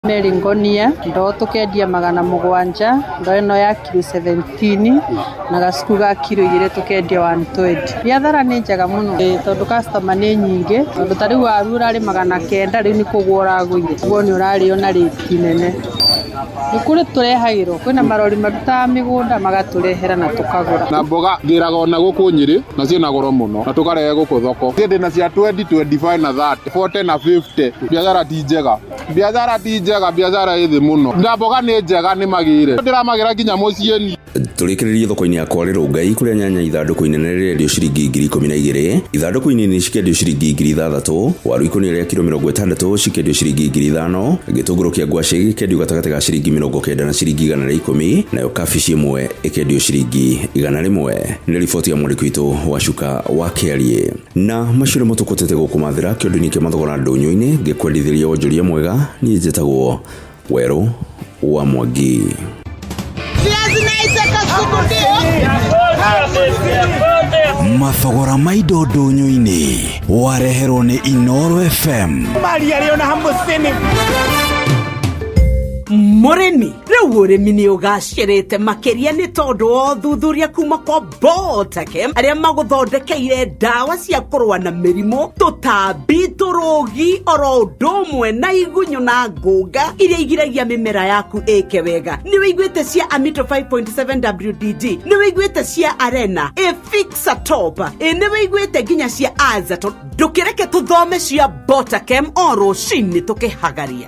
Mary Ngonia, ndoo tũkendia 700, ndoo ĩno ya kiro 17 na gacuku ga kiro 2 tũkendia 120. Biathara nĩ njega mũno tondũ customer nĩ nyingĩ, tondũ ta rĩu waru ũrarĩ 900, rĩu nĩ kũgũa ũragũire, ũguo nĩ ũrarĩo na rĩti nene. Nĩ kũrĩ tũrehagĩrwo, kwĩna marori marutaga mĩgũnda magatũrehera na tũkagũra. Na mboga ngĩraga ona gũkũ Nyĩrĩ na ciĩna goro mũno na tũkarehe gũkũ thoko. Niĩ ndĩna cia 20, 25 na 30, 40 na 50. Biathara ti njega. Biathara ti njega, biathara ĩ thĩ mũno. Na mboga nĩ njega nĩ magĩre. Ndĩramagĩra nginya mũciĩ. Tũrĩkĩrĩrie thoko-inĩ ya Kwale Rongai kũrĩa nyanya ithandũkũ inene rĩrendio ciringi 12,000, ithandũkũ inini cikendio ciringi 6,000, waru ikũnia rĩa kiro 60 cikendio ciringi 5,000, gĩtũngũrũ kĩa ngwacĩ gĩkendio gatagatĩ ga ciringi 90 na ciringi 110, nayo kabici ĩmwe ĩkendio ciringi 100. Nĩ riboti ya mwandĩki witũ wa Cuka wa Kĩariĩ. Na macio nĩmo tũkũtete gũkũmathĩra kĩondo-inĩ kĩa mathogora ndũnyũ-inĩ, ngĩkwendithĩria wonjoria mwega. Niĩ njĩtagwo Werũ wa Mwangi. Mathogora ma indo ndũnyũ-inĩ wareherwo nĩ Inoro FM. Maria rĩ ona hamũcini. Mũrĩmi, rĩu ũrĩmi nĩ ũgacĩrĩte makĩria nĩ tondũ wa ũthuthuria kuma kwa Botakem arĩa magũthondekeire ndawa cia kũrũa na mĩrimũ, tũtambi, tũrũgi, oro ũndũ ũmwe na igunyũ na ngũnga iria igiragia mĩmera yaku ĩke wega. Nĩ wĩiguĩte cia Amito 5.7 WDG, nĩ wĩiguĩte cia Arena, Fixa Top, nĩ wĩiguĩte nginya cia Azaton. Ndũkĩreke tũthome cia Botakem o rũcinĩ tũkĩhagaria.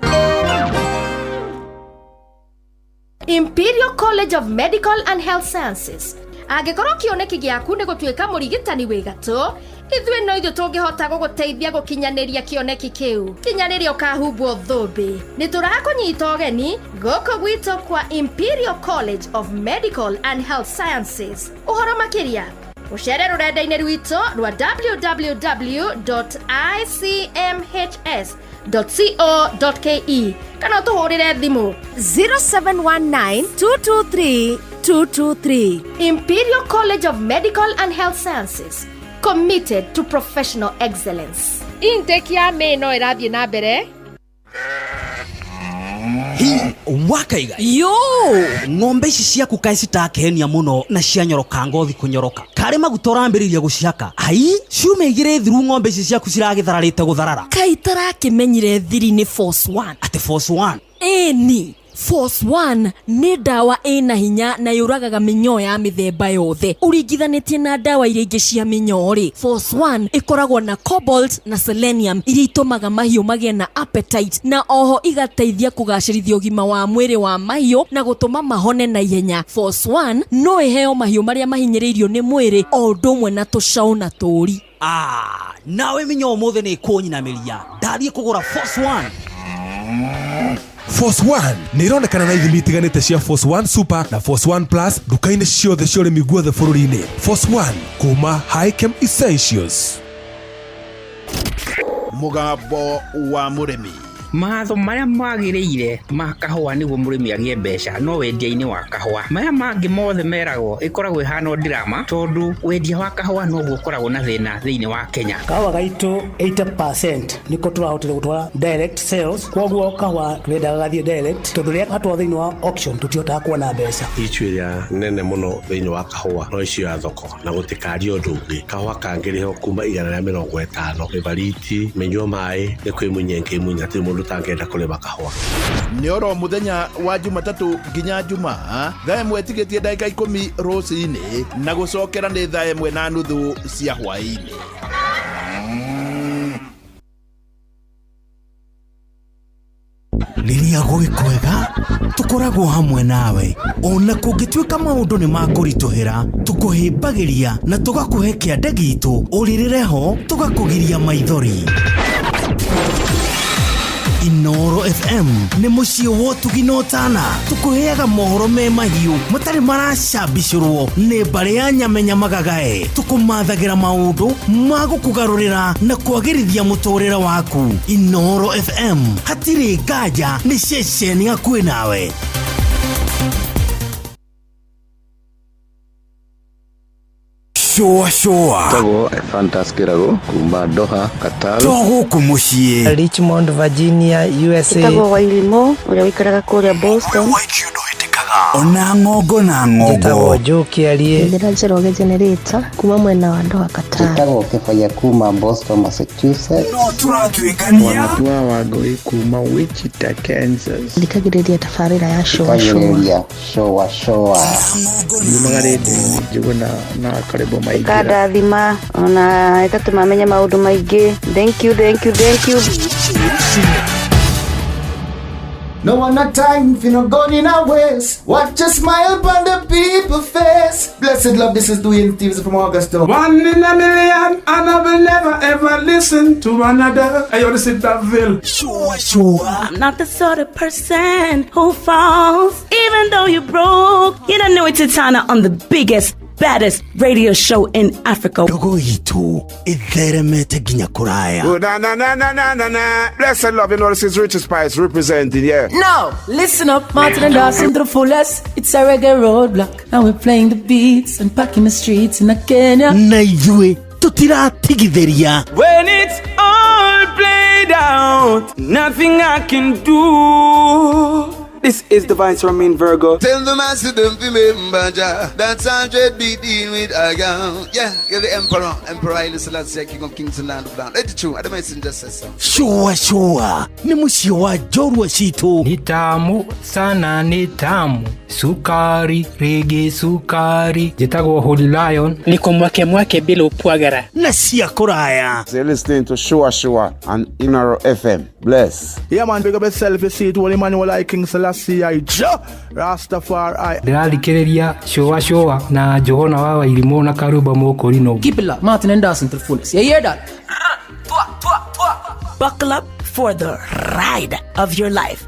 Imperial College of Medical and Health Sciences. Angĩkorwo kĩoneki gĩaku nĩ gũtuĩka mũrigitani wĩ gatũ, ithuĩ no ithuĩ tũngĩhota gũgũteithia gũkinyanĩria kĩoneki kĩu kinya rĩrĩa ũkahumbwo thũmbĩ. Nĩ tũrakũnyita ũgeni gũkũ gwitũ kwa Imperial College of Medical and Health Sciences. Ũhoro makĩria ũcere rũrenda-inĩ rwitũ rwa www.icmhs.co.ke kana ũtũhũrĩre thimũ 0719 223 223. Imperial College of Medical and Health Sciences, committed to professional excellence. Intake ya May no ĩrathiĩ na mbere. Hi wakaiga. Yo. Ng'ombe ici ciaku kaĩ citakehenia mũno na cianyoroka ngothi kũnyoroka, karĩ maguta ũrambĩrĩria gũcihaka. Ai, ciumia igĩrĩ thiru ng'ombe ici ciaku ciragĩthararĩte gũtharara. Kaĩ itarakĩmenyire thiri nĩ Force One. Atĩ Force One? Ĩni, Force One nĩ ndawa ĩna hinya na yũragaga mĩnyoo ya mĩthemba yothe. Ũringithanĩtie na ndawa iria ingĩ cia mĩnyoo rĩ, Force One ĩkoragwo na cobalt na selenium iria itũmaga mahiũ magĩe na appetite na oho igateithia kũgacĩrithia ũgima wa mwĩrĩ wa mahiũ na gũtũma mahone na ihenya. Force One no ĩheo mahiũ marĩa mahinyĩrĩirio nĩ mwĩrĩ o ũndũ ũmwe na tũcaũ na tũri. Ah, nawe mĩnyoo ũmũthĩ nĩ ĩkũnyinamĩria, ndathiĩ kũgũra Force One. Force One nĩ ironekana na ithimi itiganĩte cia Force One Super na Force One Plus nduka-inĩ ciothe cia ũrĩmi guothe bũrũri-inĩ. Force One kuma Hikem Essentials. Mũgambo wa mũrĩmi. Mawatho marĩa magĩrĩire ma kahũa nĩguo mũrĩmi agĩe mbeca no wendia-inĩ wa kahũa. Maya mangĩ mothe meragwo ĩkoragwo ĩhana o drama tondũ wendia wa kahũa noguo ũkoragwo na thĩna thĩinĩ wa Kenya. Kahũa gaitũ 80% nĩko tũrahotire gũtwara direct sales, koguo kahũa tũrendaga gathiĩ direct tondũ rĩrĩa gatwarwo thĩinĩ wa auction tũtihotaga kuona mbeca. Issue ĩrĩa nene mũno thĩinĩ wa kahũa no issue ya thoko na gũtikaria ũndũ ũngĩ. Kahũa kangĩrĩhwo kuma 150, mĩbariti, mĩnyua maĩ, nĩ kwĩmunya ĩngĩmunya, hatirĩ mũndũ ũtangĩenda kũrĩma kahũa. Nĩ oro mũthenya wa Jumatatũ nginya Jumaa thaa ĩmwe tigĩtie ndagĩka ikũmi rũcinĩ na gũcokera nĩ thaa ĩmwe na nuthu cia hwaĩ-inĩ. Rĩrĩa gwĩ kwega tũkoragwo hamwe nawe, ona kũngĩtuĩka maũndũ nĩ makũritũhĩra, tũkũhĩmbagĩria na tũgakũhe kĩande gitũ, ũrĩrĩre ho tũgakũgiria maithori. Inoro FM nĩ mũciĩ wa ũtugi na ũtana, tũkũheaga mohoro me mahiũ matarĩ maracambicũrwo nĩ mbarĩ ya nyamenya magagae, tũkũmathagĩra maũndũ ma gũkũgarũrĩra na kwagĩrithia mũtũrĩre waku. Inoro FM hatirĩ nganja nĩ ceceni hakuhĩ nawe. Shũa shũa. Tagwo Ephantus Kĩrago kuma Doha, Qatar. To gũkũ mũciĩ. Richmond, Virginia, USA. Ĩtagwo Wairimũ ũrĩa ũikaraga kũrĩa Boston. Ona ng'ongo na ng'ongo. Njĩtagwo Joe Kĩarie. Ndĩra Njoroge Generator kuma mwena wa Doha, Qatar. Njĩtagwo Kĩbaya kuma Boston, Massachusetts. No tũratuĩkania. Wanatua Wangũi kuma Wichita, Kansas. Thikagĩrĩria tabarĩra ya Shũa Shũa. Thikagĩrĩria Shũa Shũa. Yumaga rĩndiũ-inĩ Njũgũna na Karĩbo Maingĩra. Ĩkandathima ona ĩgatũma menye maũndũ maingĩ. Thank you, thank you, thank you. No one a time for no gun in a waste. Watch a smile upon the people face. Blessed love, this is Dwayne Stevens from Augusta. One in a million, and I will never ever listen to another. Hey, yo, this is Daville. Sure, sure. I'm not the sort of person who falls, even though you're broke. You don't know it's Titana on the biggest, baddest radio show in Africa. Ndogo itu itheremete nginya kuraya. Oh, na na na na na na na. Blessed love, you know this is Richard Spice representing, yeah. No, listen up, Martin and Dawson to the fullest. It's a reggae roadblock. Now we're playing the beats and packing the streets in Kenya. Na ithuĩ tũtiratigithĩria. When it's all played out, nothing I can do. This is the Vice Romain Virgo. Tell the master don't remember Jah. That's 100 be dealing with a girl. Yeah, you're the emperor. Emperor Haile Selassie, King of Kings and Land of Land. Let it true. I the messenger says so. Shua shua. Ni mũciĩ wa njorua citũ. Ni tamu sana, ni tamu. Sukari, rege sukari. Njĩtagwo Holy Lion. Niko mwake mwake bila upwagara. Na cia kũraya. So you're listening to Shua Shua on Inaro FM. Bless. Yeah man, big up yourself. You see it, Holy Emmanuel I King Selassie I Jah Rastafari. Ndĩrathikĩrĩria Shua Shua na Njũgũna wa Wairimũ na Karumba Mũkũrinũ. Keep it locked, Martin and Dawson to the fullest. You hear that? Buckle up for the ride of your life.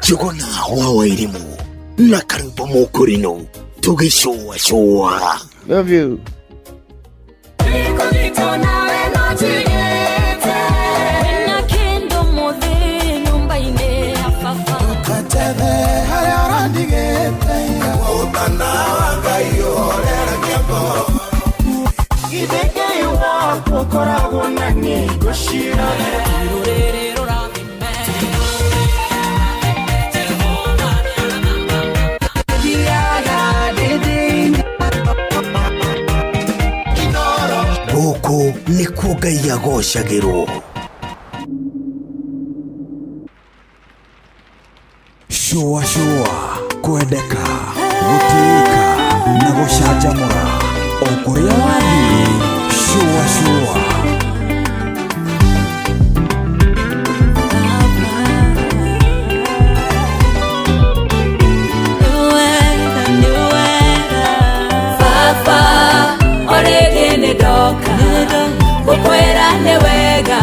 Njũgũna wa Wairimũ na Karumba Mũkũrinũ tũgĩcũa cũa. Love you. Gũkũ nĩkuo Ngai agocagĩrwo. Shũa shũa, kwendeka, gũtĩĩka na gũcanjamũra o kũrĩa wathiĩ. Shũa shũa. Baba orĩngĩ nĩ ndoka gũkwĩra nĩ wega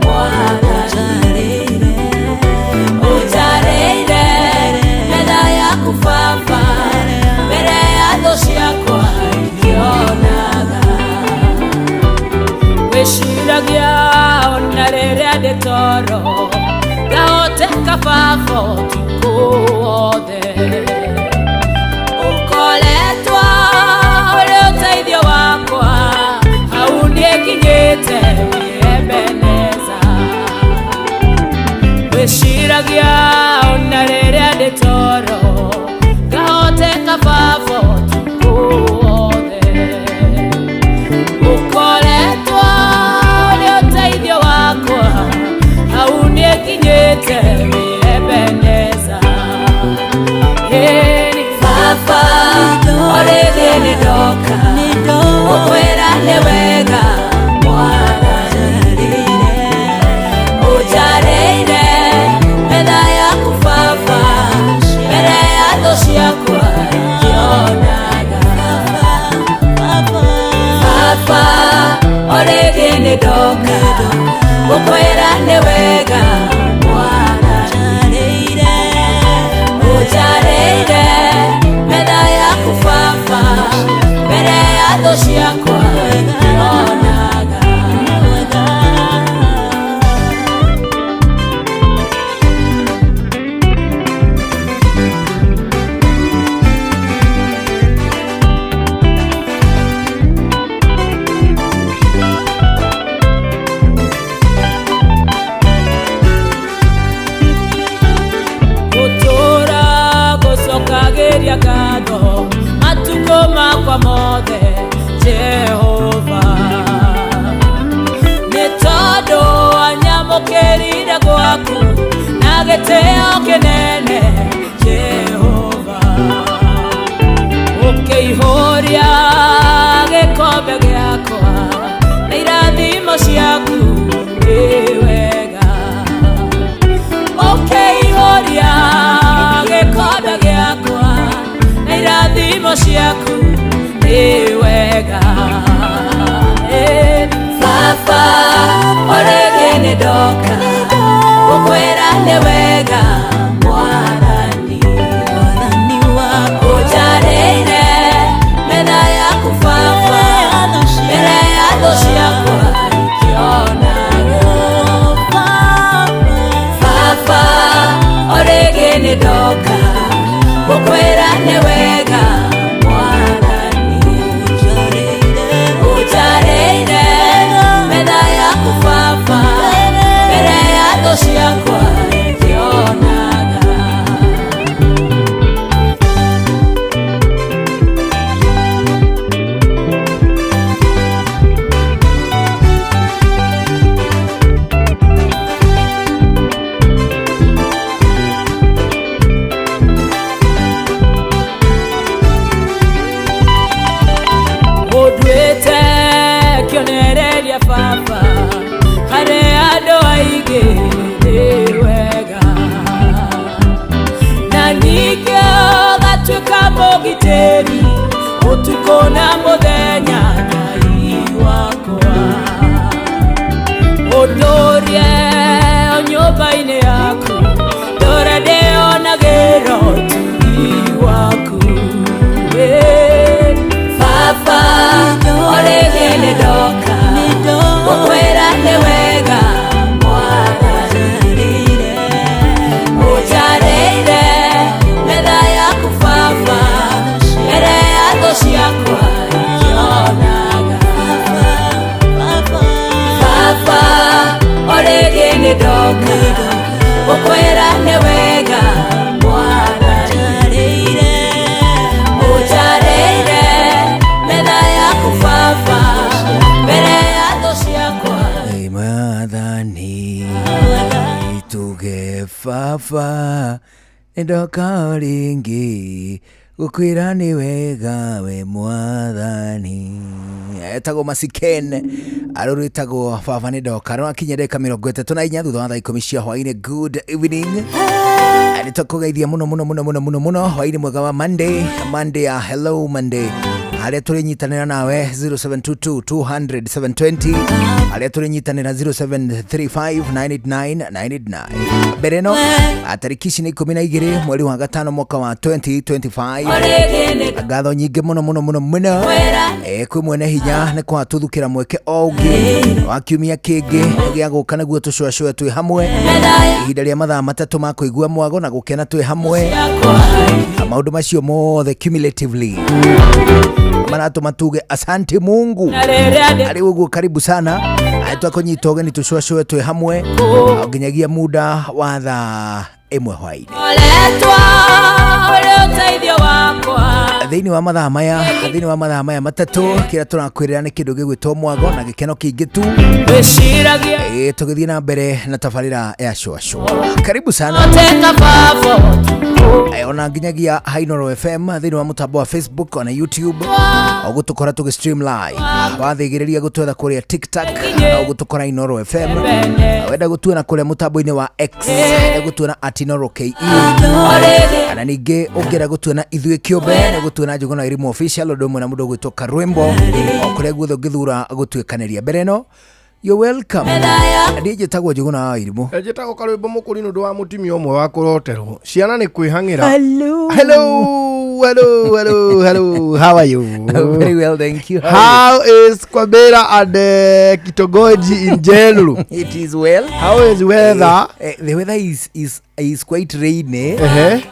Mwathani ũnjarĩire metha yaku Baba mbere ya thũ ciakwa ikĩonaga wĩciragia ona rĩrĩa ndĩ toro ngahoteka Baba ũtukũ wothe ũkoretwo ũrĩ ũteithio wakwa hau nĩnginyĩte wĩ Ebeneza wĩciragia ona rĩrĩa ndĩ toro ngahoteka Baba ũtukũ wothe ũkoretwo ũrĩ ũteithio wakwa hau nĩnginyĩte wĩ Ebeneza. Baba orĩngĩ nĩ ndoka gũkwĩra nĩ wega Mwathani ũnjarĩire metha yaku Baba mbere ya thũ ciakwa ikĩonaga Baba orĩngĩ nĩ ndoka gũkwĩra nĩ wega Mwathani ũnjarĩire metha yaku Baba mbere ya thũ ciakwa ikĩonaga. Gĩtĩo kĩnene Jehova ũkĩihũria gĩkombe gĩakwa na irathimo ciaku nĩ wega ũkĩihũria gĩkombe gĩakwa na irathimo ciaku nĩ wega. Baba orege nĩ ndoka gũkwĩra nĩ wega Mwathani ũnjarĩire metha yaku Baba mbere ya thũ ciakwa ikĩonaga. Baba orege nĩ ndoka gũkwĩra nĩ wega Mwathani ũnjarĩire metha yaku Baba mbere ya thũ ciakwa ikĩonaga. Ũnduĩte kĩonereria Baba harĩ andũ aingĩ nĩ wega na ningĩ ũgatuĩka mũgitĩri ũtukũ na mũthenya Ngai wakwa ũndũrie o nyũmba-inĩ yaku ndũre ndĩonagĩra ũtugi waku. Baba orege nĩ ndoka gũkwĩra nĩ wega Mwathani ũnjarĩire metha yaku Baba mbere ya thũ ciakwa ikĩonaga. Baba orege nĩ ndoka gũkwĩra nĩ wega Mwathani ũnjarĩire metha yaku Baba mbere ya thũ ciakwa. Mwathani tuge Baba nĩ ndoka rĩngĩ gũkwĩra nĩ wega we Mwathani. Etagwo Masiken arũ rwĩtagwo Baba nĩ ndoka rwakinya ndagĩka 34 thutha wa thaa 10 cia hwaĩ-inĩ. Good evening. Nĩ tũkũgeithia mũno mũno mũno mũno mũno mũno hwaĩ-inĩ mwega wa Monday, Monday ya Hello Monday harĩa tũrĩnyitanĩra nawe 0722 200 720 harĩa tũrĩnyitanĩra 0735 989 989. Mbere ĩno tarĩki ici nĩ 12 mweri wa gatano mwaka wa 2025. Ngatho nyingĩ mũno mũno mũno mũno kwĩ mwene hinya nĩ kwatuthukĩra mweke o ũngĩ wa kiumia kĩngĩ gĩa gũka nĩguo tũcũacũe twĩ hamwe ihinda rĩa mathaa matatũ ma kũigua mwago na gũkena twĩ hamwe. Maũndũ macio mothe cumulatively maratũma tuge asante Mungu. Arĩ ũguo karibu sana twakũnyita ũgeni tũcũacũe twĩ hamwe nginyagia muda wa thaa 1 hwaĩ-inĩ. Thĩinĩ wa mathaa maya, thĩinĩ wa mathaa maya matatũ kĩrĩa tũrakwĩrĩra nĩ kĩndũ gĩgwĩtwo mwago na gĩkeno kĩingĩ tu tũgĩthiĩ na mbere na tabarĩra ya cũacũa. Karibu sana ona nginyagia Hainoro FM thĩinĩ wa mũtambo wa Facebook ona YouTube ũgũtũkora tũgĩ stream live wathĩgĩrĩria gũtwetha kũrĩa TikTok na ũgũtũkora Inoro FM wenda gũtuona kũrĩa mũtambo-inĩ wa X gũtuona @Inoro KE na ningĩ ũngĩenda gũtuona ithuĩ kĩũmbe nĩ gũtuona Njũgũna Irimũ official ũndũ ũmwe na mũndũ ũgwĩtwo Karwĩmbo o kũrĩa guothe ũngĩthura gũtuĩkanĩria. Mbere ĩno you're welcome. Niĩ njĩtagwo Njũgũna wa Irimũ. Njĩtagwo Karwĩmbo Mũkũri nĩ ũndũ wa mũtumia ũmwe wa kũroterwo ciana nĩ kwĩhang'ĩra. Hello. Hello, hello, hello, hello. How are you? Very well, thank you. How is Kwabera and Kitogoji in general? It is well. How is weather? The weather is quite rainy.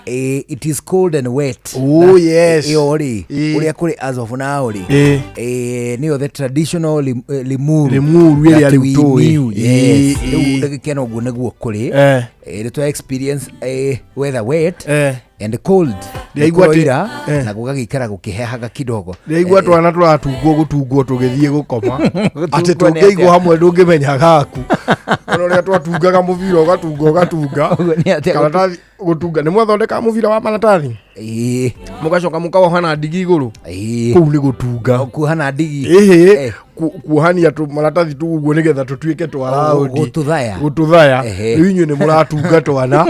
It is cold and wet. Oh, yes. Ori. Uria kuri as of now ri. Niyo the traditional Limuru. Limuru iri that ari we utui. knew. Yes. Riu ndagĩka ĩno ũguo nĩguo kũrĩ. Nĩ twa experience weather wet and cold. Ndĩraigua atĩ- Kũroira, na gũgagĩikara gũkĩhehaga kidogo. Ndĩraigua twana tũratungwo gũtungwo tũgĩthiĩ gũkoma, atĩ Gũtungwo nĩ tũngĩigwo atĩa? hamwe ndũngĩmenya gaku. Ona ũrĩa twatungaga mũbira, ũgatunga ũgatunga Ũguo nĩ atĩa? Karatathi gũtunga, nĩ mwathondeka mũbira wa maratathi, Ĩĩ. mũgacoka mũkawoha na ndigi igũrũ. Ĩĩ. Kũu nĩ gũtunga. Kuoha na ndigi. Ĩhĩ, kuohania maratathi tu ũguo nĩgetha tũtuĩke twa raũndi. Gũtũthaya. Gũtũthaya. Ehe. Rĩu inyuĩ nĩ mũratunga twana,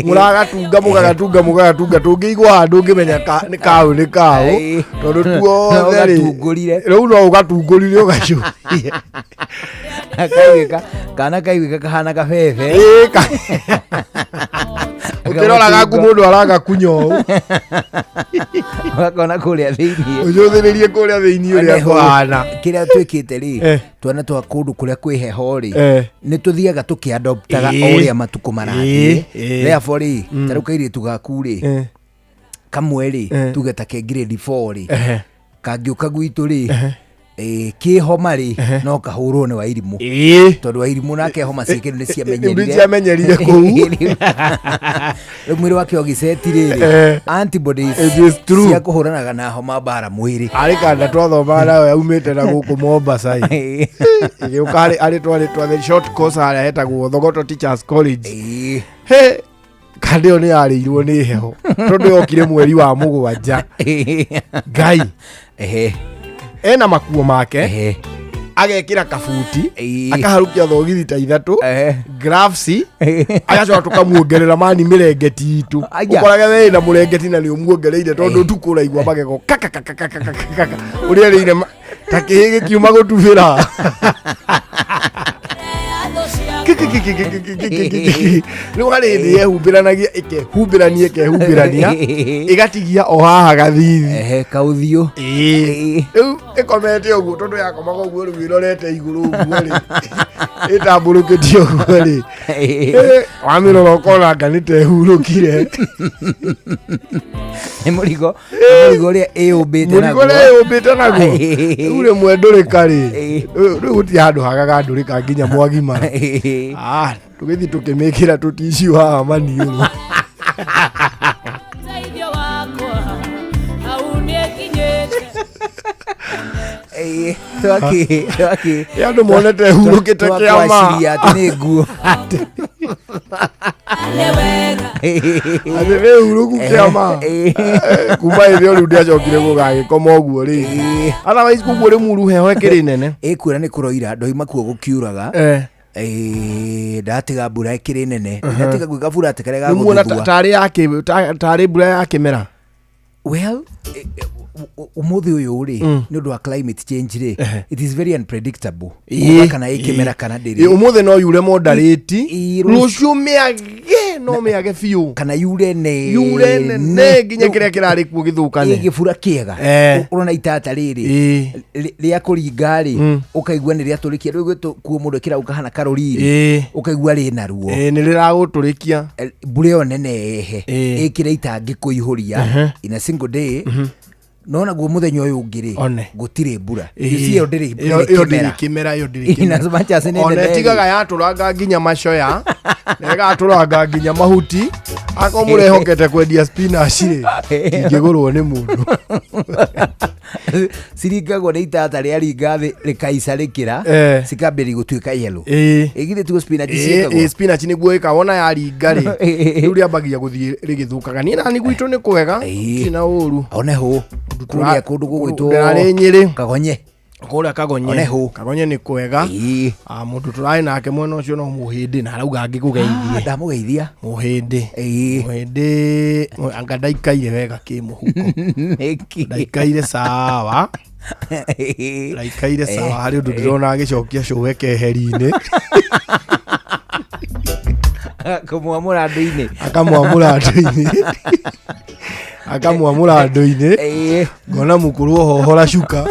mũragatunga, mũgagatunga, mũgagatunga, tũngĩigwo haha ndũngĩmenya nĩ kaũ nĩ kaũ, Ĩĩ. tondũ No tuothe rĩ ũgatungũrire. rĩu no ũgatungũrire ũgacũria. Kaiguĩka kana kaiguĩka kahana kabebe. Ĩĩ, ũkĩrora gaku mũndũ aragakunya ũũ. Ũgakona kũrĩa thĩiniĩ. Ũcũthĩrĩrie kũrĩa thĩiniĩ ũrĩa One hũ, kũhana. Kĩrĩa twĩkĩte rĩ, Eh. twana twa kũndũ kũrĩa kwĩ heho rĩ, Eh. nĩ tũthiaga tũkĩadoptaga Ĩĩ. o ũrĩa matukũ marathiĩ. Ĩĩ, ĩĩ. Therefore rĩ, ta rĩu kairĩtu gaku rĩ, Eh. kamwe rĩ, Eh. tuge ta ke grade 4 rĩ, Ehe. kangĩũka gwitũ rĩ, kĩhoma rĩ, no kahũrwo nĩ Wairimũ. Ĩĩ. Tondũ Wairimũ nake homa ciake nĩ ciamenyerire. Nĩ ciamenyerire kũu. Rĩu mwĩrĩ wake ũgĩceti rĩrĩ, Eh. antibodies It is true. cia kũhũranaga na homa mbara mwĩrĩ. Arĩ kanda twathomaga nayo yaumĩte na gũkũ Mombasa ĩ. Ĩgĩũka arĩ twarĩ twa the short course harĩa hetagwo Thogoto Teachers College. Ĩĩ. He kanda ĩyo nĩ yarĩirwo nĩ heho tondũ yokire mweri wa 7. Ngai. Ehe. Ena makuo make. Ehe. Agekĩra kabuti, Ĩĩ. akaharũkia thogithi ta 3, Ehe. gloves, agacoka tũkamuongerera mani mĩrengeti itũ. Aya. Ũkorage we na mũrengeti na nĩ ũmuongereire tondũ ũtukũ ũraigua magego kakakakakakaka ũrĩa rĩire ta kĩhĩ gĩkiuma gũtubĩra. Rĩu harĩ thĩ yehumbĩranagia, ĩkehumbĩrania, ĩkehumbĩrania, ĩgatigia o haha gathithi. Ehe, kaũthiũ. Ĩĩ. Rĩu ĩkomete ũguo, tondũ yakomaga ũguo rĩu ĩrorete igũrũ ũguo rĩ, ĩtambũrũkĩtie ũguo rĩ. Ĩ, wamĩrora ũkona anga nĩ ta ĩhurũkire. Nĩ mũrigo, nĩ mũrigo ũrĩa ĩyũmbĩte Mũrigo naguo. ũrĩa ĩyũmbĩte naguo. Rĩu rĩmwe ndũrĩka rĩ, Ĩĩ. rĩu gũtirĩ handũ hagaga ndũrĩka nginya mwagimara. Ĩĩ. Ah, tũgĩthiĩ tũkĩmĩkĩra tũticiũ haha maniũrũ. Teithio wakwa hau nĩnginyĩte. Ĩĩ, twaki Ĩ, andũ monete ĩhurũkĩte kĩama. Twaciria atĩ nĩ nguo. Nĩ wega. Atĩ nĩ hurũku kĩama. Eh, kuma hĩndĩ ĩyo rĩu ndiacokire gũgagĩkoma ũguo rĩngĩ. Otherwise koguo rĩmuru heho ĩkĩrĩ nene. Ĩkuona nĩ kũroira, ndoima kuo gũkiuraga. Eh. Ĩĩ, ndatiga mbura ĩkĩrĩ nene, ndatiga gwĩka bura atĩ karĩa Rĩu muona gagũthuthua. tarĩ ya tarĩ mbura ya kĩmera. Well, ũmũthĩ ũyũ rĩ, nĩ ũndũ wa climate change rĩ, it is very unpredictable. Ĩĩ. Kuga kana ĩkĩmera kana Ĩ, ndĩrĩ. ũmũthĩ no yure moderate, Ĩ, rũciũ mĩage, no mĩage biũ, kana yure nene, yure nene nginya kĩrĩa kĩrarĩ kuo gĩthũkane. Ĩ, gĩbura kĩega. Eh. Ũrona itata rĩrĩ Ĩ. Rĩa kũringa rĩ, ũkaigua nĩ rĩatũrĩkia rĩu gwĩtwo kuo mũndũ ĩkĩra ũkahana karũriri, Ĩ. ũkaigua rĩna ruo. Ĩ, nĩ rĩragũtũrĩkia. Mbura ĩyo nene ĩhe Ĩ. ĩkĩre itangĩ kũihũria in a single day, no naguo mũthenya ũyũ ũngĩ rĩ, One. gũtirĩ mbura. Ĩ. You see, ĩyo ndĩrĩ Ĩyo ndĩrĩ ĩyo kĩmera. ndĩrĩ kĩmera, ĩyo ndĩrĩ In kĩmera. as much as nĩ Ona nene rĩ. ĩtigaga yatũranga nginya macoya na ĩgatũranga nginya mahuti. Akorwo mũrehokete kwendia spinach rĩ, ingĩgũrwo nĩ mũndũ. Ciringagwo nĩ itata rĩa ringa thĩ rĩkaica rĩkĩra, Eh. cikambĩrĩria gũtuĩka yellow. Ĩ. Ĩ, githĩ tiguo spinach Ĩ, ciĩkagwo? ĩ, spinach nĩguo ĩka wona yaringa rĩ, rĩu rĩambagia gũthiĩ rĩgĩthũkaga. Niĩ nani gwitũ nĩ kwega, Ĩ. gũtirĩ na ũru. One hũ kũrĩa kũndũ gũgwĩtwo Ndĩrarĩ Nyĩrĩ. Kagonye. Kũrĩa Kagonye. One hũ. Kagonye nĩ kwega. Ĩ. Ah, mũndũ tũrarĩ nake mwena ũcio no Mũhĩndĩ, na arauga angĩkũgeithie. Ah, ndamũgeithia. Mũhĩndĩ. Ĩ. Mũhĩndĩ anga ndaikaire wega kĩmũhuko. Nĩkĩ? Ndaikaire sawa. Ndaikaire sawa harĩ ũndũ ndĩrona agĩcokia cũwe keheri-inĩ. Kũmwamũra andũ-inĩ. Akamwamũra andũ-inĩ. Akamwamũra andũ-inĩ. Ĩ. Ngona mũkũrũ ohohora cuka.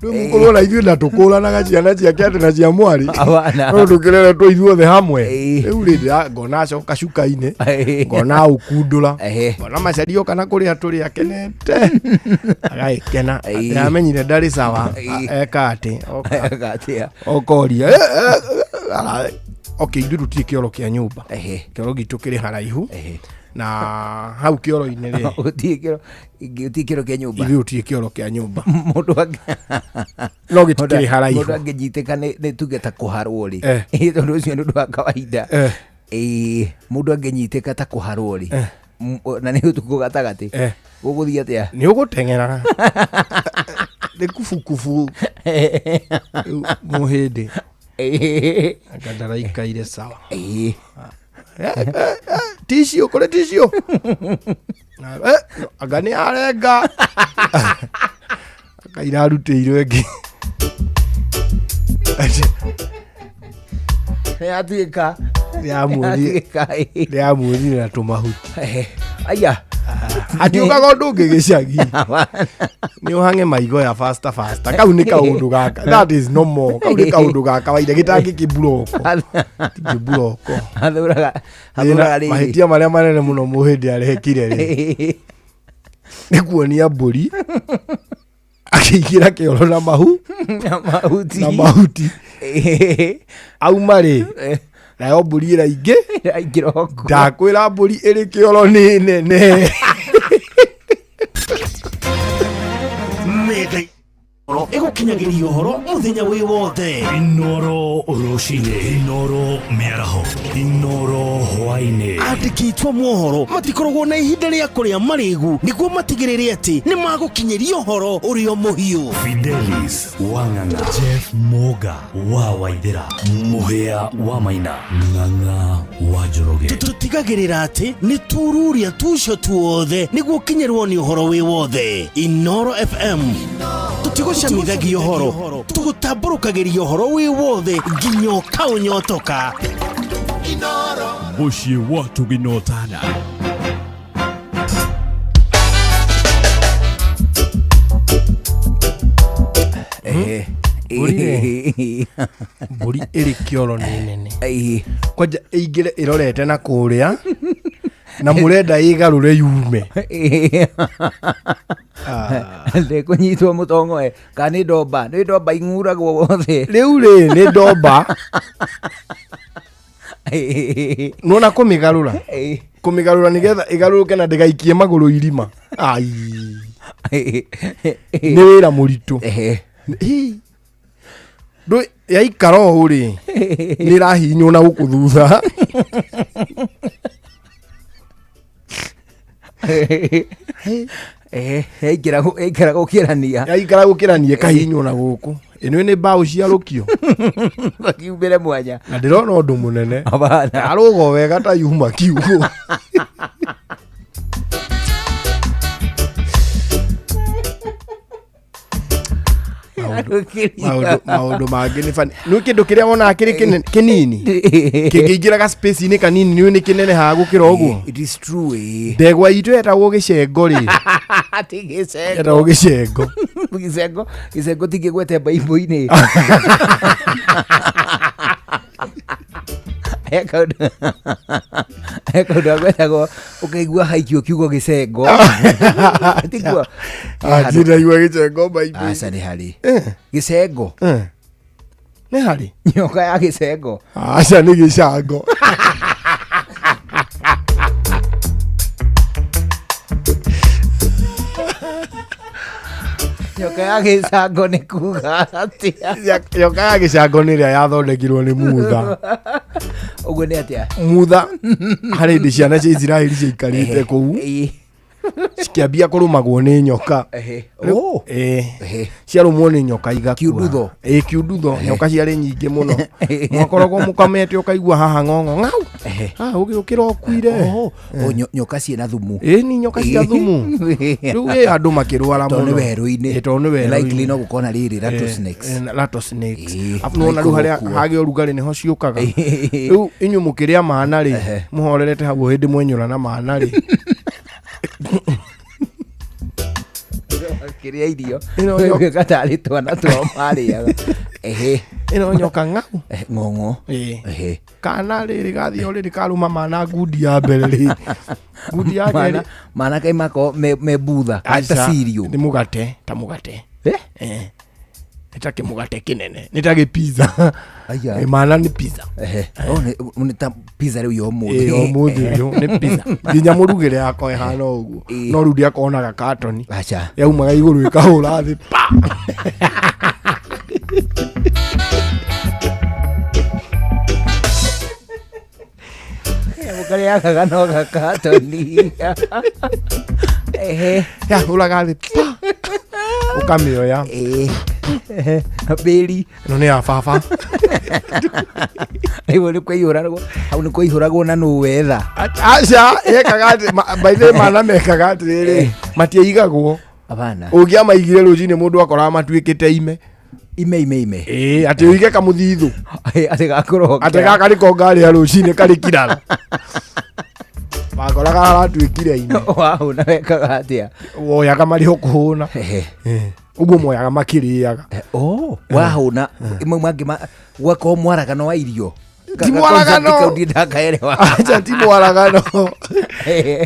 Rĩu mũkũrũ ona ithuĩ ndatũkũranaga ciana ciake atĩ na cia mwarĩ. Abana. No tũkĩreretwo ithuothe hamwe. Ĩ. Rĩu rĩ ngona acoka cuka-inĩ. Ĩ. Ngona aũkundũra. Ehe. Ngona macario kana kũrĩa tũrĩ akenete. Agagĩkena. Ĩ. Ndĩramenyire ndarĩ sawa. Ĩ. Eka atĩ. Eka atĩa? Okoria. Okay, ithuĩ tũtirĩ kĩoro kĩa nyũmba. Kĩoro gitũ kĩrĩ haraihu na hau kĩoro-inĩ rĩ, Gũtirĩ kĩoro, gũtirĩ kĩoro kĩa nyũmba. Ithuĩ tũtirĩ kĩoro kĩa nyũmba. Mũndũ angĩ No gĩtikĩrĩ haraihu. Mũndũ angĩnyitĩka nĩ tuge ta kũharwo rĩ, Eh. tondũ ũcio nĩ ũndũ wa kawaida. Eh. Ĩĩ, mũndũ angĩnyitĩka ta kũharwo rĩ, Eh. Na nĩ ũtukũ gatagatĩ, Eh. gũgũthiĩ atĩa? Nĩ ũgũteng'era nĩ kubukubu. Rĩu mũhĩndĩ anga ndaraikaire sawa. Ĩĩ. Tissue, kũrĩ tissue. Na, anga nĩ arenga anga irarutĩirwo ĩngĩ. Yatuĩka. Nĩyamuonire. Yatuĩka, ĩĩ. Nĩyamuonire na tũmahuti. Aya. Hatiũkaga ũndũ ũngĩ gĩcagi nĩ ũhang'e maigoya faster faster. Kau nĩ kaũndũ gaka, that is no more. Kau nĩ kaũndũ ga kawaida gĩtangĩkĩmburoko, tingĩmburoko. Athuraga athuraga rĩrĩ. Mahĩtia marĩa manene mũno mũhĩndĩ arekire rĩ, nĩ kuonia mbũri akĩingĩra kĩoro na mahu Na mahuti. Na mahuti. Auma rĩ, nayo mbũri ĩraingĩ ĩraingĩra okuo. Ndakwĩra mbũri ĩrĩ kĩoro nĩ nene. Metha ũhoro ĩgũkinyagĩria ũhoro mũthenya wĩ wothe. Inoro rũcinĩ, Inoro mĩaraho, Inoro hwainĩ. Andĩki itwa mohoro matikoragwo na ihinda rĩa kũrĩa marĩgu nĩguo matigĩrĩre atĩ nĩ magũkinyĩria ũhoro ũrĩa mũhiũ. Fidelis Wang'ang'a, Jeff Moga wa Waithĩra, Mũhĩa wa Maina, Ng'ang'a wa Njoroge. Tũtigagĩrĩra atĩ nĩ tururia tucio tuothe nĩguo ũkinyĩrwo nĩ ũhoro wĩ wothe. Inoro FM tũtigũcamithagia ũhoro, tũgũtambũrũkagĩria ũhoro wĩ wothe nginya ũkaũnyotoka. Mũciĩ wa Tũginotana. Eh. Mbũri rĩ, mbũri ĩrĩ kĩoro nĩ nene. Kwanja ĩingĩre ĩrorete na kũrĩa na mũrenda ĩgarũre yume. Ndĩkũnyitwo mũtongoe kana nĩ ndomba, nĩ ndomba ing'uragwo wothe. Rĩu rĩ, nĩ ndomba. Nona kũmĩgarũra, kũmĩgarũra nĩgetha ĩgarũrũke na ndĩgaikie magũrũ irima. Ai, nĩ wĩra mũritũ. Hi. Ndũ yaikara ũũ rĩ, nĩ ĩrahihinywo na gũkũ thutha. Yaikara gũkĩrania. Yaikara gũkĩrania ĩkahihinywo na gũkũ. Ĩno nĩ mbaũ ciarũkio. Makiumĩre mwanya. Na ndĩrona ũndũ mũnene. Hapana. Yarũga wega ta yuma kiugũ. Maũndũ mangĩ nĩ funny. Nĩ kĩndũ kĩrĩa wonaga kĩrĩ kĩnini kĩngĩingĩra ga space-inĩ kanini nĩ kĩnene haha gũkĩra ũguo. It is true, eh. Ndegwa itũ yetagwo gĩcengo rĩ. Ti gĩcengo. Yetagwo gĩcengo. Gĩcengo, gĩcengo ti kĩgwete baibũ-inĩ. He kaũndũ, he kaũndũ agwetagwo ũkaigua haikio kiugo gĩcengo. Tiguo? Ah, ndinaigua gĩcengo baibũ-inĩ. Aca nĩ harĩ. Gĩcengo. Nĩ harĩ. Nyoka ya gĩcengo. Aca nĩ gĩcango. Nyoka ya gĩcango nĩ kuga atĩa? Nyoka ya gĩcango nĩ ĩrĩa yathondekirwo nĩ Mutha. Ũguo nĩ atĩa? Mutha harĩ hĩndĩ ciana cia Isiraeli ciaikarĩte kũu cikĩambia kũrũmagwo nĩ nyoka. Rĩu- Oh. Ĩĩ. Ciarũmwo nĩ nyoka igakua. Kiundutho. Ĩĩ, kiundutho. Nyoka ciarĩ nyingĩ mũno. Mwakoragwo mũkamete ũkaigua haha ng'ong'o ng'au. Haha ũgĩũkĩra ũkuire. Oh, nyoka ciĩna thumu. Ĩĩ, nĩ nyoka cia thumu. Rĩu ĩ andũ makĩrwara Tondũ mũno. nĩ werũ-inĩ. Ĩĩ, tondũ nĩ werũ-inĩ. Likely no gũkorwo na rĩrĩ rattlesnakes. Rattlesnakes. Ĩĩ, Afu nĩwona rĩu harĩa maikũrũkwo. hagĩa ũrugarĩ nĩho ciũkaga. Rĩu inyuĩ mũkĩrĩa mana rĩ, mũhorerete hau o hĩndĩ mwenyũra na mana rĩ. Kĩrĩa irio. Ĩno nyoka- Gwĩka tarĩ twana twao marĩaga. Ehe. Ĩno nyoka ng'au. Ng'ong'o. Ĩĩ. Ehe. Kana rĩrĩ gathiĩ o rĩrĩ karũma mana ngundi ya mbere rĩ. Ngundi ya kerĩ. Mana kaĩ makoragwo me butha ta Aca, cereal. Nĩ mũgate, ta mũgate. Eh? Eh. Nĩ ta kĩmũgate kĩnene, nĩ ta gĩpizza. Aya. Ĩ, mana nĩ pizza. Ehe. Oh, nĩ ta pizza rĩu ya ũmũthĩ. Ĩ, ũmũthĩ ũyũ nĩ pizza. Nginya mũrugĩre yakwa ĩhana ũguo. No rĩu ndiakonaga katoni. Aca. Yaumaga igũrũ ĩkahũra thĩ pa. Mũkarĩaga no gakatoni. Ehe. Yahũraga thĩ pa. Ũkamĩoya. Mbĩri. Ĩno nĩ ya baba. Rĩu nĩ kwaihũragwo hau nĩ kwaihũragwo na nũ wetha. Aca yekaga atĩ by the way, mana mekaga atĩrĩrĩ, matiaigagwo. Abana. Ũngĩamaigire rũcinĩ mũndũ akoraga matuĩkĩte ime. Ime ime ime. Ĩĩ, atĩ ũige kamũthithũ. Atĩ gakũroka. Atĩ gaka nĩko ngarĩa rũcinĩ karĩ kirara. Wakoraga haratuĩkire ime. Wahũna wekaga atĩa? Woyaga marĩ o kũhũna. Ũguo moyaga makĩrĩaga. Oh, wahũna mau mangĩ gwakorwo mwaragano wa irio. Ti mwaragano. Kau ndakaelewa. Acha ti mwaragano.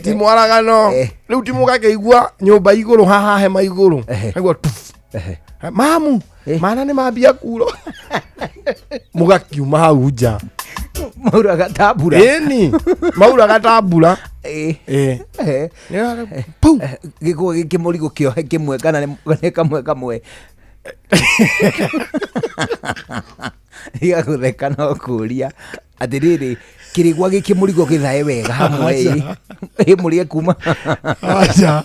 Ti mwaragano. Rĩu ti mũgakĩigua nyũmba igũrũ haha hema igũrũ. Kaigua tuf. Mamu, mana nĩ mambia kuro. Mũgakiuma hau nja. Mauraga ta mbura. Ĩni, mauraga ta mbura. Ĩ. Gĩkũa gĩkĩ mũrigo kĩohe kĩmwe kana nĩ kamwe kamwe. Gĩgagũtheka no kũria atĩrĩrĩ, kĩrĩgwa gĩkĩ mũrigo gĩthae wega hamwe ĩ. Ĩ mũrĩe kuma. Aca,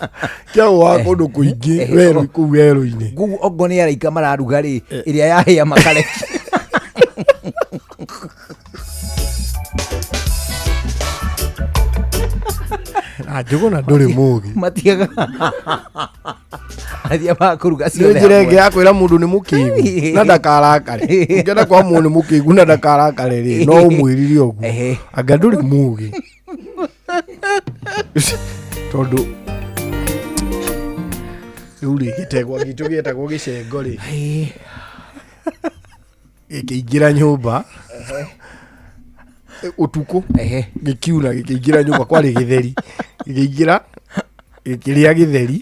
kĩagũaga kũndũ kũingĩ werũ kũu werũ-inĩ. Koguo okorwo nĩ araika mararuga rĩ, ĩrĩa yahĩa makareki. Na Njũgũna ndũrĩ mũgĩ. Matiaga. Athia makũruga Nĩ ciothe njĩra hamwe. ĩngĩ ya kwĩra mũndũ nĩ mũkĩgu na ndakarakare. Ũngĩenda kwa mũndũ nĩ mũkĩgu na ndakarakare rĩ, no ũmwĩrire ũguo. Anga ndũrĩ mũgĩ. Tondũ rĩu rĩ gĩtegwa gitũ gĩetagwo gĩcengo rĩ, gĩkĩingĩra nyũmba ũtukũ, gĩkiuna gĩkĩingĩra nyũmba, kwarĩ gĩtheri, gĩkĩingĩra gĩkĩrĩa gĩtheri.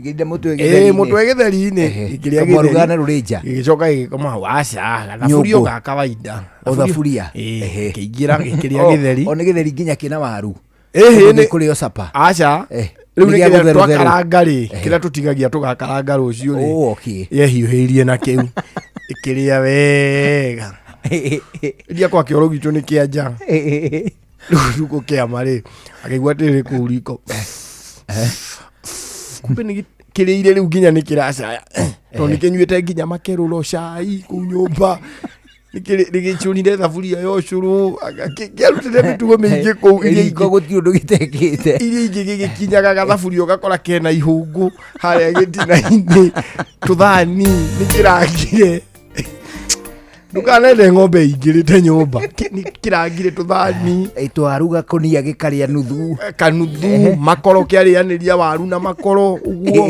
Gĩkĩrinda mũtwe Ĩĩ, gĩtheri-inĩ. mũtwe gĩtheri-inĩ, gĩkĩrĩa Kamwarugaga gĩtheri. na rũrĩnja. Gĩgĩcoka gĩgĩkoma hau. Aca, gathaburia o Nyũngũ. ga kawaida. O thaburia. Ĩĩ, gĩkĩingĩra gĩkĩrĩa O- gĩtheri. O nĩ gĩtheri nginya kĩna waru. Ĩhĩ, Ũndũ nĩ- kũrĩo capa. Aca, Eh, rĩu nĩ nĩ gĩa kĩrĩa gũtherũtherũ. twakaranga rĩ, kĩrĩa tũtigagia tũgakaranga rũciũ rĩ, Oh, okay. yehiũhĩirie na kĩu ĩkĩrĩa wega. Ndia kwa kĩoro gitũ nĩ kĩa nja. Rĩu ũtukũ kĩama rĩ, akĩigua atĩrĩrĩ kũu riko. Kumbe nĩ kĩrĩire rĩu nginya nĩ kĩracaya. Tondũ nĩ kĩnyuĩte nginya makerũro cai kũu nyũmba. Nĩ gĩcũnire thaburia ya ũcũrũ, kĩarutĩte mĩtugo mĩingĩ kũu iria Riko gũtirĩ ũndũ gĩtekĩte. iria ingĩ gĩgĩkinyaga gathaburia ũgakora kena ihũngũ harĩa gĩtina-inĩ, tũthani nĩ kĩrangire. Ndũkanende ng'ombe ingĩrĩte nyũmba. Nĩ kĩrangire tũthani. Twaruga kũnia gĩkarĩa nuthu. Kanuthu, makoro kĩarĩanĩria waru na makoro ũguo.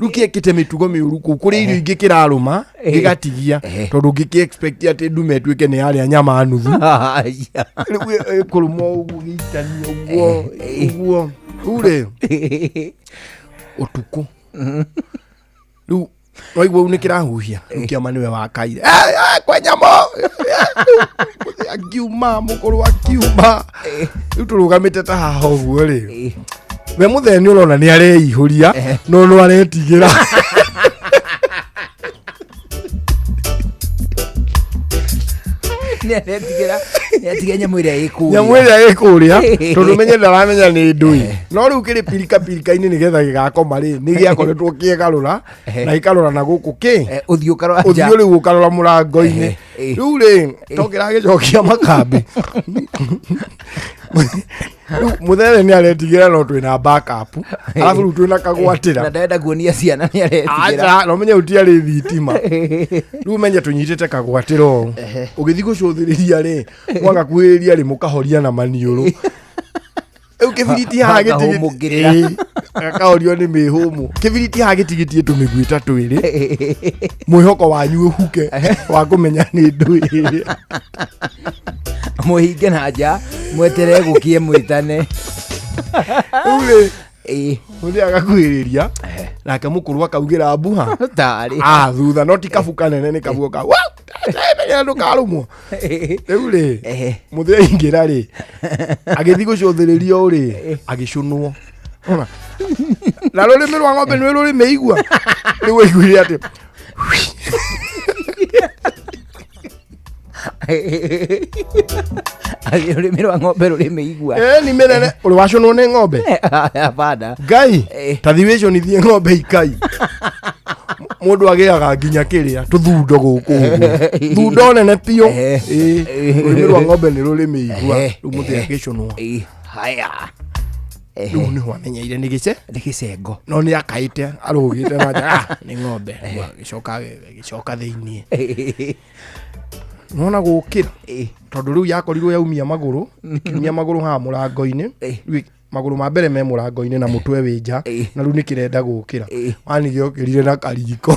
Rĩu kĩekĩte mĩtugo mĩũru kũu. Kũrĩ irio ingĩ kĩrarũma gĩgatigia, tondũ ũngĩkĩ expect atĩ ndume ĩtuĩke nĩ yarĩa nyama nuthu. Rĩu ĩkũrũma ũguo gĩitania ũguo ũguo. Rĩu rĩ, ũtukũ. Rĩu waigua ũu nĩ kĩrahuhia, rĩu kĩama nĩwe wakaire. Kwĩ nyamũ! Akiuma, mũkũrũ akiuma. Rĩu tũrũgamĩte ta haha ũguo rĩ. We mũthee nĩ ũrona nĩ areihũria, no no aretigĩra. Nĩ aretigĩra, nĩ atiga nyamũ ĩrĩa ĩkũrĩa. Nyamũ ĩrĩa ĩkũrĩa, tondũ menye ndaramenya nĩ ndũi. No rĩu kĩrĩ pirika pirika-inĩ nĩgetha gĩgakoma rĩ, nĩ gĩakoretwo kĩegarũra, na gĩkarora na gũkũ kĩ. Ũthiũ ũkarora nja. Ũthiũ rĩu ũkarora mũrango-inĩ. Rĩu rĩ, to kĩragĩcokia makambĩ. Rĩu mũthere nĩ aretigĩra no twĩna backup. Arabu rĩu twĩna kagwatĩra. Na ndarenda kuonia ciana nĩ aretigĩra. Aca, no menye ũtiarĩ thitima. Rĩu menye tũnyitĩte kagwatĩra ũũ. Ũgĩthiĩ gũcũthĩrĩria rĩ, mwagakuhĩrĩria rĩ, mũkahoria na maniũrũ. Rĩu kĩbiriti haha Makahũmũkĩrĩra. Ĩĩ, gakahorio nĩ mĩhũmũ. Kĩbiriti haha gĩtigĩtie tũmĩguĩ ta twĩrĩ. Mwĩhoko wanyu ũhuke wa kũmenya nĩ ndũĩ ĩrĩa. Mũhinge na nja, mweterere gũkie mwĩtane. Rĩu rĩ, mũthee agakuhĩrĩria, Nake mũkũrũ akaugĩra mbuha Tarĩ. Ah, thutha no ti kabu kanene nĩ kabu ka "Wa, menyera ndũkarũmwo." Rĩu rĩ, mũthĩ aingĩra rĩ, agĩthiĩ gũcũthĩrĩria ũ rĩ, agĩcũnwo. Ona, na rũrĩmĩ rwa ng'ombe nĩ rũrĩ mĩigua. Rĩu aiguire atĩ Rũrĩmĩ rwa ng'ombe rũrĩ mĩigua. Ĩ, ni mĩnene. Ũrĩ wacũnwo nĩ ng'ombe? Hapana. Ngai, ta thiĩ wĩcũnithie ng'ombe ikai. Mũndũ agĩaga nginya kĩrĩa tũthundo gũkũ ũguo, thundo nene biũ. Ĩ, rũrĩmĩ rwa ng'ombe nĩ rũrĩ mĩigua. Rĩu mũthĩ agĩcũnwo. Haya. Rĩu nĩho amenyeire nĩ gĩce nĩ gĩcengo. No nĩ akaĩte arũgĩte na nja, "Ah, nĩ ng'ombe." Agĩcoka agĩcoka thĩiniĩ nona gũkĩra, tondũ rĩu yakorirwo yaumia magũrũ, ĩkiumia magũrũ haha mũrango-inĩ. Rĩu magũrũ ma mbere me mũrango-inĩ na mũtwe wĩ nja, na rĩu nĩ kĩrenda gũkĩra. Wani gĩokĩrire na kariko.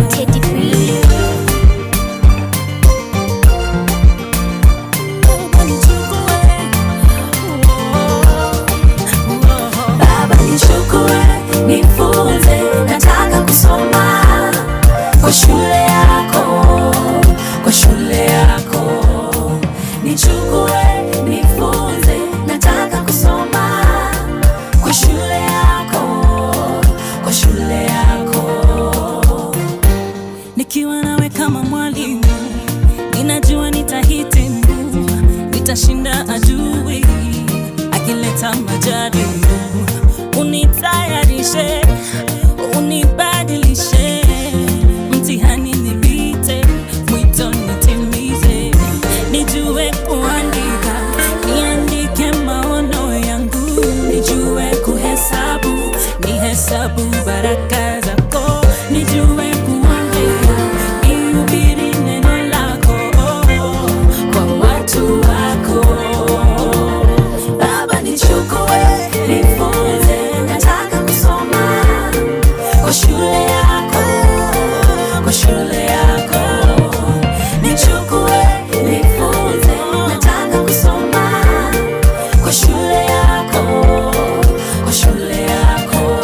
Teddy B. Baba nichukue, nifunze, nataka kusoma kwa shule yako, kwa shule yako. Nichukue, nifunze, nataka kusoma kwa shule yako, kwa shule yako. Nikiwa nawe kama mwalimu, ninajua nitahitimu, nitashinda adui akileta majaribu. Unitayarishe, unibadilishe, mtihani nipite, mwito nitimize, nijue kuandika, niandike maono yangu, nijue kuhesabu, nihesabu baraka zako, nijue kuongea, nihubiri neno lako kwa watu wako. Baba nichukue, nifunze, nataka kusoma kwa shule yako, kwa shule yako. Nichukue, nifunze, nataka kusoma kwa shule yako, kwa shule yako.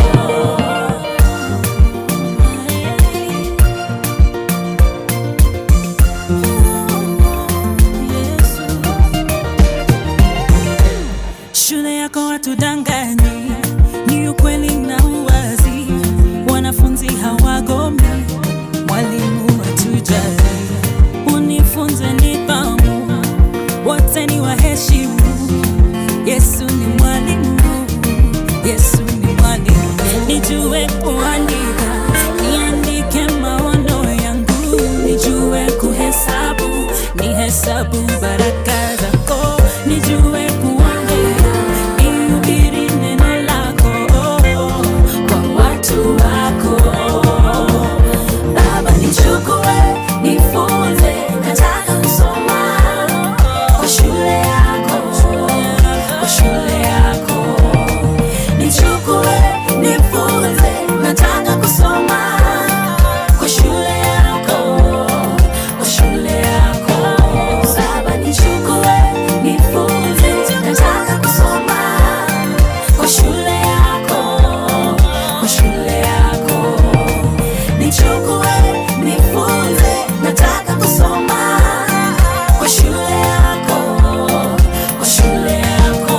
Shule yako hatudanganyi, ni ukweli na uwazi. Wanafunzi hawagomi, mwalimu hatujali. Unifunze nidhamu, wote ni waheshimu. Yesu ni mwalimu, Yesu ni mwalimu. Nijue kuandika, niandike maono yangu, nijue kuhesabu, nihesabu baraka zako, nijue kuongea, nihubiri neno lako kwa watu wako. Baba nichukue, nifunze, nataka kusoma kwa shule yako, kwa shule yako. Nichukue, nifunze, nataka kusoma kwa shule yako, kwa shule yako. Baba nichukue, nifunze, nataka kusoma kwa shule yako, kwa shule yako. Nichukue, nifunze, nataka kusoma kwa shule yako, kwa shule yako.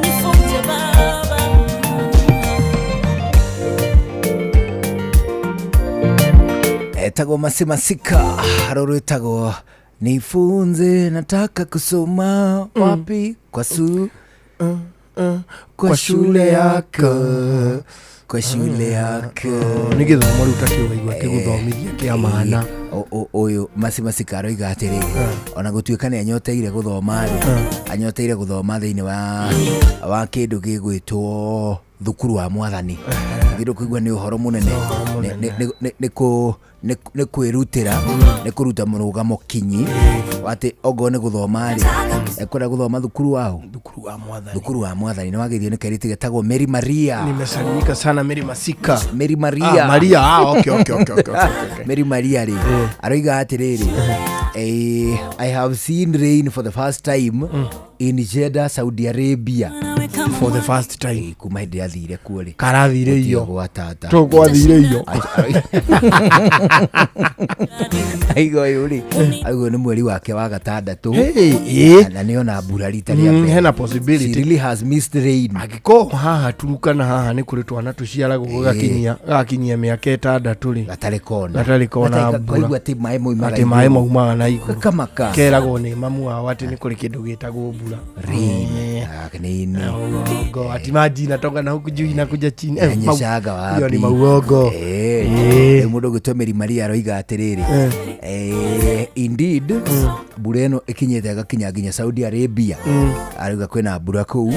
Nifunze Baba. Etagwo Masimasika, rũrũ rwĩtagwo nifunze nataka kusoma. Wapi? Kwa su kwa shule yako, kwa shule yako. Nĩ gĩthomo rĩu takĩwaigua kĩgũthomithia kĩa maana. Ũyũ Masimasika aroiga atĩrĩrĩ, ona gũtuĩka nĩ anyoteire gũthoma rĩ, anyoteire gũthoma thĩinĩ wa kĩndũ gĩgwĩtwo thukuru wa mwathani. Githĩ kũigua nĩ ũhoro mũnene. Nĩ kwĩrutĩra, nĩ kũruta mũrũgamo kinyi atĩ ongorwo nĩ gũthoma rĩ, ekwenda gũthoma thukuru wao, thukuru wa mwathani, thukuru wa mwathani. Nĩ wageithio nĩ kairĩtu getagwo Mary Maria. Nimesalimika sana Mary Masika. Mary Maria. Ah, Maria. Ah, okay. Mary Maria rĩ, aroiga atĩrĩrĩ, I have seen rain for the first time in Jeddah, Saudi Arabia. For the first time. Kuma hĩndĩ athire kuo rĩ. Karathire iyo. Gwa tata. Tũgwathire iyo. Aiga ũyũ rĩ, aiga nĩ mweri wake wa gatandatũ. Hey, Na nĩ ona mbura rita rĩa mbere. Hena possibility. She really has missed rain. Angĩkorwo haha Turukana haha nĩ kũrĩ twana tũciaragwo gagakinyia mĩaka 6 rĩ. Gatarĩ kona. Gatarĩ kona mbura. Kaigua atĩ maĩ maumaga. Atĩ maĩ maumaga na igũrũ. Kamaka. Keragwo nĩ mamu wao atĩ nĩ kũrĩ kĩndũ gĩtagwo mbura. Rain. Nini. Uongo. Ati maji inatoka na huku juu inakuja chini. Yanyeshaga wapi? Hiyo ni mauongo. Rĩu mũndũ ũgwĩtwo Mary Maria aroiga atĩrĩrĩ, indeed mbura ĩno ĩkinyĩte ĩgakinya nginya Saudi Arabia. Arauga kwĩna mbura kũu.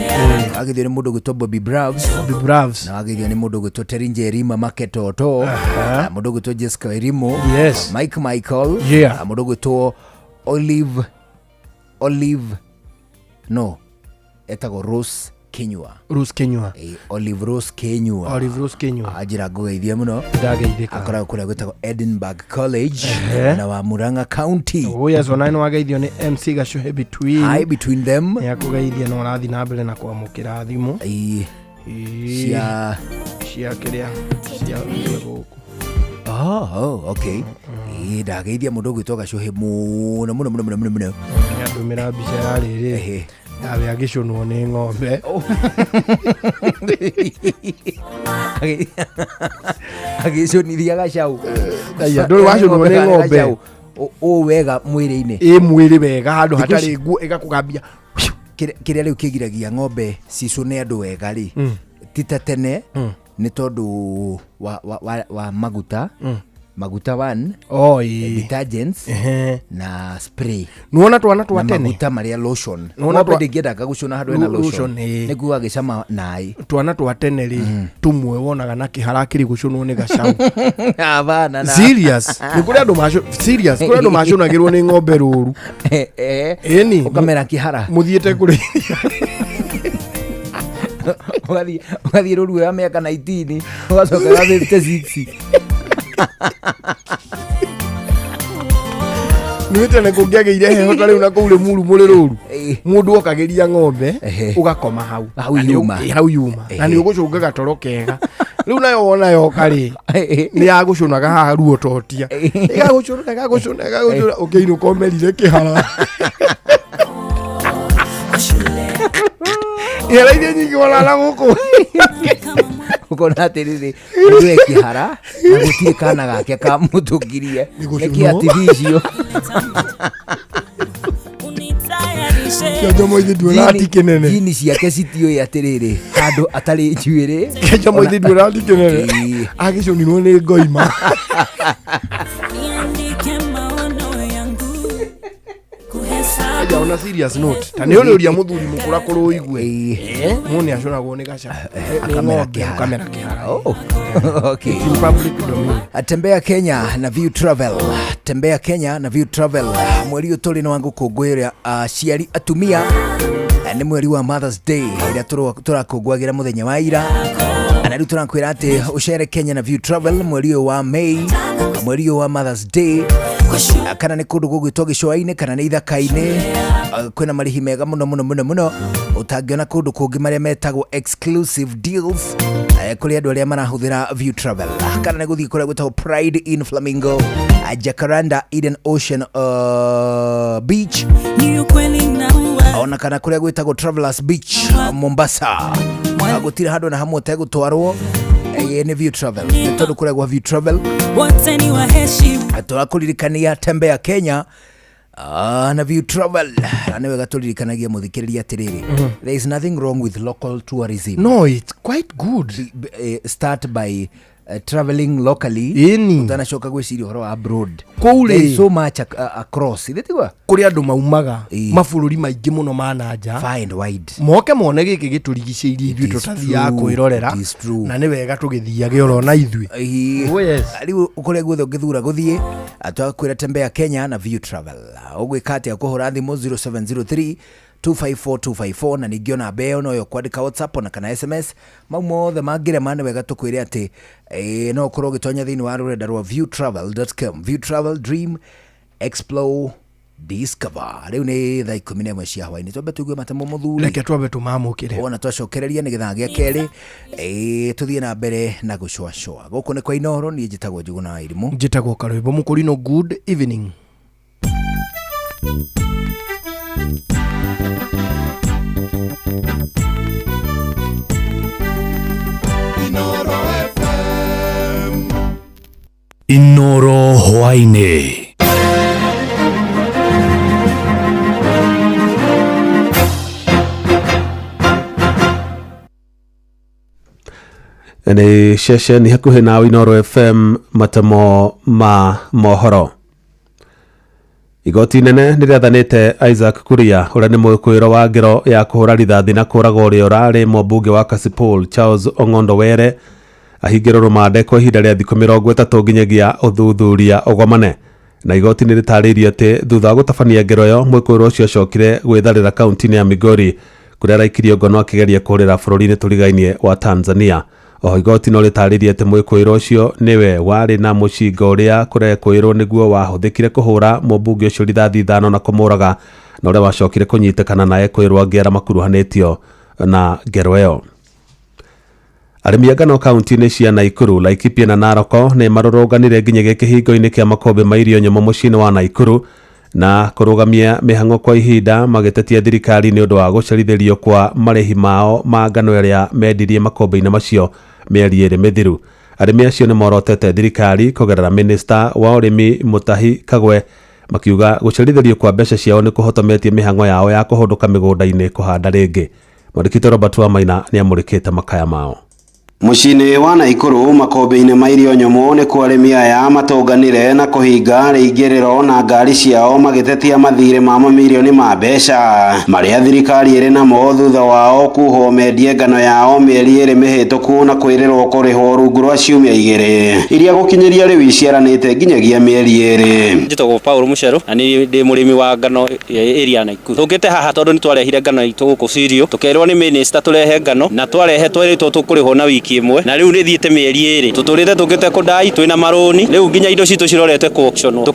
Wageithio nĩ mũndũ ũgwĩtwo Bobby Bravs. Bobby Bravs. Na wageithio nĩ mũndũ ũgwĩtwo Terry Njerima Maketoto. Na mũndũ ũgwĩtwo Jessica Wairimu. Yes. Mike Michael. Yeah. Na mũndũ ũgwĩtwo Olive no etagwo Rose Kinyua. Rose Kinyua. Olive Rose Kinyua. Olive Rose Kinyua. Anjĩra ngũgeithie mũno. Ndageithĩka. Akoragwo kũrĩa gwĩtagwo Edinburgh College na wa Murang'a County. Oh yes, ona nĩ wageithio nĩ MC Gacuhe between. Hi between them. Nĩ akũgeithia no ũrathiĩ na mbere na kwamũkĩra thimũ. Cia cia kĩrĩa cia gũkũ. Oh, okay. Ndageithia mũndũ ũgwĩtwo Gacuhe mũno mũno mũno mũno mũno. Nĩandũmĩra mbica ya rĩrĩ. Yawe agĩcũnwo nĩ ng'ombe. Agĩcũnithia gacau. Ndũrĩ wacũnwo nĩ ng'ombe. Ũ wega mwĩrĩ-inĩ. Ĩ mwĩrĩ wega handũ hatarĩ nguo ĩgakũgambia. Kĩrĩa rĩu kĩgiragia ng'ombe cicũne andũ wega rĩ, ti ta tene, nĩ tondũ wa maguta. Maguta one, detergents na spray. Nuona twana twa tene. Maguta maria lotion. Ng'ombe ndĩngĩendaga gũcũna handũ hena lotion. Nĩguo agĩcama naĩ. Twana twa tene rĩ, tũmwe wonaga na kĩhara kĩrĩ gũcũnwo nĩ gacau. Abana na. Serious. Nĩ kũrĩ andũ serious, kũrĩ andũ macũnagĩrwo nĩ ng'ombe rũru. Ĩni. Ũkamera kĩhara. Mũthiĩte kũrĩ. Ũgathiĩ rũru ya mĩaka 19, ũgacoka ga 56. Nĩ tene kũngĩagĩire heho ta rĩu na kũu Rĩmuru mũrĩ rũru, mũndũ okagĩria ng'ombe ũgakoma hau hau yuma na nĩ ũgũcũnga gatoro kega. Rĩu nayo wona yoka rĩ, nĩ yagũcũnaga haha ruo totia, ĩgagũcũna ĩgagũcũna ĩgagũcũna ũkĩinũka ũmerire kĩhara. Ihara iria nyingĩ wonana gũkũ. Ũkona atĩrĩrĩ, mũndũ e kĩhara na gũtirĩ kana gake kamũtũkirie. Nĩkĩ artificial? Kĩonjo mũithi nduona ti kĩnene. Jini ciake citiũĩ atĩrĩrĩ, handũ atarĩ njuĩrĩ. Kĩonjo mũithi nduona ti kĩnene. Agĩcũnirwo nĩ ngoima. On a serious note, ta nĩ ũrĩ ũria mũthuri mũkũra kũrũ ũigue. Mũndũ nĩ acũnagwo nĩ gaca. Akamera kĩhara. Akamera kĩhara. Okay. It's in public domain. Tembea Kenya na View Travel. Tembea Kenya na View Travel. Mweri ũyũ tũrĩ nĩ wa gũkũngũĩra aciari atumia. Nĩ mweri wa Mother's Day ĩrĩa tũrakũngũagĩra mũthenya wa ira. Na rĩu tũrakwĩra atĩ ũcere Kenya na View Travel mweri ũyũ wa May, mweri ũyũ wa Mother's Day. Kana nĩ kũndũ gũgwĩtwo gĩcũa-inĩ kana nĩ ithaka-inĩ, kwĩna marĩhi mega mũno mũno mũno mũno ũtangĩona kũndũ kũngĩ marĩa metagwo exclusive deals, kũrĩ andũ arĩa marahũthĩra View Travel. Kana nĩ gũthiĩ kũrĩa gwĩtagwo Pride in Flamingo, Jacaranda Eden Ocean Beach, ona kana kũrĩa gwĩtagwo Travelers Beach Mombasa. Gũtirĩ handũ na hamwe ũtegũtwarwo. Nĩ View Travel. Nĩ tondũ kũrĩa gwa View Travel tũrakũririkania Tembea Kenya na View Travel. Na nĩ wega tũririkanagia mũthikĩrĩria atĩrĩrĩ, there is nothing wrong with local tourism. No, it's quite good. Start by Traveling locally Ĩni. Utanacoka gwĩciria ũhoro wa abroad. Kũu rĩ- There is so much across ithe tigwa Kũrĩ andũ maumaga Ĩĩ. mabũrũri maingĩ mũno ma na nja far and wide. Moke mone gĩkĩ gĩtũrigicĩirie ithuĩ It is tũtathiaga true, kwĩrorera. it is true. Na nĩ wega tũgĩthiage oro na ithuĩ. Ĩĩ. Oh, yes. Rĩu kũrĩa guothe ũngĩthura gũthiĩ, twakwĩra tembea Kenya na View Travel. Ũgwĩka atĩa? Kũhũra thimũ 0703 254254, na ningĩ ona mbeo noyo kwandĩka WhatsApp ona kana SMS. Mau mothe mangĩrema, nĩ wega tũkwĩre atĩ no ũkorwo ũgĩtonya thĩinĩ wa rũrenda rwa viewtravel.com. View Travel, dream, explore, discover. Rĩu nĩ thaa 11 cia hwainĩ. Twambe tũigue matemo mũthuri. Reke twambe tũmamũkĩre. Wona twacokereria nĩ gĩthaa gĩa kerĩ, tũthiĩ na mbere na gũcũacũa. Gũkũ nĩ kwa Inoro. Niĩ njĩtagwo Njuguna wa Irimũ. Njĩtagwo Karwĩmbo Mũkũrinũ. Good evening. Inoro hwainĩ. Nĩ ceceni hakuhĩ na Inoro FM, matemo ma mohoro. Igoti inene nĩ rĩathanĩte Isaac Kuria, ũrĩa nĩ mwĩkũĩro wa ngero ya kũhũra rithathi na kũraga ũrĩa ũrarĩ mũmbunge wa Kasipul Charles Ong'ondo Were, ahingĩrwo rũmande kwa ihinda rĩa thikũ 30 nginyagia ũthuthuria ũgomane. Na igoti nĩ rĩtarĩirie atĩ thutha wa gũtabania ngero ĩyo, mwĩkũĩrwo ũcio acokire gwĩtharĩra kaunti-inĩ ya Migori, kũrĩa araikirio ngono akĩgeria kũrĩra bũrũri-inĩ tũrigainie wa Tanzania. Oho igoti no rĩtarĩirie atĩ mwĩkũĩrwo ũcio nĩwe warĩ na mũcinga ũrĩa kũrekũĩrwo nĩguo wahũthĩkire kũhũra mũmbunge ũcio rithathi ithano na kũmũraga, na ũrĩa wacokire kũnyitĩkana na ekũĩrwo angĩ arĩa makuruhanĩtio na ngero ĩyo. Arĩmi a ngano kaunti-inĩ cia Naikuru, Laikipia na Narok nĩ marũrũnganire nginyagia kĩhingo-inĩ kĩa makũmbĩ ma irio nyũmũ mũciĩ-inĩ wa Naikuru na kũrũgamia mĩhang'o kwa ihinda, magĩtetia thirikari nĩ ũndũ wa gũcerithĩrio kwa marĩhi mao ma ngano ĩrĩa mendirie makũmbĩ-inĩ macio mĩeri 2 mĩthiru. Arĩmi acio nĩ morotete thirikari kũgerera minista wa ũrĩmi Mutahi Kagwe, makiuga gũcerithĩrio kwa mbeca ciao nĩ kũhotometie mĩhang'o yao ya kũhũndũka mĩgũnda-inĩ kũhanda rĩngĩ. Mwandĩki Robert Wamaina nĩ amũrĩkĩte makaya mao. Mũciĩ-inĩ wa Naikuru makũmbĩ-inĩ ma irio nyũmũ nĩkuo arĩmi aya matũnganire na kũhinga rĩingĩrĩro na ngari ciao, magĩtetia mathirĩ ma mamirioni ma mbeca marĩa thirikari ĩrĩ namo thutha wao kuhwo mendie ngano yao mĩeri 2 mĩhĩtũku na kwĩrĩrwo kũrĩhwo rungu rwa ciumia 2 iria gũkinyĩria rĩu iciaranĩte nginyagia mĩeri 2. Njĩtagwo Paul Mũcerũ na nĩ ndĩ mũrĩmi wa ngano area ya Naikuru. Tũkĩte haha tondũ nĩ twarehire ngano itũ gũkũ Sirio, tũkerwo nĩ minister tũrehe ngano, na twarehe twerĩtwo tũkũrĩhwo na wiki ĩmwe, na rĩu nĩ thiĩte mĩeri 2. Tũtũrĩte tũkĩte kũndai twĩna marũni, rĩu nginya indo citũ cirorete ku auction,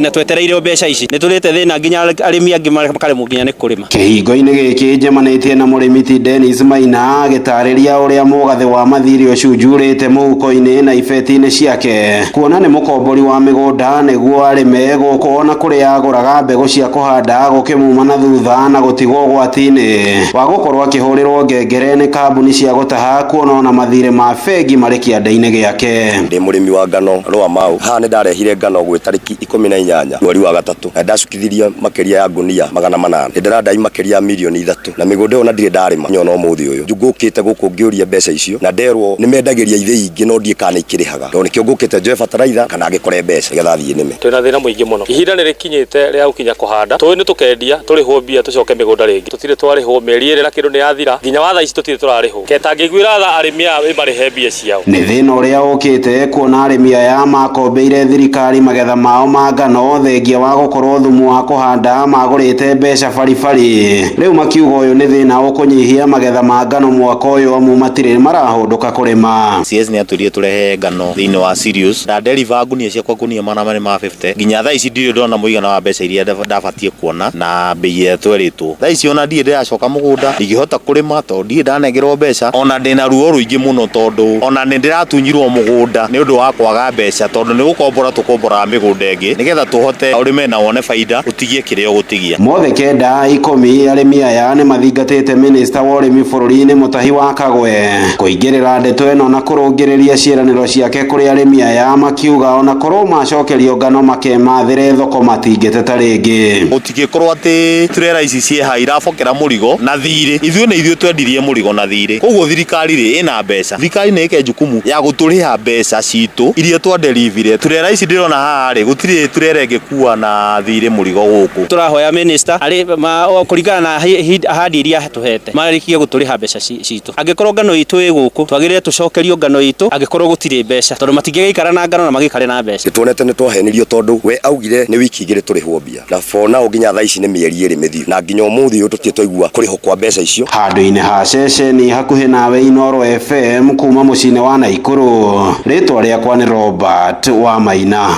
na twetereire mbeca ici. Nĩ tũrĩte thĩna nginya arĩmi angĩ makaremwo nginya nĩ kũrĩma. Kĩhingo-inĩ gĩkĩ njemanĩtie na mũrĩmi ti Dennis Maina agĩtarĩria ũrĩa mũgathĩ wa mathirĩ ũcunjurĩte mũhuko-inĩ na ibeti-inĩ ciake, kuona nĩ mũkombori wa mĩgũnda nĩguo arĩme gũkũ ona kũrĩa agũraga mbegũ cia kũhanda gũkĩmuma na thutha na gũtigwo ũgwati-inĩ wa gũkorwo akĩhũrĩrwo ngengere nĩ kambuni cia gũtaha, kuona ona mathirĩ ma bengi marĩ kĩanda-inĩ gĩake. Ndĩ mũrĩmi wa ngano rwa mau. Haha nĩ ndarehire ngano gwĩ tarĩki 18 mweri wa gatatũ, na ndacukithirie makĩria ya ngunia 800. Nĩ ndĩrandai makĩria ya mirioni 3, na mĩgũnda ĩyo na ndirĩ ndarĩma nyona ũmũthĩ ũyũ. Ngũkĩte gũkũ ngĩũria mbeca icio, na nderwo nĩ mendagĩria ithĩi ingĩ no ndiĩ kana nĩ ikĩrĩhaga. Tondũ nĩkĩo ngũkĩte njoe bataraitha kana ngĩkore mbeca nĩgetha thiĩ nĩme. Twĩna thĩna mũingĩ mũno. Ihinda nĩ rĩkinyĩte rĩa gũkinya kũhanda. Tũĩ nĩ tũkendia tũrĩhwo mbia tũcoke mĩgũnda rĩngĩ. Tũtirĩ twarĩhwo mĩeri 2 na kĩndũ nĩ yathira, nginya wa thaa ici tũtirĩ tũrarĩhwo. Ketangĩiguĩra tha arĩmi aya ĩmarĩhe mbia ciao. Nĩ thĩna ũrĩa ũkĩte kuona arĩmi aya makombeire thirikari magetha mao ma ngano thengia wa gũkorwo thumu wa kũhanda magũrĩte mbeca baribari. Rĩu makiuga ũyũ nĩ thĩna ũkũnyihia magetha ma ngano mwaka ũyũ amu matirĩ marahũndũka kũrĩma. CS nĩ atwĩrire tũrehe ngano thĩinĩ wa Sirius. Nda deliver ngunia ciakwa ngunia 450, nginya thaa ici ndirĩ ndona mũigana wa mbeca iria ndabatiĩ kuona na mbei ĩrĩa twerĩtwo. Thaa ici ona ndirĩ ndĩracoka mũgũnda, ndingĩhota kũrĩma tondũ ndirĩ ndanengerwo mbeca. Ona ndĩna ruo rũingĩ mũno tondũ ona nĩ ndĩratunyirwo mũgũnda nĩ ũndũ wa kwaga mbeca, tondũ nĩ gũkombora tũkomboraga mĩgũnda ĩngĩ nĩgetha tũhote ũrĩme na wone baida, ũtigie kĩrĩa ũgũtigia. Mothe 9 10 arĩmi aya nĩ mathingatĩte minista wa ũrĩmi bũrũri-inĩ Mutahi wa Kagwe kũingĩrĩra ndeto ĩno na kũrũngĩrĩria ciĩranĩro ciake kũrĩ arĩmi aya, makiuga ona korwo macokerio ngano makemathĩre thoko matingĩteta rĩngĩ. Gũtingĩkorwo atĩ turera ici ciĩ haha irabokera mũrigo na thirĩ, ithuĩ nĩ ithuĩ twendirie mũrigo na thirĩ, koguo thirikari rĩ ĩna mbeca. Mbeca thirikari nĩ ĩke jukumu ya gũtũrĩha mbeca citũ iria twaderivire. Turera ici ndĩrona haha rĩ, gũtirĩ turera ĩngĩkua na thirĩ mũrigo gũkũ. Tũrahoya minister arĩ kũringana na ahadi iria tũhete marĩkie gũtũrĩha mbeca citũ. Angĩkorwo ngano itũ ĩ gũkũ, twagĩrĩire tũcokerio ngano itũ angĩkorwo gũtirĩ mbeca, tondũ matingĩgĩikara na ngano na magĩikare na mbeca. Tuonete nĩ twahenirio tondũ we augire nĩ wiki igĩrĩ tũrĩhwo mbia, na for now nginya thaa ici nĩ mĩeri 2 mĩthiru, na nginya ũmũthĩ ũyũ tũtirĩ twaigua kũrĩhwo kwa mbeca icio. Handũ-inĩ ha ceceni hakuhĩ nawe Inooro FM kuma mũciĩ-inĩ wa Naikuru, rĩtwa rĩakwa nĩ Robert wa Maina.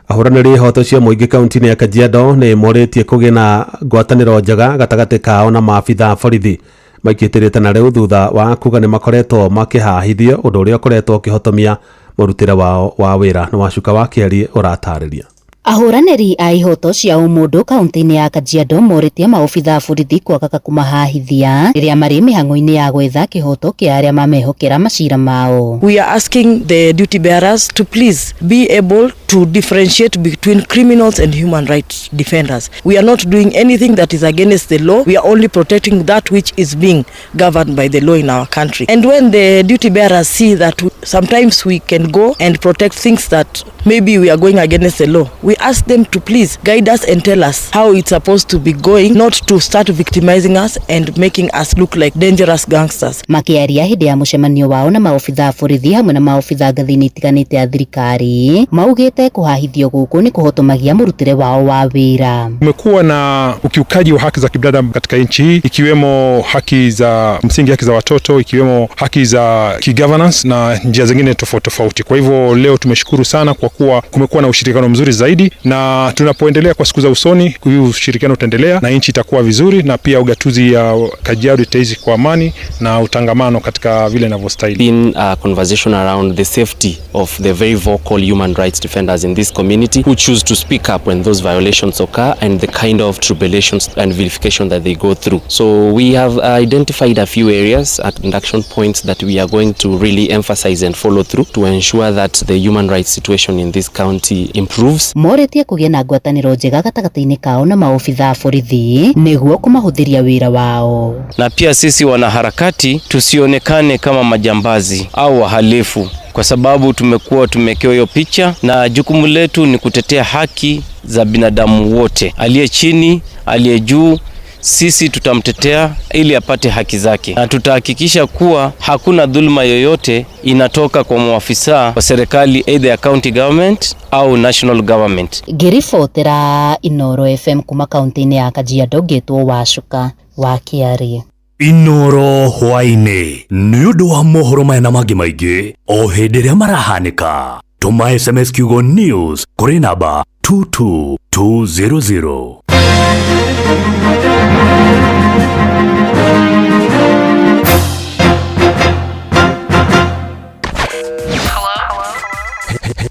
Ahũranĩri ihoto cia mũingĩ kaunti-inĩ ya Kajiado nĩ morĩtie kũgĩe na ngwatanĩro njega gatagatĩ kao na maabitha a borithi. Maikĩtĩrĩte na rĩu thutha wa kuga nĩ makoretwo makĩhahithio, ũndũ ũrĩa ũkoretwo ũkĩhotomia mũrutĩre wao wa wĩra. Nĩ Wacuka wa Kĩeri ũratarĩria. Ahũranĩri a ihoto cia ũmũndũ kaunti-inĩ ya Kajiado morĩtie maobitha a borithi kwagaga kũmahahithia rĩrĩa marĩ mĩhang'o-inĩ ya gwetha kĩhoto kĩa arĩa mamehokera macira mao. We are asking the duty bearers to please be able to differentiate between criminals and human rights defenders. We are not doing anything that is against the law. We are only protecting that which is being governed by the law in our country. And when the duty bearers see that sometimes we can go and protect things that maybe we are going against the law, we ask them to please guide us and tell us how it's supposed to be going, not to start victimizing us and making us look like dangerous gangsters. Makiaria hĩndĩ ya mũcemanio wao na maobitha a borithi hamwe na maobitha ngathĩ-inĩ itiganĩte ya thirikari, maugĩte kũhahithio gũkũ nĩ kũhotomagia mũrutĩre wao wa wĩra. Kumekuwa na ukiukaji wa haki za kibinadamu katika nchi hii, ikiwemo haki za msingi, haki za watoto, ikiwemo haki za kigovernance na njia zingine tofauti tofauti. Kwa hivyo leo tumeshukuru sana kwa kuwa kumekuwa na ushirikiano mzuri zaidi, na tunapoendelea kwa siku za usoni huu ushirikiano utaendelea na nchi itakuwa vizuri, na pia ugatuzi ya Kajiado itaishi kwa amani na utangamano katika vile inavyostahili. Been a conversation around the safety of the very vocal human rights defenders in this community who choose to speak up when those violations occur and the kind of tribulations and vilification that they go through. So we have identified a few areas and action points that we are going to really emphasize and follow through to ensure that the human rights situation in this county improves. Morĩtie kũgĩa na ngwatanĩro njega gatagatĩ-inĩ kao na maobitha a borithi nĩguo kũmahũthĩria wĩra wao. Na pia sisi wanaharakati tusionekane kama majambazi au wahalifu, kwa sababu tumekuwa tumekewa hiyo picha, na jukumu letu ni kutetea haki za binadamu wote, aliye chini, aliye juu. Sisi tutamtetea ili apate haki zake, na tutahakikisha kuwa hakuna dhuluma yoyote inatoka kwa maafisa wa serikali, either ya county government au national government. Ngĩribotera Inooro FM kuma kaunti-inĩ ya Kajiado, ngĩtwo Wacuka wa Kĩarĩ. Inooro hwaĩ-inĩ nĩ ũndũ wa mohoro maya na mangĩ maingĩ o hĩndĩ ĩrĩa marahanĩka. Tũma SMS kiugo news kũrĩ namba 22200.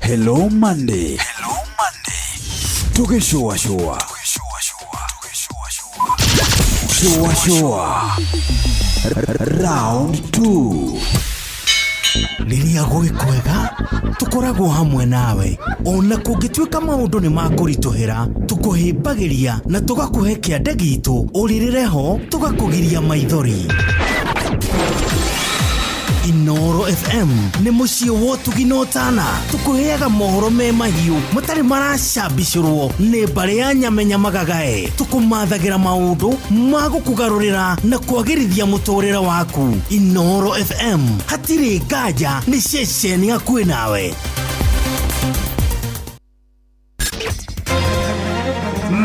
Hello Monday. Tugĩcũa cũa. Cũa cũa. Round 2. Rĩrĩa gwĩ kwega tũkoragwo hamwe nawe, ona kũngĩtuĩka maũndũ nĩ makũritũhĩra, tũkũhĩmbagĩria na tũgakũhe kĩande gitũ, ũrĩrĩre ho tũgakũgiria maithori. Inooro FM nĩ mũciĩ wa ũtugi na ũtana, tũkũheaga mohoro me mahiũ matarĩ maracambicũrwo nĩ mbarĩ ya nyamenya magagae, tũkũmathagĩra maũndũ ma gũkũgarũrĩra na kwagĩrithia mũtũrĩre waku. Inooro FM hatirĩ nganja, nĩ ceceni hakuhĩ nawe.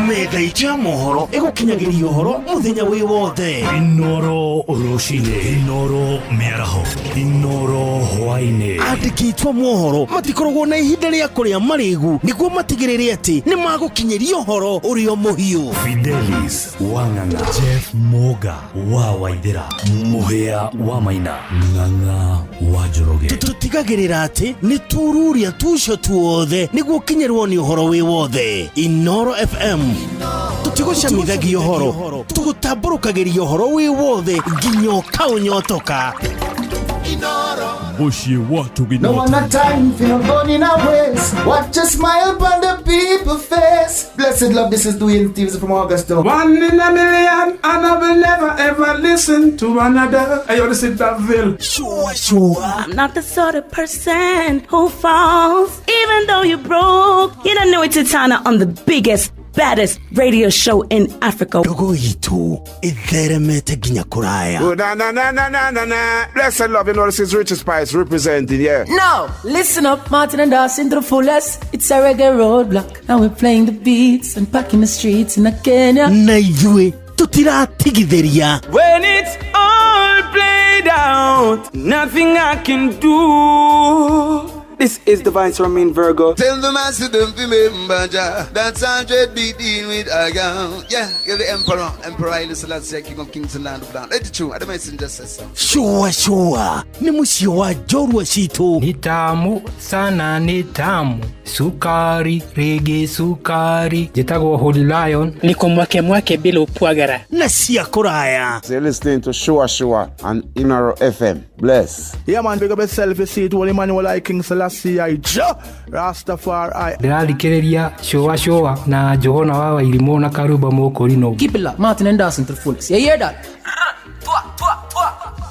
Metha itũ ya mohoro ĩgũkinyagĩria ũhoro mũthenya wĩ wothe. Inooro rũcinĩ, Inooro mĩaraho, Inooro hwaĩ-inĩ. Andĩki aitũ a mohoro matikoragwo na ihinda rĩa kũrĩa marĩgu nĩguo matigĩrĩre atĩ nĩ magũkinyĩria ũhoro ũrĩa mũhiũ. Fidelis Wang'ang'a, Jeff Moga wa Waithera, Mũhĩa wa Maina, Ng'ang'a wa Njoroge. Tũtigagĩrĩra atĩ nĩ tururia tucio tuothe nĩguo ũkinyĩrwo nĩ ũhoro wĩ wothe. Inooro FM tũtigũcamithagia ũhoro, tũgũtambũrũkagĩria ũhoro wĩ wothe nginya ũkaũnyotoka. Mũciĩ wa No one Tũginota. a time for no gun in a waste. Watch a smile upon the people face. Blessed love, this is Dwayne Stevens from Augusta. One in a million, and I will never ever listen to another. Hey, yo, this is Daville. Sure, sure. I'm not the sort of person who falls, even though you broke. You don't know it's Titana on the biggest, baddest radio show in Africa. Ndogo itũ ĩtheremete nginya kũraya. Oh, na na na na na na na. Blessed love, you know this is Richard Spice representing, yeah. Now, listen up, Martin and Dawson to the fullest. It's a reggae roadblock. Now we're playing the beats and packing the streets in Kenya. Na ithuĩ tũtiratigithĩria. When it's all played out, nothing I can do. This is Divine Romain Virgo. Tell the master don't remember Jah. That's 100 be deal with a girl. Yeah, you're the emperor. Emperor Haile Selassie, King of Kings and Land of Land. Let it true. I the messenger says so. Sure, sure. Nĩ mũciĩ wa njorua citũ. Ni tamu sana, ni tamu sukari rigi sukari. Njĩtagwo Holy Lion. Niko mwake mwake bila upwagara na cia kũraya. So you're listening to Shua Shua on Inaro FM. Bless. Yeah, man, big up yourself. You see it, Holy Emmanuel, I King Selassie, I Jah Rastafari. Ndĩrathikĩrĩria cũa cũa na Njũgũna wa Wairimũ na Karumba Mũkũrinũ. Keep it locked, Martin and Dawson to the fullest. You hear that?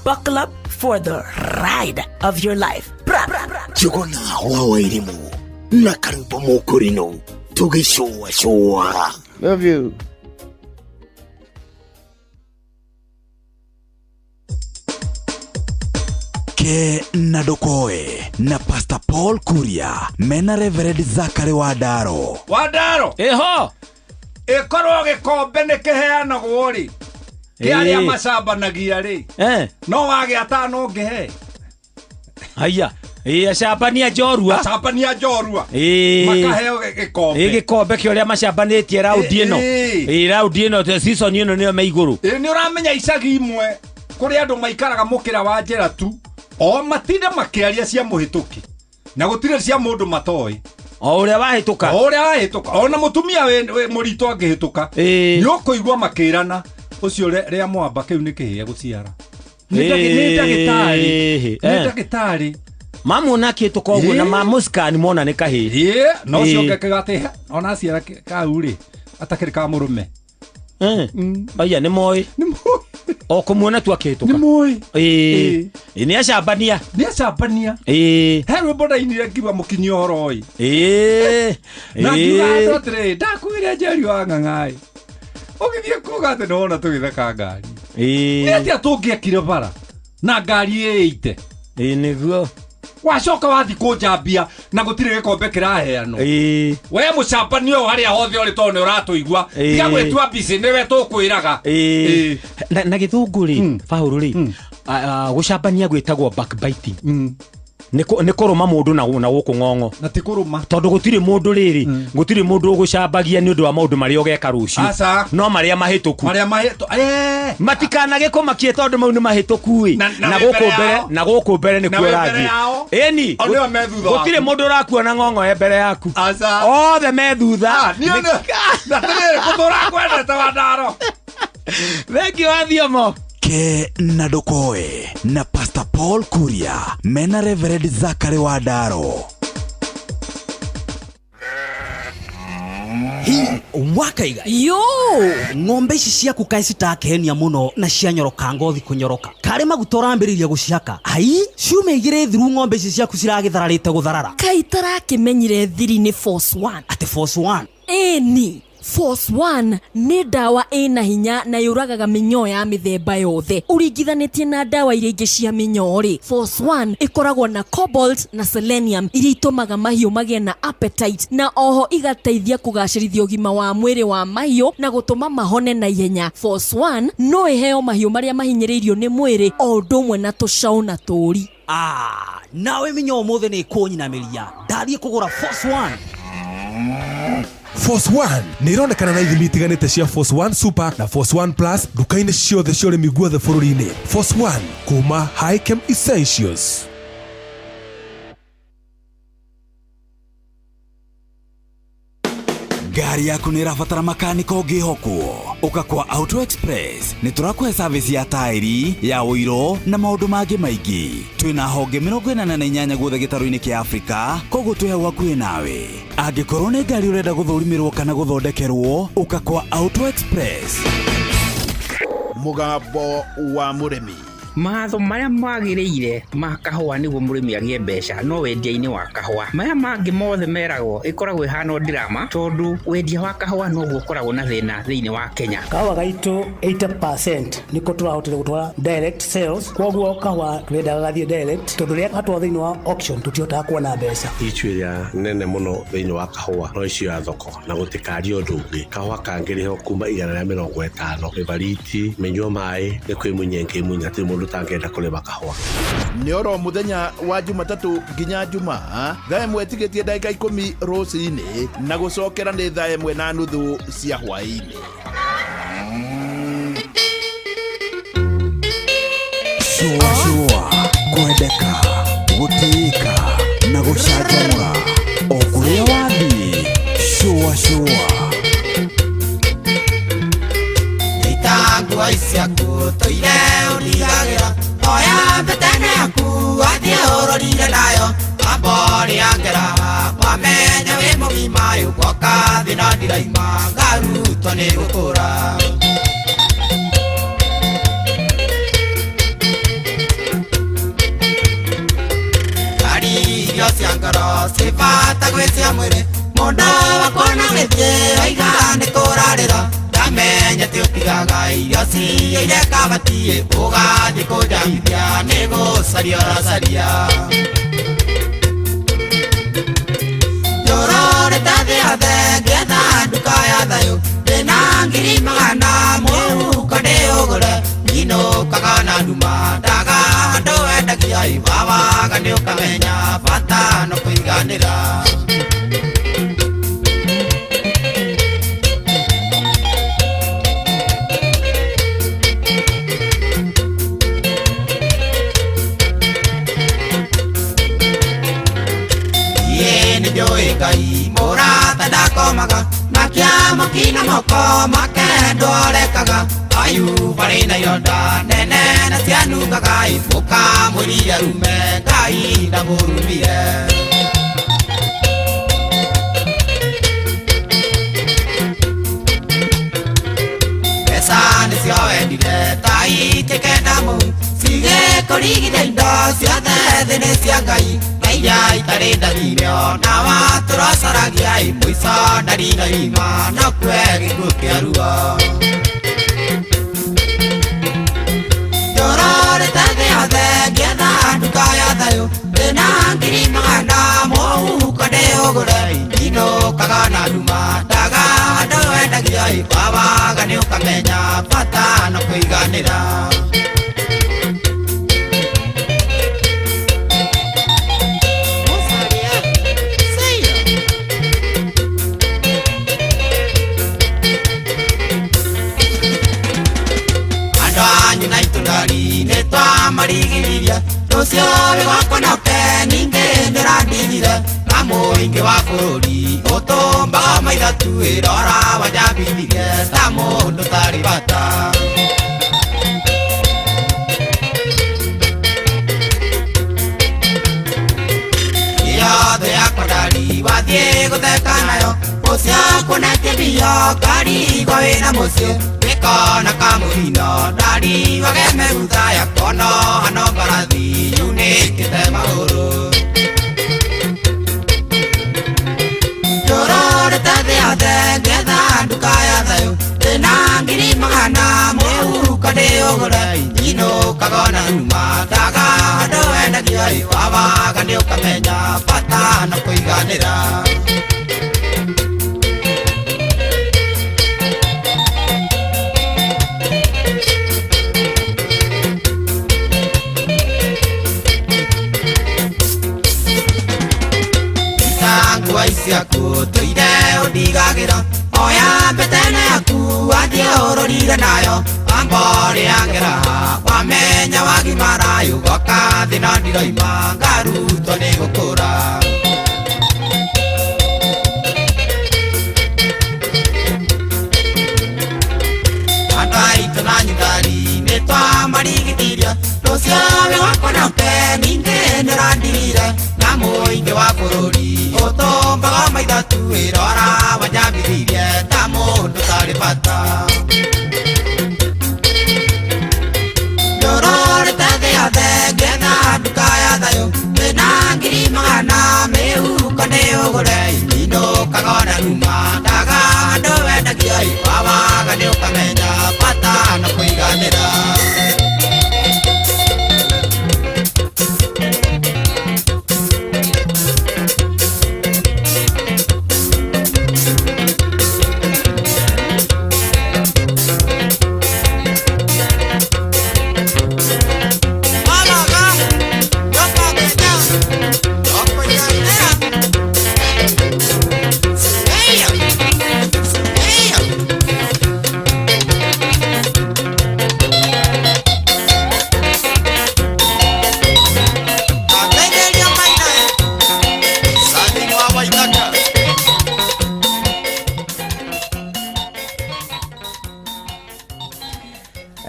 Buckle up for the ride of your life. Bra, bra, bra. Njũgũna wa Wairimũ na Karumba Mũkũrinũ tũgĩcũa cũa. Love you. Ke na ndũkoe na Pastor Paul Kuria mena Reverend Zakari Wandaro. Wandaro ĩho ĩkorwo gĩkombe nĩ kĩheanagwo rĩ kĩa arĩa macambanagia rĩ no wagĩa tano ũngĩhe. Haya, ĩ acambania njorua, acambania njorua makaheo gĩkombe, ĩ gĩkombe kĩa ũrĩa macambanĩtie raundi ĩno, ĩ raundi ĩno season ĩno nĩyo me igũrũ. Ĩ nĩ ũramenya icagi imwe kũrĩ andũ maikaraga mũkĩra wa njĩra tu o matinde makĩaria cia mũhĩtũki na gũtirĩ cia mũndũ matoĩ o ũrĩa wahĩtũka, o ũrĩa wahĩtũka, ona mũtumia wĩ mũritũ angĩhĩtũka nĩ ũkũigua makĩrana ũcio rĩa mwamba kĩu nĩ kĩhĩe gũciara. Nĩ ndagĩtarĩ, nĩ ndagĩtarĩ mamuona akĩhĩtũka ũguo na mamũscan mona nĩ kahĩĩ. Na ũcio ũngĩ atĩ ona aciara kau rĩ atakĩrĩ ka mũrũme. Aya nĩ moĩ o kũmuona tu akĩhĩtũka nĩ moĩ. Ĩ nĩ acambania, nĩ acambania. He rwĩmbo ndainire ngiuga mũkinyi ũhoro ĩ na ngiuga andũ atĩrĩ ndakuire Njeri wa Ng'ang'aĩ ũgĩthiĩ kuga atĩ nĩwona tũgĩtheka ngari. Nĩ atĩa tũngĩekire bara na ngari ĩite. Nĩguo wacoka wathi kũnjambia na gũtirĩ gĩkombe kĩraheanwo. We mũcambanio ũyũ harĩa hothe ũrĩ tondũ nĩ ũratũigua tiga gwĩtua busy nĩwe tũkwĩraga. Na gĩthũngũ rĩ Paũlũ rĩ gũcambania gwĩtagwo backbiting. Nĩ kũrũma mũndũ na gũkũ ng'ong'o na ti kũrũma tondũ gũtirĩ mũndũ rĩrĩ gũtirĩ mũndũ ũgũcambagia nĩ ũndũ wa maũndũ marĩa ũgeka rũciũ no marĩa mahĩtũku, marĩa mahĩtũ matikanagĩkũmakie tondũ mau nĩ mahĩtũku ĩ na gũkũ mbere, na gũkũ mbere nĩkuo ũrathiĩ. Ĩni gũtirĩ mũndũ ũrakuona ng'ong'o e mbere yaku, othe me thutha. Na atĩrĩrĩ gũtũra kwendete Wandaro. Thengiũ wa Thiomo. Ke na ndũkoe na Pastor Paul Kuria mena Reverend Zakari Wandaro. Hi wakaiga yo ng'ombe ici ciaku kaĩ citakenia mũno na cianyoroka ngothi kũnyoroka karĩ maguta ũrambĩrĩria gũcihaka ai ciume igĩrĩ thiru ng'ombe ici ciaku ciragĩthararĩte gũtharara kaĩ tarakĩmenyire thiri nĩ Force One. Atĩ Force One? Ĩni Force One nĩ ndawa ĩna hinya na yũragaga mĩnyoo ya mĩthemba yothe ũringithanĩtie na ndawa iria ingĩ cia mĩnyoo rĩ. Force One ĩkoragwo na cobalt na selenium iria itũmaga mahiũ magĩe na appetite na oho igateithia kũgacĩrithia ũgima wa mwĩrĩ wa mahiũ na gũtũma mahone na ihenya. Force One no ĩheo mahiũ marĩa mahinyĩrĩirio nĩ mwĩrĩ o ũndũ ũmwe na tũcaũ na tũũri. Nawe mĩnyoo ũmũthĩ nĩ ĩkũnyinamĩria ndathiĩ kũgũra Force One. Force One nĩ ironekana na ithimi itiganĩte cia Force One Super na Force One Plus nduka-inĩ ciothe cia ũrĩmi guothe bũrũri-inĩ. Force One kuma Hikem Essentials. Ngari yaku nĩ ĩrabatara makanika ũngĩhokwo. Ũka kwa Auto Express nĩ tũrakũhe service ya taĩri, ya ũiro na maũndũ mangĩ maingĩ. Twĩna honge 48 guothe gĩtarũ-inĩ kĩa Afrika, koguo twĩ hau hakuhĩ nawe. Angĩkorwo nĩ ngari ũrenda gũthũrimĩrwo kana gũthondekerwo, ũka kwa Auto Express. Mũgambo wa mũrĩmi. Mawatho marĩa magĩrĩire ma kahũa nĩguo mũrĩmi agĩe mbeca no wendia-inĩ wa kahũa. Maya mangĩ mothe meragwo ĩkoragwo ĩhana o ndirama tondũ wendia wa kahũa noguo ũkoragwo na thĩna thĩinĩ wa Kenya. Kahũa gaitũ 80% nĩko tũrahotire gũtwara direct sales, koguo kahũa tũrendaga gathiĩ direct tondũ rĩrĩa gatwarwo thĩinĩ wa auction tũtihotaga kuona mbeca. Ichu ĩrĩa nene mũno thĩinĩ wa kahũa no icio ya thoko na gũtikaria ũndũ ũngĩ. Kahũa kangĩrĩhwo kuma 150 ĩbariti mĩnyua maĩ nĩ kwĩmunya ĩngĩmunya hatirĩ mũndũ ũtangĩenda kũrĩma kahũa. Nĩ oro mũthenya wa Jumatatũ nginya Jumaa thaa 1 tigĩtie ndagĩka 10 rũcinĩ na gũcokera nĩ thaa 1:30 cia hwaĩ-inĩ. Shua shua, kwendeka, gũtĩĩka na gũcanjamũra o kũrĩa wathiĩ. Shua shua. Ita nguo ciaku tũire ũndigagĩra oya mbetene yaku wathiĩ ũrorire nayo ambori ya ngera wamenya wĩ mũgima ũgoka thĩna ndiraima ngarutwo nĩ gũkũra. Ngari irio cia ngoro ciĩ bata gwĩ cia mwĩrĩ mũndũ wakona gĩthiĩ waiga nĩ kũrarĩra ndamenya ti ũtigaga irio ciiyũire kabati ũgathiĩ kũnjambithia nĩ gũcaria ũracaria. Njũrũrĩte thĩ yothe ngĩetha nduka ya thayũ ndĩna 100,000 mũhuko ndĩũgũre nyinũkaga na nduma ndaga handũ wendagia iwawaga nĩ ũkamenya bata no kũiganĩra. Nĩnjũĩ Ngai mũrata ndakomaga na kĩama kĩna moko make ndwarekaga Ayubu arĩ na ironda nene na cianungaga mũkamwĩrire arume Ngai ndamũrumire. Mbeca nĩcio wendire ta itikenda mũhu cigĩkũrigithia indo ciothe thĩ nĩ cia Ngai na iria itarĩ ndarire ona watũrocaragia mũico ndari na ima no kue gĩkuũ kĩa ruo. Njũrũrĩte thĩ yothe ngĩetha nduka ya thayũ ndĩna 100,000 mũhuko ndĩũgũre nyinũkaga na nduma ndaga handũ wendagia wawaga nĩ ũkamenya bata no kũiganĩra. Nĩtwamarigiririe rũciũ rũgokwo noke ningĩ nĩũrandigire na mũingĩ wa bũrũri ũtũmbaga maitho tu ĩrora wanjambithirie ta mũndũ ũtarĩ bata. Yothe yakwa ndari wathiĩ gũtheka nayo mũciĩ ũkuonetie mbia ngarigwo wĩna mũciĩ wĩkona kamũhino ndari wagemegutha yakono hano mbarathi yunĩkĩte magũrũ. Njũrũrĩte thĩ yothe ngĩetha nduka ya thayũ ndĩna 100,000 mũhuko ndĩũgũre nyinũkaga ona nduma ndaga handũ wendagia wawaga nĩ ũkamenya bata no kũiganĩra. Nguo ciaku tũire ũndigagĩra oya mbetene yaku wathiĩ ũrorire nayo ambori ya ngera wamenya wagimara ũgoka thĩna ndiroima ngarutwo nĩ gũkũra. Ũcio wakwa nake ningĩ nĩũrandirire na mũingĩ wa bũrũri ũtũmbaga maitho tu ĩrora wanjambithirie ta mũndũ ũtarĩ bata. Ndũrorĩte thĩ yothe ngĩetha nduka ya thayũ ndĩna ngiri magana mĩhuko nĩ ũgũre inũkaga ona ruma ndaga andũ wendagio wawaga nĩ ũkamenya bata na kũiganĩra.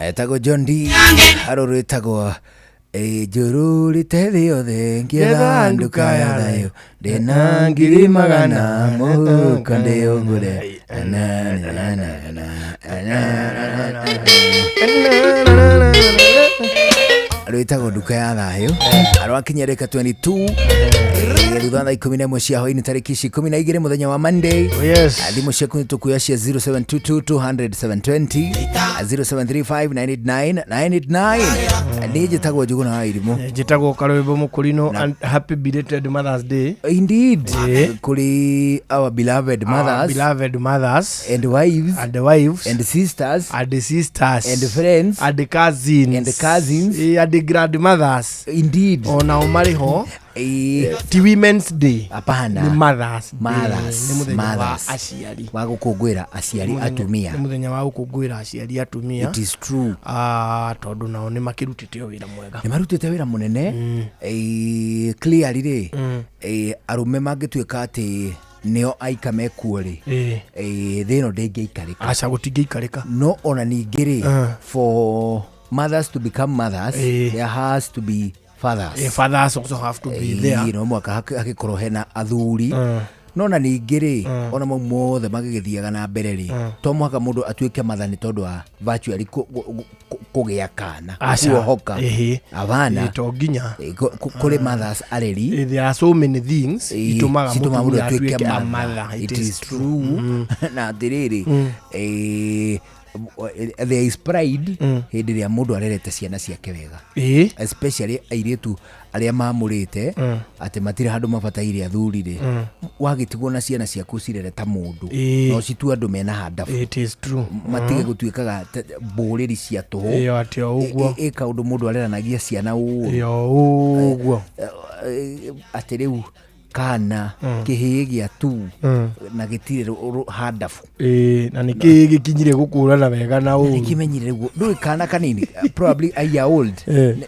Etagwo John D harå rwĩtagwo njũrũrĩte thĩ yothe ngĩetha nduka ya thayũ ndĩna ngiri magana mũhuko ndĩũgũre. Rwĩtagwo nduka ya thayũ arwakinya rĩka 22 thutha thaa 11 cia hwainĩ tarĩki ici 12 mũthenya wa Monday. Thimũ ciaku nĩ tũkuoya cia 0722 200 720 0735 989 989. Niĩ njĩtagwo Njũgũna wa Irimũ. Njĩtagwo Karwĩmbo Mũkũrinũ, and happy belated Mother's Day. Indeed. Kũrĩ our beloved mothers. Our beloved mothers and wives and wives and sisters and sisters and friends and cousins and cousins and grandmothers. Indeed. Onao marĩ ho. Ti Women's Day. Hapana. Nĩ Mothers Day. Mothers. Nĩ mũthenya wa Mothers. aciari. Wa gũkũngũĩra aciari atumia. Nĩ mũthenya wa gũkũngũĩra aciari atumia. It is true. Tondũ nao nĩ makĩrutĩte o wĩra mwega. Nĩ marutĩte wĩra mũnene. Clearly rĩ, arũme mangĩtuĩka atĩ nĩo aika mekuo rĩ, thĩ ĩno ndĩngĩikarĩka. Aca, gũtingĩikarĩka. No ona ningĩ rĩ, for mothers to become mothers, there has to be fathers. Fathers also have to be there. No mwaka hagikorwo hena athuri. No na ningĩ rĩ, ona mau mothe magĩgĩthiaga na mbere rĩ, to mũhaka mũndũ atuĩke mother nĩ tondũ wa virtually kũgĩa kana kuohoka. Abana. To nginya. Kũrĩ mothers areri. There are so many things itũmaga mũndũ atuĩke a mother. It is true. Na atĩrĩrĩ, there is pride hĩndĩ ĩrĩa mũndũ arerete ciana ciake wega. Especially airĩtu arĩa mamũrĩte atĩ matirĩ handũ mabataire athuri rĩ, wagĩtigwo na ciana ciaku cirere ta mũndũ no citue andũ mena handabu. It is true. Matige gũtuĩkaga mbũrĩri cia tũhũ. Ĩyo atĩ o ũguo. Ĩ kaũndũ mũndũ areranagia ciana ũũ. Ĩyo ũguo. Atĩ rĩu kana kĩhĩĩ gĩa tu na gĩtirĩ handabu. Na nĩkĩĩ gĩkinyire gũkũrana wega na ũũru. Nĩkĩmenyire ũguo. Ndũĩ kana kanini probably a year old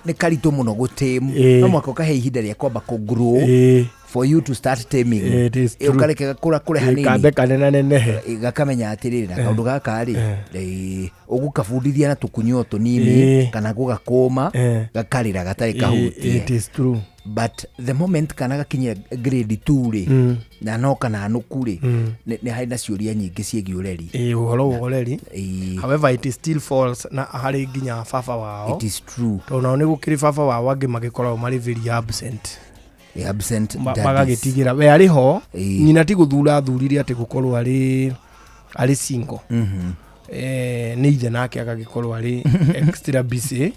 nĩ karitũ mũno gũtame. No mũhaka ũkahe ihinda rĩa kwamba kũ grow for you to start taming. Ũkareke gakũra kũre hanini. Kambe kanenanenehe. Gakamenya atĩrĩrĩ na kaũndũ gaka rĩ, ũgũkabundithia na tũkunyo tũnini kana gũgakũma gakarĩra gatarĩ kahutie. It is true. But the moment kana gakinyia grade 2 rĩ, na no kana nũku rĩ, nĩ harĩ na ciũria nyingĩ ciĩgiĩ ũreri. Ũhoro wa ũreri. However, it is still false na harĩ nginya baba wao. It is true. Tondũ nao nĩ gũkĩrĩ baba wao angĩ magĩkoragwo marĩ very absent. Absent daddies. Magagĩtigĩra we arĩ ho, nyina ti gũthura athurire atĩ gũkorwo arĩ single. Nĩ ithe nake agagĩkorwo arĩ extra busy.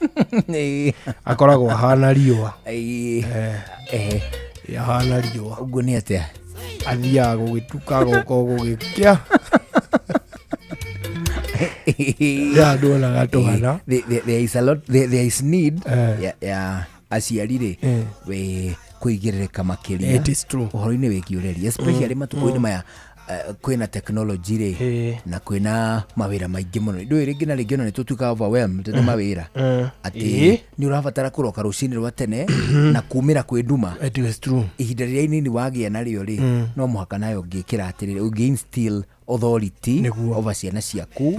Akoragwo ahana riũa. Ahana riũa. Ũguo nĩ atĩa? Athiaga gũgĩtuka gũko gũgĩkĩa. Ya nduonaga twana. There is a lot, there is need ya aciari rĩ we kũigĩrĩrĩka makĩria. It is true. Ũhoro-inĩ wĩgiĩ ũreri especially matukũ-inĩ maya kwĩna technology rĩ na kwĩna mawĩra maingĩ mũno. Ndũĩ rĩngĩ na rĩngĩ ona nĩ tũtuĩkaga overwhelmed nĩ mawĩra atĩ nĩ ũrabatara kũroka rũcinĩ rwa tene na kumĩra kwĩ nduma. It is true. Ihinda rĩrĩa inini wagĩa narĩo rĩ, no mũhaka nayo ũngĩkĩra atĩrĩrĩ, ũngĩ instill authority over ciana ciaku.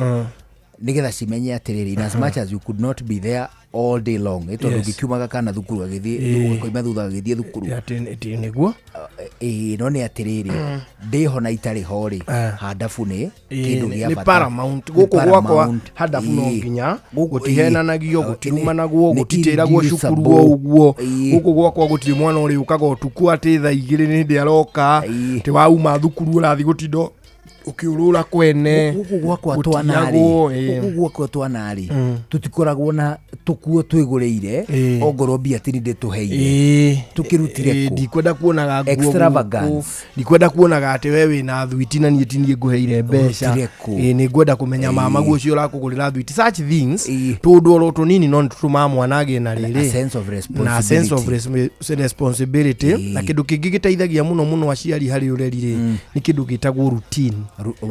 Nĩgetha cimenye atĩrĩrĩ, in as much as you could not be there all day long, ĩ tondũ Yes. ngĩkiumaga kana thukuru agĩthiĩ, koima thutha agĩthiĩ thukuru. Atĩ nĩguo. Ĩĩ, no nĩ atĩrĩrĩ, ndĩho na itarĩ ho rĩ, handabu nĩ kĩndũ gĩa Nĩ bata. paramount. Nĩ Gũkũ gwakwa paramount. handabu no nginya Gũkũ, gũtihenanagio, gũtirumanagwo, nĩ gũtitĩragwo cukuru o irreducible. ũguo. Gũkũ gwakwa gũtirĩ mwana ũrĩũkaga ũtukũ atĩ thaa 2 nĩ hĩndĩ aroka, atĩ wauma thukuru ũrathiĩ gũtinda ũkĩũrũra kwene. Gũkũ gwakwa twana rĩ, Gũtiyagwo, gũkũ gwakwa twana rĩ, tũtikoragwo na tũkuo twĩgũrĩire, ongorwo mbia tini ndĩtũheire, tũkĩrutire kũ? Ndikwenda kuonaga nguo Extravagance. gũkũ. Ndikwenda kuonaga atĩ we wĩna thwiti na niĩ tiniĩ ngũheire mbeca. Ũrutire kũ? Nĩ ngwenda kũmenya mama guo ũcio ũrakũgũrĩra thwiti, such things, tũndũ oro tũnini no nĩtũtũmaga mwana agĩe na rĩrĩ A sense of na sense of responsibility. responsibility. Na kĩndũ kĩngĩ gĩteithagia mũno mũno aciari harĩ ũreri rĩ, nĩ kĩndũ gĩtagwo routine.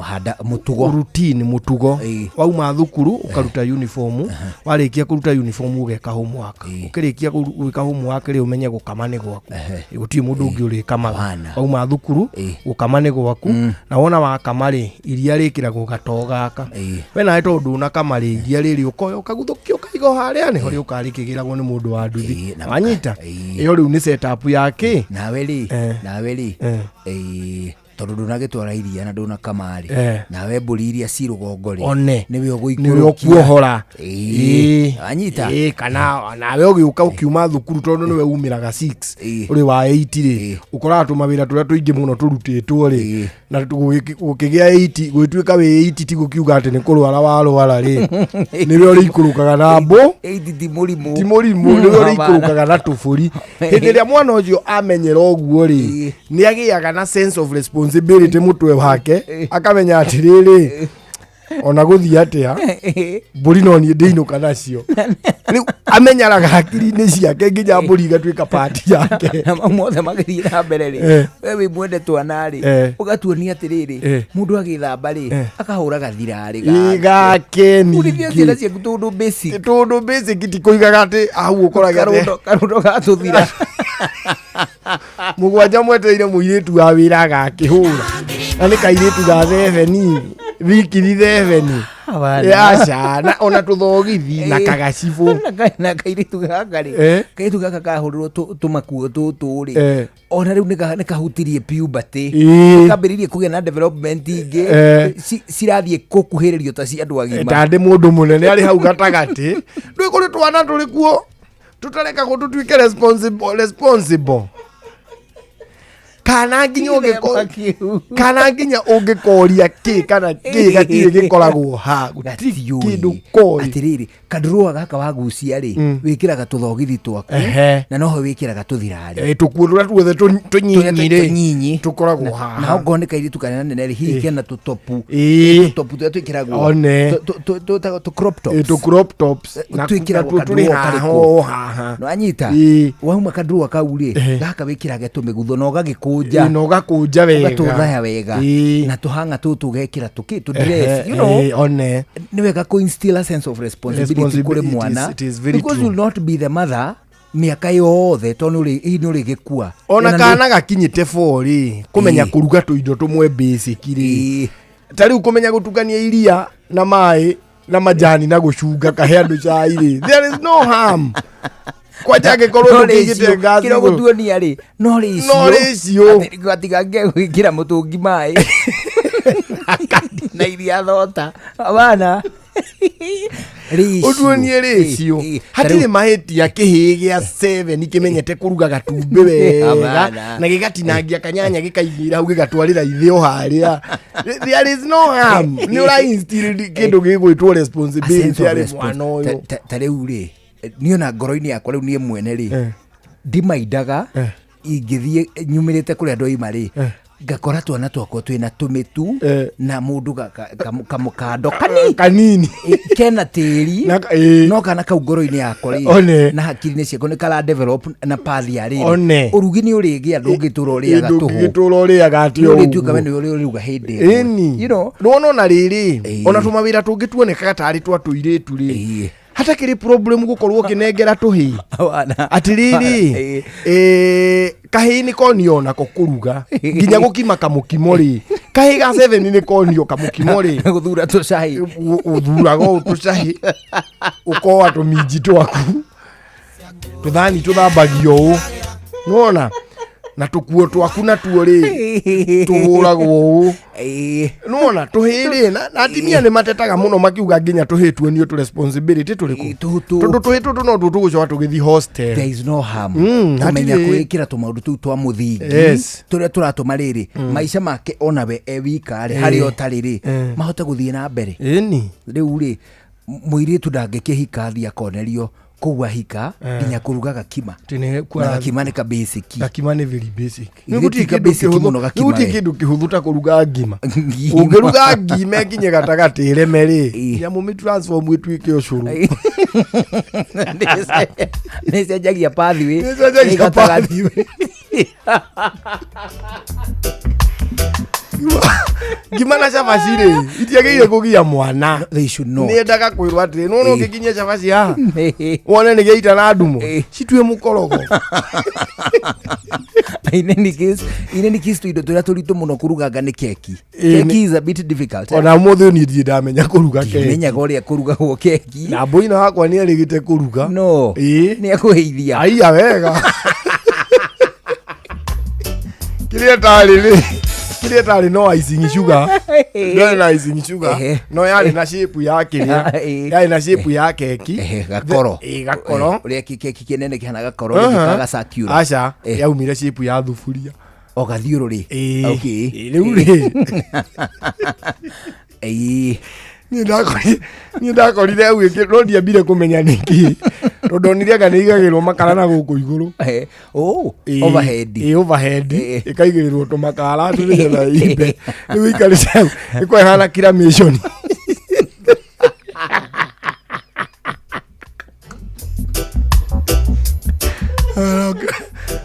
Handa mũtugo. Routine, mũtugo. Wauma thukuru ũkaruta uniform, warĩkia kũruta uniform ũgeka homework, ũkĩrĩkia gwĩka homework rĩ, ũmenye gũkama nĩ gwaku. Gũtirĩ mũndũ ũngĩ ũrĩkamaga. Wauma thukuru gũkama nĩ gwaku, na wona wakama rĩ, iria rĩkĩragwo gatoo gaka. We nawe tondũ ndũnakama rĩ, iria rĩrĩ ũkoya ũkaguthũkia ũkaiga o harĩa nĩho rĩũkaga rĩkĩgĩragwo nĩ mũndũ wa nduthi. Wanyita? Ĩyo rĩu nĩ setup ya kĩ. Nawe rĩ, nawe rĩ, tondũ ndũnagĩtwara iria na ndũnakama rĩ, nawe mbũri iria ci rũgongo rĩ, One. nĩwe Nĩwe ũgũikũrũkia. ũkuohora. Wanyita? Kana nawe ũgĩũka ũkiuma thukuru, tondũ nĩwe umĩraga 6 ũrĩ wa 8 rĩ, ũkoraga tũmawĩra tũrĩa tũingĩ mũno tũrutĩtwo rĩ, na gũkĩgĩa 8, gũgĩtuĩka wĩ 8, ti gũkiuga atĩ nĩ kũrwara warwara rĩ, nĩwe ũrĩikũrũkaga na mbũ. 8 ti mũrimũ. Ti mũrimũ, nĩwe ũrĩikũrũkaga na tũbũri. Hĩndĩ ĩrĩa mwana ũcio amenyera ũguo rĩ, nĩ agĩaga na sense of responsibility mũtwe wake, akamenya atĩrĩrĩ, ona gũthiĩ atĩa, mbũri no niĩ ndĩinũka nacio. Rĩu amenyaraga hakiri-inĩ ciake nginya mbũri igatuĩka pati yake. Na mau mothe magĩthiĩ na mbere rĩ, we wĩ mwende twana rĩ, ũgatuonia atĩrĩrĩ, mũndũ agĩthamba rĩ, akahũra gathirarĩ. Ĩ, gake. Urithia ciana Ningĩ ciaku tũndũ basic. Tũndũ basic, ti kũigaga atĩ hau ũkoraga atĩ- Karũndo gatũthira. 7 mwetereire mũirĩtu wa wĩra agakĩhũra, na nĩ kairĩtu ga thebeni, wikiri thebeni. Hapana. Aca, na ona tũthogithi na kagacibũ. Na kairĩtu gaka rĩ, kairĩtu gaka kahũrĩrwo tũmakuo tũtũ rĩ, ona rĩu nĩ kahutirie puberty, kambĩrĩirie kũgĩa na development ingĩ cirathiĩ gũkuhĩrĩrio ta cia andũ agima. Tandĩ mũndũ mũnene arĩ hau gatagatĩ, ndwĩ kũrĩ twana tũrĩ kuo tũtarekagwo tũtuĩke responsible, kana nginya kana nginya ũngĩkoria kĩ kana kĩ gatirĩ gĩkoragwo ha, gũtirĩ kĩndũ koĩ. Atĩrĩrĩ, kandurũa gaka wagucia rĩ, wĩkĩraga tũthogithi twaku, na noho wĩkĩraga tũthirarĩ. Tũkuo tũrĩa tuothe tũnyinyi rĩ, tũnyinyi tũkoragwo na haha. okorwo nĩ kairĩtu kanene nene rĩ, hihi kena tũtopu, tũtopu tũrĩa twĩkĩragwo One. tũ crop tops. Tũ crop tops. Twĩkĩragwo Natuo tũrĩ kandurũa haha karĩkũ? o haha. Nĩwanyita? Wauma kandurũa kau rĩ, gaka wĩkĩrage tũmĩgutho na ũgagĩkũnja. Na ũgakũnja wega. Ũgatũthaya wega, na tũhanga tũtũ ũgekĩra tũkĩ tũ dress, you know. One. Nĩ wega kũ instill a sense of responsibility kũrĩ mwana, It is very because true. you'll not be the mother mĩaka yothe, tondũ nĩ hihi nĩ ũrĩgĩkua. Ona Ĩna nĩ- kana gakinyĩte 4 rĩ, kũmenya kũruga tũindo tũmwe basic rĩ, ta rĩu kũmenya gũtukania iria na maĩ na majani na gũcunga kahe andũ cai rĩ, there is no harm, kwanja angĩkorwo No ndũkĩigĩte rĩcio, ngaci kĩrĩa igũrũ. ũgũtuonia rĩ, no rĩcio. No rĩcio. Gatigange gwĩkĩra mũtũngi maĩ na iria thota abana. Ũtuonie rĩcio hatirĩ mahĩtia, kĩhĩĩ gĩa 7 kĩmenyete kũruga gatumbĩ wega Hapana. na gĩgatinangia kanyanya gĩkaigĩra hau gĩgatwarĩra ithe o harĩa, there is no harm. Nĩ ũra instill kĩndũ gĩgwĩtwo responsibility harĩ mwana ũyũ. Ta rĩu rĩ, niĩ ona ngoro-inĩ yakwa rĩu niĩ mwene rĩ, ndimaindaga ingĩthiĩ nyumĩrĩte kũrĩa andũ aima rĩ, ngakora twana twakwa twĩna tũmĩtu na mũndũ kamũkando kanini kena tĩri, no kana kau ngoro-inĩ yakwa rĩ, One. na hakiri-inĩ ciakwa nĩ kara develop na path ya rĩrĩ, One. ũrugi nĩ ũrĩgĩa, ndũngĩtũra ũrĩaga tũhũ. Ndũngĩgĩtũra ũrĩaga atĩ o Nĩ ũrĩtuĩka ũguo. we nĩwe ũrĩa ũrĩruga hĩndĩ ĩmwe. Ĩni nĩwona ona rĩrĩ, ona tũmawĩra tũngĩ tuonekaga tarĩ twa tũirĩtu rĩ, Hatakĩrĩ problem gũkorwo ũkĩnengera tũhĩĩ. Atĩrĩrĩ, kahĩĩ nĩ konio nako kũruga nginya gũkima kamũkimo rĩ, kahĩĩ ga 7 nĩ konio kamũkimo rĩ, gũthura tũcai, ũthuraga ũũ tũcai, ũkoa tũminji twaku, tũthani tũthambagio ũũ, nĩwona, na tũkuo twaku natuo rĩ tũhũragwo ũũ, nĩwona tũhĩĩ rĩ, na atimia nĩ matetaga mũno makiuga nginya tũhĩĩ tuonio tũ responsibility tũrĩkũ, tondũ tũhĩĩ tũtũ no tuo tũgũcoka tũgĩthiĩ hostel. There is no harm kũmenya kwĩkĩra tũmaũndũ tũu twa mũthingi tũrĩa tũratũma rĩrĩ maica make onawe e wika rĩ, harĩa ũtarĩ rĩ, mahote gũthiĩ na mbere. Ĩni. Rĩu rĩ, mũirĩtu ndangĩkĩhika athiĩ akonerio kũu ahika nginya kũruga gakima. Na gakima nĩ ka basic. Gakima nĩ very basic. Githĩ Nĩ ti gũtirĩ ka kĩndũ basic kĩhũthũ- mũno gakima nĩ gũtirĩ we. kĩndũ kĩhũthũ ta kũruga ngima. Ngima. Ũngĩruga ngima ĩkinye gatagatĩ ĩreme rĩ, nyamũ mĩ transform ĩtuĩke ũcũrũ. Nĩ cenjagia pathway. Nĩ cenjagia Ĩ gatagatĩ. pathway. Ngima na cabaci rĩ, itiagĩrĩire kũgia mwana. They should not. Nĩendaga kwĩrwo atĩrĩ, nĩwona ũngĩkinyia cabaci haha, wone nĩ gĩaita na ndumo, citue mũkorogo. In any case, in any case tũindo tũrĩa tũritũ mũno kũruganga nĩ keki. Keki is a bit difficult. Ona ũmũthĩ ũyũ niĩ ndirĩ ndamenya kũruga keki. Ndimenyaga ũrĩa kũrugagwo keki. Na mbũina wakwa nĩ erĩgĩte kũruga. No. Nĩ akũheithia. Aiya wega. Kĩrĩa ĩtarĩ rĩ, kĩrĩa ĩtarĩ no icing sugar. Ndĩarĩ na icing sugar. No yarĩ na shape ya kĩrĩa. Yarĩ na shape ya keki. Gakoro. Gakoro. Ũrĩa keki kĩnene kĩhana gakoro gĩkaga circular. Aca, yaumire shape ya thuburia. O gathiũrũrĩ. Okay. Rĩu rĩ. Niĩ ndakorire hau ĩngĩ, no ndiambire kũmenya nĩkĩ. Tondũ ndonire anga nĩ igagĩrwo makara na gũkũ igũrũ. Overhead. Overhead. Ĩkaigĩrĩrwo tũmakara atĩ nĩgetha ĩimbe. Rĩu ĩikarĩte hau, ĩkorwo ĩhana cremation.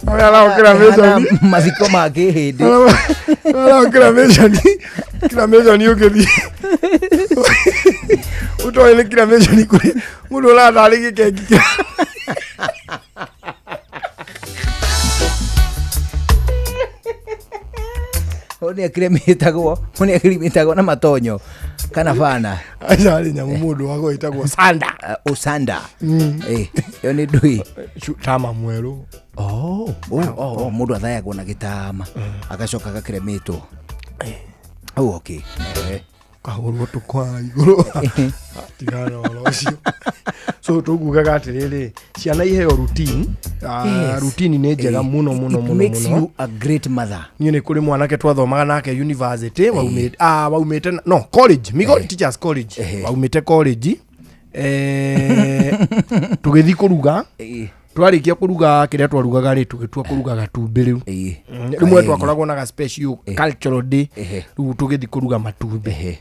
Ĩhana mathiko ma kĩhĩndĩ. Cremation ũngĩthiĩ ũtoĩ nĩ cremation kũrĩ mũndũ ũratarĩ gĩkengi kĩa Ũyũ nĩ akiremĩtagwo, ũyũ nĩ akiremĩtagwo na matonyo kana bana. Aca rĩ, nyamũ mũndũ wa gwĩtagwo sanda. Ũsanda. Ĩyo nĩ ndũĩ. Tama mwerũ. Oh, mũndũ athayagwo na gĩtama agacoka agakiremĩtwo. Oh, okay. Kahũrwo tũkwa igũrũ. Tigana na ũhoro ũcio. So tũkugaga atĩrĩrĩ, ciana iheo routine. Routine nĩ njega mũno, mũno, It mũno, makes mũno. you a great mother. Niĩ nĩ kũrĩ mwanake twathomaga nake university, waumĩte no, college, Migori Teachers College. Waumĩte college. Tũgĩthiĩ kũruga. Twarĩkia kũruga kĩrĩa twarugaga rĩ, tũgĩtua kũruga gatumbĩ rĩu. Rĩmwe twakoragwo na ga special cultural day. Rĩu tũgĩthiĩ kũruga matumbĩ.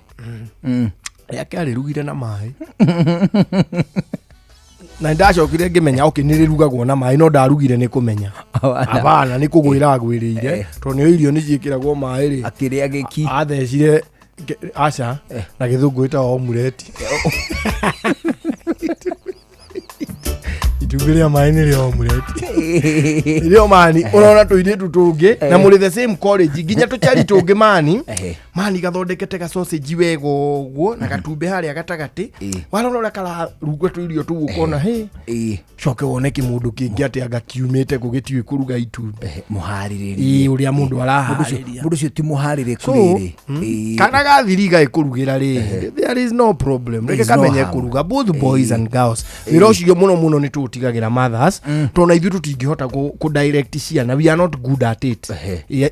Rĩake arĩrugire na maĩ. Na ndacokire ngĩmenya, okay, nĩ rĩrugagwo na maĩ, no ndarugire nĩ kũmenya. Hapana, nĩ kũgwĩra agwĩrĩire. Tondũ nĩ irio nĩ ciĩkĩragwo maĩ rĩ. Akĩrĩa gĩki. Athecire aca, na gĩthũngũ ĩtagwo omelette. Itumbĩ rĩa maĩ nĩ rĩa omelette. Rĩo mani, ũrona tũirĩtu tũngĩ, na mũrĩ the same college, nginya tũcari tũngĩ mani. Mani gathondekete ga sausage wega ũguo, na gatumbĩ harĩa gatagatĩ. Warora ũrĩa kararugwo tũirio tũu ũkona, hĩ. Coke wone kĩmũndũ kĩngĩ atĩ anga kiumĩte kũ gĩtiũĩ kũruga itumbĩ. Mũharĩrĩrie. Ũrĩa mũndũ araharĩria. Mũndũ ũcio ti mũharĩrĩku So, rĩrĩ. Kana gathiri gagĩkũrugĩra rĩ, there is no problem. There Reke is no kamenye harm. kũruga, both boys and girls. Wĩra ũcio mũno mũno nĩ tũũtigagĩra mothers, tondũ na ithuĩ tũtingĩhota kũ direct ciana. We are not good at it.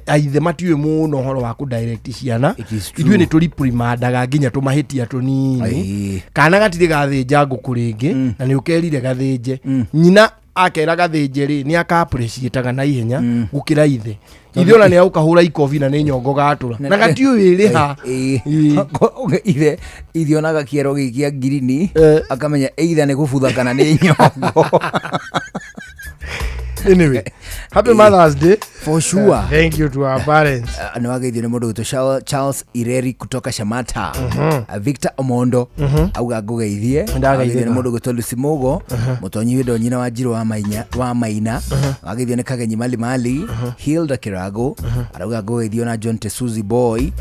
Aithe matiũĩ mũno ũhoro wa kũ direct ciana. Ithuĩ nĩ tũriprimandaga nginya tũmahĩtia tũnini. Kana gatirĩ gathĩnja ngũkũ rĩngĩ, na nĩ ũkerire gathĩnje. Nyina akera gathĩnje rĩ, nĩ aka appreciate-aga na ihenya gũkĩra ithe. Ithe ona nĩ agũkahũra ikobi na nĩ nyongo gatũra. Na gatiũĩ rĩha. Ithe, ithe ona gakĩero gĩkĩ kĩa ngirini, akamenya either nĩ gũbutha kana nĩ nyongo. Anyway, happy Mother's Day. For sure. Thank you to our parents. Nĩ wageithio nĩ mũndũ gwĩtwo Charles Ireri kutoka Shamata. Victor Omondo auga ngũgeithie. Ndageithĩka. Wageithio nĩ mũndũ gwĩtwo Lucy Mugo, mũtonyi wĩndo nyina wa Njirũ wa Mainya wa Maina. Wageithio nĩ Kagenyi Mali Mali, Hilda Kirago, arauga ngũgeithio na John Tesuzi Boy,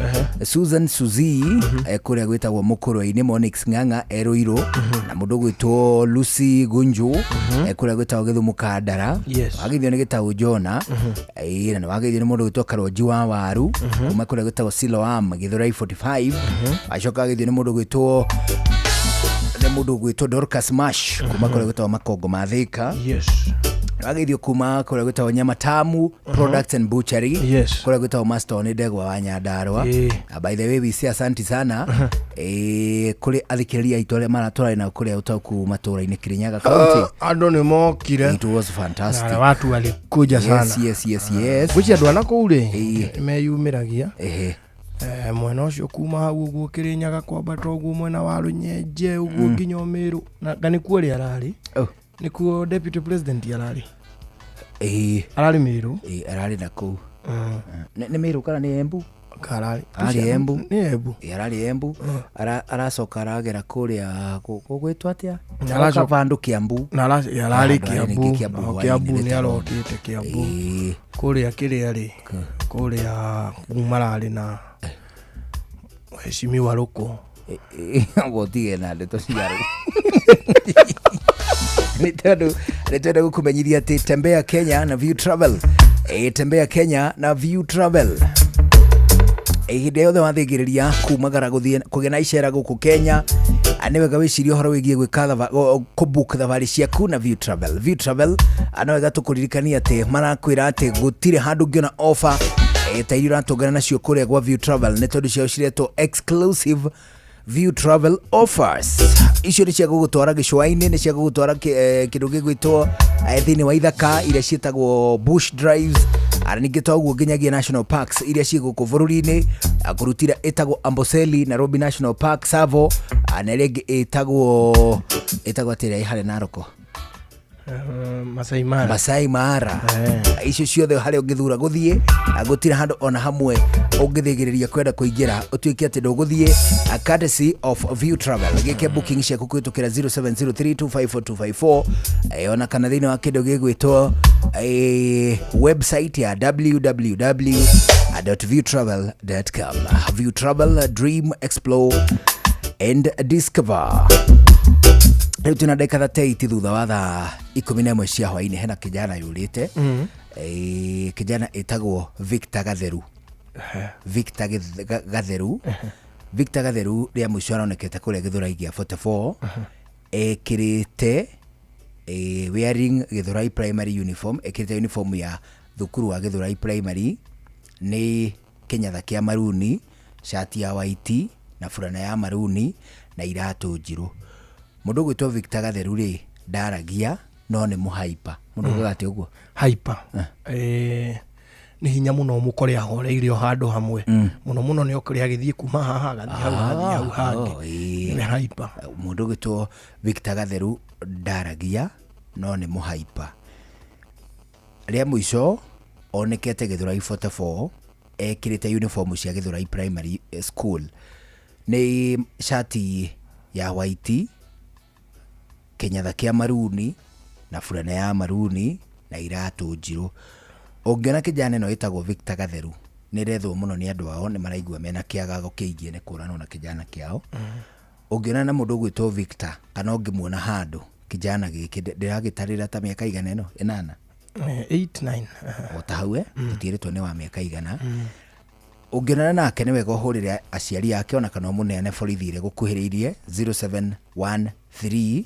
Susan Suzi, kũrĩa gwĩtagwo Mũkũrwe-inĩ, Monix Ng'ang'a Erũirũ, na mũndũ gwĩtwo Lucy Gunju, kũrĩa gwĩtagwo Gĩthumo Kandara. Wageithio nĩ Gĩtaũ Jona. Na nĩ wageithio nĩ mũndũ gwĩtwo Karonji wa Waru kuma kũrĩa gwĩtagwo Siloam Gĩthũrai 45. Wacoka wageithio nĩ mũndũ gwĩtwo Dorcas Mash kuma kũrĩa gwĩtagwo Makongo ma Thika. Wageithio kuma kũrĩa gwĩtagwo Nyama Tamu Products and Butchery, kũrĩa gwĩtagwo Master nĩ Ndegwa wa Nyandarua. Na by the way, we say asanti sana kũrĩ athikĩrĩria aitũ arĩa maratũrarĩ nao kũrĩa ũtaũku matũũra-inĩ Kirinyaga County. Andũ nĩ mokire. It was fantastic. Na watu walikuja sana. Yes. Gwĩcia andũ ana kũu rĩ nĩmeyumĩragia. Mwena ũcio kuma hau ũguo Kĩrĩnyaga kwambata ũguo mwena wa Rũnyenje ũguo nginya Ũmĩrũ na nĩkuo rĩ ararĩ. Nĩkuo deputy president ararĩ. Ararĩ Mĩrũ. Ararĩ na kũu. Nĩ Mĩrũ kana nĩ Embu? Kararĩ. Ararĩ Embu. Nĩ Embu. Ararĩ Embu. Aracoka aragera kũrĩa gũgwĩtwo atĩa? Na Aracoka vandũ Kiambu. Na ararĩ Handũ harĩ ningĩ Kiambu. Kiambu Nao hwaĩ-inĩ Kiambu nĩ later on. arokĩte Kiambu. Kũrĩa kĩrĩa rĩ kũrĩa mararĩ na mheshimiwa Rũkũ. Gũtige na ndeto cia rũ. Nĩ tondũ nĩ twenda gũkũmenyithia atĩ Tembea Kenya na View Travel. Tembea Kenya na View Travel. Hĩndĩ yothe wathĩngĩrĩria kumagara gũthiĩ kũgĩa na icera gũkũ Kenya, nĩ wega wĩcirie ũhoro wĩgiĩ gwĩka kũbook thabarĩ ciaku na View Travel. View Travel, no wega tũkũririkania atĩ marakwĩra atĩ gũtirĩ handũ ũngĩona offer ta iria ũratũngana nacio kũrĩa gwa View Travel, nĩ tondũ ciao ciretwo exclusive View Travel offers. Icio nĩ cia gũgũtwara gĩcũa-inĩ, nĩ cia gũgũtwara kĩndũ gĩgwĩtwo thĩinĩ wa ithaka iria ciĩtagwo bush drives, na ningĩ to ũguo nginyagia national parks iria ciĩ gũkũ bũrũri-inĩ, kũrutira ĩtagwo Amboseli, Nairobi National Park, Tsavo, na ĩrĩa ĩngĩ ĩtagwo atĩ ĩrĩa ĩ harĩa Narok? Masai Mara. Masai Mara. Icio ciothe harĩa ũngĩthura gũthiĩ, gũtirĩ handũ ona hamwe ũngĩthĩgĩrĩria kwenda kũingĩra ũtuĩke atĩ ndũgũthiĩ, courtesy of View Travel. Gĩke booking ciaku kũhĩtũkĩra 0703254254, ona kana thĩinĩ wa kĩndũ gĩgwĩtwo website ya www.viewtravel.com. View Travel, dream, explore and discover. Rĩu twĩna ndagĩka 38 thutha wa thaa 11 cia hwaĩ-inĩ. Hena kijana yũrĩte. Kijana ĩtagwo Victor Gatheru. Victor Gatheru. Victor Gatheru rĩa mũico aronekete kũrĩa Gĩthũrai gĩa 44, ekĩrĩte wearing Gĩthũrai primary uniform, ekĩrĩte uniform ya thukuru wa Gĩthũrai primary, nĩ kĩnyatha kĩa maruni, shati ya white na burana ya maruni na iratũ njirũ. Mũndũ ũgwĩtwo Victor Gatheru rĩ ndaragia no nĩ mũhaipa. Mũndũ ugaga atĩ ũguo? Haipa. Nĩ hinya mũno mũkore ahoreire o handũ hamwe. Mũno mũno nĩ ũkore agĩthiĩ kuma haha agathiĩ hau, agathiĩ hau hangĩ. Nĩ haipa. Mũndũ ũgwĩtwo Victor Gatheru ndaragia no nĩ mũhaipa. Rĩa mũico onekete Gĩthũrai 44 ekĩrĩte uniform cia Gĩthũrai primary school, nĩ shati ya white, kĩnyatha kĩa maruni na burana ya maruni na iratũ njirũ. Ũngĩona kijana ĩno ĩtagwo Victor Gatheru, nĩ ĩrethwo mũno nĩ andũ ao, nĩ maraigua mena kĩagago kĩingĩ nĩ kũranwo na kijana kĩao. Ũngĩona na mũndũ ũgwĩtwo Victor kana ũngĩmuona handũ kijana gĩkĩ, ndĩragĩtarĩra ta mĩaka igana ĩno ĩnana? 8 9. O ta hau, tũtiĩrĩtwo nĩ wa mĩaka igana. Ũngĩonana nake nĩ wega ũhũrĩre aciari ake ona kana ũmũneane borithi ĩrĩa ĩgũkuhĩrĩirie 0713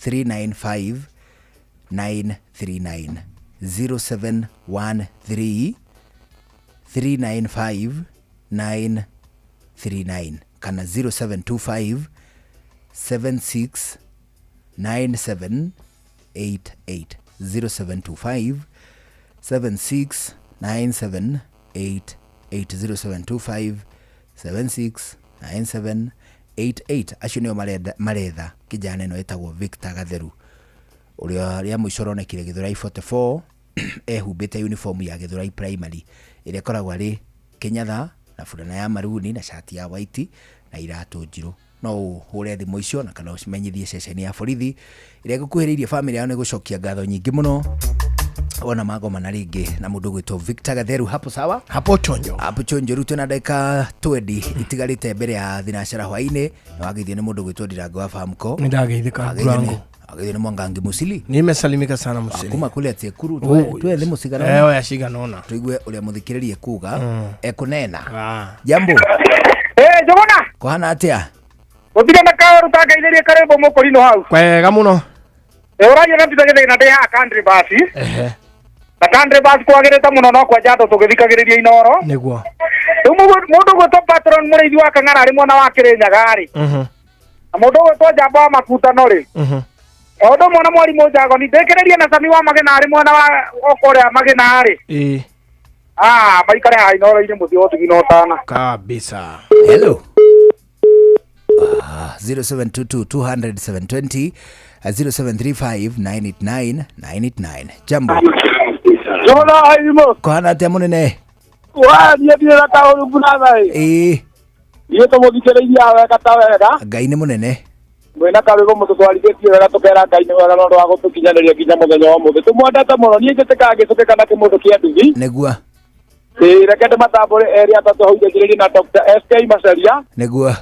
395 939, 0713 395 939 kana 0725 76 97 88, 0725 76 97 88, 0725 76 97 88. Acio nĩo maretha kijana ĩno ĩtagwo Victor Gatheru, ũrĩa rĩa mũico ũronekire Gĩthũrai 44 Ehumbĩte uniform ya Gĩthũrai Primary ĩrĩa ĩkoragwo arĩ kĩnyatha na burana ya maruni na cati ya white na iratũ njirũ. No ũhũre thimũ icio na kana ũcimenyithie ceceni ya borithi ĩrĩa ĩgũkuhĩrĩirie. Bamĩrĩ yao nĩ gũcokia ngatho nyingĩ mũno wona magomana rĩngĩ na mũndũ gwĩtwo Victor Gatheru. Hapo sawa, hapo chonjo, hapo chonjo. Rĩu twĩna ndagĩka 20 itigarĩte mbere ya thinacara hwaĩ-inĩ, na wageithio nĩ mũndũ gwĩtwo Ndirango wa Famco. Nĩ ndageithĩka. Wageithio nĩ- Ndirango. Wageithio nĩ Mwangangi Musili. Nimesalimika sana, Musili. Kuma kule Atiekuru. Oh, twethe yes. mũcigana. Eh, oya cigana ũna. Tuigue ũrĩa mũthikĩrĩrie kuga ekunena. Jambo. Eh, Njuguna. Kũhana atĩa? Gũtirĩ na kaũru tangeithĩrie karĩmbo mũkũrinũ hau. Kwega mũno. Ĩ ũraria na Peter Gĩthĩna ndĩ haha Country Bus. Ehe. Na Country Bus kwagĩrĩte mũno no kwenja andũ tũgĩthikagĩrĩria Inoro. Nĩguo. Rĩu mũndũ ũgwĩtwo Patron mũrĩithi wa Kang'ara arĩ mwena wa Kĩrĩnyaga rĩ. Na mũndũ ũgwĩtwo Njamba wa Makutano rĩ. O ũndũ ũmwe na mwarimũ Njagoni ndĩkĩrĩrie na Sami wa Magĩna arĩ mwena wa o kũrĩa Magĩna rĩ. Ĩĩ. Ah, maikare haha Inoro-inĩ mũciĩ wa ũtugi na ũtana. Kabisa. Hello. 0722 200 720, 0735 989 989. Jambo. Njuguna airimo. Kũhana atĩa mũnene? Wa niĩ ndirĩ na kaũru bunatha ĩ. Ĩĩ. Ithuĩ tũmũthikĩrĩirie wega ta wega. Ngai nĩ mũnene. Mwĩna karwĩmbo mũtũtwarithĩtie wega tũkera Ngai nĩ wega nĩ ũndũ wa gũtũkinyanĩria nginya mũthenya wa ũmũthĩ. Tũmwendete mũno. Niĩ njĩtĩkaga gĩcũkĩ kana kĩmũndũ kĩa nduthi. Nĩguo. Ĩĩ reke ndĩmatambũre erĩ atatũ hau njĩrĩrie na Dr. SK Macharia Nĩguo.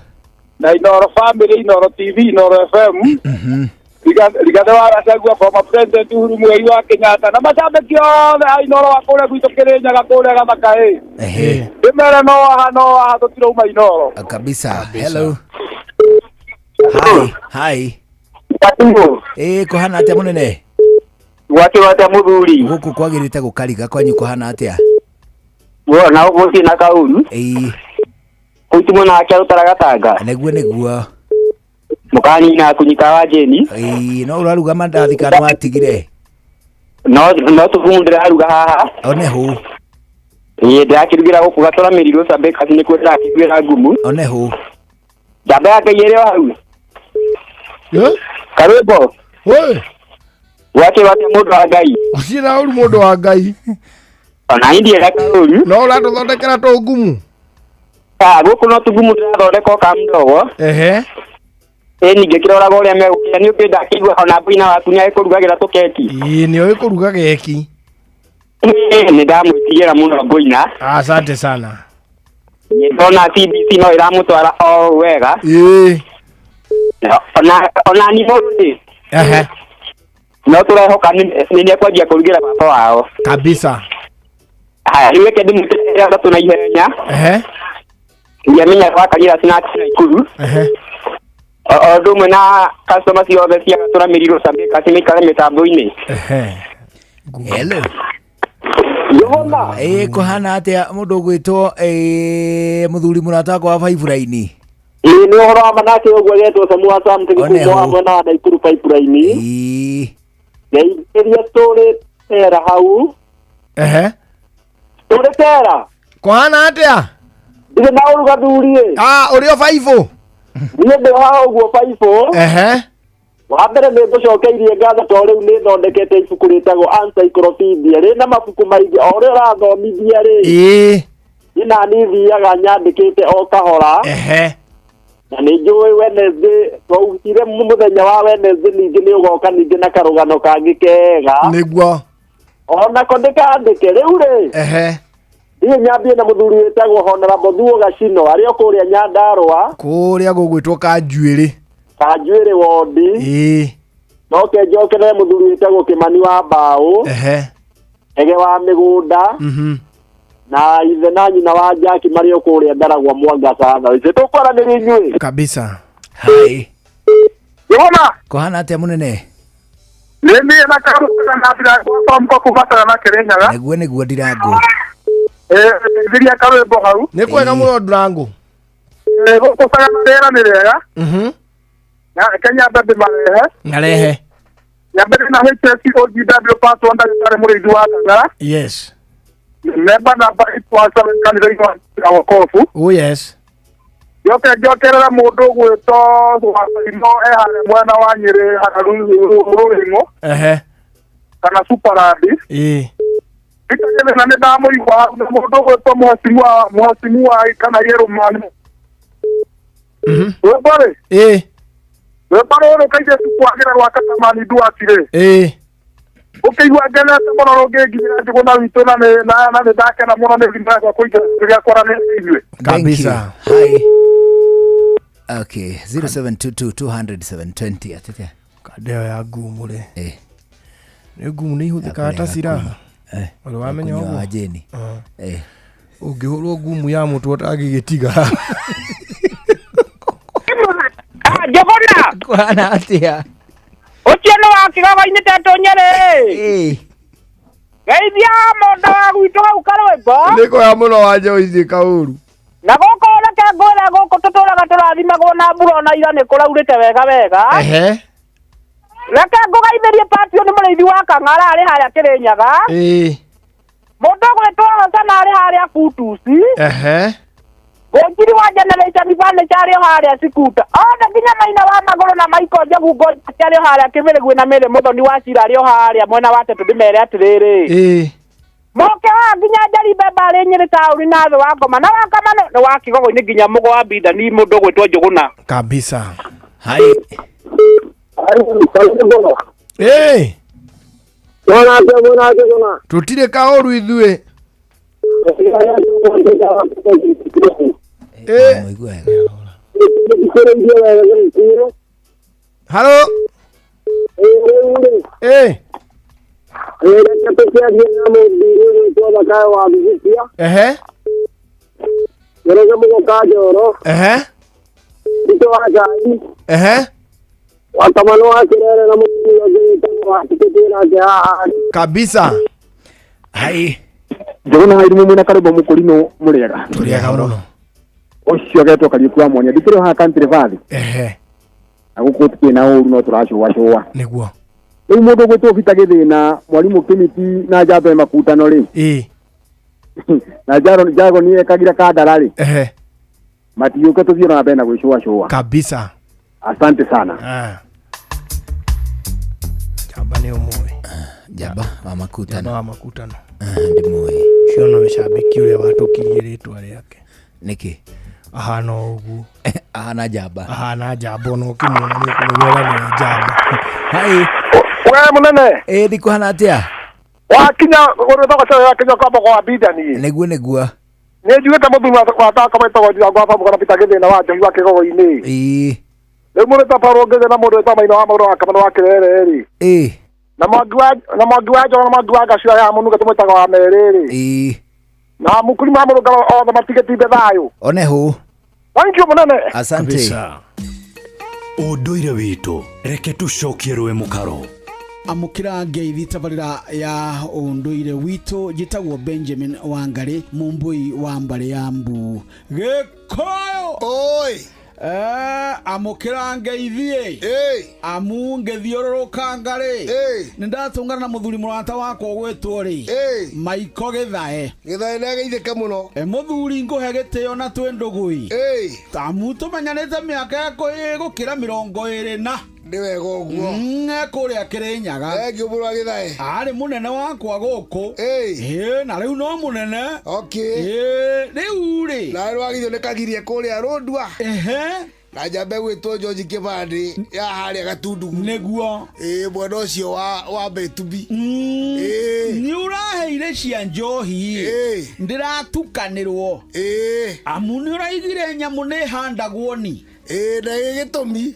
Na Inoro Family, Inoro TV, Inoro FM. Rigathĩ wa Gachagua, former President Uhuru Muigai wa Kenyatta na macambĩki othe a Inoro wa kũrĩa gwitũ Kĩrĩnyaga kũrĩa Gathaka ĩ. Ehe. Ndĩmere no haha no haha tũtirauma Inoro. Kabisa. Hello. Hi. Hi. Ĩĩ kũhana atĩa mũnene? Gwakĩrwo atĩa mũthuri? Gũkũ kwagĩrĩte gũkariga, kwanyu kũhana atĩa? Wona gũciĩ na kauru. Ĩĩ. Kũu ti mwena wa Kĩarũtara Gatanga. Nĩguo nĩguo. Mũkanina kunyita wa Jeni. Ĩĩ no ũraruga mandathi kana watigire? No no tũgumu ndĩraruga haha. One hũ. Ĩĩ ndĩrakĩrugĩra gũkũ Gatũra Mĩrirũ Sabekasi nĩkuo ndĩrakĩiguĩra ngumu. One hũ. Njamba ya Ngai ĩrĩ o hau. Karwĩmbo. Gwakĩrwo atĩa mũndũ wa Ngai? Gũtirĩ na ũru mũndũ wa Ngai. Ona niĩ ndienda kaũru. No ũratũthondekera tũngumu. Ah, gũkũ no tũgumu ndĩrathondeka o kamdogo. Ehe. Ĩĩ ningĩ kĩroraga ũrĩa megũkĩra nĩ ũkĩ ndakĩigua ona mbũina waku nĩ agĩkũrugagĩra tũkeki. Ĩĩ nĩ oĩ kũruga geki. Ĩĩ nĩ ndamwĩtigĩra mũno mbũina. Asante sana. Ndona CBC no ĩramũtwara o wega. Ĩĩ. Ona ni mũndũ rĩ. Ehe. No tũrehoka nĩ nĩ ekwanjia kũrugĩra baba wao. Kabisa. Haya rĩu reke ndĩmwĩtĩre atatũ na ihenya. Ehe. Ndiamenya gwa Kanira Snacks Naikuru. Ehe. O ũndũ ũmwe na customer ciothe cia Gatũra Mĩrirũ Sabekasi maikare mĩtambo-inĩ. Ehe. Hello. Njuguna. Ĩĩ kũhana atĩa mũndũ ũgwĩtwo mũthuri mũrata wakwa wa Pipeline? Ĩĩ nĩ ũhoro wa manake ũguo getwo Samu wa Sam One tũgĩkuma wa hũ. mwena wa Naikuru Pipeline. Ĩĩ. Ngeithĩria tũrĩ tera hau. Ehe. Tũrĩ tera. Kũhana atĩa? Ndirĩ na ũru gathuri ĩ. Ah, ũrĩ o baibũ? Niĩ ndĩ haha ũguo baibũ. Ehe. Wa mbere nĩ ngũcokeirie ngatho tondũ rĩu nĩ thondekete ibuku rĩtagwo Encyclopedia rĩna mabuku maingĩ o ũrĩa ũrathomithia rĩ. Ĩĩ. Niĩ nani thiaga nyandĩkĩte o kahora. Ehe. Na nĩ njũĩ Wednesday twaugire mũthenya wa Wednesday ningĩ nĩ ũgoka ningĩ na karũgano kangĩ kega. Nĩguo. Onako ndĩkandĩke rĩu rĩ. Ehe. Niĩ nyambie na mũthuri wĩtagwo Honorable Thuo Gacino arĩ o kũrĩa Nyandarũa. Kũrĩa gũgwĩtwo Kanjuĩrĩ. Kanjuĩrĩ wondi. Ĩĩ. Noke njokerere mũthuri wĩtagwo Kĩmani wa Mbaũ. Ehe. Ege wa mĩgũnda. Na ithe na nyina wa Jaki marĩ o kũrĩa Ndaragwa Mwangaca thaa ici tũkwaranĩria inyuĩ. Kabisa. Hi. Njuguna. Kũhana atĩa mũnene? Nĩ niĩ na karũga na Ndirango wa Famco kuma Sagana Kĩrĩnyaga. Nĩguo nĩguo Ndirango. Ĩĩ ndeithiria karwĩmbo hau. Nĩ kwega mũno Ndirango. Ĩĩ gũkũ Sagana rĩera nĩ rĩega. Na reke nyambe ndĩmarehe. Ngarehe. Nyambe ndĩ na HSOGW part 1 ndagĩtarĩ mũrĩithi wa Kang'ara. Yes. Member number 817 kanitha-inĩ wa Wokovu. Oh yes. Njoke njokerere mũndũ ũgwĩtwo Wacaimo e harĩa mwena wa Nyĩrĩ harĩa Rũrĩng'ũ. Ehe. Kana Superland. Ĩĩ. Peter Githina nĩ ndamũigua hau na mũndũ ũgwĩtwo mũhasimu wa kana Yerũmani. Rwĩmbo rĩ? Ĩĩ. Rwĩmbo rũrũ kairĩtu kwagĩra rwa Katamani Duati rĩ? Ĩĩ. Ũkĩigua ngenete mũno rũngĩnginyĩra Njũgũna witũ na nĩ na nĩ ndakena mũno nĩ thimũ yakwa kũingĩra rĩrĩa kwaranĩria inyuĩ. Kabisa. Hi. Okay, 0722 200 720 atete. Kanda ĩyo ya ngumu rĩ. Nĩ ngumu nĩ ihũthĩkaga ta silaha. Ũrĩ wamenya Kũnyua ũguo? wa Jane. Ah. Eh. Ũngĩhũrwo ngumu ya mũtwe ũtangĩgĩtiga. Njũgũna. Kũhana atĩa? Ũcio nĩ wa kĩgogo-inĩ tetũ Nyerĩ. Geithia mũndũ wa gwitũ hau karwĩmbo. Nĩ koya mũno wa Joyce Kaũru. Na gũkũ reke ngwĩre gũkũ tũtũraga tũrathimagwo na mbura ona ira nĩ kũraurĩte wega wega. Ehe. Reke ngũgeithĩrie Patio nĩ mũrĩithi wa Kang'ara arĩ harĩa Kĩrĩnyaga. Ĩĩ. Mũndũ ũgwĩtwo Hosana arĩ harĩa Kutusi. Ehe. Ngũnjiri wa Generation Furniture arĩ o harĩa Sikuta. Othe nginya Maina wa Magũrũ na Michael Njogu Ngũnjiri arĩ o harĩa Kĩmĩrĩgwi na Mĩrĩ Mũthoni wa Cira arĩ o harĩa mwena wa Tetũ ndĩmere atĩrĩrĩ. Ĩĩ. Moke haha nginya Njeri Mbembe arĩ Nyĩrĩ taũni na thĩ wa ngoma na wakamano nĩ wa Kĩgogo-inĩ nginya Mũgo wa Mbindani mũndũ ũgwĩtwo Njũgũna. Kabisa. Hi. Ĩĩ. Tũtirĩ kaũru ithuĩ. Ĩĩ. Halo. Ĩĩ. Ehe. Ehe. Ehe. Wakamano wa Kirere na mũtumia ũngĩ wĩtagwo Watikĩ twĩ nake haha. Kabisa. Hai. Njũgũna wa irimũ mwĩna karwĩmbo mũkũrinũ mũrĩega. Tũrĩega mũno. Ũcio agetwo Kariũki wa Mwanya ndikĩrĩ o haha Country Valley. Ehe. Na gũkũ tũtirĩ na ũru no tũracũacũa. Nĩguo. Rĩu mũndũ ũgwĩtwo Peter Gĩthĩna mwarimũ Kĩmiti na Njambe Makutano rĩ. Ĩĩ. Na Jagoni ekagira kandara rĩ. Ehe. Matiũke tũthiĩ na mbere na gwĩcũacũa. Kabisa. Asante sana. Ah. Njamba nĩ ũmũĩ. Njamba wa makutano. Njamba wa makutano. Ndimũĩ. Ũcio nowe cambĩki ũrĩa watũkirie rĩtwa rĩake. Nĩkĩ? Ahana o ũguo. Ahana njamba. Ahana njamba ona ũkĩmuona nĩ ũkũmenya ũrĩa nĩwe njamba. Hai. We mũnene. Ĩĩ ndikuhana atĩa? Wakinya rwĩmbo rwa kinya kwa Mũgo wa Mbindani. Nĩguo nĩguo. Nĩ njugĩte mũthuri wa thaka wĩtagwo Ndirango wa Bamũga na Peter Gĩthĩna wa Njohi wa Kĩgogo-inĩ. Ĩĩ. Rĩu mũndũ ta Paul Ngĩthĩ na mũndũ wĩtagwo Maina wa Magũrũ wa Kamano wa Kĩrere rĩ. Ĩĩ. Na Mwangi wa na Mwangi wa Njoro na Mwangi wa Ngacio ya Mũnuga tũmwĩtaga wa Merĩ rĩ. Ĩĩ. Na mũkuri ma Mũrũngaro othe matigĩtinde thayũ. One hũ. Thank you mũnene. Asante. Ũndũire witũ reke tũcokie rũĩ mũkaro. Amũkĩra ngeithi tabarĩra ya ũndũire witũ njĩtagwo Benjamin Wangari mũmbũi wa mbarĩ ya mbu Gĩkũyũ oi amũkĩra ngeithi amu ngĩthiũrũrũka ngarĩ nĩ ndatũngana na mũthuri mũrata wakwa ũgwĩtwo rĩ Maiko Gĩthae Gĩthae nĩ ageithĩke mũno. Mũthuri ngũhe gĩtĩo na twĩ ndũgũi amu tũmenyanĩte mĩaka ĩgũkĩra 20 na nĩ wega ũguo kũrĩa Kĩrĩnyaga. Thengiũ mũno wa Gĩthae. Arĩ mũnene wakwa gũkũ. Ĩĩ na rĩu no mũnene. Okay. Ĩĩ rĩu rĩ. Nawe nĩwagithio nĩ kagirie kũrĩa Rũndua. Ehe. Na njambe gwĩtwo George Kĩbandĩ ya harĩa Gatundu. Nĩguo. Ĩĩ mwena ũcio wa Mbĩtubi. Nĩ ũraheire cia njohi ndĩratukanĩrwo. Amu nĩ ũraigire nyamũ nĩ ĩhandagwo ni. Ĩĩ na ĩ gĩtũmi.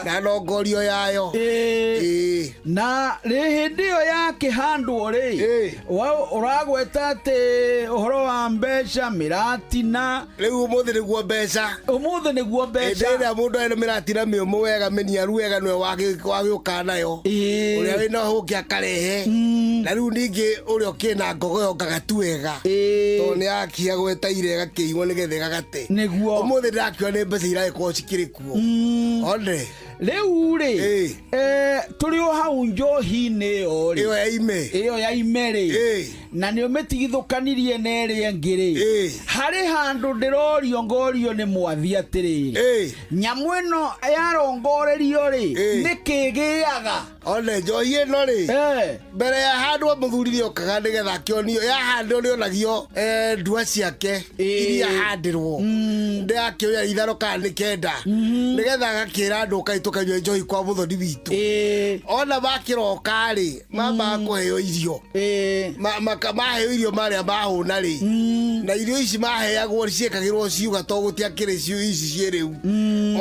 Na nongorio yayo. Ĩĩ. Na rĩ hĩndĩ ĩyo yakĩhandwo rĩ ũragweta atĩ ũhoro wa mbeca mĩratina. Rĩu ũmũthĩ nĩguo mbeca. Ũmũthĩ nĩguo mbeca. Hĩndĩ ĩrĩa mũndũ ena mĩratina mĩũmũ wega mĩniaru wega nĩwe wagĩũka nayo. Ũrĩa wĩna ũkĩ akarehe. Na rĩu ningĩ ũrĩa ũkĩrĩ na ngogoyo ngagatu wega. Tondũ nĩ yakia gwetaire ĩgakĩigwo nĩgetha ĩgagate. Nĩguo. Ũmũthĩ ndĩrakiona nĩ mbeca iragĩkorwo cikĩrĩ kuo. One. Rĩu rĩ tũrĩ o hau njohi-inĩ ĩyo rĩ Ĩyo ya ime. Ĩyo ya ime rĩ Na nĩ ũmĩtigithũkanirie na ĩrĩa ĩngĩ rĩ, harĩ handũ ndĩrorio ngorio nĩ mwathi atĩrĩrĩ, nyamũ ĩno yarongorerio rĩ, nĩkĩ ĩgĩaga? One njohi ĩno rĩ, mbere ya handũ mũthuri nĩokaga nĩgetha akĩonio yahandwo nĩonagio ndua ciake iria handĩrwo ndĩrakĩoya ithano kana nĩ kenda, nĩgetha agakĩra andũ ũkai tũkanyue njohi kwa mũthoni witũ. Ona makĩroka rĩ, mambaga kũheo irio, maheo irio marĩa mahũna rĩ, na irio ici maheagwo ciĩkagĩrwo ciuga to gũtiakĩrĩ ici ciĩ rĩu,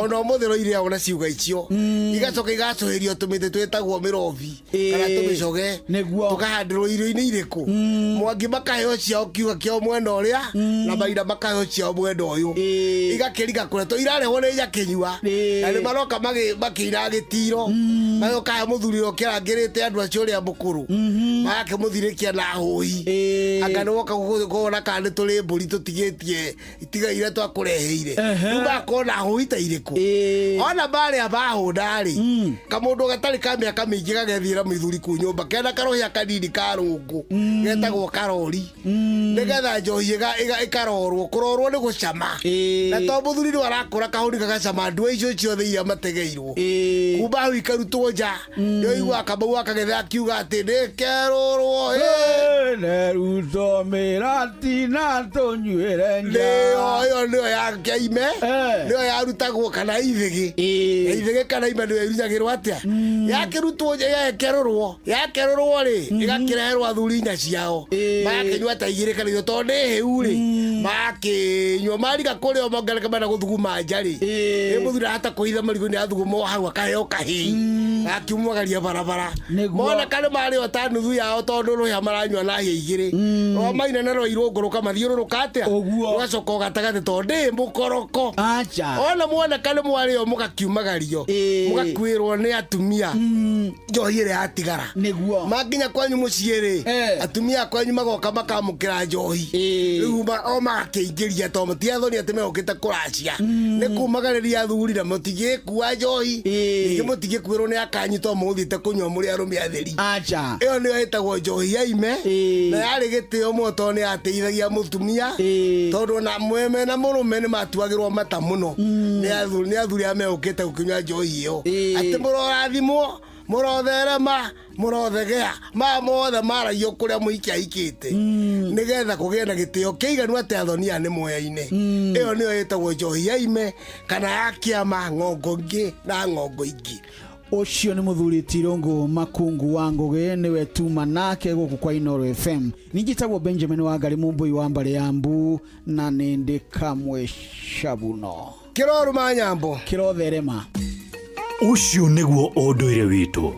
ona ũmũthĩ no irĩagwo na ciuga icio, igacoka igacũhĩrio tũmĩtĩ twĩtagwo mĩrobi kana tũmĩcoge, tũkahandĩrwo irio-inĩ irĩkũ. Mwangi makaheo ciao kiuga kĩao mwena ũrĩa, na Maina makaheo ciao mwena ũyũ, igakĩringa kũrĩa to irarehwo nĩ nyakĩnyua, na nĩ maroka makĩinaga gĩtiro, magoka he mũthuri ũrĩa ũkĩrangĩrĩte andũ acio ũrĩa mũkũrũ, magakĩmũthirĩkia na hũhi, anga nĩ woka kuona kana nĩ tũrĩ mbũri tũtigĩtie itigaire twakũreheire, rĩu makorwo na hũhi ta irĩkũ. Ona marĩa mahũna rĩ, kamũndũ gatarĩ ka mĩaka mĩingĩ gagethiĩra mũthuri kũu nyũmba kena karũhĩa kanini ka rũngũ getagwo karori, nĩgetha njohi ĩkarorwo. Kũrorwo nĩ gũcama, na to mũthuri nĩ arakũra kahũri gagacama ndua icio ciothe iria mategeirwo kuma hau ikarutwo nja, nĩ ũiguaga Kamau akagetha akiuga atĩ nĩkerũrwo nerutwo mĩratina tũnyuĩre nja. Ĩyo nĩyo ya kĩaime, nĩyo yarutagwo kana ithĩgĩ, ithĩgĩ kana ime nĩyo irutagĩrwo atĩa, yakĩrutwo yakerũrwo, yakerũrwo rĩ ĩgakĩreherwo athuri inya ciao, magakĩnyua ta igĩrĩ kana ithatũ tondũ nĩ hĩu rĩ, makĩnyua mariga kũrĩa mongereke mena gũthuguma nja rĩ, ĩ mũthuri ahota kũhitha marigũ nĩ athuguma o hau akaheo kahĩĩ, akiumagaria barabara, mona kana marĩo ta nuthu yao tondũ rũhĩa maranyua na hĩa igĩrĩ, rwa Maina na rwa Irũngũ rũkamathiũrũrũka atĩa, rũgacoka o gatagatĩ tondũ ndĩ mũkoroko. Ona mwona kana mwarĩo mũgakiumagario, mũgakuĩrwo nĩ atumia njohi ĩrĩa yatigara, makinya kwanyu mũciĩ rĩ, atumia kwanyu magoka makamũkĩra njohi, rĩu o magakĩingĩria tondũ mũtiathoni atĩ megũkĩte kũracia, nĩ kumagarĩria athuri na mũtigĩkua njohi, ningĩ mũtigĩkuĩrwo nĩ akanyu tondũ mũgũthiĩte kũnyua mũrĩ arũme atheri. Ĩyo nĩyo ĩtagwo njohi ya ime, na yarĩ gĩtĩo mũno tondũ nĩ yateithagia mũtumia, tondũ ona mena mũrũme nĩ matuagĩrwo mata mũno nĩ athuri arĩa megũkĩte gũkĩnyua njohi ĩyo, atĩ mũrorathimwo, mũrotherema, mũrothegea, maya mothe maragio kũrĩa mũhiki ahikĩte, nĩgetha kũgĩe na gĩtĩo kĩiganu atĩ athoni aya nĩ moyaine. Ĩyo nĩyo ĩtagwo njohi ya ime kana ya kĩama, ng'ongo ingĩ na ng'ongo ingĩ. Ũcio nĩ mũthuri ti Irũngũ Makungu wa Ngũgĩ, nĩwe tuma nake gũkũ kwa Inooro FM. Ningĩ Benjamin Wangari Mũmbũi wa mbarĩ ya Mbu, na nĩ ndĩ kamwe cabuno. Kĩrorũma nyambo, kĩrotherema. Ũcio nĩguo ũndũire witũ.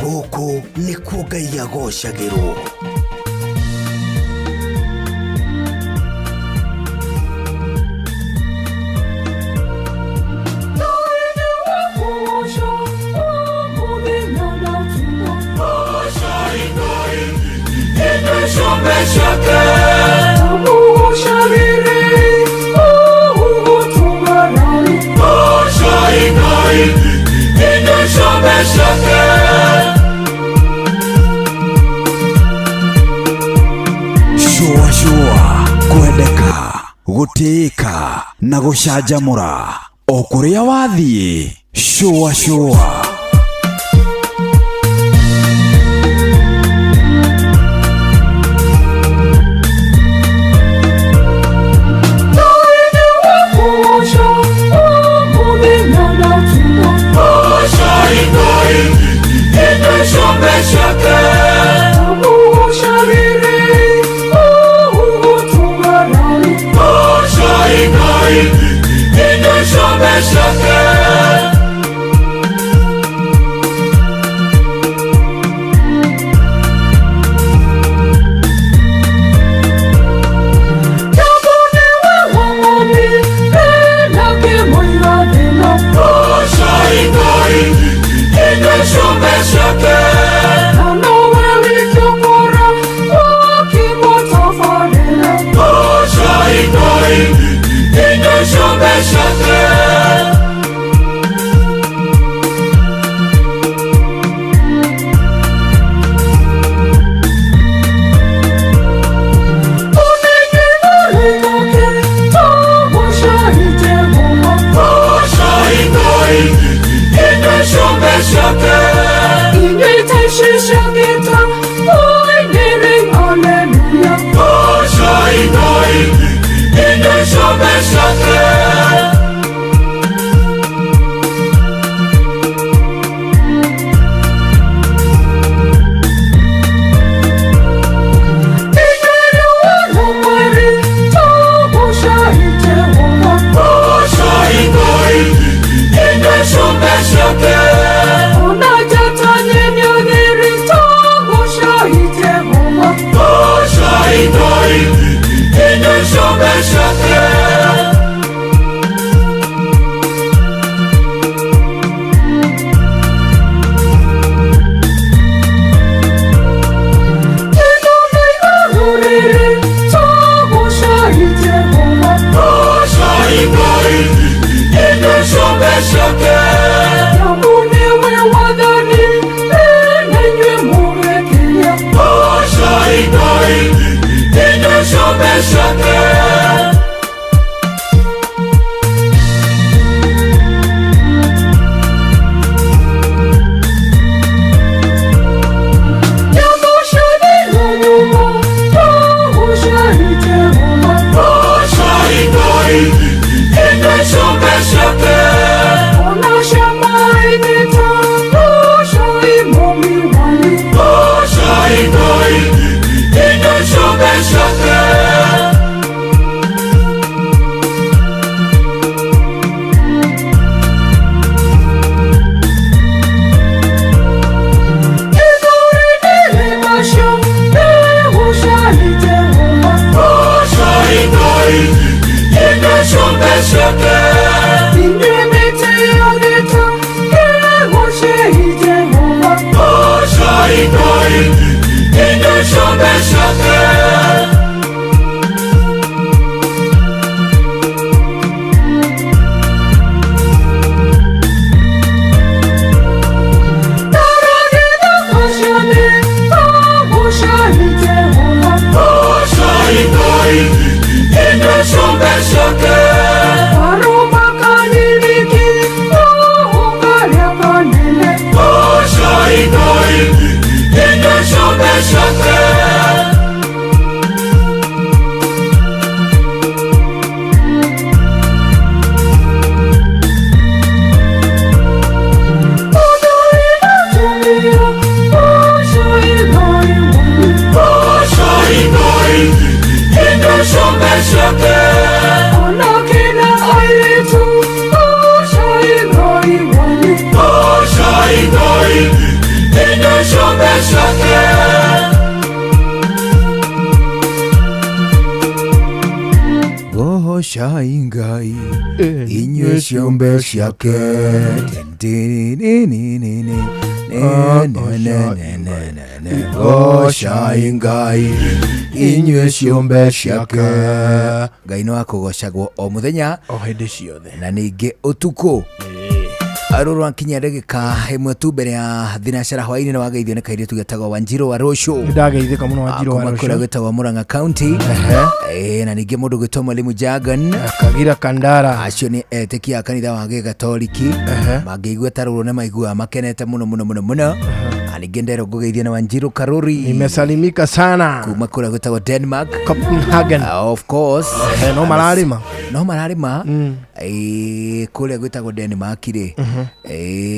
Gũkũ nĩkuo Ngai agocagĩrwo. Shua shua, kwendeka, gũtĩĩka na gũcanjamũra o kũrĩa wathiĩ. Shua shua. ciake. Nĩwe wathani, na inyuĩ mũgĩkinya. Goocai Ngai, inyuĩ ciũmbe ciake. Nyamũ ciothe na nyũmba, goocai Jehova. Goocai Ngai, inyuĩ ciũmbe ciake. Ona cia maĩ-inĩ ta, goocai Mũmbi wanyu. Goocai Ngai, inyuĩ ciũmbe ciake. Ithuri-inĩ macio, goocai Jehova. Goocai Ngai, inyuĩ ciũmbe ciake. Inyuĩ mĩtĩ yothe ta, goocai Jehova. Goocai Ngai, inyuĩ ciũmbe ciake. Goocai Jehova. Goocai Ngai, inyuĩ ciũmbe ciake. Karũma kanini karĩa kanene. Goocai Ngai, inyuĩ ciũmbe ciake. Mũthuri na atumia, goocai Ngai wanyu. Goocai Ngai, inyuĩ ciũmbe ciake. Anake na airĩtu, goocai Ngai wanyu. Goocai Ngai, inyuĩ ciũmbe ciake. Goocai Ngai inyuĩ ciũmbe ciake. Goocai Ngai inyuĩ ciũmbe ciake. Ngai nĩ wa kũgocagwo o mũthenya o hĩndĩ ciothe na ningĩ ũtukũ. Rũrũ rwakinya ndagĩka ĩmwe tu mbere ya thinacara hwaĩ-inĩ nĩ wageithio nĩ kairĩtu getagwo Wanjirũ wa Rũciũ. Nĩ ndageithĩka mũno Wanjirũ wa Kuma kũrĩa Rũciũ. gwĩtagwo Murang'a County. Na ningĩ mũndũ gwĩtwo Mwalimu Jagan Kagira Kandara. Acio nĩ etĩkia a kanitha wa Gĩgatoliki. Mangĩigua ta rũrũ nĩ maiguaga makenete mũno mũno mũno mũno. Na ningĩ nderwo ngũgeithio nĩ Wanjirũ Karuri. Nimesalimika sana. Kuma kũrĩa gwĩtagwo Denmark. Copenhagen. Of course. No mararĩma. No mararĩma. Kũrĩa gwĩtagwo Denmark rĩ.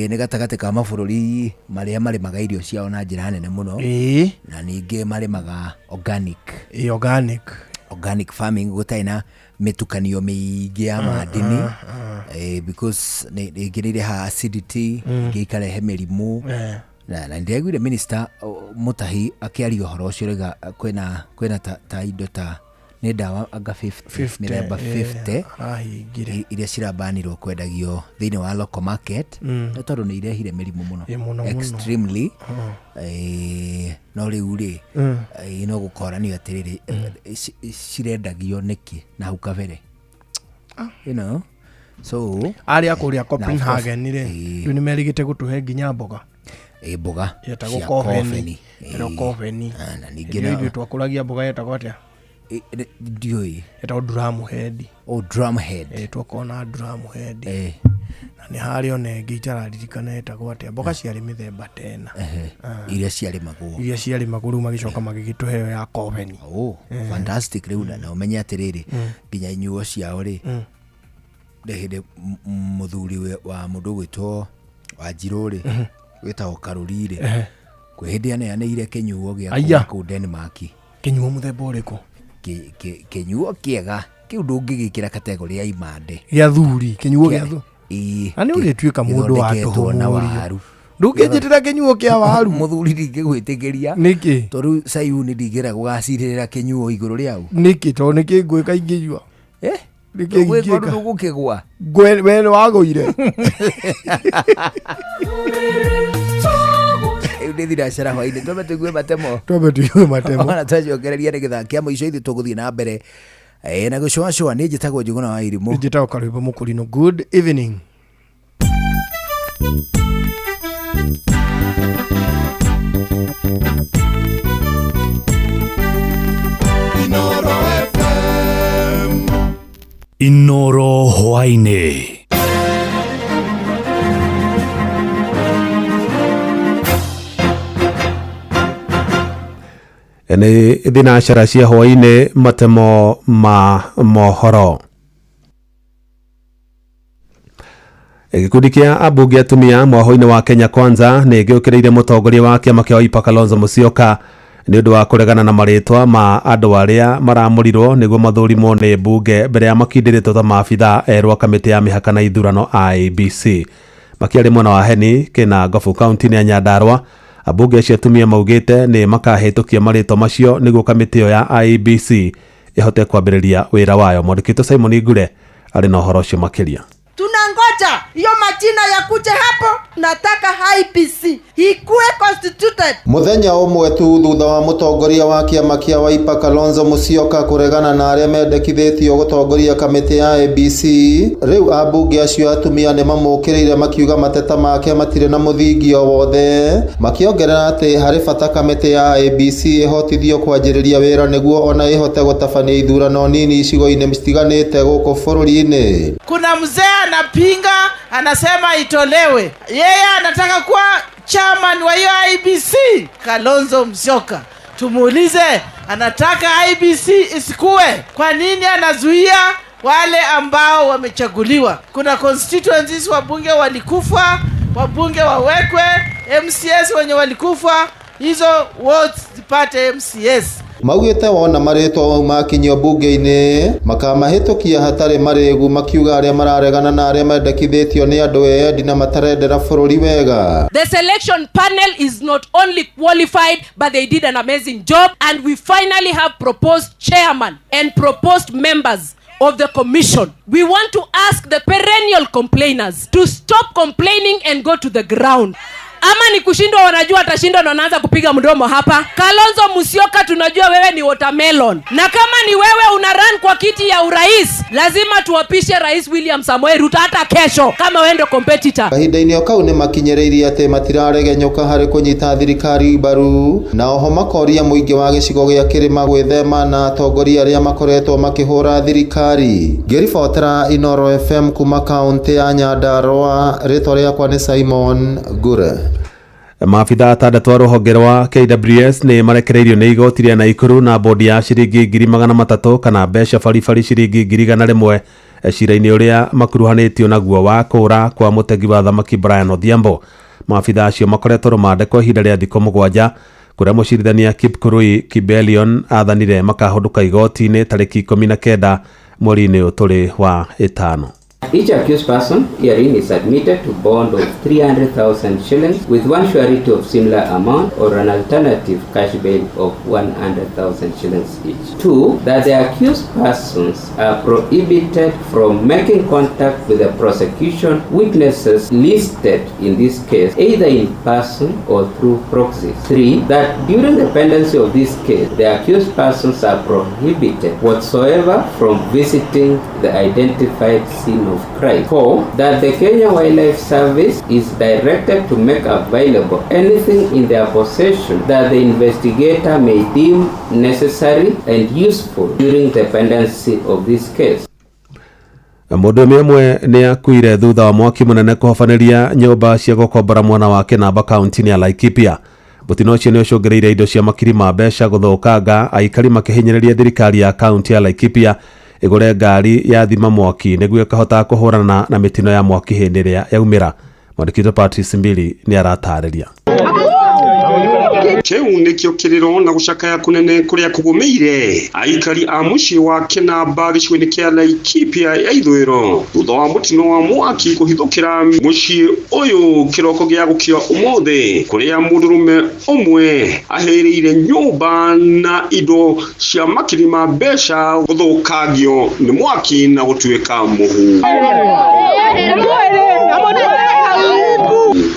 Nĩ gatagatĩ ka mabũrũri marĩa marĩmaga irio ciao na njĩra nene mũno. Na ningĩ marĩmaga organic. Organic. Organic farming gũtarĩ na mĩtukanio mĩingĩ ya madini. Because rĩngĩ nĩ irehaga acidity, ingĩ ikarehe mĩrimũ. Na ndĩraiguire minister Mutahi akĩaria ũhoro ũcio rĩga kwĩna ta indo ta nĩ ndawa anga 50, 50, mĩthemba 50 arahingire. Iria cirabanirwo kwendagio thĩinĩ wa local market. Nĩ tondũ nĩ irehire mĩrimũ mũno. Mũno, mũno. Extremely. No rĩu rĩ, no gũkoranio atĩrĩrĩ, cirendagio nĩkĩ na hau kabere? You know? So, arĩa kũrĩa na of course, Copenhagen rĩ, rĩu nĩ merĩgĩte gũtũhe nginya mboga. Mboga Yetagwo cia kobeni. kobeni. Yetagwo kobeni. Na ningĩ Hĩndĩ ĩyo ithuĩ twakũragia mboga yetagwo atĩa? Ndiũĩ. Yetagwo drumhead. Oh, drumhead. Twakona drumhead. Na nĩ harĩ ona ĩngĩ itararirikana yetagwo atĩa. Mboga ciarĩ mĩthemba tena. Iria ciarĩmagwo. Iria ciarĩmagwo rĩu magĩcoka magĩgĩtũhe ĩyo ya kobeni. Oh, fantastic. Rĩu na ũmenye atĩrĩrĩ, nginya inyuo ciao rĩ, nĩ hĩndĩ mũthuri wa mũndũ ũgwĩtwo Wanjirũ rĩ, wĩtagwo Karũri rĩ, kwĩ hĩndĩ aneanĩire kĩnyuo gĩa Aya. kuma kũu Denmark. Kĩnyuo mũthemba ũrĩkũ? Kĩnyuo kĩega kĩu ndũngĩgĩkĩra kategori ya imande. Gĩa thuri, kĩnyuo gĩa thuri. Ĩĩ. Na nĩ ũrĩtuĩka mũndũ wa Gĩthondeketwo na tũhũ mũrio. waru. Ndũngĩnjĩtĩra kĩnyuo kĩa waru. Mũthuri ndingĩgwĩtĩkĩria. Nĩkĩ? Tondũ Sayuni ndingĩra gũgacirĩrĩra kĩnyuo igũrũ rĩau. Nĩkĩ? Tondũ nĩkĩ ngwĩka ingĩnyua? Nĩkĩ Ndũgwĩka ingĩka? ũndũ ndũgũkĩgwa. We nĩ wagũire. Rĩu nĩ thinacara hwainĩ twambe tũigue matemo. Twambe tũigue matemo. Ona twacokereria nĩ gĩthaa kĩa mũico ithuĩ tũgũthiĩ na mbere na gũcũacũa. Niĩ njĩtagwo Njũgũna wa Irimũ. Njĩtagwo Karwĩmbo Mũkũrinũ. Good evening. Inoro FM. Inoro hwaĩ-inĩ. Nĩ thinacara cia hwaĩ-inĩ, matemo ma mohoro. Gĩkundi kĩa ambunge atumia mwaho-inĩ wa Kenya Kwanza nĩ gĩũkĩrĩire mũtongoria wa kĩama kĩa Wiper Kalonzo Musyoka nĩ ũndũ wa kũregana na marĩtwa ma andũ arĩa maramũrirwo nĩguo mathũrimwo nĩ mbunge mbere ya makindĩrĩtwo ta maabithaa erũ a kamĩtĩ ya mĩhaka na ithurano IEBC. Makĩaria mwena wa Heni kĩna Ngobu kaunti-inĩ ya Nyandarua, ambunge acio atumia maugĩte nĩ makahĩtũkia marĩtwa macio nĩguo kamĩtĩ ĩyo ya IEBC ĩhote kwambĩrĩria wĩra wayo. Mwandĩki witũ Simon Ngure arĩ na ũhoro ũcio makĩria. Tunangoja hiyo majina ya kuje hapo, nataka IEBC ikuwe constituted. Muthenya ũmwe tu thutha wa mũtongoria wa kĩama kĩa Wiper Kalonzo Musyoka kũregana na arĩa mendekithĩtio gũtongoria kamĩtĩ ya IEBC, rĩu ambunge acio atumia nĩ mamũkĩrĩire makiuga mateta make matirĩ na mũthingi o wothe, makĩongerera atĩ harĩ bata kamĩtĩ ya IEBC ĩhotithio kwanjĩrĩria wĩra nĩguo ona ĩhote gũtabania ithurano nini icigo-inĩ citiganĩte gũkũ bũrũri-inĩ. Kuna mzee anapinga, anasema itolewe. Yeye anataka kuwa chairman wa hiyo IEBC. Kalonzo Musyoka, tumuulize anataka IEBC isikue. Kwa nini anazuia wale ambao wamechaguliwa? Kuna constituencies wabunge walikufa, wabunge wawekwe, MCS wenye walikufa, hizo wards zipate MCS. Maugĩte wona marĩtwa mau makinyio bunge-inĩ makamahĩtũkia hatarĩ marĩgu, makiuga arĩa mararegana na arĩa mendekithĩtio nĩ andũ eyendi na matarendera bũrũri wega. The selection panel is not only qualified, but they did an amazing job, and we finally have proposed chairman and proposed members of the commission. We want to ask the perennial complainers to stop complaining and go to the ground. Ama ni kushindwa, wanajua atashindwa na wanaanza kupiga mdomo hapa. Kalonzo Musyoka, tunajua wewe ni watermelon, na kama ni wewe una run kwa kiti ya urais, lazima tuwapishe Rais William Samoei Ruto hata kesho kama wewe ndio competitor. Kahinda-inĩ o kau nĩ makinyĩrĩirie atĩ matiraregenyũka harĩ kũnyita thirikari mbaru, na oho makoria mũingĩ wa gĩcigo gĩa kĩrĩma gwĩthema na atongoria arĩa makoretwo makĩhũra thirikari. Ngĩribotera Inoro FM kuma kaũntĩ ya Nyandarua, rĩtwa rĩakwa nĩ Simon Ngure. Maabithaa atandatũ a rũhonge rwa KWS nĩ marekereirio nĩ igoti rĩa Naikuru na bodi ya ciringi 300,000 kana mbeca baribari ciringi 100,000 cira-inĩ ũrĩa makuruhanĩtio naguo wa kũũra kwa mũtegi wa thamaki Brian Odhiambo. Maabithaa acio makoretwo rũmande kwa ihinda rĩa thikũ 7 kũrĩa mũcirithania Kipkurui Kibelion athanire makahũndũka igoti-inĩ tarĩki 19 mweri-inĩ ũyũ tũrĩ wa ĩtano. Each accused person herein is admitted to bond of 300,000 shillings with one surety of similar amount or an alternative cash bail of 100,000 shillings each. 2, that the accused persons are prohibited from making contact with the prosecution witnesses listed in this case, either in person or through proxies. 3, that during the pendency of this case, the accused persons are prohibited whatsoever from visiting the identified scene of crime. 4, that the Kenya Wildlife Service is directed to make available anything in their possession that the investigator may deem necessary and useful during the pendency of this case. Mũndũ ũmwe nĩ akuire thutha wa mwaki mũnene kũhobanĩria nyũmba cia gũkombora mwena wa Kĩnamba kaunti-inĩ ya Laikipia. Mũtino ũcio nĩ ũcũngĩrĩirie indo cia makiri ma mbeca gũthũkanga, aikari makĩhinyĩrĩria thirikari ya kaunti ya Laikipia ĩgũre ngari ya thima mwaki nĩguo ĩkahota kũhũrana na mĩtino ya mwaki hĩndĩ ĩrĩa yaumĩra. Mwandĩki witũ Patrice Mbili nĩ aratarĩria. Kĩu nĩkĩo kĩrĩro na gũcakaya kũnene kũrĩa kũgũmĩire aikari a mũciĩ wa Kĩnamba gĩcigo-inĩ kĩa Laikipia ya ithũĩro thutha wa mũtino wa mwaki kũhithũkĩra mũciĩ ũyũ kĩroko gĩa gũkĩa ũmũthĩ, kũrĩa mũndũrũme ũmwe ahĩrĩire nyũmba na indo cia makiri ma mbeca gũthũkangio nĩ mwaki na gũtuĩka mũhu.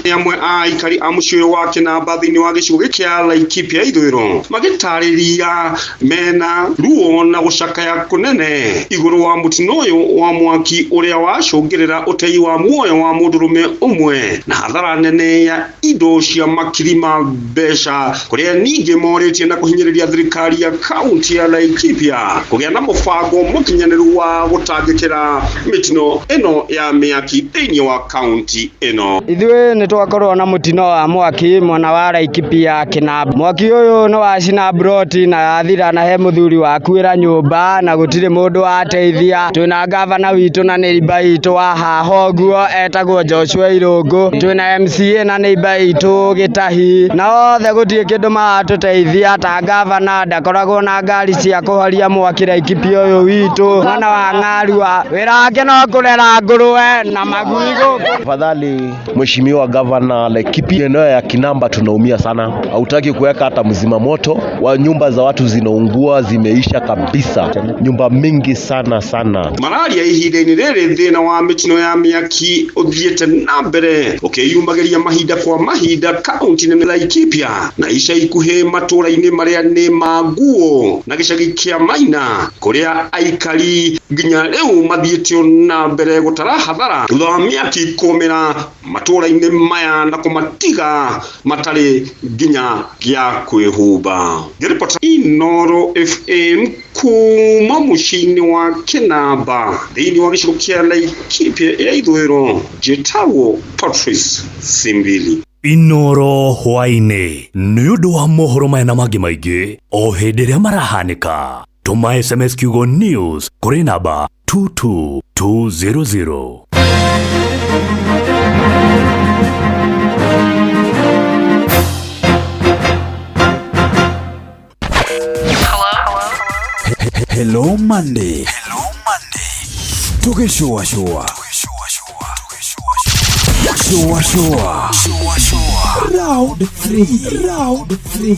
Nĩ amwe a aikari a mũciĩ ũyũ wa Kĩnamba thĩinĩ wa gĩcigo gĩkĩ kĩa Laikipia ithũĩro magĩtarĩria mena ruo na gũcakaya kũnene igũrũ wa mũtino ũyũ wa mwaki ũrĩa wacũngĩrĩra ũtei wa muoyo wa mũndũrũme ũmwe na hathara nene ya indo cia makiri ma mbeca kũrĩa ningĩ morĩtie na kũhinyĩrĩria thirikari ya kaunti ya Laikipia kũgĩa na mũbango mũkinyanĩru wa gũtangĩkĩra mĩtino ĩno ya mĩaki thĩinĩ wa kaunti ĩno. Ithuĩ nĩ twakorwo na mũtino wa mwaki mwena wa Laikipia Kĩnamba. Mwaki ũyũ nĩ wacina mburoti na yathira na he mũthuri wakuĩra nyũmba na gũtirĩ mũndũ wateithia. Twĩna gavana witũ na neighbour itũ wa haha ũguo etagwo Joshua Irũngũ. Twĩna MCA na neighbour itũ Gĩtahi na othe gũtirĩ kĩndũ maratũteithia ta gavana ndakoragwo na ngari cia kũhoria mwaki Laikipia ũyũ witũ. Mwana wa ng'arua wĩra wake no kũrera ngũrwe na magui gũkũ. Tafadhali Mheshimiwa Gavana Laikipia, eneo ya Kinamba tunaumia sana, hautaki kuweka hata mzima moto wa nyumba za watu zinaungua, zimeisha kabisa, nyumba mingi sana sana. Mararia ihinda-inĩ rĩrĩ thĩna wa mĩtino ya mĩaki ũthiĩte na mbere ũkĩyumagĩria mahinda kwa mahinda kaunti nene Laikipia na ica ikuhĩ matũũra-inĩ marĩa nĩ ma Nguo na gĩcagi kĩa Maina kũrĩa aikari nginya rĩu mathiĩte na mbere gũtara hathara thutha wa mĩaki kũmĩra matũũra-inĩ maya na kũmatiga matarĩ nginya gĩa kwĩhumba. Ngĩribota Inooro FM kuma mũciĩ-inĩ wa Kĩnamba thĩinĩ wa gĩcigo kĩa Laikipia ya ithũĩro, njĩtagwo Patrice Simbili. Inooro hwaĩ-inĩ nĩ ũndũ wa mohoro maya na mangĩ maingĩ o hĩndĩ ĩrĩa marahanĩka. Tũma SMS kiugo news kũrĩ namba 22200. Hello Monday. Tũgĩcũacũa. Shua shua. Round 3. Round 3.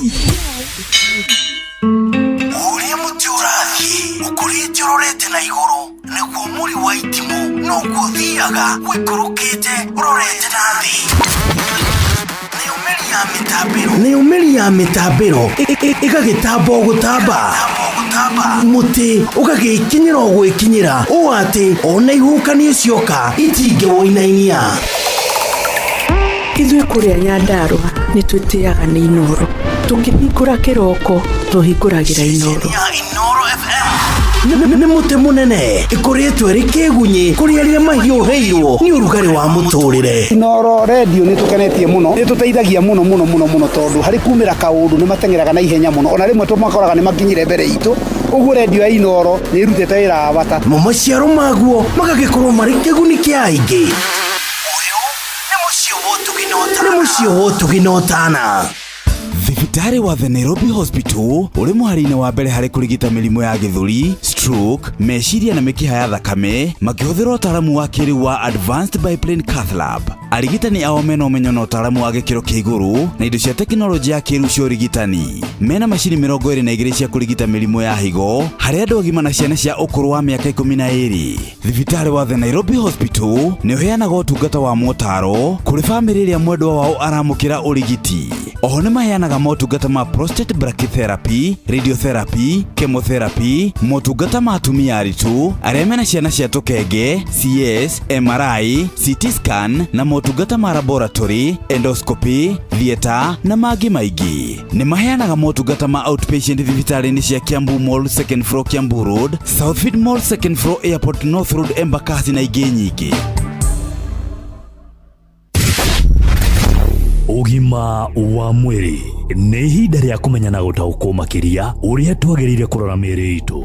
Ũrĩa mũtĩ ũrathiĩ ũkũrĩte ũrorete na igũrũ nĩguo mũri wa itimũ noguo ũthiaga ũikũrũkĩte ũrorete na thĩ. Nayo mĩri ya mĩtambĩro ĩgagĩtamba o gũtamba, mũtĩ ũgagĩkinyĩra o gwĩkinyĩra ũũ atĩ ona ihuhũkanio cioka itingĩwũinainia. Ithuĩ kũrĩa Nyandarũa nĩ twĩtĩaga nĩ Inooro. Tũkĩhingũra kĩroko tũhingũragĩra Inooro. Nĩ mũtĩ mũnene ĩkũrĩtwo ĩrĩ kĩgunyĩ kũrĩ arĩa mahiũhĩirwo nĩ ũrugarĩ wa mũtũrĩre. Inooro redio nĩ tũkenetie mũno, nĩ tũteithagia mũno mũno mũno mũno tondũ harĩ kumĩra kaũndũ nĩ mateng'eraga na ihenya mũno, ona rĩmwe tũmakoraga nĩ makinyire mbere itũ, ũguo redio ya Inooro nĩ ĩrutĩte wĩra wa bata. Mo maciaro maguo magagĩkorwo marĩ kĩguni kĩa aingĩ. Nĩ mũciĩ wa ũtugi na ũtana. Thibitarĩ wa The Nairobi Hospital ũrĩ mũhari-inĩ wa mbere harĩ kũrigita mĩrimũ ya gĩthũri, stroke, meciria na mĩkiha ya thakame makĩhũthĩra ũtaaramu wa kĩrĩu wa Advanced Biplane Cath Lab. Arigitani ao mena ũmenyo na ũtaaramu wa gĩkĩro kĩa igũrũ na indo cia tekinoronjĩ ya kĩrĩu cia ũrigitani. Mena macini 22 cia kũrigita mĩrimũ ya higo harĩ andũ agima na ciana cia ũkũrũ wa mĩaka 12. Thibitarĩ wa The Nairobi Hospital nĩ ũheanaga ũtungata wa motaro kũrĩ bamĩrĩ ĩrĩa mwendwa wao aramũkĩra ũrigiti. Oho nĩ maheanaga motungata ma prostate brachytherapy, radiotherapy, chemotherapy, motungata ma atumia aritũ arĩa mena ciana cia tũkenge, CS, MRI, CT scan na motungata ma laboratory, endoscopy, theatre na mangĩ maingĩ. Nĩ maheanaga motungata ma outpatient thibitarĩ-inĩ cia Kiambu Mall second floor Kiambu Road, Southfield Mall second floor Airport North Road Embakasi na ingĩ nyingĩ. Ũgima wa mwĩrĩ nĩ ihinda rĩa kũmenya na gũtaũkwo makĩria ũrĩa twagĩrĩire kũrora mĩĩrĩ itũ.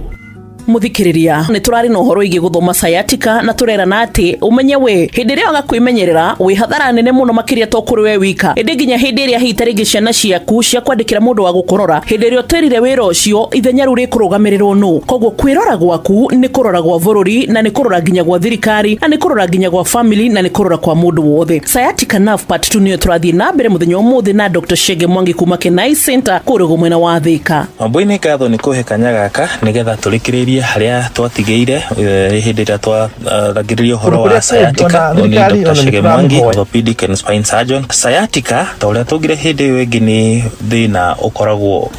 Muthikiriria nĩ tũrarĩ na ũhoro wĩgiĩ gũthoma sciatica na tũrerana atĩ ũmenye we hĩndĩ ĩrĩa waga kwĩmenyerera wĩ hathara nene mũno makĩria to kũrĩ we wika, ĩndĩ nginya hĩndĩ ĩrĩa hihi ta rĩngĩ ciana ciaku cia kwandĩkĩra mũndũ wa gũkũrora, hĩndĩ ĩrĩa ũtĩrire wĩra ũcio ithenya rĩu rĩkũrũgamĩrĩrwo nũ. Koguo kwĩrora gwaku nĩ kũrora gwa bũrũri na nĩ kũrora nginya gwa thirikari na nĩ kũrora nginya gwa family na nĩ kũrora kwa mũndũ wothe. Sciatica nerve part 2 nĩyo tũrathiĩ na mbere mũthenya ũmũthĩ na Dr. Shege Mwangi kuma Kenai Center kũrĩa mwena wa Thika. Wambui nĩ ngatho nĩ kũhe kanya gaka nĩgetha tũrĩkĩrĩrie Tũrĩkĩrĩrie harĩa twatigĩire hĩndĩ ĩrĩa twaragĩrĩria ũhoro Kũndũ wa kũrĩa kũngĩ, sciatica. ona Ũyũ nĩ thirikari Dr. ona nĩ Chege Mwangi, tũramĩhoya. orthopedic and spine surgeon. Sciatica ta ũrĩa twaugire hĩndĩ ĩyo ĩngĩ nĩ thĩna ũkoragwo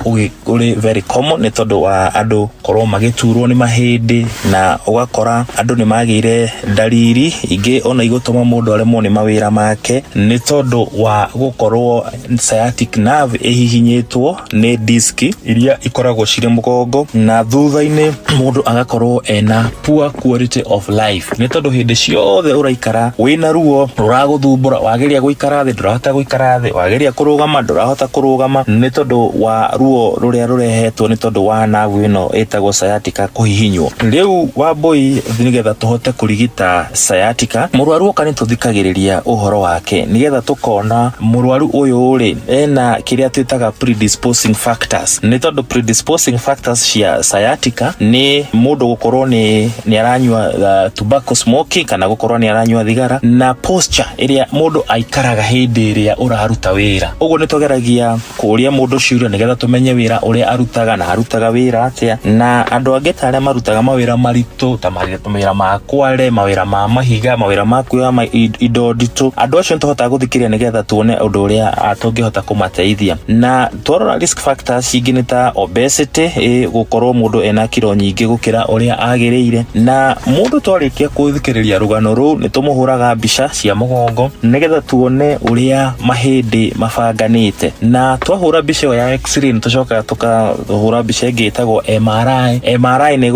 ũrĩ very common nĩ tondũ wa andũ korwo magĩturwo nĩ mahĩndĩ, na ũgakora andũ nĩ magĩire ndariri ingĩ ona igũtũma mũndũ aremwo nĩ mawĩra make nĩ tondũ wa gũkorwo sciatic nerve ĩhihinyĩtwo nĩ disk iria ikoragwo cirĩ mũgongo, na thutha-inĩ mũndũ agakorwo ena poor quality of life nĩ tondũ hĩndĩ ciothe ũraikara wĩna ruo rũragũthumbũra, wageria gũikara thĩ ndũrahota gũikara thĩ, wageria kũrũgama ndũrahota kũrũgama nĩ tondũ wa ruo rũrĩa rũrehetwo nĩ tondũ wa nerve ĩno ĩtagwo sciatica kũhihinywo. Rĩu Wambũi, nĩgetha tũhote kũrigita sciatica, mũrwaru oka nĩ tũthikagĩrĩria ũhoro wake nĩgetha tũkona mũrwaru ũyũ rĩ ena kĩrĩa twĩtaga predisposing factors, nĩ tondũ predisposing factors cia sciatica nĩ mũndũ gũkorwo nĩ aranyua tobacco smoking kana gũkorwo nĩ aranyua thigara, na posture ĩrĩa mũndũ aikaraga hĩndĩ ĩrĩa ũraruta wĩra. Ũguo nĩ tũgeragia kũria mũndũ ciũria nĩgetha tũmenye wĩra ũrĩa arutaga na arutaga wĩra atĩa, na andũ angĩ ta arĩa marutaga mawĩra maritũ ta mawĩra ma kware, mawĩra ma mahiga, mawĩra ma kuoya indo nditũ, andũ acio nĩtũhotaga gũthikĩrĩria nĩgetha tuone ũndũ ũrĩa tũngĩhota kũmateithia. Na twarora risk factors ingĩ nĩ ta obesity, gũkorwo mũndũ ena kiro nyingĩ gũkĩra ũrĩa agĩrĩire. Na mũndũ twarĩkia gũthikĩrĩria rũgano rũu nĩ tũmũhũraga mbica cia mũgongo nĩgetha tuone ũrĩa mahĩndĩ mabanganĩte, na twahũra mbica ĩyo ya x-ray nĩ tũcokaga tũkahũra mbica ĩngĩ ĩtagwo MRI. MRI nĩ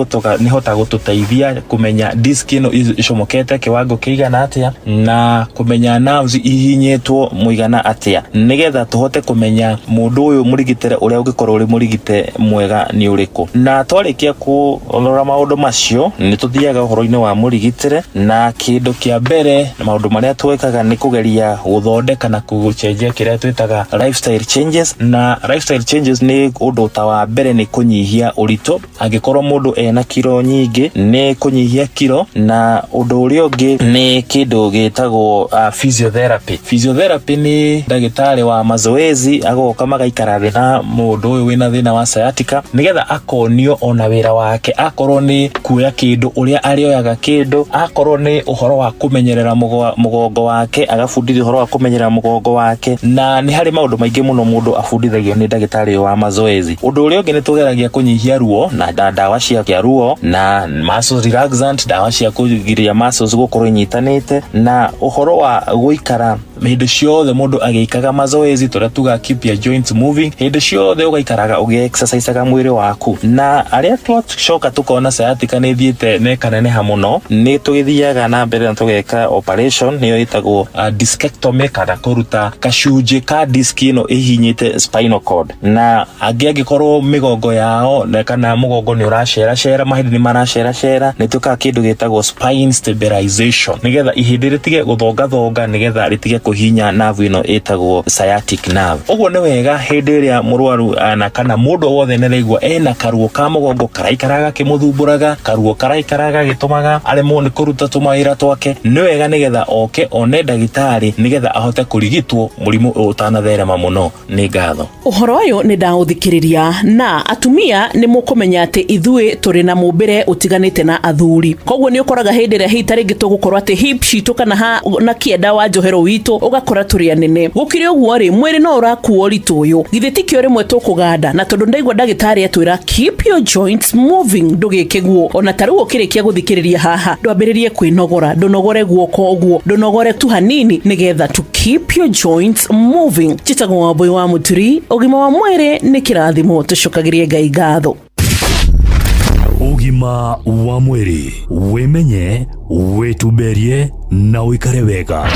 ĩhota gũtũteithia kũmenya disc ĩno ĩcomokete kĩwango kĩigana atĩa na kũmenya nerves ihihinyĩtwo mũigana atĩa, nĩgetha tũhote kũmenya mũndũ ũyũ mũrigitĩre ũrĩa ũngĩkorwo ũrĩ mũrigite mwega nĩ ũrĩkũ. Na twarĩkia kũrora maũndũ macio nĩ tũthiaga ũhoro-inĩ wa mũrigitĩre, na kĩndũ kĩa mbere maũndũ marĩa twĩkaga nĩ kũgeria gũthondeka na gũcenjia kĩrĩa twĩtaga lifestyle changes. Na lifestyle changes nĩ ũndũ ta wa mbere nĩ kũnyihia ũritũ, angĩkorwo mũndũ ena kiro nyingĩ nĩ kũnyihia kiro. Na ũndũ ũrĩa ũngĩ nĩ kĩndũ gĩtagwo physiotherapy. Physiotherapy nĩ ndagĩtarĩ wa mazoezi agoka magaikara thĩ na mũndũ ũyũ wĩna thĩna wa sciatica nĩgetha akonio ona wĩra wake, akorwo nĩ kuoya kĩndũ ũrĩa arĩoyaga kĩndũ, akorwo nĩ ũhoro wa kũmenyerera mũgongo wake agabundithio ũhoro wa kũmenyerera mũgongo wake. Na nĩ harĩ maũndũ maingĩ mũno mũndũ abundithagio nĩ ndagĩtarĩ ũyũ wa mazoezi. Ũndũ ũrĩa ũngĩ nĩ tũgeragia kũnyihia ruo na ndawa cia ruo na muscle relaxant, ndawa cia kũgiria muscles gũkorwo inyitanĩte, na ũhoro wa gũikara hĩndĩ ciothe mũndũ agĩikaga mazoezi tũrĩa tugaga keep your joints moving, hĩndĩ ciothe ũgaikaraga ũgĩ-exercisaga mwĩrĩ waku. Na arĩa twacoka tũkona sciatica nĩ ĩthiĩte na ĩkaneneha mũno, nĩ tũgĩthiaga na mbere na tũgeka operation, nĩyo ĩtagwo discectomy kana kũruta gacunjĩ ka disc ĩno ĩhihinyĩte spinal cord. Na angĩ angĩkorwo mĩgongo yao na kana mũgongo nĩ ũraceracera, mahĩndĩ nĩ maraceracera, nĩ twĩkaga kĩndũ gĩtagwo spine stabilization nĩgetha ihĩndĩ rĩtige gũthongathonga, nĩgetha rĩtige kũhihinya nerve ĩno ĩtagwo sciatic nerve. Ũguo nĩ wega hĩndĩ ĩrĩa mũrwaru na kana mũndũ wothe nĩ araigua ena karuo ka mũgongo karaikaraga gakĩmũthumbũraga, karuo karaikaraga gagĩtũmaga aremwo nĩ kũruta tũmawĩra twake, nĩ wega nĩgetha oke one ndagĩtarĩ nĩgetha ahote kũrigitwo mũrimũ ũyũ ũtanatherema mũno. Nĩ ngatho. Ũhoro ũyũ nĩ ndaũthikĩrĩria, na atumia nĩ mũkũmenya atĩ ithuĩ tũrĩ na mũmbĩre ũtiganĩte na athuri, koguo nĩ ũkoraga hĩndĩ ĩrĩa hihi ta rĩngĩ tũgũkorwo atĩ hip citũ kana ha na kĩenda wa njohero witũ ũgakora tũrĩ anene. Gũkĩrĩ ũguo rĩ, mwĩrĩ no ũrakua ũritũ ũyũ, githĩ tikĩo rĩmwe tũkũganda? Na tondũ ndaigua ndagĩtarĩ atwĩra keep your joints moving, ndũgĩke guo. Ona ta rĩu ũkĩrĩkia gũthikĩrĩria haha, ndwambĩrĩrie kwĩnogora, ndũnogore guoko ũguo, ndũnogore tu hanini nĩgetha to keep your joints moving. Njĩtagwo Wambũi wa Mũturi. Ũgima wa mwĩrĩ nĩ kĩrathimo, tũcokagĩrie Ngai ngatho. Ũgima wa mwĩrĩ, wĩmenye, wĩtumberie na ũikare wega.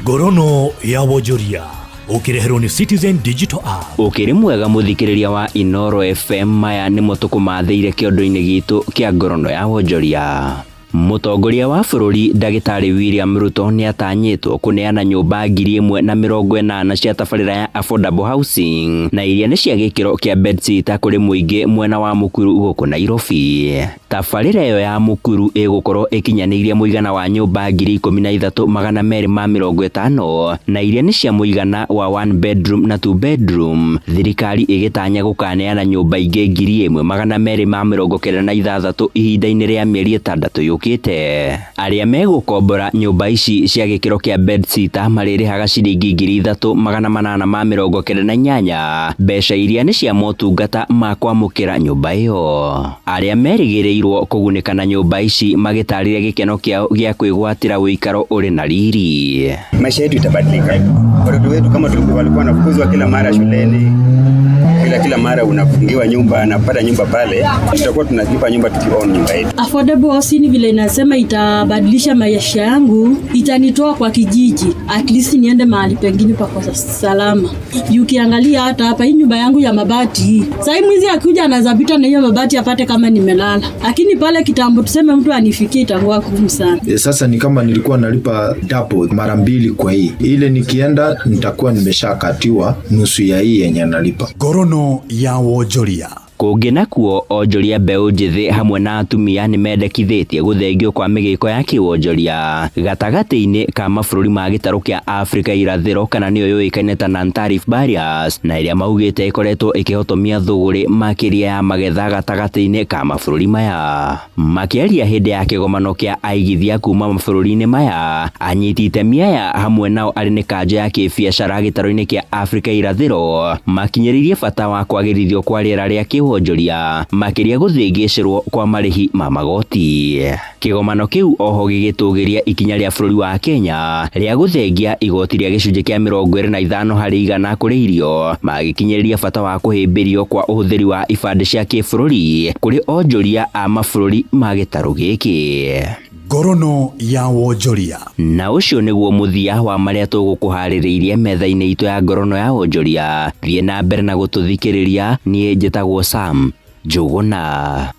Ngorono ya wonjoria ũkĩreherwo nĩ Citizen Digital App. Ũkĩrĩ mwega mũthikĩrĩria wa Inoro FM, maya nĩmo tũkũmathĩire kĩondo-inĩ gitũ kĩa ngorono ya wonjoria. Mũtongoria wa bũrũri Ndagĩtarĩ William Ruto nĩatanyĩtwo kũneana nyũmba 1080 cia tabarĩra ya affordable housing na iria nĩ cia gĩkĩro kĩa bedsitter kũrĩ mũingĩ mwena wa Mukuru gũkũ Nairobi. Tabarĩra ĩyo ya Mukuru ĩgũkorwo ĩkinyanĩirie mũigana wa nyũmba 13,250 na iria nĩ cia mũigana wa 1 bedroom na 2 bedroom. Thirikari ĩgĩtanya gũkaneana nyũmba ingĩ 1296 ihinda-inĩ rĩa mĩeri 6 yũkĩte. Arĩa megũkombora nyũmba ici cia gĩkĩro kĩa bedsitter marĩrĩhaga ciringi 3898 mbeca iria nĩ cia motungata ma kwamũkĩra nyũmba ĩyo. Arĩa merĩgĩrĩirwo kũgunĩka na nyũmba ici magĩtarĩria gĩkeno kĩao gĩa kwĩgwatĩra ũikaro ũrĩ na riri. Maisha yetu itabadilika. Watoto wetu kama tulikuwa walikuwa wanafukuzwa kila mara shuleni, kila mara unafungiwa nyumba, anapata nyumba pale, tutakuwa tunalipa nyumba tukiona nyumba yetu. Affordable housing vile inasema itabadilisha maisha yangu, itanitoa kwa kijiji, at least niende mahali pengine pako salama. Ukiangalia hata hapa hii nyumba yangu ya mabati, sasa mwizi akikuja anaweza pita na hiyo mabati apate kama nimelala. Lakini pale kitambo tuseme mtu anifikie itakuwa ngumu sana. Sasa ni kama nilikuwa nalipa double mara mbili kwa hii. Ile nikienda nitakuwa nimeshakatiwa nusu ya hii yenye nalipa. Ngorono ya wonjoria. Kũngĩ nakuo onjoria mbeũ njĩthĩ hamwe na atumia nĩmendekithĩtie gũthengio kwa mĩgĩko ya kĩwonjoria gatagatĩ-inĩ ka mabũrũri ma gĩtarũ kĩa Afrika irathĩro kana nĩyo yũĩkaine ta non-tariff barriers, na ĩrĩa maugĩte ĩkoretwo ĩkĩhotomia thũgũrĩ makĩria ya magetha gatagatĩ-inĩ ka mabũrũri maya. Makĩaria hĩndĩ ya kĩgomano kĩa aigithia kuma mabũrũri-inĩ maya, anyiti itemi aya hamwe nao arĩ nĩ kanjo ya kĩbiacara gĩtarũ-inĩ kĩa Afrika irathĩro makinyĩrĩirie bata wa kwagĩrithio kwa rĩera rĩa kĩwonjoria makĩria gũthĩngĩcĩrwo kwa marĩhi ma magoti. Kĩgomano kĩu oho gĩgĩtũgĩria ikinya rĩa bũrũri wa Kenya rĩa gũthengia igoti rĩa gĩcunjĩ kĩa 25 harĩ igana kũrĩ irio, magĩkinyĩrĩria bata wa kũhĩmbĩrio kwa ũhũthĩri wa ibandĩ cia kĩbũrũri kũrĩ onjoria a mabũrũri ma gĩtarũ gĩkĩ. Ngorono ya wonjoria. Na ũcio nĩguo mũthia wa marĩa tũgũkũharĩrĩirie metha-inĩ itũ ya ngorono ya wonjoria. Thiĩ na mbere na gũtũthikĩrĩria. Niĩ njĩtagwo Sam Njũgũna.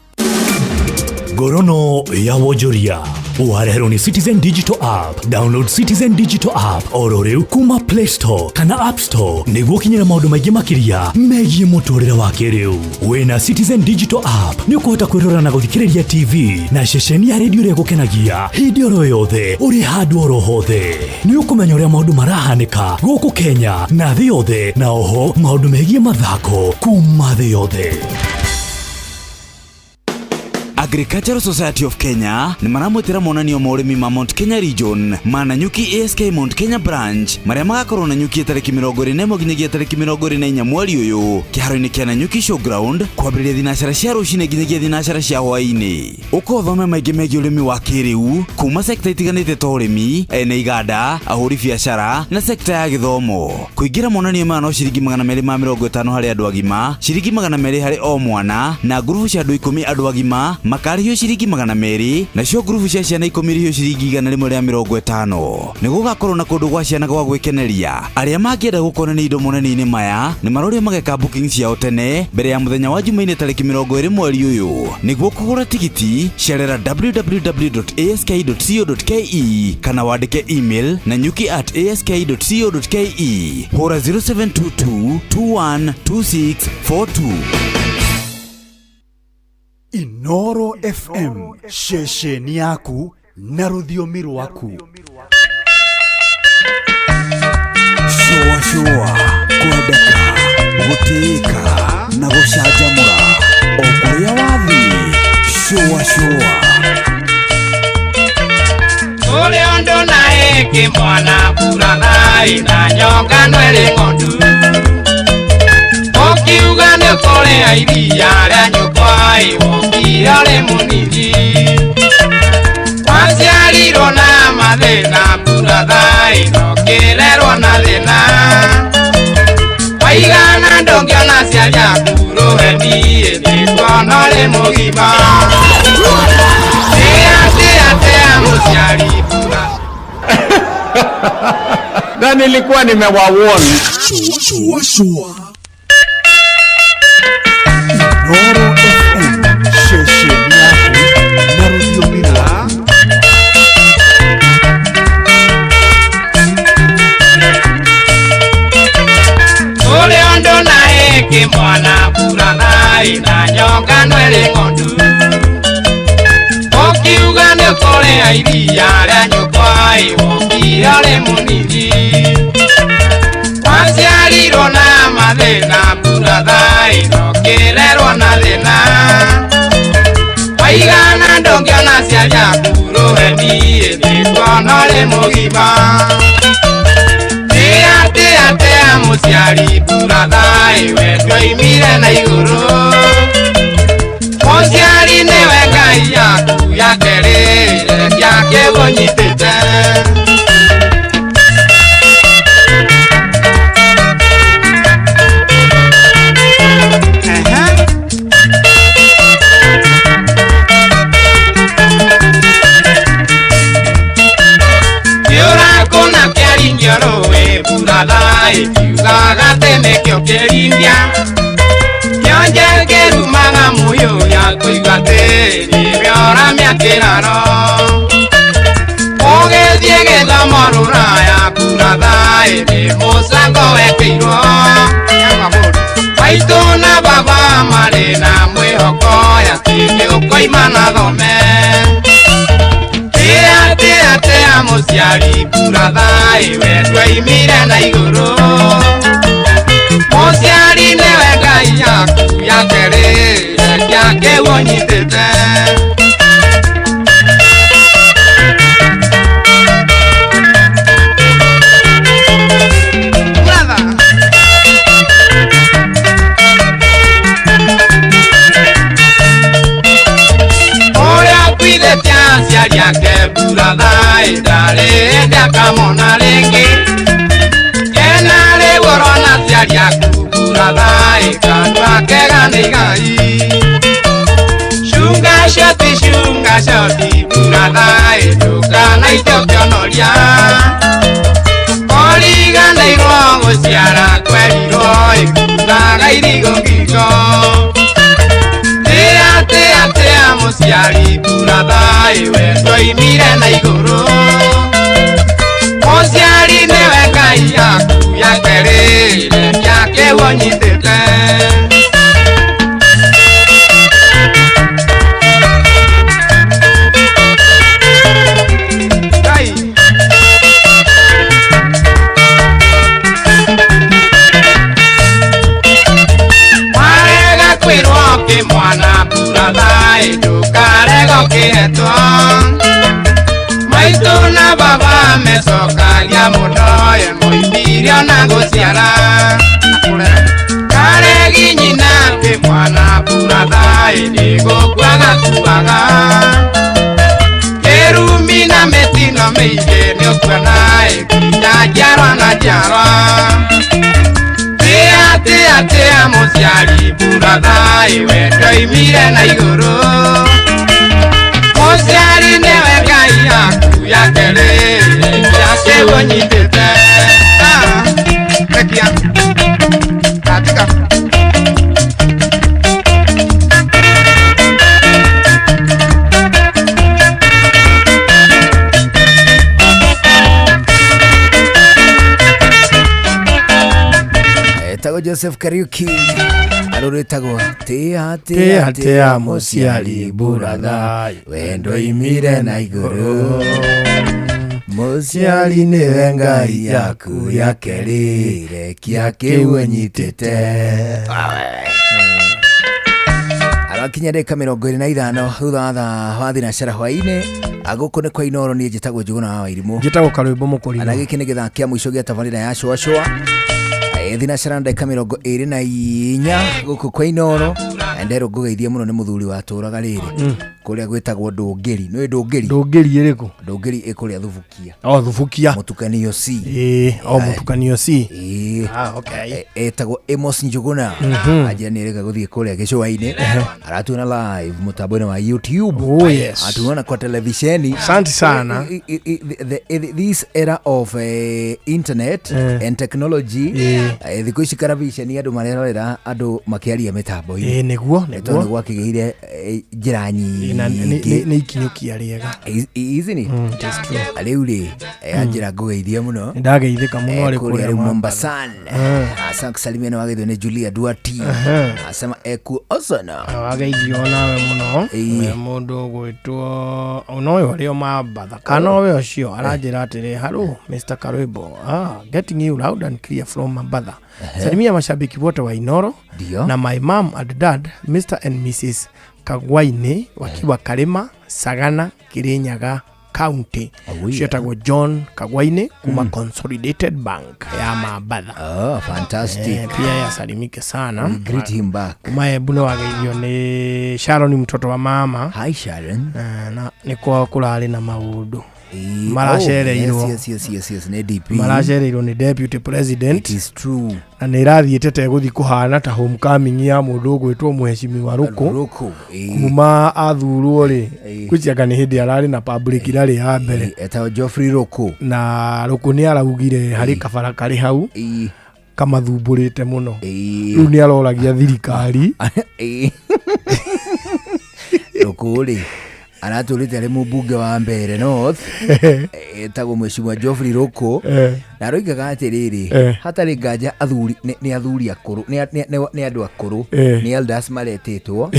Ngorono ya wonjoria wareherwo nĩ Citizen Digital App. Download Citizen Digital App oro rĩu kuma Play Store kana App Store nĩguo ũkinyĩre maũndũ maingĩ makĩria megiĩ mũtũrĩre wa kĩrĩu. Wĩna Citizen Digital App nĩ ũkũhota kwĩrora na gũthikĩrĩria TV na ceceni ya redio ĩrĩa ĩgũkenagia hĩndĩ oro yothe ũrĩ handũ oro hothe. Nĩ ũkũmenya ũrĩa maũndũ marahanĩka gũkũ Kenya na thĩ yothe, na oho maũndũ megiĩ mathako kuma thĩ yothe. Agricultural Society of Kenya nĩ maramwĩtĩra monanio ma ũrĩmi ma Mount Kenya Region ma Nanyuki ASK Mount Kenya Branch marĩa magakorwo Nanyuki tarĩki 21 nginyagia tarĩki 24 mweri ũyũ kĩharo-inĩ kĩa Nanyuki Showground kwambĩrĩria thinacara cia rũcinĩ nginyagia thinacara cia hwaĩ-inĩ. Ũka ũthome maingĩ megiĩ ũrĩmi wa kĩrĩu kuma sekta itiganĩte ta ũrĩmi, ene iganda, ahũri biacara na sekta ya gĩthomo. Kũingĩra monanio maya no ciringi 250 harĩ andũ agima, ciringi 200 harĩ o mwana, na ngurubu cia andũ 10 andũ agima makarĩhio ciringi 200, nacio ngurubu cia ciana 10 irĩhio ciringi 150. Nĩ gũgakorwo na kũndũ gwa ciana gwa gwĩkeneria. Arĩa mangĩenda gũkonania indo monanio-inĩ maya nĩ marorio mageka booking ciao tene mbere ya mũthenya wa Jumaine tarĩki 20 mweri ũyũ. Nĩguo kũgũra tigiti cerera www.ask.co.ke kana wandĩke email nanyuki@ask.co.ke. Hũra 0722 212642. Inoro FM, ceceni yaku na rũthiomi rwaku. Shũa shũa, kwendeka, gũtĩĩka na gũcanjamũra o kũrĩa wathiĩ. Shũa shũa. Ũrĩa ũndũ na ĩngĩ mwana burathai na nyoka nwere ng'ondu ũkiuga nĩ ũkũrĩa iria rĩa nyũkwa wokire ũrĩ mũnini waciarirwo na mathĩna burathai na ũkĩrerwo na thĩna waigana ndũngĩona aciari aku rũheni ĩndĩ kuona ũrĩ mũgima atĩa mũciari bura. Na nilikuwa nimewawarn. Shua shua. Inoro FM, ceceni yaku na rũthiomi rwaku. iria rĩa nyũkwa wokire ũrĩ mũnini waciarirwo na mathĩna buratha ĩno na thĩna waigana ndũngĩona aciari aku rũheni nĩkuona ũrĩ mũgima tĩa tĩa tĩa mũciari buratha we ndwoimire na igũrũ mũciari nĩwe Ngai yaku ya kerĩ rekia kĩu ũnyitĩte. Kĩũra kĩaringio rũĩ buratha ĩkiugaga atĩ nĩkĩo kĩringia kĩonje kĩrumaga mũyũya kũigua atĩ nĩwe ũramia kĩraro ũgĩthiĩ gĩthomo rũraya buratha nĩ mũcango wekĩirwo maitũ na baba marĩ na mwĩhoko atĩ nĩũkoima na thome. Tĩa tĩa tĩa mũciari buratha we ndwoimire na igũrũ mũciari nĩwe Ngai yaku ya kerĩ rekia kĩu ũnyitĩte. Ũrĩa akuithĩtie aciari ake buratha ndarĩ hĩndĩ akamona rĩngĩ kena rĩu ũrona aciari aku buratha kanua kega nĩ igai cunga coti buratha ndũkanaite ũkĩonoria ũriganĩirwo gũciara kwerirwo ĩkuaga irigũ ngingo. Tĩa tĩa tĩa mũciari buratha we ndwoimire na igũrũ mũciari nĩwe Ngai yaku ya kerĩ rekia kĩu ũnyitĩte. Warega kwĩrwo kĩmwana buratha ndũkarega ũkĩhetwo maitũ na baba mecokagia mũno moimire ona gũciara karegi nyina kĩmwana buratha nĩgũkua gakuaga kĩrumi na mĩtino mĩingĩ nĩũkuona nginya njiarwa na njiarwa. Tĩa tĩa tĩa mũciari buratha we ndoimire na igũrũ mũciari nĩwe Ngai yaku ya kerĩ rekia kĩu ũnyitĩte. Rekia katika Etagwo Joseph Kariuki arũrĩtagwo tĩa Tĩa tĩa mũciari buratha we ndoimire na igũrũ mũciari nĩwe Ngai yaku ya kerĩ rekia kĩu ũnyitĩte. Arakinya ndagĩka 25 thutha wa thaa wa thinacara hwaĩ-inĩ agũkũ nĩ kwa Inooro niĩ njĩtagwo Njũgũna wa Wairimũ njĩtagwo Karwĩmbo Mũkũrinũ na gĩkĩ nĩ gĩthaa kĩa mũico gĩa tabarĩra ya Cũacũa thinacara ndagĩka 24 gũkũ kwa Inooro nderwo ngũgeithie mũno nĩ mũthuri watũraga rĩrĩ kũrĩa gwĩtagwo Ndũngĩri nĩ Ndũngĩri Ndũngĩri ĩrĩkũ Ndũngĩri ĩ kũrĩa Thubukia o Thubukia mũtukanio C ĩĩ o mũtukanio C ĩĩ ah okay etagwo Amos Njũgũna anjĩra nĩ erĩga gũthiĩ kũrĩa gĩcũa-inĩ aratuona live mũtambo-inĩ wa YouTube. Oh yes atuona kwa televisheni. Asante sana. This era of internet and technology thikũ ici karabiceni andũ marerorera andũ makĩaria mĩtambo-inĩ ĩĩ nĩguo Nĩguo, Nĩ nĩguo. tondũ gwakĩgĩire njĩra Na nĩ- nyingĩ nĩ ikinyũkia rĩega. Isn't it? It is true. Rĩu rĩ, anjĩra ngũgeithie mũno. Nĩndageithĩka mũno arĩ kũrĩa kũrĩa rĩu Mombasa. Mombasan. Asante kusalimia na wageithio nĩ Julia Duati. Asema eku osana. Wageithio nawe mũno. Ĩĩ. We mũndũ ũgwĩtwo ona ũyũ arĩ o Mambatha kana ũyũ ũcio aranjĩra atĩrĩ, hello Mr. Karwimbo, getting you loud and clear from Mambatha. Salimia mashabiki wote wa Inoro Ndio. na my mom and dad Mr. and Mrs. Kagwaini wakiwa Karima, Sagana, Kirinyaga County. Oh, yeah. Cietagwo John Kagwaini kuma Consolidated Bank ya Mambatha. Oh, fantastic. Pia yasalimike sana. We greet him back. Kuma Embu nĩ wageithio nĩ Sharon mtoto wa mama. Hi Sharon. Na nĩ kwao kũrarĩ na maũndũ. Maracereirwo. Oh, yes, yes, yes, yes, nĩ DP. Maracereirwo nĩ deputy president. It is true. Na nĩ ĩrathiĩte ta ĩgũthiĩ kũhana ta homecoming ya mũndũ ũgwĩtwo mheshimiwa Ruku. Ruku, ĩĩ. Kuma athurwo rĩ, Ĩĩ. gwĩciria nĩ hĩndĩ ararĩ na public rally ya mbere. Etagwo Geoffrey Ruku. Na Ruku nĩ araugire harĩ kabara karĩ hau kamathumbũrĩte mũno. Rĩu nĩ aroragia thirikari. Ruku rĩ aratũrĩte arĩ mũmbunge wa Mbeere North, etagwo mheshimiwa Geoffrey Ruku, na aroigaga atĩrĩrĩ, hatarĩ nganja athuri nĩ athuri akũrũ, nĩ andũ akũrũ, nĩ elders maretĩtwo,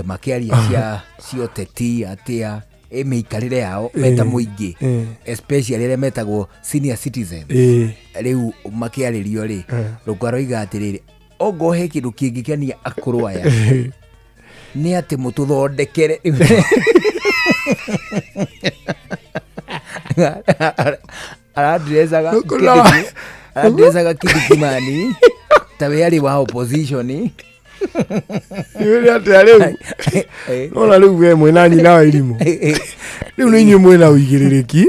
makĩaria cia ũteti atĩa mĩikarĩre yao meta mũingĩ, especially arĩa metagwo senior citizens. Rĩu makĩarĩrio rĩ, Ruku aroiga atĩrĩrĩ, ongorwo he kĩndũ kĩngĩkenia akũrũ aya nĩ atĩ mũtũthondekere. Arandirecaga arandirecaga Kindiki ta we arĩ wa opposition. Nĩ atĩa rĩu? Nona rĩu we mwĩna nyina wa irimũ. Rĩu nĩ inyuĩ mwĩna ũigĩrĩrĩki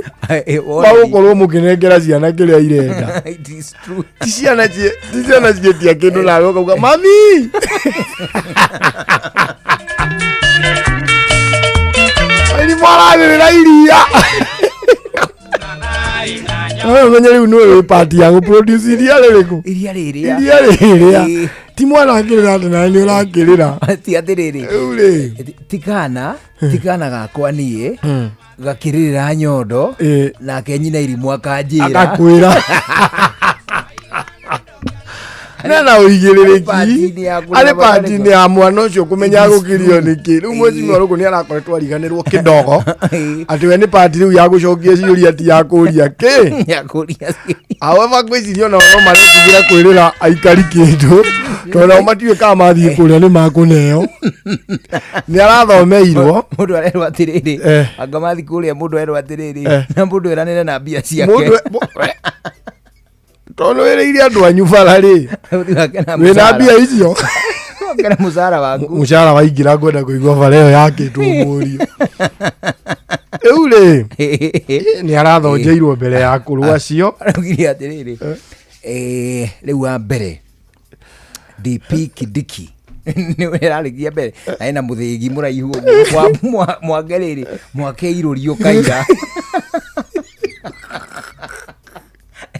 wa gũkorwo mũkĩnengera ciana kĩrĩa irenda. It is true. Ti ciana ciĩtia kĩndũ nawe ũkauga mami. Irimũ aragĩrĩra iria. Nawe ũmenye rĩu nĩwe wĩ part ya gũ-produce iria rĩrĩkũ? Iria rĩrĩa. Iria rĩrĩa. Ti mwana akĩrĩra atĩ nawe nĩ ũrakĩrĩra. Ti atĩrĩrĩ. Rĩu rĩ. Ti kana gakwa niĩ gakĩrĩrĩra nyondo nake nyina irimũ akanjĩra. Agakwĩra. Nena ũigĩrĩrĩki arĩ part-inĩ ya mwana ũcio kũmenya gũkĩrio nĩkĩ. Rĩu mheshimiwa Ruku nĩ arakoretwo ariganĩrwo kĩdogo atĩ we nĩ part rĩu ya gũcokia ciũria ti ya kũria kĩ. Ya kũria. However ngwĩciria onao no maretigĩra kwĩrĩra aikari kĩndũ tondũ nao matiũĩ kana mathiĩ kũrĩa nĩ makũneo. Nĩ arathomeirwo. Mũndũ arerwo atĩrĩrĩ, anga mathiĩ kũrĩa mũndũ arerwo atĩrĩrĩ, na mũndũ eranĩre na mbia ciake. Mũndũ tondũ wĩrĩire andũ anyu bara rĩ, wĩna mbia icio. Wake na mũcara waku. Mũcara waingĩra ngwenda kũigua bara ĩyo yakĩtwo mũriũ. Rĩu rĩ, nĩ arathonjeirwo mbere ya akũrũ acio. Araugire atĩrĩrĩ, rĩu wa mbere DP Kindiki nĩwe ĩrarĩkia mbere na ena mũthĩgi mũraihu ũguo mwake rĩrĩ mwake irũrio kaira.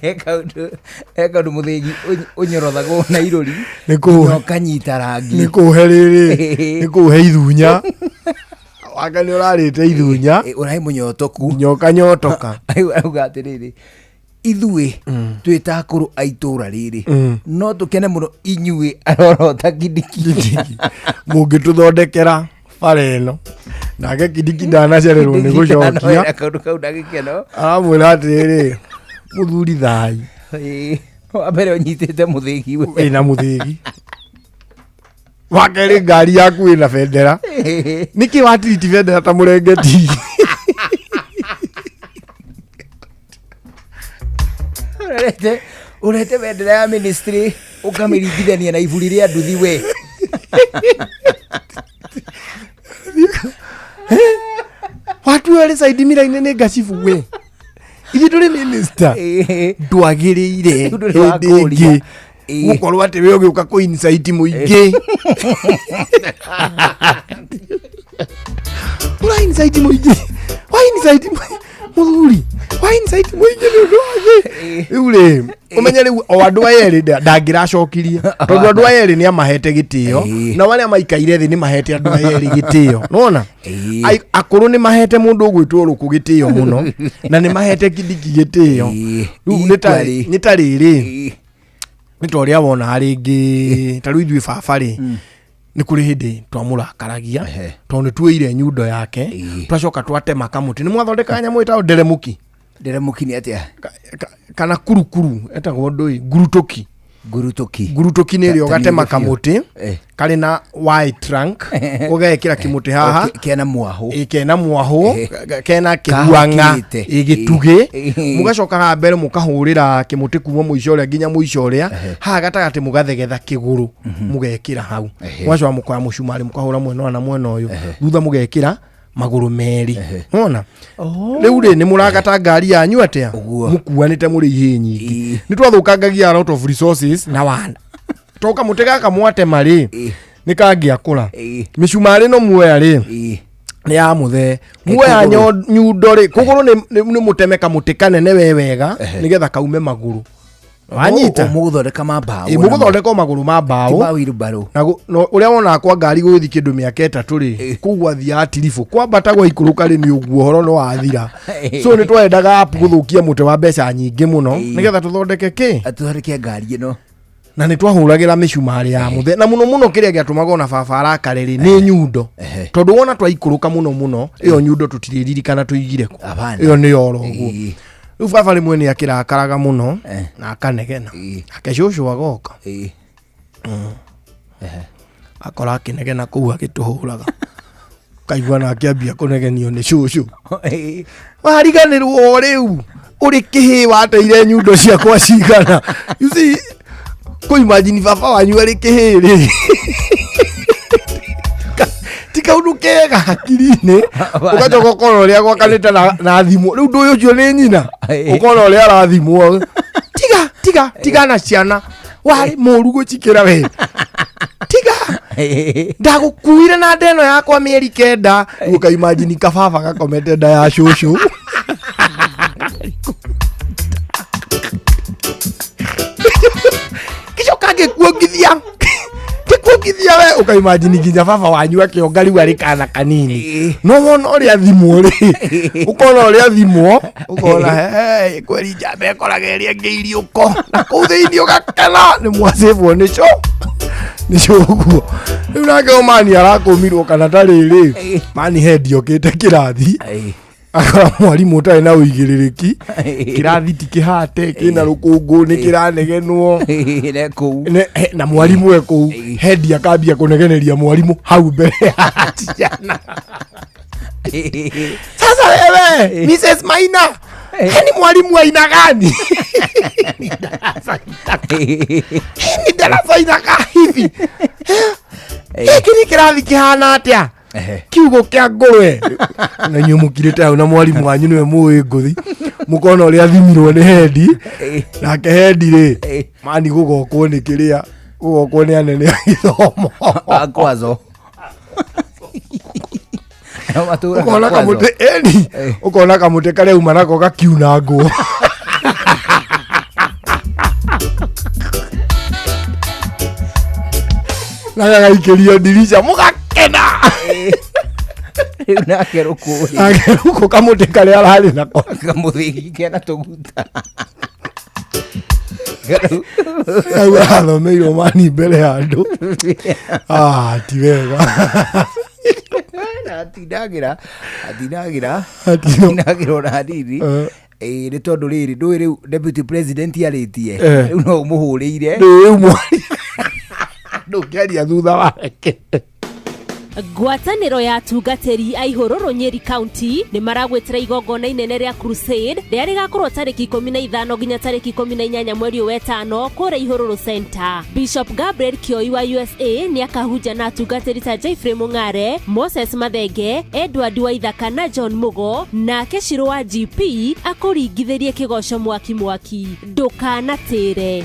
He kaũndũ mũthĩgi ũnyorothagwo na irũri Nĩ na ũkanyita rangi. Nĩ kũhe rĩrĩ, nĩ kũhe ithunya. Wake nĩ ũrarĩte ithunya. Ũraĩ mũnyotoku. Nyoka nyotoka. Arauga atĩrĩrĩ, ithuĩ twĩ ta akũrũ a itũra rĩrĩ no tũkene mũno inyuĩ arorota Kindiki mũngĩtũthondekera bara ĩno. Nake Kindiki ndanacererwo nĩ gũcokia. Kaũndũ kau na gĩkeno. Aramwĩra atĩrĩrĩ, mũthuri thai. Wa mbere ũnyitĩte mũthĩgi we. Wĩna mũthĩgi. Wa kerĩ ngari yaku ĩna bendera. Nĩkĩ watiriti bendera ta mũrengeti? Ũrete bendera ya ministry ũkamĩringithania na iburi rĩa nduthi we. Watu erĩ side mirror-inĩ nĩ ngacibu we. Ithuĩ tũrĩ minister. Ndwagĩrĩire Ndũrĩ wa hĩndĩ kũria. ĩngĩ gũkorwo atĩ we ũgĩũka kũ incite mũingĩ. Ũra incite mũingĩ. Wa incite mũthuri. Wa incite mũingĩ nĩ ũndũ wa kĩ? Rĩu rĩ, Ũmenye rĩu o andũ aya erĩ ndangĩracokirie tondũ andũ aya erĩ nĩ amahete gĩtĩo, na arĩa maikaire thĩ nĩ mahete andũ aya erĩ gĩtĩo, nona akũrũ nĩ mahete mũndũ ũgwĩtwo rũkũ gĩtĩo mũno, na nĩ mahete Kindiki gĩtĩo. Rĩu Equally. nĩ ta rĩrĩ, nĩ ta ũrĩa wona rĩngĩ, ta rĩu ithuĩ baba rĩ, nĩ kũrĩ hĩndĩ twamũrakaragia tondũ nĩ tuoire nyundo yake, twacoka twatema kamũtĩ. Nĩ mwathondekaga nyamũ ĩtagwo nderemuki. Nderemuki nĩ atĩa? Kana kurukuru etagwo ndũĩ, ngurutuki. Ngurutuki. Ngurutuki nĩ ĩrĩa Ta ũgatema nĩ biũ. kamũtĩ karĩ na wide trunk, ũgekĩra kĩmũtĩ haha. O, kena mwahũ. Ĩ, kena mwahũ, kena kĩhuang'a. Kahũkĩte. Ĩ, gĩtugĩ. Mũgacoka haha mbere mũkahũrĩra kĩmũtĩ kuma mũico ũrĩa nginya mũico ũrĩa, haha gatagatĩ mũgathegetha kĩgũrũ, mũgekĩra hau. Mũgacoka mũkoya mũcumarĩ, mũkahũra mwena ũyũ na mwena ũyũ, thutha mũgekĩra magũrũ merĩ, nona rĩu rĩ nĩ mũragata ngari yanyu atĩa mũkuanĩte mũrĩ ihĩ nyingĩ. Nĩ twathũkangagia a lot of resources na wana to kamũtĩ gaka mwatema rĩ, nĩ kangĩakũra. Mĩcumarĩ no muoya rĩ, nĩ ya mũthee muoya. Kũgũrũ. Nyundo rĩ, kũgũrũ nĩ mũteme kamũtĩ kanene we wega nĩgetha kaume magũrũ, wanyita? Mũgũthondeka ma mbaũ. Ĩ, mũgũthondeka o magũrũ ma mbaũ. Ti ma wheelbarrow. Na ũrĩa wonaga kwa ngari gũgĩthiĩ kĩndũ mĩaka 3 rĩ, kũu gwathiaga tiribũ, kwambata gwaikũrũka rĩ, nĩ ũguo ũhoro no wathira. So nĩ twaendaga app gũthũkia mũtĩ wa mbeca nyingĩ mũno nĩgetha tũthondeke kĩ? Tũthondeke ngari ĩno. Na nĩ twahũragĩra mĩcumarĩ ya mũthe, na mũno mũno kĩrĩa gĩatũmaga ona baba arakare rĩ, nĩ nyundo, tondũ wona twaikũrũka mũno mũno ĩyo nyundo tũtirĩririkana tũigire kũ. Hapana. Ĩyo nĩ oro ũguo. Rĩu baba rĩmwe nĩ akĩrakaraga mũno na akanegena, ake cũcũ agoka. Akora akĩnegena kũu agĩtũhũraga, kaigua na akĩambia kũnegenio nĩ cũcũ, wariganĩrwo rĩu ũrĩ kĩhĩ wateire nyundo ciakwa cigana. You see, kũ imagine baba wanyu arĩ kĩhĩ rĩ, ti kaũndũ kega hakiri-inĩ. Ũgacoka ũkona ũrĩa gwakanĩte na thimũ rĩu ndũĩ ũcio nĩ nyina, ũkona ũrĩa arathimwo, tiga tiga tiga na ciana, warĩ mũru gũcikĩra we, tiga ndagũkuire na nda ĩno yakwa mĩeri 9. Rĩu ũkaimagine kababa gakomete nda ya cũcũ. Gĩcoka ngĩkuongithia we, ũkaimagine nginya baba wanyu akĩonga rĩu arĩ kana kanini. No wona ũrĩa thimwo rĩ, ũkona ũrĩa thimwo, ũkona hey, kweri njamba ĩkoraga ĩrĩa ĩngĩ iriũko na kũu thĩinĩ, ũgakena nĩ mwacĩbwo nĩco nĩco ũguo. Rĩu nake ũmani arakũmirwo kana ta rĩrĩ mani hendi okĩte kĩrathi, akora mwarimũ ũtarĩ na ũigĩrĩrĩki, kĩrathi ti kĩhate, kĩna rũkũngũ, nĩ kĩranegenwo. Ne kũu. Na mwarimũ e kũu, hendi akambia kũnegeneria mwarimũ hau mbere ya ciana. Sasa wewe Mrs. Maina, ni mwalimu wa aina gani? Ni darasa ni darasa inakaa hivi? Gĩkĩ nĩ kĩrathi kĩhana atĩa? Kiugo kĩa ngũrwe na inyuĩ mũkirĩte hau na mwarimũ wanyu nĩwe mũĩ ngũthi, mũkona ũrĩa athimirwo nĩ hendi. Nake hendi rĩ, mani gũgokwo nĩ kĩrĩa gũgokwo nĩ anene a gĩthomo. Akwazo. Matũraga Ũkona kwazo. kamũtĩ eni, ũkona kamũtĩ karĩa uma nako gakiunangwo. Na gagaikĩrio ndirica, mũgakena. Rĩu nake rũkũ. Nake rũkũ kamũtĩ karĩa ararĩ nako. Kamũthĩgi kena tũguta. Hau arathomeirwo mani mbere ya andũ. Ah, ti wega. Na atindagĩra ona hanini. Ĩĩ, nĩ tondũ rĩrĩ ndũĩ rĩu deputy president arĩtie. Rĩu no ũmũhũrĩire. Rĩu mwari ndũngĩaria thutha wake. Ngwatanĩro ya atungatĩri a Ihũrũrũ Nyeri County nĩ maragwĩtĩra igongona inene rĩa crusade rĩrĩa rĩgakorwo tarĩki 15 nginya tarĩki 18 mweri ũyũ wetano kũrĩa Ihũrũrũ Center. Bishop Gabriel Kioi wa USA nĩ akahunja na atungatĩri ta Jeffrey Mũng'are, Moses Mathenge, Edward Waithaka na John Mugo, nake Shiro wa GP akũringithĩrie kĩgoco mwaki mwaki. Ndũkanatĩre.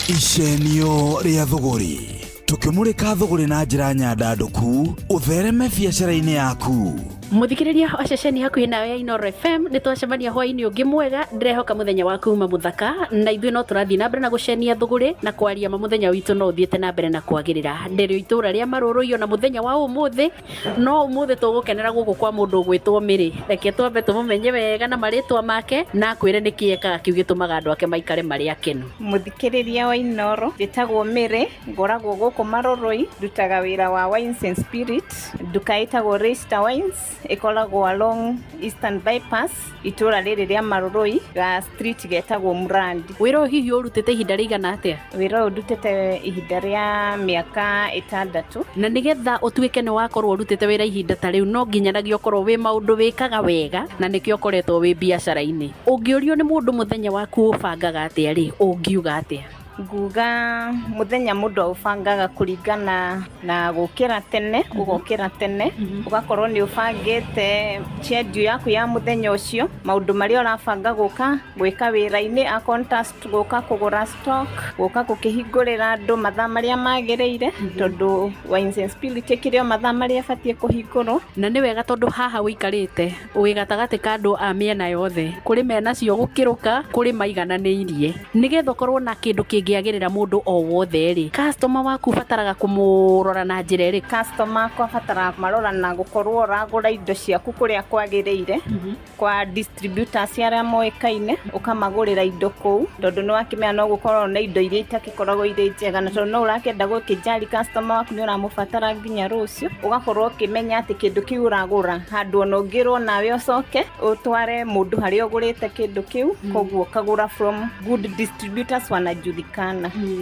Icenio rĩa thũgũrĩ, tũkĩmũrĩka thũgũrĩ na njĩra nyandandũku ũthereme biacara-inĩ yaku. Muthikiriria wa ceceni hakuhĩ nawe ya Inoro FM, nĩ twacemania hwainĩ ũngĩ mwega. Ndĩrehoka mũthenya waku uma mũthaka, na ithuĩ no tũrathiĩ na mbere na gũcenia thũgũrĩ na kwaria ma. Mũthenya witũ no ũthiĩte na mbere na kwagĩrĩra. Ndĩrĩ itũũra rĩa Marũrũiyo na mũthenya wa ũmũthĩ, no ũmũthĩ tũgũkenera gũkũ kwa mũndũ ũgwĩtwo Mĩrĩ. Reke twambe tũmũmenye wega na marĩtwa make, na akwĩre nĩkĩ ekaga kĩu gĩtũmaga andũ ake maikare marĩ akenu. Mũthikĩrĩria wa Inoro, njĩtagwo Mĩrĩ, ngoragwo gũkũ Marũrũi, ndutaga wĩra wa Wines and Spirit, nduka ĩtagwo Resta Wines, ĩkoragwo along Eastern Bypass, itũra rĩrĩ rĩa Marũrũi, ga street getagwo Murandi. Wĩra ũyũ hihi ũrutĩte ihinda rĩigana atĩa? Wĩra ũyũ ndutĩte ihinda rĩa mĩaka 6. Na nĩgetha ũtuĩke nĩ wakorwo ũrutĩte wĩra ihinda ta rĩu, no nginyanagia ũkorwo wĩ maũndũ wĩkaga wega, na nĩkĩo ũkoretwo wĩ biacara-inĩ. Ũngĩũrio nĩ mũndũ mũthenya waku ũbangaga atĩa rĩ, ũngiuga atĩa? Nguga muthenya mundu aubangaga kuringana na gukira tene, ugokira tene, ugakorwo ni ubangite schedule yaku ya muthenya ucio, maundu maria urabanga guka gwika wira-ini, akorwo guka kugura stock, guka gukihingurira andu mathaa maria magiriire, tondu Wines and Spirit ĩkĩrĩ o mathaa maria ĩbatiĩ kũhingũrwo. Na nĩ wega tondu haha ũikarĩte wĩ gatagatĩ ka andũ a mĩena yothe, kũrĩ menacio gũkĩrũka, kũrĩ maigananĩirie, nĩgetha ũkorwo na kĩndũ kĩngĩagĩrĩra mũndũ o wothe rĩ, customer waku ũbataraga kũmũrora na njĩra ĩrĩkũ? Customer akwa bataraga kũmarora na gũkorwo ũragũra indo ciaku kũrĩa kwagĩrĩire, kwa distributors arĩa moĩkaine, ũkamagũrĩra indo kũu, tondũ nĩ wakĩmenya no gũkorwo na indo iria itakĩkoragwo irĩ njega, na tondũ no ũrakĩenda gũkĩnjari customer waku nĩ ũramũbatara nginya rũciũ, ũgakorwo ũkĩmenya atĩ kĩndũ kĩu ũragũra handũ ona ũngĩrwo nawe ũcoke ũtware mũndũ harĩa ũgũrĩte kĩndũ kĩu, koguo ũkagũra from good distributors wanajulikana.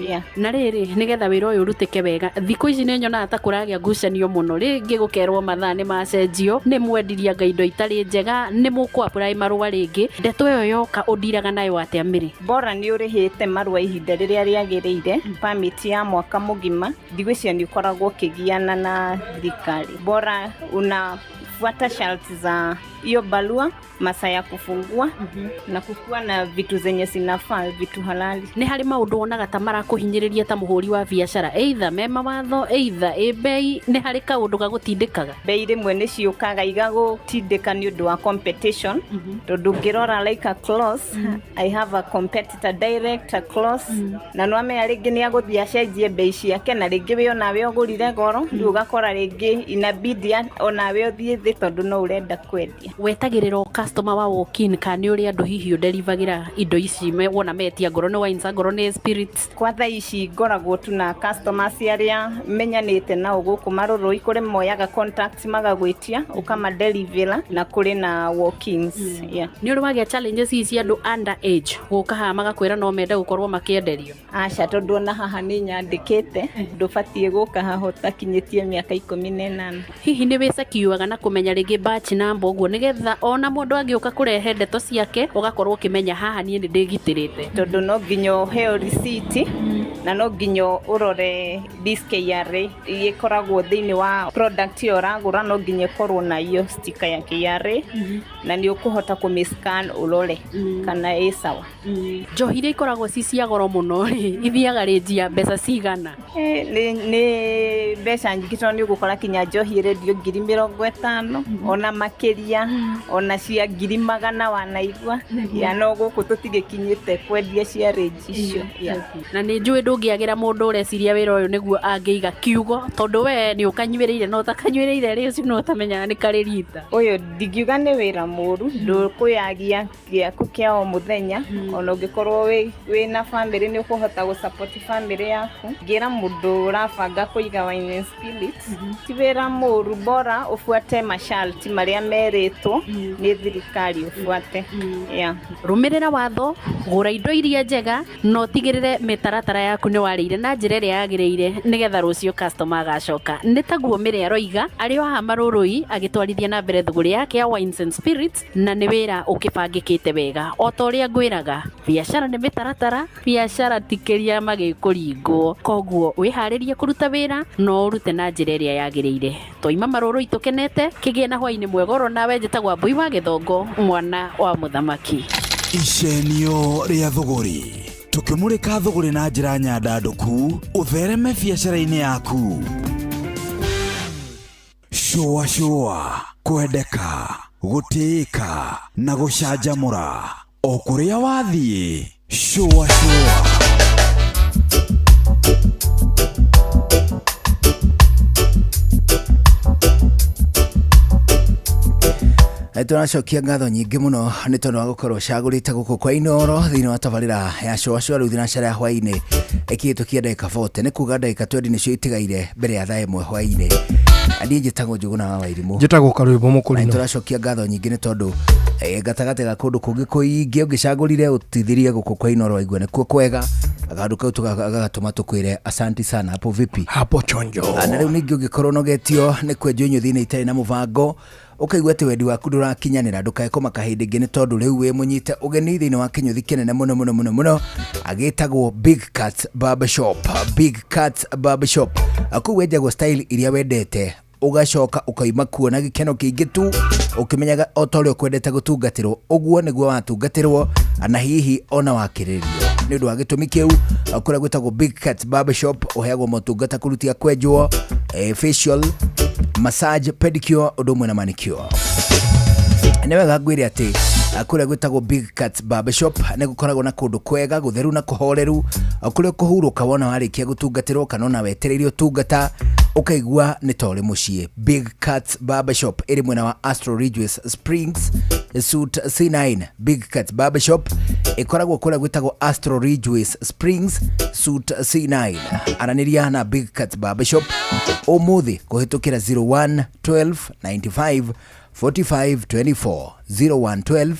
Yeah. Na rĩrĩ, nĩgetha wĩra ũyũ ũrutĩke wega, thikũ ici nĩ nyonaga ta kũragĩa ngucanio mũno, rĩngĩ gũkerwo mathaa nĩ macenjio, nĩ mwendirie anga indo itarĩ njega, nĩ mũkũ apply marũa rĩngĩ. Ndeto ĩyo yoka ũndiraga nayo atĩa Mĩrĩ? Bora nĩ ũrĩhĩte marũa ihinda rĩrĩa rĩagĩrĩire, permit ya mwaka mũgima, ndigwĩciria nĩ ũkoragwo ũkĩgiana na thirikari. Bora unafuata sharti za hiyo barua, masaa ya kufungua, na kukuwa na vitu zenye zinafaa, vitu halali. Nĩ harĩ maũndũ wonaga ta marakũhinyĩrĩria ta mũhũri wa biacara, either me mawatho, either ĩ bei, nĩ harĩ kaũndũ gagũtindĩkaga? Bei rĩmwe nĩ ciũkaga igagũtindĩka nĩ ũndũ wa competition, tondũ ũngĩrora like a close, I have a competitor direct a close, na no amenya rĩngĩ nĩ agũthiĩ acenjie bei ciake, na rĩngĩ we onawe ũgũrire goro, rĩu ũgakora rĩngĩ inabidi onawe ũthiĩ thĩ tondũ no ũrenda kwendia. Wetagĩrĩra o customer wa walk-in, kana nĩ ũrĩ andũ hihi ũnderivagĩra indo ici wona metia, ngorwo nĩ wines, ngorwo nĩ spirits? Kwa thaa ici ngoragwo tu na customers arĩa menyanĩte nao gũkũ Marũrũi, kũrĩ moyaga contacts magagwĩtia ũkamadelivera, na kũrĩ na walk-ins. Yeah. Nĩ ũrĩ wagĩa challenges hihi cia andũ under age gũka haha magakwĩra no mende gũkorwo makĩenderio? Aca, tondũ ona haha nĩ nyandĩkĩte ndũbatiĩ gũka haha ũtakinyĩtie mĩaka 18. Hihi nĩ wĩsekiuaga na kũmenya rĩngĩ batch number ũguo, nĩgetha ona mũndũ angĩũka kũrehe ndeto ciake ũgakorwo ũkĩmenya haha niĩ nĩ ndĩgitĩrĩte? Tondũ no nginya ũheo receipt, na no nginya ũrore this KRA ĩkoragwo thĩinĩ wa product ĩyo ũragũra, no nginya ĩkorwo na iyo sticker ya KRA, na nĩ ũkũhota kũmĩ scan ũrore kana ĩ sawa. Njohi iria ikoragwo ci cia goro mũno rĩ, ithiaga rĩnji ya mbeca cigana? Nĩ mbeca nyingĩ, tondũ nĩ ũgũkora kinya njohi ĩrendio 50,000 ona makĩria, ona cia 100,000 wanaigua. Ya, no gũkũ tũtigĩkinyĩte kwendia cia range icio. Yeah. Na nĩ njũĩ ndũngĩagĩra mũndũ ũreciria wĩra ũyũ nĩguo angĩiga kiugo, tondũ we nĩ ũkanyuĩrĩire, no ũtakanyuĩrĩire rĩ, ũcio no ũtamenyaga nĩ karĩ rita. Ũyũ ndingiuga nĩ wĩra mũru, ndũkwĩyagia gĩaku kĩa o mũthenya, ona ũngĩkorwo wĩna bamĩrĩ nĩ ũkũhota gũ support bamĩrĩ yaku. Ngĩra mũndũ ũrabanga kũiga Wine and Spirit, ti wĩra mũru, bora ũbuate masharti marĩa merĩtwo nĩ thirikari ũbuate. Yeah. Rũmĩrĩra watho, gũra indo iria njega, na ũtigĩrĩre mĩtaratara yaku nĩ warĩire na njĩra ĩrĩa yagĩrĩire, nĩgetha rũciũ customer agacoka. Nĩ taguo Mĩrĩ aroiga arĩ o haha Marũrũi agĩtwarithia na mbere thũgũrĩ yake ya Wines and Spirits, na nĩ wĩra ũkĩbangĩkĩte wega. O ta ũrĩa ngwĩraga, biacara nĩ mĩtaratara, biacara ti kĩrĩa magĩkũringwo, koguo wĩharĩrie kũruta wĩra no ũrute na njĩra ĩrĩa yagĩrĩire. Twaima Marũrũi tũkenete, kĩgĩe na hwainĩ mwega oro nawe. Njĩtagwo Mbui wa Gĩthongo, mwana wa mũthamaki. Icenio rĩa thũgũrĩ, tũkĩmũrĩka thũgũrĩ na njĩra nyandandũku ũthereme biacara-inĩ yaku. Shũa shũa. Kwendeka, gũtĩĩka na gũcanjamũra o kũrĩa wathiĩ. Shũa shũa. Tũracokia ngatho nyingĩ mũno nĩ tondũ wa gũkorwo ũcagũrĩte gũkũ kwa Inoro thĩinĩ wa tabarĩra ya cũa rĩu thinacara ya hwainĩ ĩkinyĩtũkia ndagĩka 40, nĩ kuga ndagĩka 20 nĩcio itigaire mbere ya thaa 1 hwainĩ. Niĩ njĩtagwo Njũgũna wa Wairimũ. Njĩtagwo Karwĩmbo Na Mũkũrinũ. tũracokia ngatho nyingĩ nĩ tondũ gatagatĩ ga kũndũ kũngĩ kũingĩ ũngĩcagũrire ũtithirie gũkũ kwa Inoro waigua nĩkuo kwega, kaũndũ kau gagatũma tũkwĩre asanti sana, hapo vipi, hapo chonjo. Na rĩu ningĩ ũngĩkorwo ũnogetio nĩ kwenjwo inyuthi-inĩ itarĩ na mũbango, ũkaigua atĩ wendi waku ndũrakinyanĩra, ndũkae kũmaka hĩndĩ ĩngĩ nĩ tondũ rĩu wĩ mũnyite ũgeni thĩinĩ wa kĩnyũthi kĩnene mũno mũno mũno mũno agĩtagwo Big Cat Barbershop. Big Cat Barbershop kũu wenjagwo style iria wendete, ũgacoka ũkaima kuo na gĩkeno kĩingĩ tu, ũkĩmenyaga o ta ũrĩa ũkwendete gũtungatĩrwo ũguo nĩguo watungatĩrwo, na hihi ona wakĩrĩrio. Nĩ ũndũ wa gĩtũmi kĩu, kũrĩa gwĩtagwo Big Cat Barbershop ũheagwo motungata kũrutia kwenjwo, facial, massage, pedicure ũndũ ũmwe na manicure. Nĩ wega ngwĩre atĩ kũrĩa gwĩtagwo Big Cat Barbershop nĩ gũkoragwo na kũndũ kwega gũtheru na kũhoreru, kũrĩa ũkũhurũka wona warĩkia gũtungatĩrwo kana ona wetereire ũtungata ũkaigua nĩ ta ũrĩ mũciĩ. Big Cat Barbershop ĩrĩ mwena wa Astro Ridgeways Springs Suite C9. Big Cat Barbershop ĩkoragwo kũrĩa gwĩtagwo Astro Ridgeways Springs Suite C9. Aranĩria na Big Cat Barbershop ũmũthĩ kũhĩtũkĩra 01 12 95 45 24, 01 12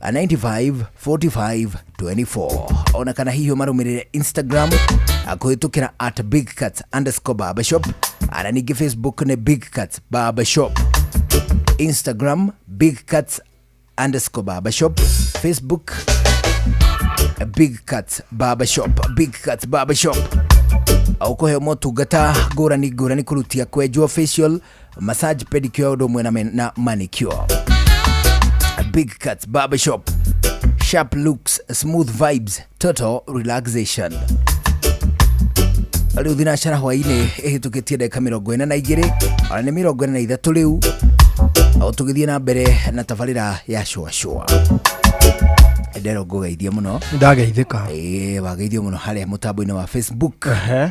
95 45 24. Ona kana hihi ũmarũmĩrĩre Instagram kũhĩtũkĩra at big cat underscore barbershop, na ningĩ Facebook nĩ Big Cat Barbershop, Instagram Big Cat underscore barbershop, Facebook Big Cat Barbershop. Big Cat Barbershop ũkũheo motungata ngũrani ngũrani kũrutia kwenjwo, facial, massage, pedicure ũndũ ũmwe na manicure. Big Cat Barbershop, sharp looks, smooth vibes, total relaxation. Rĩu thinacara hwainĩ ĩhĩtũkĩtie ndagĩka 42, ona nĩ 43 rĩu, o tũgĩthiĩ na mbere na tabarĩra ya cũa cũa. Ndero ngũgeithie mũno. Ndageithĩka. Ĩĩ, wageithio mũno harĩa mũtambo-inĩ wa Facebook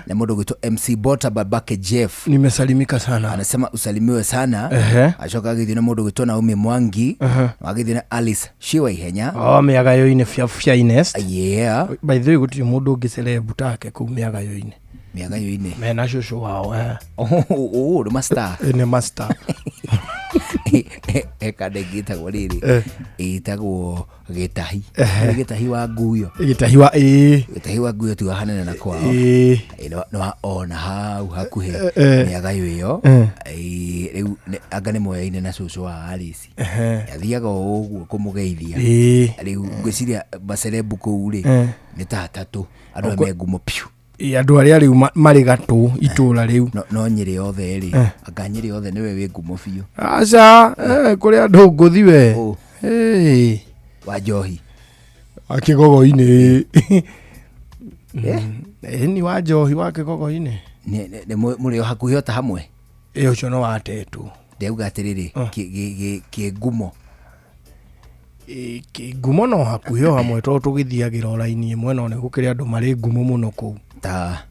nĩ mũndũ gwĩtwo MC Bota babake Jeff. Nimesalimika sana. Anasema usalimiwe sana. Acoka ageithio nĩ mũndũ gwĩtwo Naomi Mwangi, wageithio na Alice Shiwa Ihenya. O mĩagayo-inĩ bia finest. Yeah. By the way, gũtirĩ mũndũ ũngĩ celeb take kũu mĩagayo-inĩ. Mĩagayo-inĩ mena cũcũ wao. Oh, nĩ master. Nĩ master. Eka ndengĩ ĩtagwo rĩrĩ, ĩtagwo Gĩtahi. Nĩ Gĩtahi wa Nguyo. Gĩtahi wa, ĩĩ. Gĩtahi wa Nguyo ti wa hanene na kwao. Ĩĩ. Nĩ wa ona hau hakuhĩ mĩagayo ĩyo. Rĩu anga nĩ moyaine na cũcũ wa Alice. Athiaga o ũguo kũmũgeithia. Rĩu ngwĩciria macerebu kũu rĩ nĩ ta atatũ andũ arĩa me ngumo piũ. Ĩĩ, andũ arĩa rĩu marĩ gatũ itũra rĩu. No Nyĩrĩ yothe rĩ, anga Nyĩrĩ yothe nĩwe wĩ ngumo biũ. Aca, kũrĩ andũ ngũthi we. Wa njohi. Wa kĩgogo-inĩ. Ni wa njohi wa kĩgogo-inĩ. Nĩ mũrĩ o hakuhĩ o ta hamwe? Ĩ, ũcio no wa Tetu. Ndauga atĩrĩrĩ, kĩngumo. Kĩngumo no hakuhĩ o hamwe tondũ tũgĩthiagĩra o raini ĩmwe, no nĩ gũkĩrĩ andũ marĩ ngumo mũno kũu. Ta?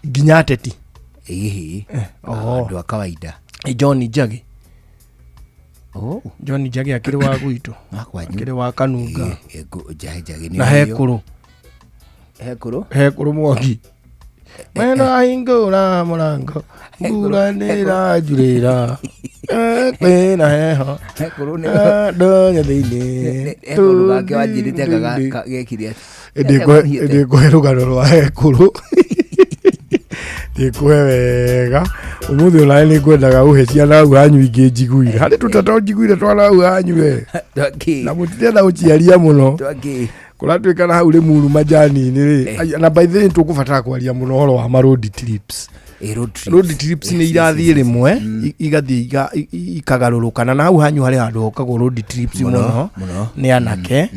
Nginya ateti. Ĩhĩ. Oho. Andũ a kawaida. John Njagi. Oh. John Njagi akĩrĩ wa gwitũ. Wa kwanyu. Akĩrĩ wa Kanunga. Njagi nĩ Na ũyũ. Hekũrũ. Hekũrũ? Hekũrũ Mwangi. Mwena hingũra mũrango, mbura nĩĩranjurĩra. Kwĩna heho. Hekũrũ nĩ- Ndonya thĩinĩ. Hekũrũ gake wanjĩrĩte gekire atĩa? Ndĩkũhe rũgano rwa Hekũrũ. Ndĩkũhe wega. Ũmũthĩ onawe nĩngwendaga ũhe ciana hau hanyu ingĩ njiguire. Harĩ tũtata njiguire twana hau hanyu we. Na mũtirenda gũciaria mũno. Kũratuĩka na hau Limuru majani-inĩ rĩ. Ai, na by the way tũkũbatara kwaria mũno ũhoro wa ma road trips. Road trips. Road trips nĩ irathiĩ rĩmwe igathiĩ ikagarũrũkana na hau hanyu harĩ handũ hokagwo road trips Mũno, mũno mũno. nĩ anake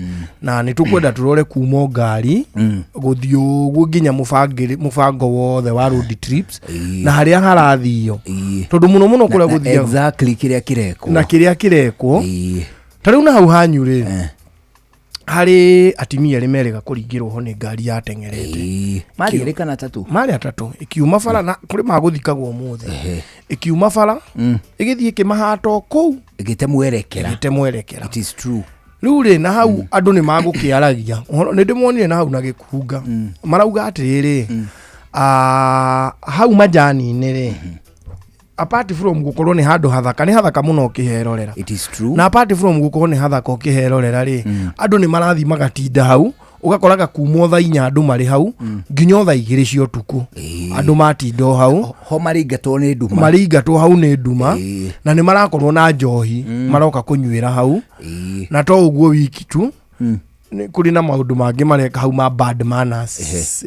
na nĩ tũkwenda tũrore kuma o ngari gũthiĩ ũguo nginya mũbango wothe wa road trips na harĩa harathio tondũ mũno mũno kũrĩa gũthiagwo exactly kĩrĩa kĩrekwo na kĩrĩa kĩrekwo ta rĩu na hau hanyu rĩ harĩ atimia arĩ merĩga kũringĩrwo ho nĩ ngari yateng'erete. Marĩ erĩ kana atatũ? Marĩ atatũ, ĩkiuma bara na kũrĩ magũthikagwo ũmũthĩ, ĩkiuma bara ĩgĩthiĩ ĩkĩmahata o kũu ĩgĩte mwerekera. Ĩgĩte mwerekera. It is true. Rĩu rĩ, na hau andũ nĩ magũkĩaragia ũhoro nĩ ndĩmonire na hau na gĩkunga marauga atĩrĩrĩ, hau majani-inĩ rĩ, apart from gũkorwo nĩ handũ hathaka, nĩ hathaka mũno ũkĩherorera. It is true. Na apart from gũkorwo nĩ hathaka ũkĩherorera rĩ, andũ nĩ marathiĩ magatinda hau, ũgakoraga kuma o thaa 4 andũ marĩ hau nginya o thaa 2 cia ũtukũ, andũ matinda o hau. Ho maringatwo nĩ nduma. Maringatwo hau nĩ nduma na nĩ marakorwo na njohi maroka kũnyuĩra hau, na to ũguo wiki tu, nĩ kũrĩ na maũndũ mangĩ mareka hau ma bad manners.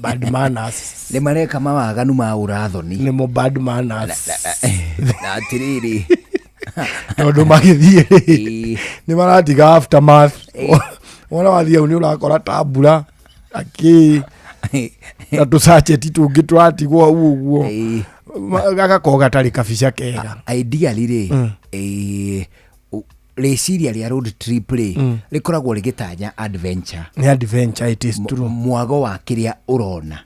Bad manners. Nĩ mareka mawaganu ma ũrathoni. Nĩmo bad manners. Na atĩrĩrĩ, tondũ magĩthiĩ rĩ, nĩ maratiga aftermath. Wona wathiĩ hau nĩ ũrakora ta mbura akĩ na tũcacheti tũngĩ tũratigwo hau ũguo. Gagakorwo gatarĩ kabica kega. Ideally rĩ, rĩciria rĩa road trip rĩ, rĩkoragwo rĩgĩtanya adventure. Nĩ adventure, it is true. Mwago wa kĩrĩa ũrona,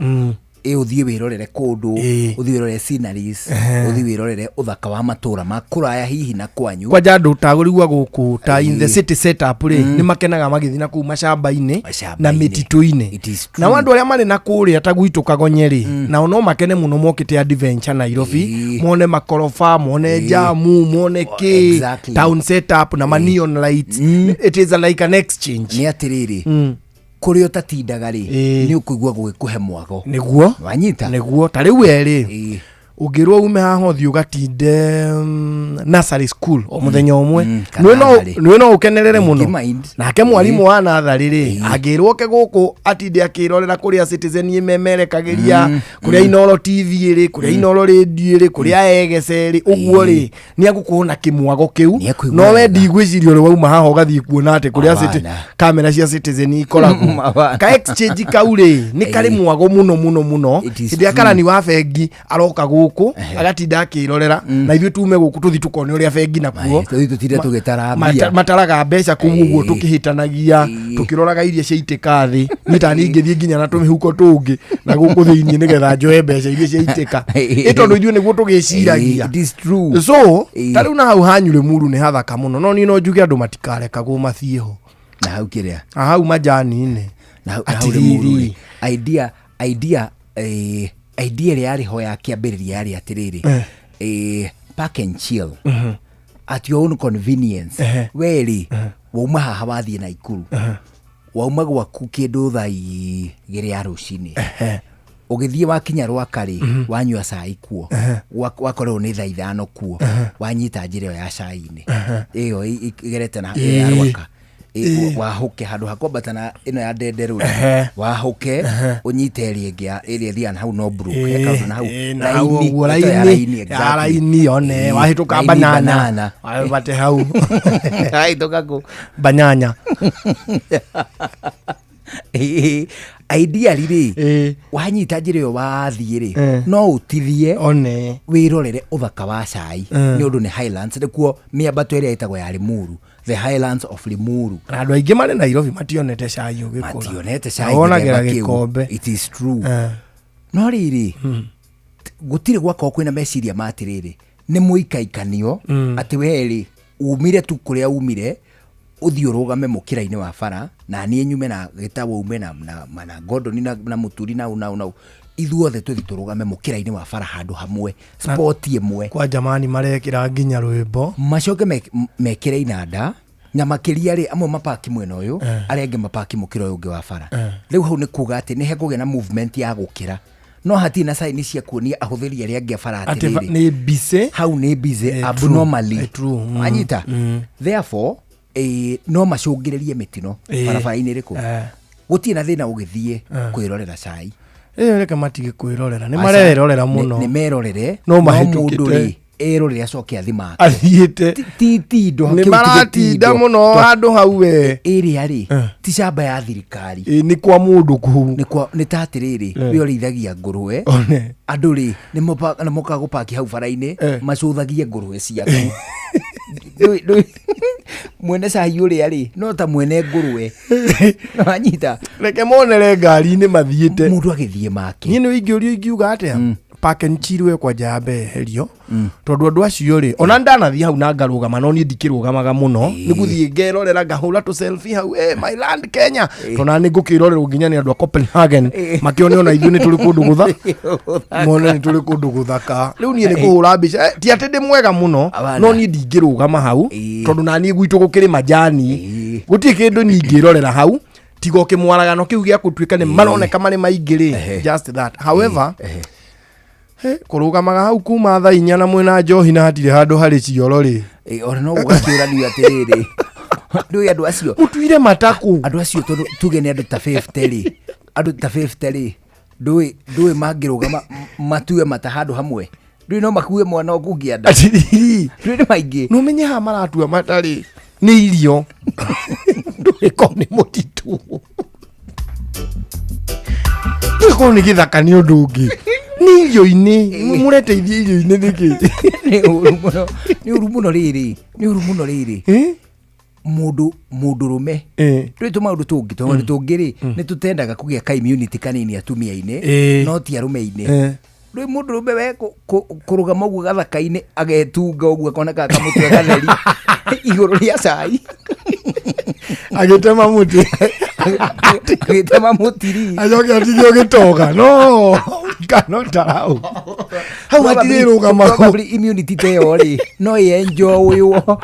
ĩ ũthiĩ wĩrorere kũndũ, ũthiĩ wĩrorere sceneries, ũthiĩ wĩrorere ũthaka wa matũra ma kũraya hihi na kwanyu. Kwanja andũ tagũrigua gũkũ ta in the city setup rĩ, nĩ makenaga magĩthiĩ na kũu macamba-inĩ na mĩtitũ-inĩ. It is true. Nao andũ arĩa marĩ na kũrĩa ta gwitũ Kagonye rĩ, nao no makene mũno mokĩte adventure Nairobi, mone makoroba, mone jamu, mone kĩ, town setup na ma neon lights. It is like an exchange. Nĩ atĩrĩrĩ, kũrĩa ũtatindaga rĩ, nĩ ũkũigua gũgĩkũhe mwago. Nĩguo. Wanyita. Nĩguo, ta rĩu werĩ ũngĩrwo ume haha ũthiĩ ũgatinde nursery school o mũthenya ũmwe, kana natharĩ. nĩwe no ũkenerere mũno. Ndingĩmind. Nake mwarimũ wa natharĩ rĩ, angĩrwo oke gũkũ atinde akĩrorera kũrĩa Citizen ĩmemerekagĩria, kũrĩa Inoro TV ĩrĩ, kũrĩa Inoro Radio ĩrĩ, kũrĩa Egece ĩrĩ, ũguo rĩ, nĩ egũkorwo na kĩmwago kĩu. No we ndigwĩciria ũrĩ wauma haha ũgathiĩ kuona atĩ kũrĩa kamera cia Citizen ikoragwo. Hapana. Ka exchange kau rĩ, nĩ karĩ mwago mũno mũno mũno. Is Hĩndĩ ĩrĩa karani wa bengi aroka gũkũ agatinda akĩrorera, na ithuĩ tume gũkũ tũthi tũkone ũrĩa bengi nakuo Tũthiĩ tũtinde tũgĩtara mbia. Mataraga mbeca kũu ũguo, tũkĩhĩtanagia tũkĩroraga iria ciaitĩka thĩ. Niĩ ta niĩ ingĩthiĩ nginya na tũmĩhuko tũngĩ na gũkũ thĩiniĩ nĩgetha njoe mbeca iria ciaitĩka, ĩ tondũ ithuĩ nĩguo tũgĩciragia. It is true. So ta rĩu na hau hanyu Rĩmuru nĩ hathaka mũno, no niĩ no njuge andũ matikarekagwo mathiĩ ho. Na hau kĩrĩa? Na hau majani-inĩ. Na hau Rĩmuru rĩ, idea ĩrĩa yarĩ ho ya kĩambĩrĩria yarĩ atĩrĩrĩ, park and chill at your own convenience. We rĩ, wauma haha wathiĩ Naikuru, wauma gwaku kĩndũ thaa 2 ya rũcinĩ, ũgĩthiĩ wakinya Rwaka rĩ, wanyua cai kuo, wakorwo nĩ thaa 5 kuo, wanyita njĩra ĩyo ya cai-inĩ ĩyo ĩgerete na ĩyo ya Rwaka, wahũke handũ ha kwambata na ĩno ya Ndenderũ rĩ, wahũke ũnyite ĩrĩa ĩngĩ ĩrĩa ĩthiaga na hau Northbrook, he kaũndũ na hau Na hau raini, ũguo ĩto ya raini raini, ya exactly. raini one wahĩtũka raini banana banana. Wabate hau. Wahĩtũka kũ? Banyanya. Ideally rĩ, wanyita njĩra ĩyo wathiĩ rĩ, no ũtithie one wĩrorere ũthaka wa cai, nĩ ũndũ nĩ highlands, nĩkuo mĩambato ĩrĩa ĩtagwo ya Limuru, the highlands of Limuru. Na andũ aingĩ marĩ Nairobi mationete cai ũgĩkũra. Mationete cai Wonagĩra gĩthemba kĩu. gĩkombe. It is true. No rĩrĩ, gũtirĩ gwakorwo kwĩna meciria ma atĩrĩrĩ, nĩ mũikaikanio atĩ we rĩ, umire tu kũrĩa umire, ũthiĩ ũrũgame mũkĩra-inĩ wa bara, na niĩ nyume na gĩtawo ume na Gordon na Mũturi na na na ithuothe tũthiĩ tũrũgame mũkĩra-inĩ wa bara handũ hamwe, spot ĩmwe. Kwa jamani marekĩra nginya rwĩmbo. Macoke mekĩre inanda, na makĩria rĩ, amwe mapaki mwena ũyũ, arĩa angĩ mapaki mũkĩra ũyũ ũngĩ wa bara. Rĩu hau nĩ kuga atĩ nĩ hekũgĩa na movement ya gũkĩra, no hatirĩ na sign cia kuonia ahũthĩri arĩa angĩ a bara Atĩ atĩrĩrĩ, nĩ busy. Hau nĩ busy. True. Abnormally. True. Wanyita. Therefore, no macũngĩrĩrie mĩtino barabara-inĩ ĩrĩkũ. Gũtirĩ na thĩna ũgĩthiĩ kwĩrorera cai. Ĩyo reke matige kwĩrorera nĩ Aca, marerorera mũno nĩ merorere No mũndũ mahĩtũkĩte. rĩ erorere acoke athi make athiĩte ti tindo nĩ maratinda mũno handũ hau we ĩrĩa rĩ ti camba ya thirikari Ĩ, nĩ kwa mũndũ kũu nĩ kwa nĩ ta atĩrĩrĩ Eh. we ũrĩithagia ngũrwe One. andũ rĩ nĩ mokaga gũpaki hau bara-inĩ Eh. macũthagie ngũrwe ciaku Mwene cai ũrĩa rĩ no ta mwene ngũrwe wanyita reke monere ngari-inĩ mathiĩte mũndũ agĩthiĩ make niĩ nĩ ingĩũrio ingiuga atĩa park and chill we kwanja yambe yeherio tondũ andũ acio rĩ ona ndanathiĩ hau na ngarũgama no niĩ ndikĩrũgamaga mũno nĩ gũthiĩ ngerorera ngahũra tũ selfie hau eh, my land Kenya tondũ na nĩ ngũkĩrorerwo nginya nĩ andũ a Copenhagen makĩone ona ithuĩ nĩ tũrĩ kũndũ gũtha mone nĩ tũrĩ kũndũ gũthaka rĩu niĩ nĩ kũhũra mbica Eh, ti atĩ ndĩ mwega mũno Abana. no niĩ ndingĩrũgama hau tondũ na niĩ gwitũ gũkĩrĩ majani gũtirĩ kĩndũ niĩ ingĩrorera hau tiga o kĩmwaragano kĩu gĩa gũtuĩka nĩ maroneka marĩ maingĩ rĩ just that however he, kũrũgamaga hau kuma thaa inya na mwĩna njohi na hatirĩ handũ harĩ cioro rĩ Ĩ, ona no gũgakĩũranio atĩrĩrĩ ndũĩ andũ acio mũtuire matakũ andũ acio tondũ tuge nĩ andũ ta 50 rĩ andũ ta 50 rĩ ndũĩ ndũĩ mangĩrũgama matue mata handũ hamwe ndũĩ no makue mwana ũkũngĩanda Atĩrĩrĩ. ndũĩ nĩ maingĩ no menye haha maratua matarĩ nĩ irio ndũĩ korwo nĩ mũtitũ ndũĩ korwo nĩ gĩthaka nĩ ũndũ ũngĩ nĩ irio-inĩ mũreteithia irio-inĩ nĩkĩ nĩ ũru mũno nĩ ũru mũno rĩrĩ nĩ ũru mũno rĩrĩ mũndũ mũndũrũme ndũĩ tũmaũndũ tũngĩ tũmaũndũ tũngĩ rĩ nĩ tũtendaga kũgĩa ka immunity kanini atumia-inĩ Ĩ. no ti arũme-inĩ Eh. ndũĩ mũndũrũme we kũrũgama ũguo gathaka-inĩ agetunga ũguo akoneka kamũtwe gatheri igũrũ rĩa cai agĩtema mũtĩ agĩtema mũtiri acoke atige ũgĩtoga no kanotarau hau hatirĩ rũgamagwo Probably immunity ta ĩyo rĩ no ĩenjoywo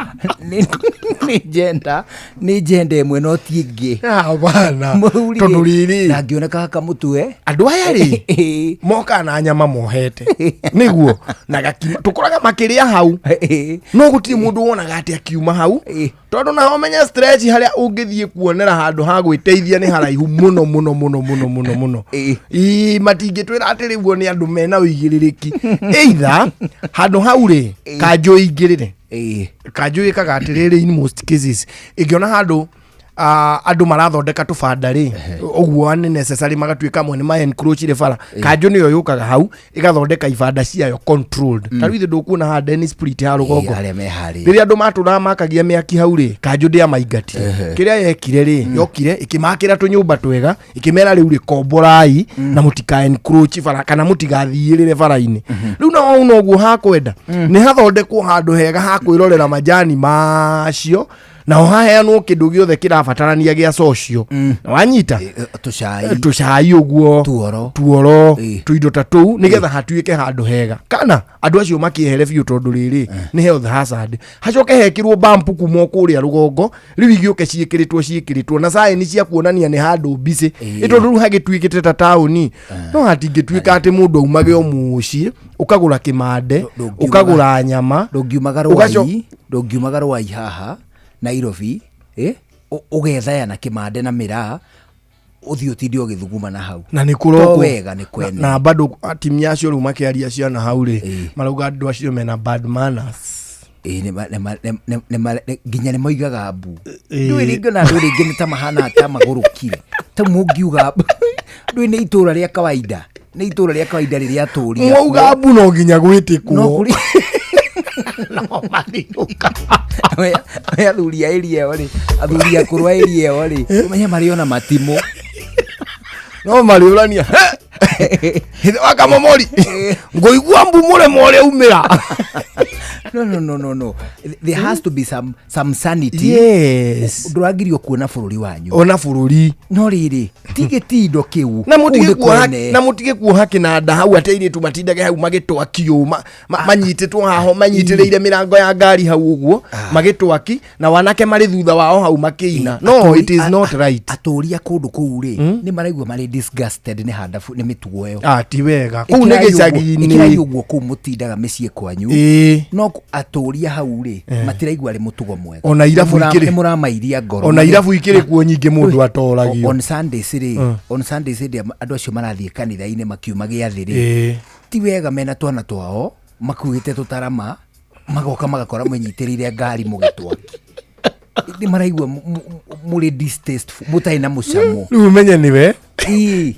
nĩ gender nĩ gender ĩmwe no ti ĩngĩ hapana Mũthuri tondũ rĩ, rĩrĩ na angĩoneka kamũtwe andũ aya rĩ mokaga na nyama mohete nĩguo na gakima tũkoraga makĩrĩa hau no gũtirĩ mũndũ wonaga atĩ akiuma hau tondũ naho menye stretch harĩa ũngĩthiĩ kuonera handũ ha gwĩteithia nĩ haraihu mũno mũno mũno mũno mũno mũno Ii, matingĩtwĩra atĩ rĩu nĩ andũ mena ũigĩrĩrĩki either handũ hau rĩ kanjũ ĩingĩrĩre kanjũ ĩkaga atĩrĩrĩ in most cases ĩngĩona handũ andũ marathondeka tũbanda rĩ ũguo unnecessary magatuĩka amwe nĩ ma encroachire bara kanjũ nĩyo yũkaga hau ĩgathondeka ibanda ciayo controlled ta rĩu ithuĩ ndũkuona haha Dennis Spirit ha rũgongo arĩa me harĩa rĩrĩa andũ matũraga makagia mĩaki hau rĩ kanjũ ndĩamaingatire kĩrĩa yekire rĩ yokire ĩkĩmakĩra tũnyũmba twega ĩkĩmera rĩu rĩ komborai na mũtika encroach bara kana mũtigathiĩrĩre bara-inĩ rĩu na hau noguo hakwenda nĩ hathondekwo handũ hega ha kwĩrorera majani macio naho haheanwo kĩndũ gĩothe kĩrabatarania gĩa social na wanyita tũcai tũcai ũguo tuoro tuoro tũindo ta tũu nĩgetha hatuĩke handũ hega kana andũ acio makĩehere biũ tondũ rĩrĩ nĩ health hazard hacoke hekĩrwo bampu kuma o kũrĩa rũgongo rĩu igĩũke ciĩkĩrĩtwo ciĩkĩrĩtwo na saini cia kuonania nĩ handũ mbicĩ ĩ tondũ rĩu hagĩtuĩkĩte ta taũni no hatingĩtuĩka atĩ mũndũ aumage o mũciĩ ũkagũra kĩmande ũkagũra nyama ndũngiumaga ũgaco- rwai ndũngiumaga rwai haha nairobi eh, ũgethaya na kĩmande na mĩraa ũthiĩ ũtinde ũgĩthuguma na hau na nä To kå rokwo wega nĩ kwene na bado atimia acio rä u makä aria ciana hau rä marauga andå acio mena bad manners Ĩ, nginya nĩ moigaga mbu Ĩ. ndũĩ rĩngĩ na andũ rĩngĩ nĩ ta mahana ta magũrũkire ta mũngiuga mbu ndũĩ nĩ itũra rĩa kawaida nĩ itũra rĩa kawaida rĩrĩa atũria mwauga mbu no nginya gwä tä no kwo kũrĩ we athuri a area ĩyo rĩ athuri akũrũ a area ĩyo rĩ ũmenye marĩ ona matimũ no marä å rania hithe wa kamomori ngåigua mbu må remo å rä a umä ra no no no no no there has to be some sanity Yes. ndũragirio kuona bũrũri wanyu ona bå rå ri no rĩrĩ ti gĩtindo kĩu na Kũu nĩ kwene. na må tige kuoha kä nanda hau atä airä tu matindage hau magä twakio manyitä two haho manyitä rä ire mä rango ya ngari hau å guo magä twaki na wanake marä thutha wao hau makä ina no it is not right atũria kũndũ kũu rĩ nĩ maraigua marĩ disgusted nĩ handabu nĩ mĩtugo ĩyo Ah, ti wega kũu nĩ Ĩkĩrai ũguo- ĩkĩrai gĩcagi-inĩ ũguo kũu mũtindaga mĩciĩ kwanyu Ĩĩ. no Atũria hau rĩ matiraigua arĩ mũtugo mwega. Ona irabu ikĩrĩ- Nĩ mũramairia ngoro. Ona irabu ikĩrĩ kuo nyingĩ mũndũ atoragio. On Sundays rĩ, on Sundays hĩndĩ ĩrĩa andũ acio marathiĩ kanitha-inĩ makiuma gĩathĩ rĩ, ti wega mena twana twao makuĩte tũtarama magoka magakora mwĩnyitĩrĩire ngari mũgĩtwaki. Nĩ maraigua mũrĩ distasteful, mũtarĩ na mũcamo. Rĩu ũmenye nĩwe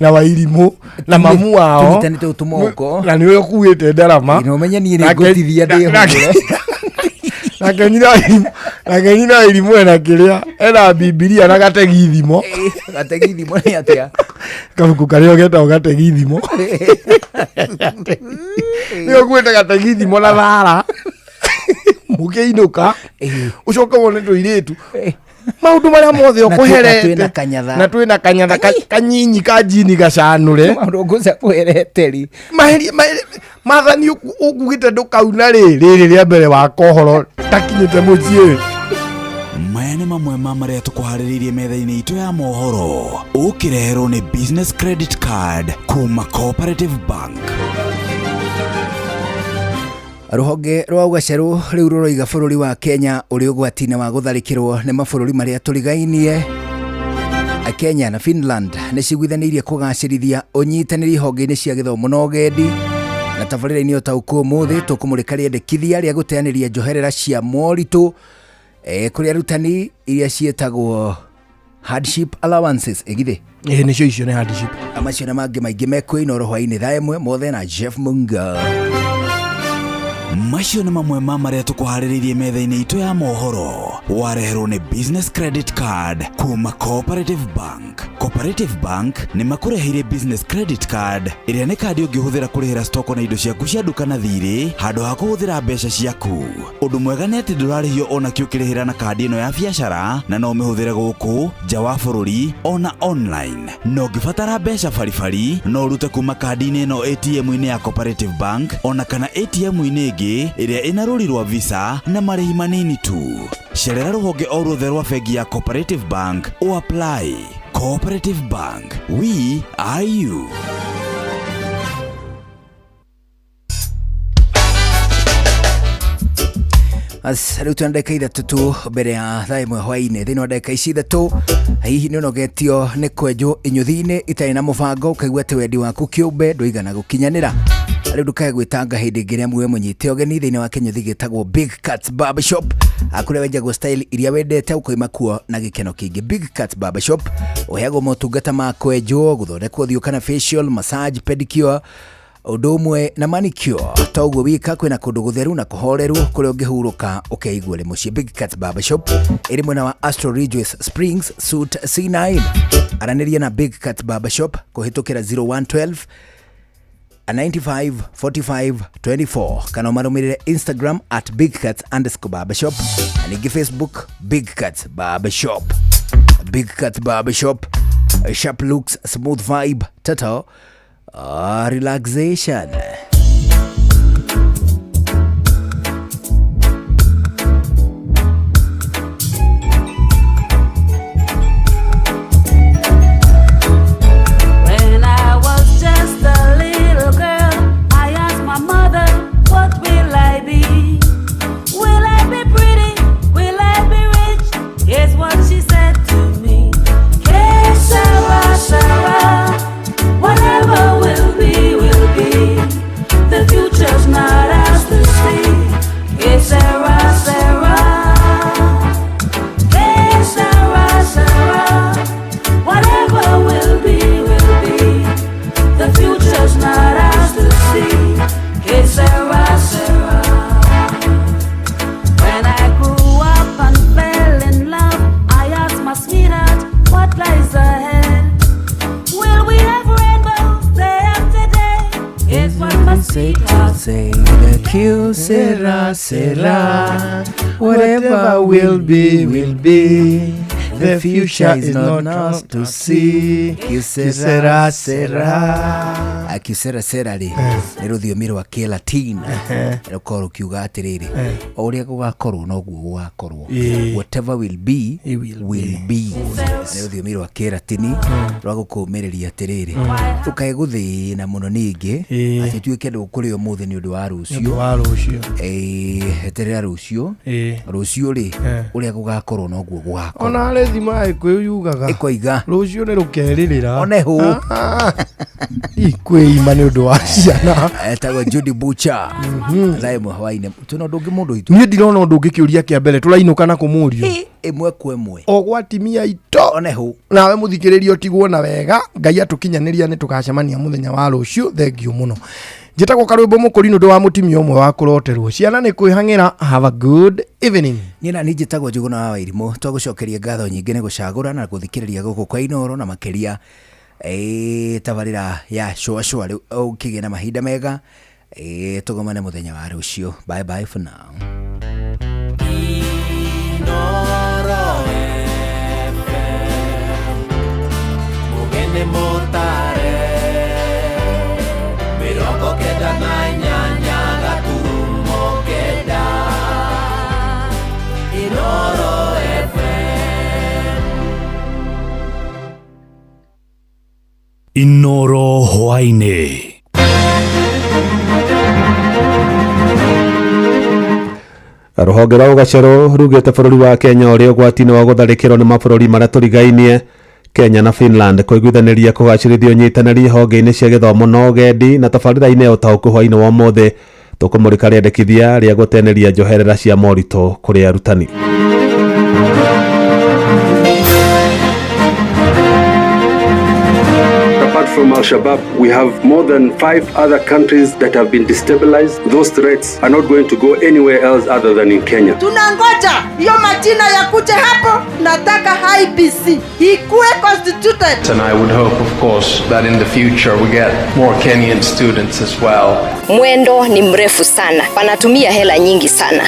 na wairimũ na mamu wao Tũnyitanĩte tũmoko. Na nĩwe ũkuĩte ndarama. Na ũmenye niĩ nĩ Nake- ngũtithia ndĩhũre. Nake nyina nake nyina wairimũ ena kĩrĩa, ena Bibilia na gategi thimo. Gategi thimo nĩ atĩa? Kabuku karĩa getagwo gategi thimo. Nĩwe ũkuĩte gategi thimo na thara mũkĩinũka, ũcoke wone tũirĩtu maũndũ marĩa mothe Na twĩ ũkũherete na kanyatha. Na twĩna kanyatha kanyinyi ka njini gacanũre. Maũndũ ngũca kũherete ri. Maheria mathani ũkugĩte ndũkauna rĩ rĩrĩ rĩa mbere wa kohoro takinyĩte mũciĩ. Maya nĩ mamwe ma marĩa tũkũharĩrĩirie metha-inĩ itũ ya mohoro, ũkĩreherwo nĩ Business Credit Card kuma Cooperative Bank. Rũhonge rwa ũgacerũ rĩu rũroiga bũrũri wa Kenya ũrĩ ũgwati-inĩ wa gũtharĩkĩrwo nĩ mabũrũri marĩa tũrigainie. Kenya na Finland nĩ ciguithanĩirie kũgacĩrithia ũnyitanĩri honge-inĩ cia gĩthomo na ũgendi. Na tabarĩra-inĩ ũtaũku ũmũthĩ tũkũmũrĩka rĩendekithia rĩa gũteanĩria njoherera cia moritũ kũrĩ arutani iria ciĩtagwo hardship allowances ĩgithĩ. Ĩĩ, nĩcio icio nĩ hardship. Macio na mangĩ maingĩ mekwo Inooro hwainĩ thaa 1 mothe na Jeff Munga. Macio nĩ mamwe ma marĩa tũkũharĩrĩirie metha-inĩ itũ ya mohoro, wareherwo nĩ Business Credit Card kuma Cooperative Bank. Cooperative Bank nĩ makũreheire Business Credit Card ĩrĩa nĩ kandi ũngĩhũthĩra kũrĩhĩra stoko na indo ciaku cia nduka na thirĩ handũ ha kũhũthĩra mbeca ciaku. Ũndũ mwega nĩ atĩ ndũrarĩhio ona kĩ ũkĩrĩhĩra na kandi ĩno ya biacara, na no ũmĩhũthĩre gũkũ nja wa bũrũri ona online. Na ũngĩbatara mbeca baribari no ũrute kuma kandi-inĩ ĩno ATM-inĩ ya Cooperative Bank ona kana ATM-inĩ ĩngĩ ĩrĩa ĩna rũri rwa Visa na marĩhi manini tu. Cerera rũhonge o ruothe rwa bengi ya Cooperative Bank o apply. Cooperative Bank, we are you. As rĩu twĩna ndagĩka 3 tu mbere ya thaa 1 hwainĩ. Thĩinĩ wa ndagĩka ici 3, hihi nĩ ũnogetio nĩ kwenjwo inyũthi-inĩ itarĩ na mũbango, ũkaigua atĩ wendi waku kĩũmbe ndũigana gũkinyanĩra? Rĩu ndũkae gwĩtanga hĩndĩ ĩngĩ ĩrĩa muwe mũnyite ũgeni thĩinĩ wa kĩnyũthi gĩtagwo Big Cats Barbershop, kũrĩa wenjagwo style iria wendete ũkoima kuo na gĩkeno kĩingĩ. Big Cats Barbershop ũheagwo motungata ma kwenjwo, gũthondekwo ũthiũ kana facial, massage, pedicure, ũndũ ũmwe na manicure. To ũguo wika, kwĩna kũndũ gũtheru na kũhoreru kũrĩa ũngĩhurũka ũkeigua ũrĩ mũciĩ. Big Cats Barbershop ĩrĩ mwena wa Astro Ridgeways Springs Suite C9. Aranĩria na Big Cats Barbershop kũhĩtũkĩra 0112 95 45 24 kana ũmarũmĩrĩre Instagram at Big Cats underscore barbershop na ningĩ Facebook Big Cats Barbershop. Big Cats Barbershop, sharp looks, smooth vibe, total relaxation. When I was just a little girl, I asked my mother, what will I be? Will I be pretty? Will I be rich? Here's what she said to me. Que sera, sera, whatever will be, will be. The future's not ours to see. Que sera, sera. Que sera, sera. Whatever will be, will be. The future's not ours to see. Que sera, sera. When I grew up and fell in love, I asked my sweetheart, what lies ahead? Will we have rainbows day after day? Here's what my sweetheart say. The Q sera sera, whatever will be, will be. The future is not ours to see. Kisera, sera. Akisera sera rĩ nĩ rũthiomi rwa Kĩlatin rũkorwo rũkiuga atĩrĩrĩ, o ũrĩa gũgakorwo noguo gũgakorwo. Whatever will be will be. Nĩ rũthiomi rwa Kĩlatini rwa gũkũmĩrĩria atĩrĩrĩ, ndũkae gũthĩna mũno ningĩ atĩ tuĩke ndũkũrĩa ũmũthĩ nĩ ũndũ wa Nĩ rũciũ. ũndũ wa rũciũ. Eterera rũciũ. Rũciũ rĩ, ũrĩa gũgakorwo noguo gũgakorwo. Ona harĩ thimo ya gĩkũyũ yugaga ĩkoiga rũciũ nĩ rũkerĩrĩra. One hũ. Ikwĩima nĩ ũndũ wa ciana. Etagwo Judy Butcher thaa ĩmwe hwainĩ twĩna ũndũ ũngĩ mũndũ witũ. Niĩ ndirona ũndũ ũngĩ. Kĩũria kĩa mbere tũrainũka na kũmũrio ĩmwe kwa ĩmwe o gwatimia ito. One hũ. Nawe mũthikĩrĩria ũtigwo na wega. Ngai atũkinyanĩria nĩ tũgacemania mũthenya wa rũciũ. Thengiũ mũno. Njĩtagwo Karwĩmbo Mũkũri nĩ ũndũ wa mũtimia ũmwe wa kũroterwo ciana nĩ kwĩhang'ĩra. Have a good evening. Niĩ na niĩ njĩtagwo Njũgũna wa Wairimũ. Twagũcokeria ngatho nyingĩ nĩ gũcagũra na gũthikĩrĩria gũkũ kwa Inooro na makĩria tabarĩra ya cũacũa. Rĩu ũkĩgĩa na mahinda mega. Tũgomane mũthenya wa rũciũ. Bye bye for now. Inoro FM, mugene motare, 98.9 Inoro FM. Inoro hwainĩ. Rũhonge rwa ũgacerũ rugĩte bũrũri wa Kenya ũrĩ ũgwati-inĩ wa gũtharĩkĩrwo nĩ mabũrũri marĩa tũrigainie. Kenya na Finland kũiguithanĩria kũgacĩrithia ũnyitanĩri honge-inĩ cia gĩthomo na ũgendi. Na tabarĩra-inĩ ya ũtaũku hwainĩ wa ũmũthĩ tũkũmũrĩka rĩendekithia rĩa gũtenĩria njoherera cia moritũ kũrĩ arutani. Apart from Al-Shabaab, we have more than 5 other countries that have been destabilized. Those threats are not going to go anywhere else other than in Kenya. Tunangoja hiyo majina ya kuje hapo. Nataka IEBC ikuwe constituted. And I would hope, of course, that in the future we get more Kenyan students as well. Mwendo ni mrefu sana, wanatumia hela nyingi sana.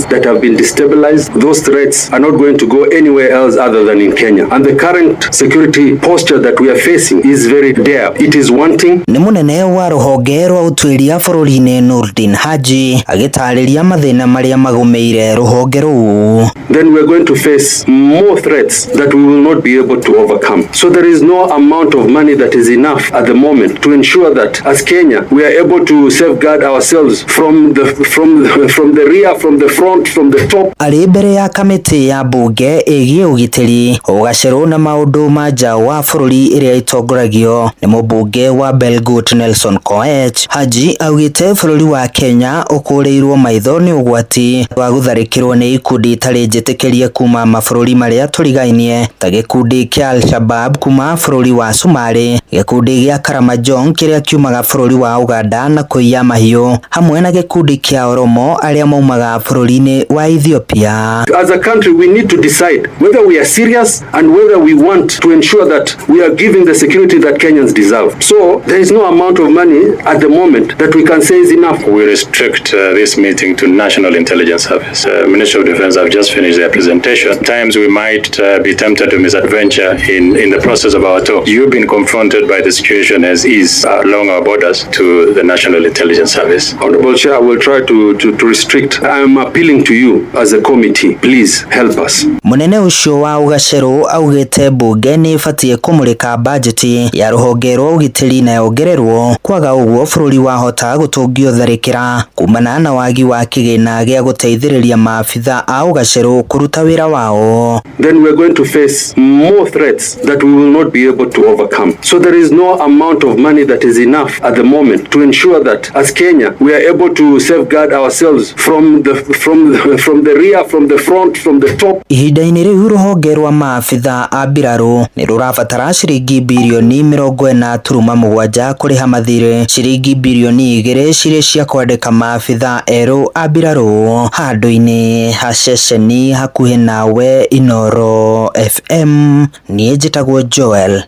That have been destabilized, those threats are not going to go anywhere else other than in Kenya. And the current security posture that we are facing is very dire. It is wanting. Nĩ mũnene wa rũhonge rwa ũtuĩria bũrũri-inĩ Nurdin Haji agĩtarĩria mathĩna marĩa magũmĩire rũhonge rũu. Then we are going to face more threats that we will not be able to overcome. So there is no amount of money that is enough at the moment to ensure that as Kenya we are able to safeguard ourselves from the from the, from the rear, from the front, from the top. Arĩ mbere ya kamĩtĩ ya mbunge ĩgiĩ ũgitĩri, ũgacerũ na maũndũ ma nja wa bũrũri ĩrĩa ĩtongoragio nĩ mũmbunge wa Belgut Nelson Koech, Haji augĩte bũrũri wa Kenya ũkũrĩirwo maitho nĩ ũgwati wa gũtharĩkĩrwo nĩ ikundi itarĩ njĩtĩkĩrie kuma mabũrũri marĩa tũrigainie ta gĩkundi kĩa Al-Shabab kuma bũrũri wa Somalia, gĩkundi gĩa Karamajong kĩrĩa kiumaga bũrũri wa Uganda na kũiya mahiũ, hamwe na gĩkundi kĩa Oromo arĩa maumaga bũrũri-inĩ wa Ethiopia. As a country, we need to decide whether we are serious and whether we want to ensure that we are giving the security that Kenyans deserve. So there is no amount of money at the moment that we can say is enough. We restrict this meeting to National Intelligence Service. Ministry of Defense have just finished their presentation. At times we might be tempted to misadventure in the process of our talk. You've been confronted by the situation as is along our borders to the National Intelligence Service. Honorable Chair, I will try to restrict. I am appealing to you as a committee. Please help us. Munene ũcio wa ũgacerũ augĩte mbunge nĩ ĩbatiĩ kũmũrĩka bajeti ya rũhonge rwa ũgitĩri na yongererwo, kwaga ũguo bũrũri wahota gũtũngio tharĩkĩra kumana na wagi wa kĩgĩna gĩa gũteithĩrĩria maabitha a ũgacerũ kũruta wĩra wao. Then we are going to face more threats that we will not be able to overcome. So there is no amount of money that is enough at the moment to ensure that as Kenya we are able to safeguard ourselves from the from the, from the rear, from the front, from the top. Ihinda-inĩ rĩu rũhonge rwa maabitha a mbirarũ nĩ rũrabatara ciringi birioni 40.7 kũrĩha mathirĩ, ciringi birioni 2 cirĩ cia kwandĩka maabitha erũ a mbirarũ handũ-inĩ ha ceceni hakuhĩ nawe. Inoro FM, niĩ njĩtagwo Joel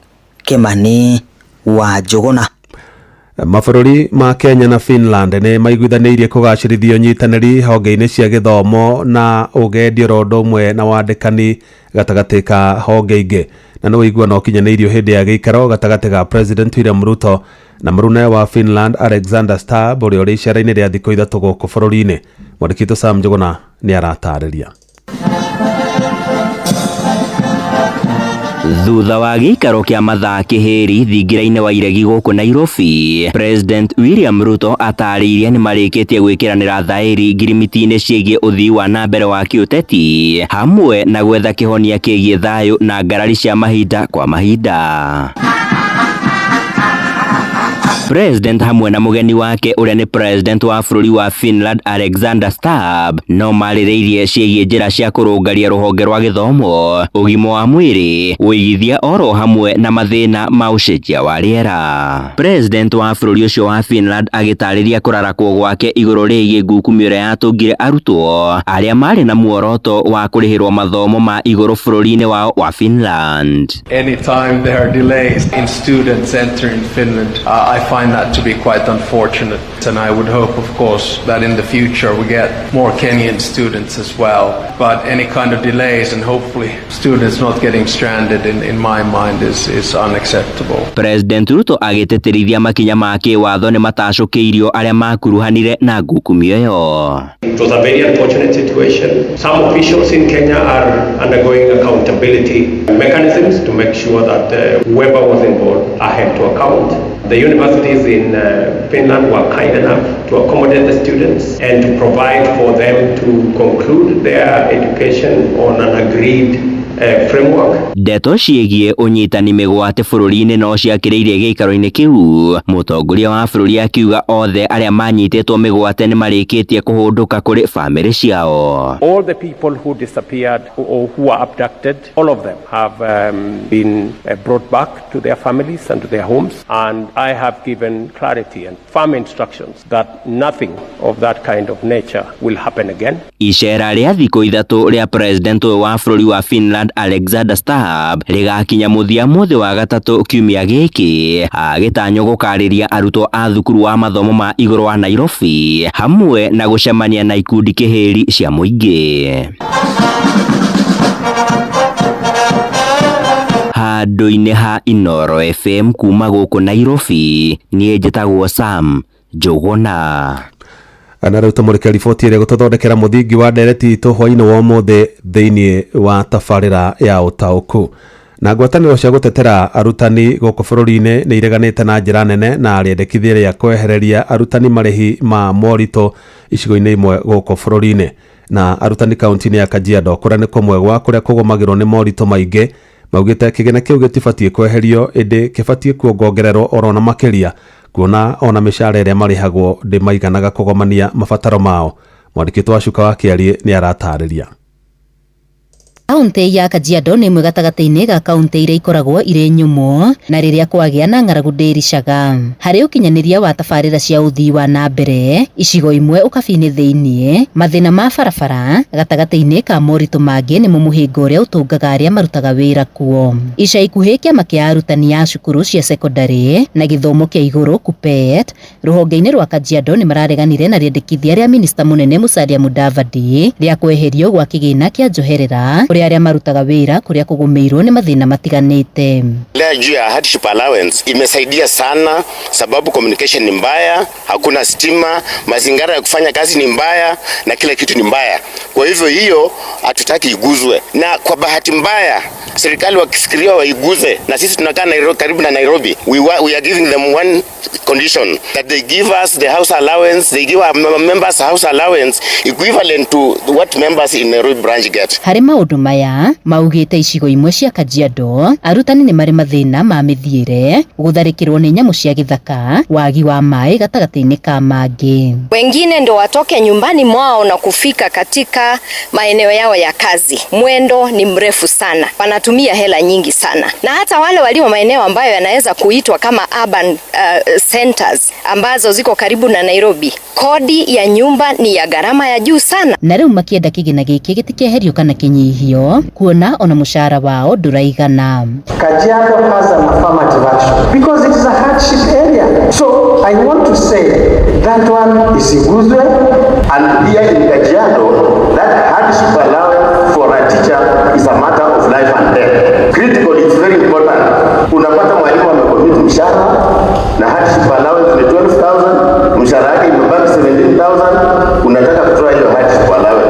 Kimani wa Njũgũna. Mabũrũri ma Kenya na Finland nĩ maiguithanĩirie kũgacĩrithia ũnyitanĩri honge-inĩ cia gĩthomo na ũgendi oro ũndũ ũmwe na wandĩkani gatagatĩ ka honge ingĩ, na nĩ ũiguano ũkinyanĩirio hĩndĩ ya gĩikaro gatagatĩ ga President William Ruto na mũrune wa Finland Alexander Stubb, ũrĩa ũrĩ icera-inĩ rĩa thikũ 3 gũkũ bũrũri-inĩ. Mwandĩki witũ Sam Njũgũna nĩ aratarĩria. Thutha wa gĩikaro kĩa mathaa kĩhĩri thingira-inĩ wa iregi gũkũ Nairobi, President William Ruto atarĩirie nĩ marĩkĩtie gwĩkĩranĩra thaĩri ngirimiti-inĩ ciĩgiĩ ũthii wa na mbere wa kĩũteti hamwe na gwetha kĩhonia kĩgiĩ thayũ na ngarari cia mahinda kwa mahinda. President hamwe na mũgeni wake ũrĩa nĩ President wa bũrũri wa Finland Alexander Stubb no marĩrĩirie ciĩgiĩ njĩra cia kũrũngaria rũhonge rwa gĩthomo, ũgima wa mwĩrĩ, ũigithia oro hamwe na mathĩna ma ũcenjia wa rĩera. President wa bũrũri ũcio wa Finland agĩtarĩria kũrarakwo gwake igũrũ rĩgiĩ ngukumio ĩrĩa yatũngire arutwo arĩa marĩ na muoroto wa kũrĩhĩrwo mathomo ma igũrũ bũrũri-inĩ wao wa Finland. Anytime there are delays in students entering Finland, I find that to be quite unfortunate. And I would hope, of course, that in the future we get more Kenyan students as well. But any kind of delays and hopefully students not getting stranded, in my mind, is unacceptable. President Ruto agĩtĩtĩrithia makinya ma kĩwatho nĩ matacũkĩirio arĩa makuruhanire na ngukumio ĩyo. It was a very unfortunate situation. Some officials in Kenya are undergoing accountability mechanisms to make sure that whoever was involved are held to account. The universities in Finland were kind enough to accommodate the students and to provide for them to conclude their education on an agreed framework. Ndeto ciĩgiĩ ũnyitani mĩgwate bũrũri-inĩ no ciakĩrĩirie gĩikaro-inĩ kĩu, mũtongoria wa bũrũri akiuga othe arĩa manyitĩtwo mĩgwate nĩ marĩkĩtie kũhũndũka kũrĩ bamĩrĩ ciao. All the people who disappeared or who were abducted, all of them have been brought back to their families and to their homes, and I have given clarity and firm instructions that nothing of that kind of nature will happen again. Icera rĩa thikũ 3 rĩa president ũyũ wa bũrũri wa Finland Alexander Stubb rĩgakinya mũthia mũthĩ wa gatatũ kiumia gĩkĩ, agĩtanywo gũkarĩria arutwo a thukuru wa mathomo ma igũrũ wa Nairobi hamwe na gũcemania na ikundi kĩhĩri cia mũingĩ. Handũ-inĩ ha Inooro FM kuma gũkũ Nairobi, niĩ njĩtagwo Sam Njũgũna. Na rĩu tũmũrĩke riboti ĩrĩa gũtũthondekera mũthingi wa ndereti itũ hwainĩ wa ũmũthĩ thĩinĩ wa tabarĩra ya ũtaũku. Na ngwatanĩro cia gũtetera arutani gũkũ bũrũri-inĩ nĩ ireganĩte na njĩra nene na rĩendekithia rĩa kwehereria arutani marĩhi ma moritũ icigo-inĩ imwe gũkũ bũrũri-inĩ. Na arutani kaunti-inĩ ya Kajiado kũrĩa nĩ kũmwe gwa kũrĩa kũgũmagĩrwo nĩ moritũ maingĩ, maugĩte kĩgĩna kĩu gĩtibatiĩ kweherio ĩndĩ kĩbatiĩ kuongongererwo oro na makĩria, kuona ona mĩcara ĩrĩa marĩhagwo ndĩmaiganaga kũgomania mabataro mao. Mwandĩki wa Cuka wa Kĩariĩ nĩ aratarĩria. Kaunti ya Kajiado nĩ ĩmwe gatagatĩ-inĩ ga kaunti iria ikoragwo irĩ nyũmũ na rĩrĩa kwagĩa na ng'aragu ndĩricaga. Harĩ ũkinyanĩria wa tabarĩra cia ũthii wa na mbere icigo imwe ũkabi-inĩ thĩinĩ, mathĩna ma barabara gatagatĩ-inĩ ka moritũ mangĩ nĩmo mũhĩnga ũrĩa ũtũngaga arĩa marutaga wĩra kuo. Ica ikuhĩ kĩama kĩa arutani a cukuru cia cekondarĩ na gĩthomo kĩa igũrũ KUPPET rũhonge-inĩ rwa Kajiado nĩ marareganire na rĩendekithia rĩa minista mũnene Musalia Mudavadi rĩa kweherio gwa kĩgĩna kĩa njoherera kũrĩ arĩa marutaga wĩra kũrĩa kũgũmĩirwo nĩ mathĩna matiganĩte. Lea juu ya hardship allowance imesaidia sana, sababu communication ni mbaya, hakuna stima, mazingira ya kufanya kazi ni mbaya na kila kitu ni mbaya. Kwa hivyo hiyo hatutaki iguzwe, na kwa bahati mbaya serikali wakifikiria waiguze, na sisi tunakaa Nairobi, karibu na Nairobi. We are giving them one condition, that they give us the house allowance, they give our members house allowance equivalent to what members in Nairobi branch get. Harĩ maũndũ maya maugĩte icigo imwe cia Kajiado arutani nĩ marĩ mathĩna ma mĩthiĩre, gũtharĩkĩrwo nĩ nyamũ cia gĩthaka, wagi wa maĩ gatagatĩ-inĩ ka mangĩ. Wengine ndo watoke nyumbani mwao na kufika katika maeneo yao ya kazi. Mwendo ni mrefu sana, wanatumia hela nyingi sana, na hata wale walio maeneo ambayo yanaweza kuitwa kama urban centers ambazo ziko karibu na Nairobi, kodi ya nyumba ni ya gharama ya juu sana. Na rĩu makĩenda kĩgĩna gĩkĩ gĩtikeherio kana kĩnyihio. irio kuona ona mũcara wao ndũraigana. Kajiado has an affirmative action because it is a hardship area. So I want to say that one is Iguzwe. And here in Kajiado, that hardship allowance for a teacher is a matter of life and death. Critical, it's very important. Unapata mwalimu amecommit mshahara na hardship allowance ni 12,000, mshahara wake imebaki 17,000, unataka kutoa hiyo hardship allowance.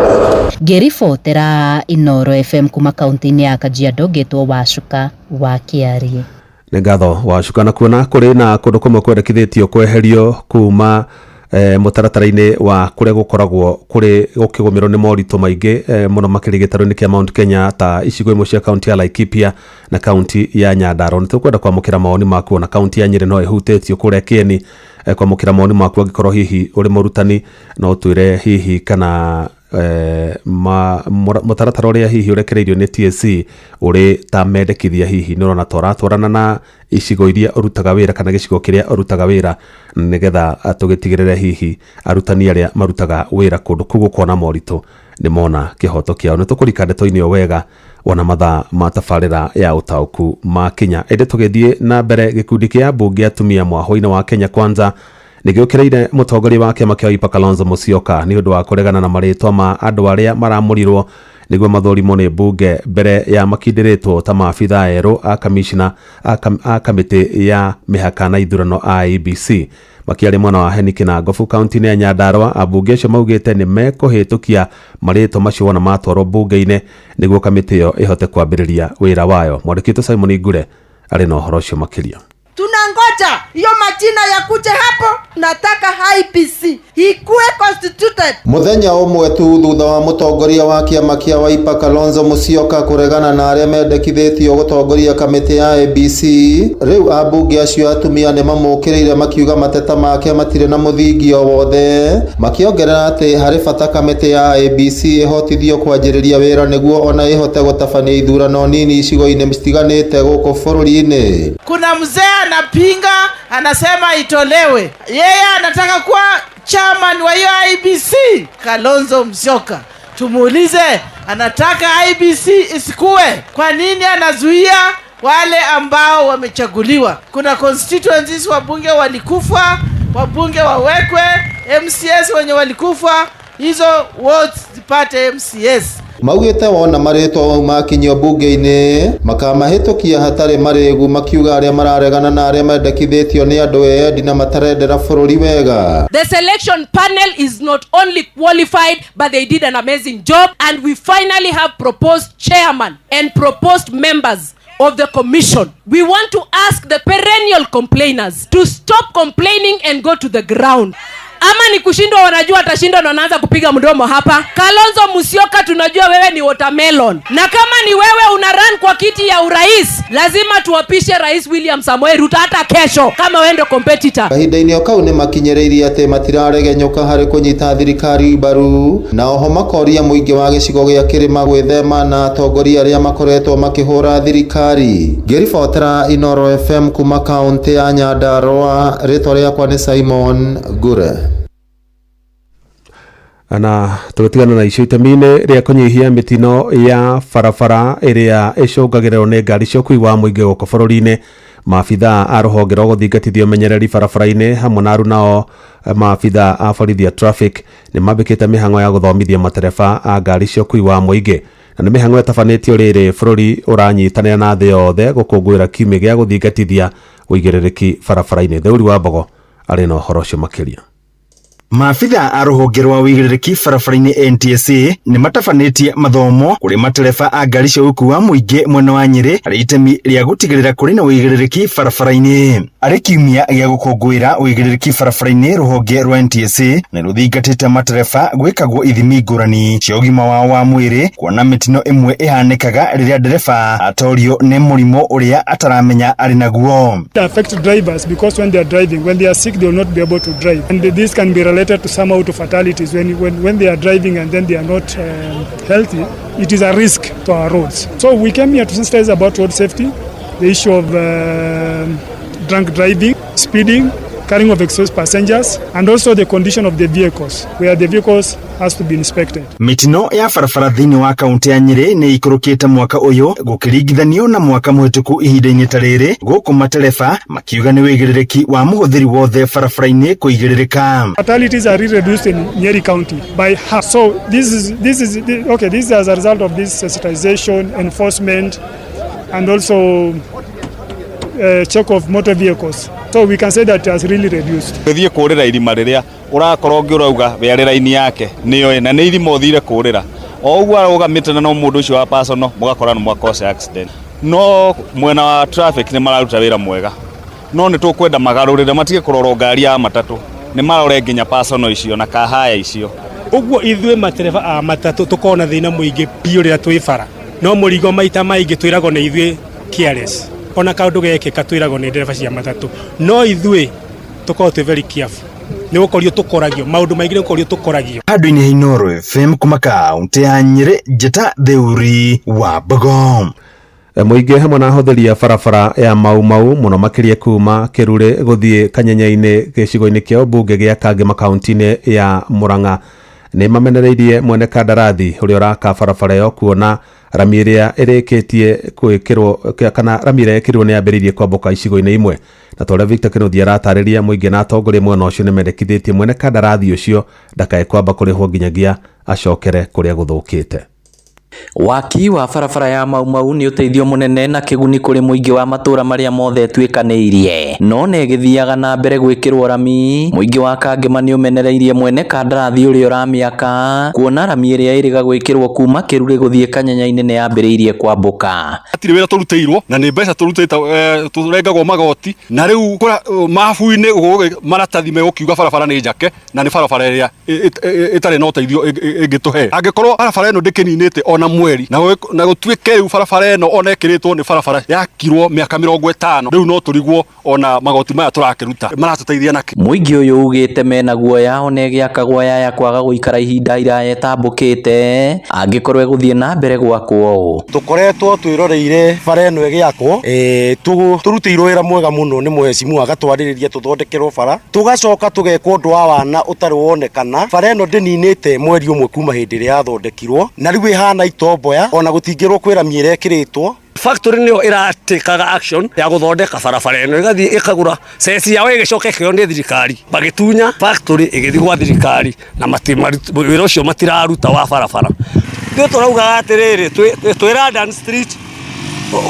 Ngĩribotera Inoro FM kuma kaunti-inĩ ya Kajiado ngĩtwo Wacuka wa Kĩarie. Nĩ ngatho Wacuka. Na kuona kũrĩ na kũndũ kũmwe kwendekithĩtio kweherio kuma mũtaratara-inĩ wa kũrĩa gũkoragwo kũrĩ gũkĩgũmĩrwo nĩ moritũ maingĩ mũno makĩria gĩtarũ-inĩ kĩa Mount Kenya ta icigo imwe cia kaunti ya Laikipia na kaunti ya Nyandarua. Nĩ tũkwenda kwamũkĩra mawoni maku, na kaunti ya Nyĩrĩ no ĩhutĩtio kũrĩa Kĩeni. Kwamũkĩra mawoni maku angĩkorwo hihi ũrĩ mũrutani no ũtwĩre hihi kana mũtaratara ũrĩa hihi ũrekereirio nĩ TSC ũrĩ ta mendekithia hihi nĩ ũrona ta ũratwarana na icigo iria ũrutaga wĩra kana gĩcigo kĩrĩa ũrutaga wĩra, nĩgetha tũgĩtigĩrĩre hihi arutani arĩa marutaga wĩra kũndũ kũu gũkorwo na moritũ nĩ mona kĩhoto kĩao. Nĩ tũkũrika ndeto-inĩ o wega wona mathaa ma tabarĩra ya ũtaũku makinya. Ĩndĩ tũgĩthiĩ na mbere, gĩkundi kĩa ambunge atumia mwahũ-inĩ wa Kenya Kwanza nĩgĩũkĩrĩire mũtongoria wa kĩama kĩa Wiper Kalonzo Musyoka nĩ ũndũ wa kũregana na marĩtwa ma andũ arĩa maramũrirwo nĩguo mathũrimwo nĩ mbunge mbere ya makindĩrĩtwo ta maabithaa erũ a kamishna a kamĩtĩ ya mĩhaka na ithurano IEBC. Makĩaria mwena wa Heniki na Ngobu kaunti-inĩ ya Nyandarua, ambunge acio maugĩte nĩ mekũhĩtũkia marĩtwa macio wona matwarwo mbunge-inĩ nĩguo kamĩtĩ ĩyo ĩhote kwambĩrĩria wĩra wayo. Mwandĩki witũ Simon Ngure arĩ na ũhoro ũcio makĩria. Tunangoja hiyo majina ya kuje hapo, nataka IEBC ikuwe constituted. Muthenya ũmwe tu thutha wa mũtongoria wa kĩama kĩa Wiper Kalonzo Musyoka kũregana na arĩa mendekithĩtio gũtongoria kamĩtĩ ya IEBC, rĩu ambunge acio atumia nĩ mamũkĩrĩire makiuga mateta make matirĩ na mũthingi o wothe, makĩongerera atĩ harĩ bata kamĩtĩ ya IEBC ĩhotithio kwanjĩrĩria wĩra nĩguo ona ĩhote gũtabania ithurano nini icigo-inĩ citiganĩte gũkũ bũrũri-inĩ. Kuna mzee anapinga, anasema itolewe. Yeye anataka kuwa chairman wa hiyo IEBC. Kalonzo Musyoka, tumuulize anataka IEBC isikue. Kwa nini anazuia wale ambao wamechaguliwa? Kuna constituencies wabunge walikufa, wabunge wawekwe, MCS wenye walikufa, hizo wards zipate MCS. Maugĩte wona marĩtwa mau makinyio mbunge-inĩ makamahĩtũkia hatarĩ marĩgu, makiuga arĩa mararegana na arĩa mendekithĩtio nĩ andũ endi na matarendera bũrũri wega. The selection panel is not only qualified, but they did an amazing job, and we finally have proposed chairman and proposed members of the commission. We want to ask the perennial complainers to stop complaining and go to the ground. Ama ni kushindwa, wanajua atashindwa na wanaanza kupiga mdomo hapa. Kalonzo Musyoka, tunajua wewe ni watermelon. Na kama ni wewe una run kwa kiti ya urais, lazima tuwapishe Rais William Samoei Ruto hata kesho kama wewe ndio competitor. Kahinda-inĩ o kau nĩ makinyĩrĩirie atĩ matiraregenyũka harĩ kũnyita thirikari mbaru, na oho makoria mũingĩ wa gĩcigo gĩa kĩrĩma gwĩthema na atongoria arĩa makoretwo makĩhũra thirikari. Ngĩribotera Inoro FM kuma kaũntĩ ya Nyandarua, rĩtwa rĩakwa nĩ Simon Ngure. Na tũgĩtigana na icio itemi-inĩ rĩa kũnyihia mĩtino ya barabara ĩrĩa ĩcũngagĩrĩrwo nĩ ngari cia ũkui wa mũingĩ gũkũ bũrũri-inĩ, maabithaa a rũhonge rwa gũthingatithia ũmenyereri barabara-inĩ hamwe na arunao maabithaa a borithi a traffic nĩ mambĩkĩte mĩhang'o ya gũthomithia matereba a ngari cia ũkui wa mũingĩ, na nĩ mĩhang'o ĩtabanĩtio rĩrĩ bũrũri ũranyitanĩra na thĩ yothe gũkũngũĩra kiumia gĩa gũthingatithia ũigĩrĩrĩki barabara-inĩ. Theuri wa Mbogo arĩ na ũhoro ũcio makĩria. Maabitha a rũhonge rwa ũigĩrĩrĩki barabara-inĩ NTSA nĩ matabanĩtie mathomo kũrĩ matereba a ngari cia ũkui wa mũingĩ mwena wa Nyĩrĩ harĩ itemi rĩa gũtigĩrĩra kũrĩ na ũigĩrĩrĩki barabara-inĩ. Arĩ kiumia gĩa gũkũngũĩra ũigĩrĩrĩki barabara-inĩ, rũhonge rwa NTSA nĩ rũthingatĩte matereba gwĩkagwo ithimi ngũrani cia ũgima wao wa mwĩrĩ, kuona mĩtino ĩmwe ĩhanĩkaga rĩrĩa ndereba atorio nĩ mũrimũ ũrĩa ataramenya arĩ naguo. It affects drivers because when they are driving, when they are sick, they will not be able to drive, and this can be related to some auto fatalities when they are driving and then they are not healthy. It is a risk to our roads. So we came here to sensitize about road safety, the issue of drunk driving, speeding, carrying of excess passengers, and also the condition of the vehicles, where the vehicles has to be inspected. Mĩtino ya barabara thĩinĩ wa kaunti ya Nyĩrĩ nĩ ikũrũkĩte mwaka ũyũ gũkĩringithanio na mwaka mũhĩtũku ihinda-inĩ ta rĩrĩ, gũkũ matereba makiuga nĩ wĩigĩrĩrĩki wa mũhũthĩri wothe barabara-inĩ kũigĩrĩrĩka. Fatalities are really reduced in Nyeri County by half. So this is as a result of this sensitization, enforcement, and also check of motor vehicles. So we can say that it has really reduced. Gũthiĩ kũrĩra irima rĩrĩa ũrakorwo ũngĩ ũrauga we arĩ raini yake nĩoĩ na nĩ irima ũthire kũrĩra o ũguo arũgamĩte na no mũndũ ũcio wa personal mũgakora nĩ mwakose accident. No mwena wa traffic nĩ mararuta wĩra mwega, no nĩ tũkwenda magarũrĩre matige kũrorwo ngari ya matatũ, nĩ marore nginya personal icio na kahaya icio. Ũguo ithuĩ matereba a matatũ tũkorwo na thĩna mũingĩ biũ rĩrĩa twĩ bara, no mũrigo maita maingĩ twĩragwo nĩ ithuĩ careless, ona kaũndũ gekĩka twĩragwo nĩ ndereba cia matatũ, no ithuĩ tũkorwo twĩ very careful nĩ gũkorio tũkoragio maũndũ maingĩ, nĩ gũkorio tũkoragio. Handũ-inĩ ha Inooro FM kuma kaunti ya Nyĩrĩ, Njĩta Theuri wa Mbogo. Mũingĩ hamwe na ahũthĩri a barabara ya Mau Mau mũno makĩria kuma Kĩrurĩ gũthiĩ Kanyenya-inĩ gĩcigo-inĩ kĩa ũmbunge gĩa Kangema kaunti-inĩ ya Murang'a nĩ mamenereirie mwene kandarathi ũrĩa ũraka barabara ĩyo kuona rami ĩrĩa ĩrĩkĩtie gwĩkĩrwo kana rami ĩrĩa ĩkĩrirwo nĩ yambĩrĩirie kwambũka icigo-inĩ imwe. Na ta ũrĩa Victor Kĩnuthia aratarĩria, mũingĩ na atongoria mwena ũcio nĩ mendekithĩtie mwene kandarathi ũcio ndakae kwamba kũrĩhwo nginyagia acokere kũrĩa gũthũkĩte. Waki wa barabara ya Mau Mau nĩ ũteithio mũnene na kĩguni kũrĩ mũingĩ wa matũra marĩa mothe ĩtuĩkanĩirie, no nĩ ĩgĩthiaga na mbere gwĩkĩrwo rami. Mũingĩ wa Kangema nĩ ũmenereirie mwene kandarathi ũrĩa ũramĩaka kuona rami ĩrĩa ĩrĩga gwĩkĩrwo kuma Kĩrurĩ gũthiĩ Kanyenya-inĩ nĩ yambĩrĩirie kwambũka. Hatirĩ wĩra tũrutĩirwo na nĩ mbeca tũrutĩte, tũrengagwo magoti na rĩu mabu-inĩ maratathi megũkiuga barabara nĩ njake na nĩ barabara ĩrĩa ĩtarĩ na ũteithio ĩngĩtũhe. Angĩkorwo barabara ĩno ndĩkĩninĩte ona mweri na gũtuĩke rĩu barabara ĩno ona ĩkĩrĩtwo nĩ barabara yakirwo mĩaka 50, rĩu no tũrigwo ona magoti maya tũrakĩruta maratũteithia nakĩ. Mũingĩ ũyũ ugĩte mena guoya ona ĩgĩakagwo yaya kwaga gũikara ihinda iraya ĩtambũkĩte angĩkorwo ĩgũthiĩ na mbere gwakwo ũũ. Tũkoretwo twĩroreire bara ĩno ĩgĩakwo, tũrutĩirwo wĩra mwega mũno nĩ mũhecimu agatwarĩrĩria tũthondekerwo bara, tũgacoka tũgekwo ũndũ wa wana ũtarĩ wonekana. Bara ĩno ndĩninĩte mweri ũmwe kuma hĩndĩ ĩrĩa yathondekirwo na rĩu ĩhana itomboya, ona gũtingĩrwo kwĩra rami ĩrĩa ĩkĩrĩtwo. Factory nĩyo ĩratĩkaga action ya gũthondeka barabara ĩno, ĩgathiĩ ĩkagũra ceci yao ĩgĩcoka ĩkĩoywo nĩ thirikari, magĩtunya factory ĩgĩthiĩ gwa thirikari na wĩra ũcio matiraruta wa barabara. Ithuĩ tũraugaga atĩrĩrĩ, twĩ London Street,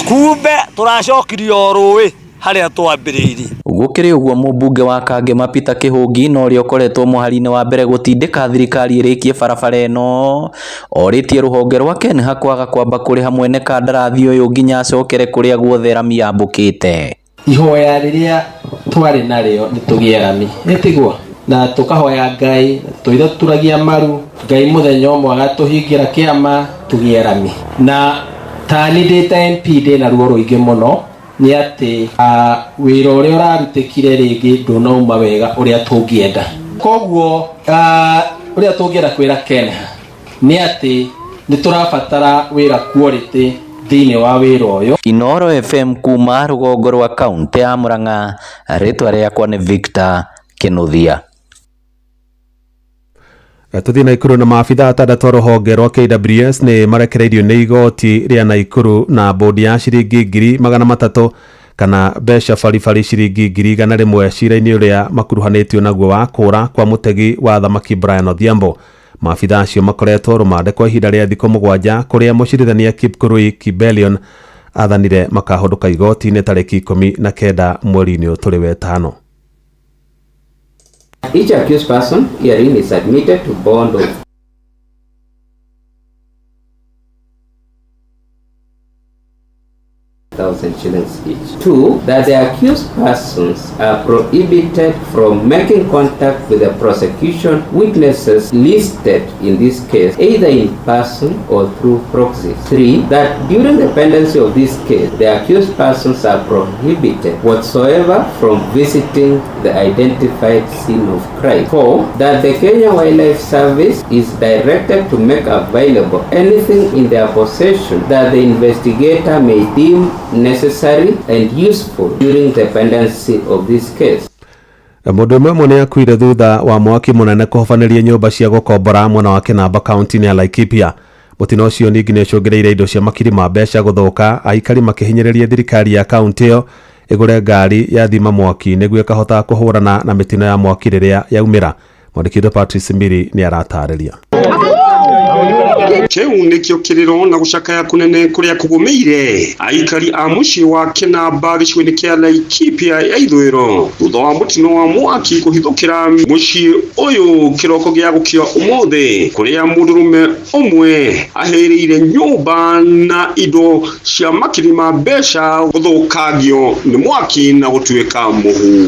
kumbe tũracokirio rũĩ harĩa twambĩrĩirie. Gũkĩrĩ ũguo, mũmbunge wa Kangema Peter Kĩhũngi na ũrĩa ũkoretwo mũhari-inĩ wa mbere gũtindĩka thirikari ĩrĩkie barabara ĩno, orĩtie rũhonge rwa KENHA kwaga kwamba kũrĩha mwene kandarathi ũyũ nginya acokere kũrĩa guothe rami yambũkĩte. Ihoya rĩrĩa twarĩ narĩo nĩ tũgĩe rami, ĩtiguo na tũkahoya Ngai tũithe tũturagia maru Ngai mũthenya ũmwe agatũhingĩra kĩama tũgĩe rami. Na tani ndĩ ta MP ndĩ na ruo rũingĩ mũno nĩ atĩ wĩra ũrĩa ũrarutĩkire rĩngĩ ndũnauma wega ũrĩa tũngĩenda. Koguo ũrĩa tũngĩenda kwĩra KENHA nĩ atĩ nĩ tũrabatara wĩra quality thĩinĩ wa wĩra ũyũ. Inooro FM kuma rũgongo rwa kaunti ya Murang'a, rĩtwa rĩakwa nĩ Victor Kĩnuthia. Tũthiĩ Naikuru na maabitha atandatũ a rũhonge rwa KWS nĩ marekereirio nĩ igoti rĩa Naikuru na bodi ya ciringi 300,000 kana mbeca baribari ciringi 100,000 cira-inĩ ũrĩa makuruhanĩtio naguo wa kũra kwa mũtegi wa thamaki Brian Odhiambo. Maabitha acio makoretwo rũmande kwa ihinda rĩa thikũ 7 kũrĩa mũcirithania Kipkurui Kibelion athanire makahũndũka igoti-inĩ tarĩki 19 mweri-inĩ ũyũ tũrĩ wetano. Each accused person herein is admitted to bond of 1,000 shillings each. 2, that the accused persons are prohibited from making contact with the prosecution witnesses listed in this case, either in person or through proxies. 3, that during the pendency of this case, the accused persons are prohibited whatsoever from visiting the identified scene of crime. 4, that the Kenya Wildlife Service is directed to make available anything in their possession that the investigator may deem necessary and useful during the pendency of this case. Mũndũ ũmwe nĩ akuire thutha wa mwaki mũnene kũhobanĩria nyũmba cia gũkombora mwena wa Kĩnamba kaunti-inĩ ya Laikipia. Mũtino ũcio ningĩ nĩ ũcũngĩrĩirie indo cia makiri ma mbeca gũthũka, aikari makĩhinyĩrĩria thirikari ya kaunti ĩyo ĩgũre ngari ya thima mwaki nĩguo ĩkahota kũhũrana na mĩtino ya mwaki rĩrĩa yaumĩra. Mwandĩki witũ Patrice Mbiri nĩ aratarĩria. Kĩu nĩkĩo kĩrĩro na gũcakaya kũnene kũrĩa kũgũmĩire aikari a mũciĩ wa Kĩnamba gĩcigo-inĩ kĩa Laikipia ya ithũĩro thutha wa mũtino wa mwaki kũhithũkĩra mũciĩ ũyũ kĩroko gĩa gũkĩa ũmũthĩ, kũrĩa mũndũrũme ũmwe ahĩrĩire nyũmba na indo cia makiri ma mbeca gũthũkangio nĩ mwaki na gũtuĩka mũhu.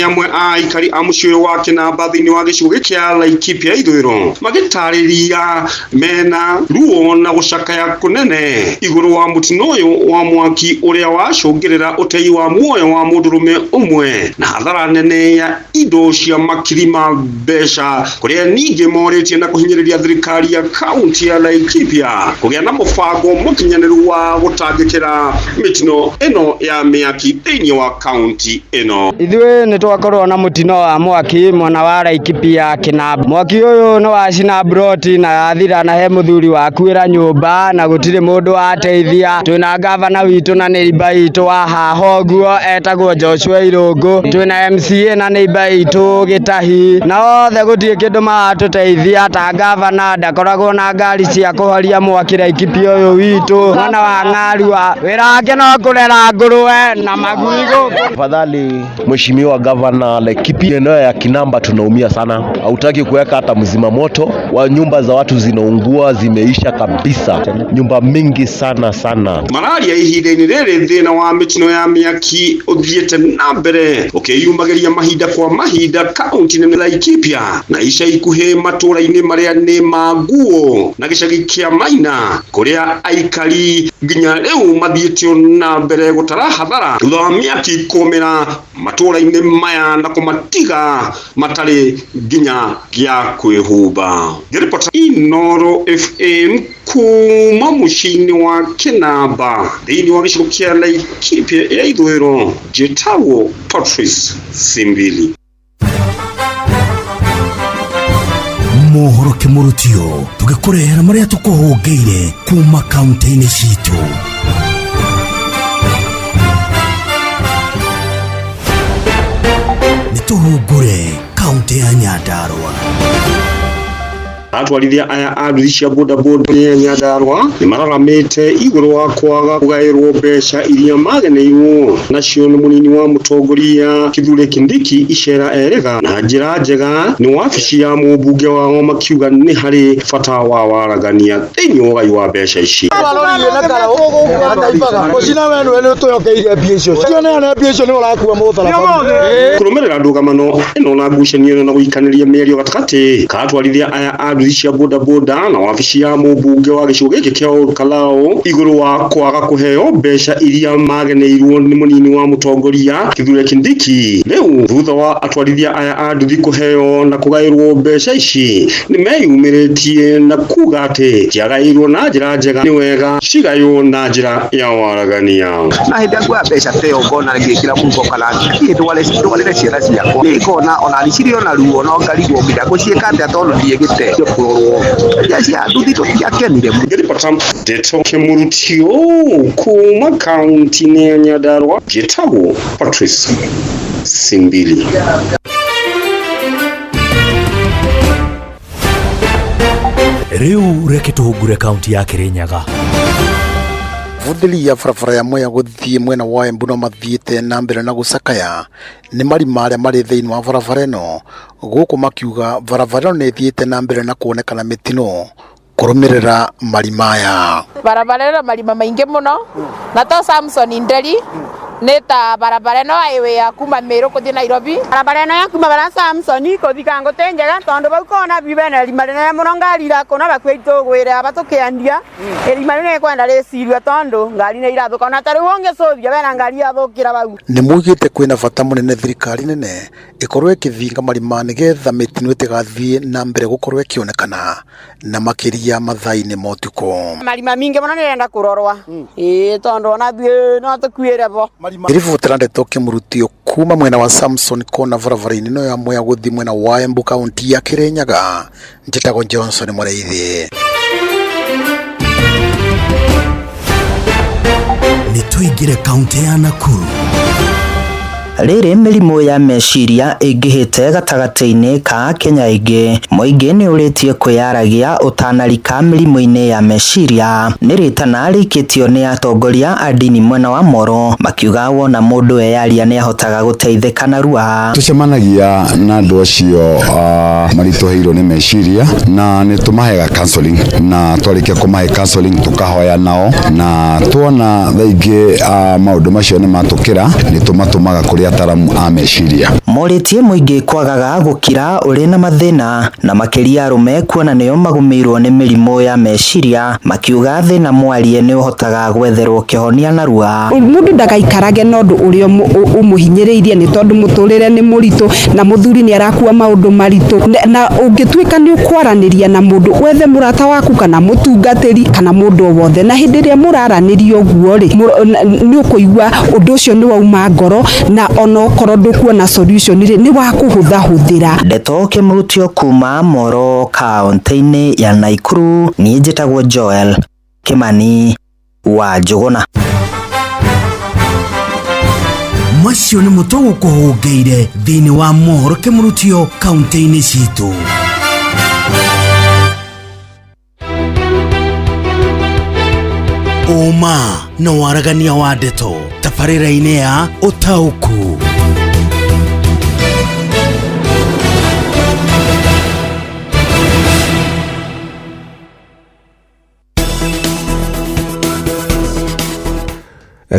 Amwe a aikari a mũciĩ ũyũ wa Kĩnamba thĩinĩ wa gĩcigo gĩkĩ kĩa Laikipia ithũĩro magĩtarĩria mena ruo na gũcakaya kũnene igũrũ wa mũtino ũyũ wa mwaki ũrĩa wacũngĩrĩra ũtei wa muoyo wa mũndũrũme ũmwe na hathara nene ya indo cia makiri ma mbeca, kũrĩa ningĩ morĩtie na kũhinyĩrĩria thirikari ya kaunti ya Laikipia kũgĩa na mũbango mũkinyanĩru wa gũtangĩkĩra mĩtino ĩno ya mĩaki thĩinĩ wa kaunti ĩno. Ithuĩ nĩ twakorwo na mũtino wa mwaki mwena wa Laikipia Kĩnamba. Mwaki ũyũ nĩ wacina broti na yathira, na he mũthuri wakuĩra nyũmba na gũtirĩ mũndũ wateithia. Twĩna gavana witũ na neighbor itũ wa haha ũguo etagwo Joshua Irũngũ, twĩna MCA na neighbor itũ Gĩtahi, na othe gũtirĩ kĩndũ maratũteithia. Ta gavana ndakoragwo na ngari cia kũhoria mwaki Laikipia ũyũ witũ, mwana wa ng'arua wĩra wake no kũrera ngũrwe na magui gũkũ. Tafadhali Mheshimiwa Gavana Laikipia, eneo ya Kinamba tunaumia sana. Hautaki kuweka hata mzima moto wa nyumba za watu zinaungua, zimeisha kabisa, nyumba mingi sana sana. Mararia ihinda-inĩ rĩrĩ thĩna wa mĩtino ya mĩaki ũthiĩte na mbere ũkĩyumagĩria mahinda kwa mahinda kaunti-inĩ ya Laikipia na ica ikuhĩ matũũra-inĩ marĩa nĩ ma Nguo na gĩcagi kĩa Maina, kũrĩa aikari nginya rĩu mathiĩte na mbere gũtara hathara thutha wa mĩaki kũmĩra matũũra-inĩ maya na kũmatiga matarĩ nginya gĩa kwĩhumba. Ngĩribota Inooro FM kuma mũciĩ-inĩ wa Kĩnamba thĩinĩ wa gĩcigo kĩa Laikipia ya ithũĩro, njĩtagwo Patrice Simbili. Mohoro kĩmũrutio tũgĩkũrehera marĩa tũkũhũngĩire kuma kaunti-inĩ citũ. Nĩ tũhungure kaunti ya Nyandarua. Atwarithia aya a nduthi cia bodaboda ya Nyandarua nĩ mararamĩte igũrũ wa kwaga kũgaĩrwo mbeca iria mageneirwo nacio nĩ mũnini wa mũtongoria Kithure Kindiki icera erega na njĩra njega nĩ wabici ya mũmbunge wao, makiuga nĩ harĩ bata wa waragania thĩinĩ wa ũgai wa mbeca ici. Kũrũmĩrĩra ndũgamano ĩno na ngucanio ĩno na gũikanĩria mĩario gatagatĩ ka atwarithia aya a nduthi cia bodaboda na wabici ya mũmbunge wa gĩcigo gĩkĩ kĩa Olkalou igũrũ wa kwaga kũheo mbeca iria mageneirwo nĩ mũnini wa mũtongoria Kithure Kindiki. Rĩu thutha wa atwarithia aya a nduthi kũheo na kũgaĩrwo mbeca ici nĩ meyumĩrĩtie na kuga atĩ ciagaĩirwo na njĩra njega, nĩ wega cigaywo na njĩra ya waragania. Na hĩndĩ ĩrĩa nguoya mbeca ta ĩyo ngona ngĩkĩra mũhuko kana ngĩthiĩ ndwarĩre ciana ciakwa, nĩ ngona ona niĩ cirĩ ona ruo no ngarigwo nginya ngũciĩka atĩa tondũ ndiĩgĩte kũrorwo. Mbia cia nduthi tũtiakenire. Ngĩribota Ndeto Kĩmũrutio kuma kaunti-inĩ ya Nyandarua, njĩtagwo Patrice Simbili. Rĩu reke tũhungure kaunti ya Kirinyaga. Bũthĩri ya barabara ya Mwea gũthiĩ mwena wa Embu no mathiĩte na mbere na gũcakaya nĩ marima marĩa marĩ thĩinĩ wa barabara ĩno, gũkũ makiuga barabara ĩno nĩ ĩthiĩte na mbere na kuonekana mĩtino kũrũmĩrĩra marima aya. Barabara ĩno marima maingĩ mũno na to Samson Nderi nĩ ta barabara ĩno highway ya kuma Meru kũthiĩ Nairobi. Barabara ĩno ya kuma bara Samson kũthiĩ Kangũtĩ njega tondũ bau kona bibene irima rĩnene mũno ngari irakũna bakuĩ itũgwĩre aba tũkĩendia irima rĩu nĩkwenda rĩcirwe tondũ ngari nĩ irathũka ona ta rĩu ũngĩcũthia bena ngari yathũkĩra bau. Nĩ maugĩte kwĩna bata mũnene thirikari nene ĩkorwo ĩkĩthinga marima nĩgetha mĩtino ĩtigathiĩ na mbere gũkorwo ĩkĩonekana na makĩria mathaa-inĩ ma ũtukũ. Marima mingĩ mũno nĩrenda kũrorwa ĩĩ tondũ ona ithuĩ no tũkuĩre bo. Marima Ngĩribotera ndeto kĩmũrutio kuma mwena wa Samson kona barabara-inĩ ĩno ya Mwea gũthiĩ mwena wa Embu kaunti ya Kirinyaga, njĩtagwo Johnson Mũrĩithi. Nĩ tũingĩre kaunti ya Nakuru. Rĩrĩ mĩrimũ ya meciria ĩingĩhĩte gatagatĩ-inĩ ka akenya aingĩ, mũingĩ nĩ ũrĩtie kwĩyaragia ũtanarika mĩrimũ-inĩ ya meciria. Nĩ rĩtana rĩikĩtio nĩ atongoria a ndini mwena wa Moro makiuga wona mũndũ eyaria nĩahotaga gũteithĩka narua. Tucemanagia na andũ acio maritũhĩirwo nĩ meciria na nĩ tũmaheaga counseling, na twarĩkia kũmahe counseling tũkahoya nao, na tuona thaa ingĩ maũndũ macio nĩ matũkĩra nĩ tũmatũmaga kũrĩ ataramu a meciria. Morĩtie mũingĩ kwagaga gũkira ũrĩ na mathĩna na makĩria arũme kuona nĩo magũmĩirwo nĩ mĩrimũ ya meciria, makiuga thĩna mwarie nĩ ũhotaga gwetherwo kĩhonia narua. Mũndũ ndagaikarage na ũndũ ũrĩa ũmũhinyĩrĩirie nĩ tondũ mũtũrĩre nĩ mũritũ na mũthuri nĩ arakua maũndũ maritũ, na ũngĩtuĩka nĩ ũkwaranĩria na mũndũ, wethe mũrata waku kana mũtungatĩri kana mũndũ o wothe, na hĩndĩ ĩrĩa mũraranĩria ũguo rĩ, nĩ ũkũigua ũndũ ũcio nĩ wauma ngoro, na onokorwo ndũkuona solution rĩ, nĩ wa kũhũthahũthĩra. Ndeto kĩmũrutio kuma Moro kaunti-inĩ ya Nakuru, niĩ njĩtagwo Joel Kimani wa Njũgũna. Macio nĩ mũtũgũkũhũngĩire thĩinĩ wa mohoro kĩmũrutio kaunti-inĩ citũ. Ũma na waragania wa ndeto tabarĩra-inĩ ya ũtaũku.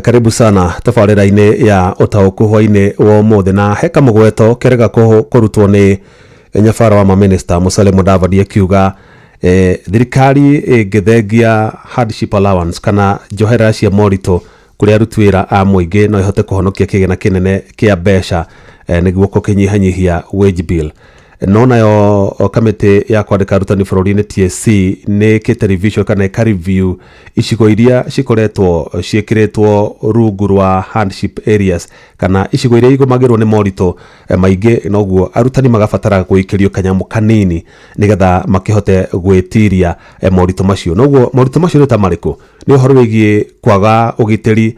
Karibu sana tabarĩra-inĩ ya ũtaũku hwainĩ wa ũmũthĩ, na he kamũgweto kĩrega kũrutwo nĩ nyabara wa maminista Musalia Mudavadi akiuga thirikari ĩngĩthengia hardship allowance kana njoherera cia moritũ kũrĩ aruti wĩra a mũingĩ no ĩhote kũhonokia kĩgĩna kĩnene kĩa mbeca nĩguo kũkĩnyihanyihia wage bill. No nayo kamĩtĩ ya kwandĩka arutani bũrũri-inĩ TSC nĩ ĩkĩte revision kana ĩka review icigo iria cikoretwo ciĩkĩrĩtwo rungu rwa hardship areas kana icigo iria igũmagĩrwo nĩ moritũ maingĩ, noguo arutani magabatara gwĩkĩrio kanyamũ kanini nĩgetha makĩhote gwĩtiria moritũ macio. Noguo moritũ macio nĩ ta marĩkũ? Nĩ ũhoro wĩgiĩ kwaga ũgitĩri,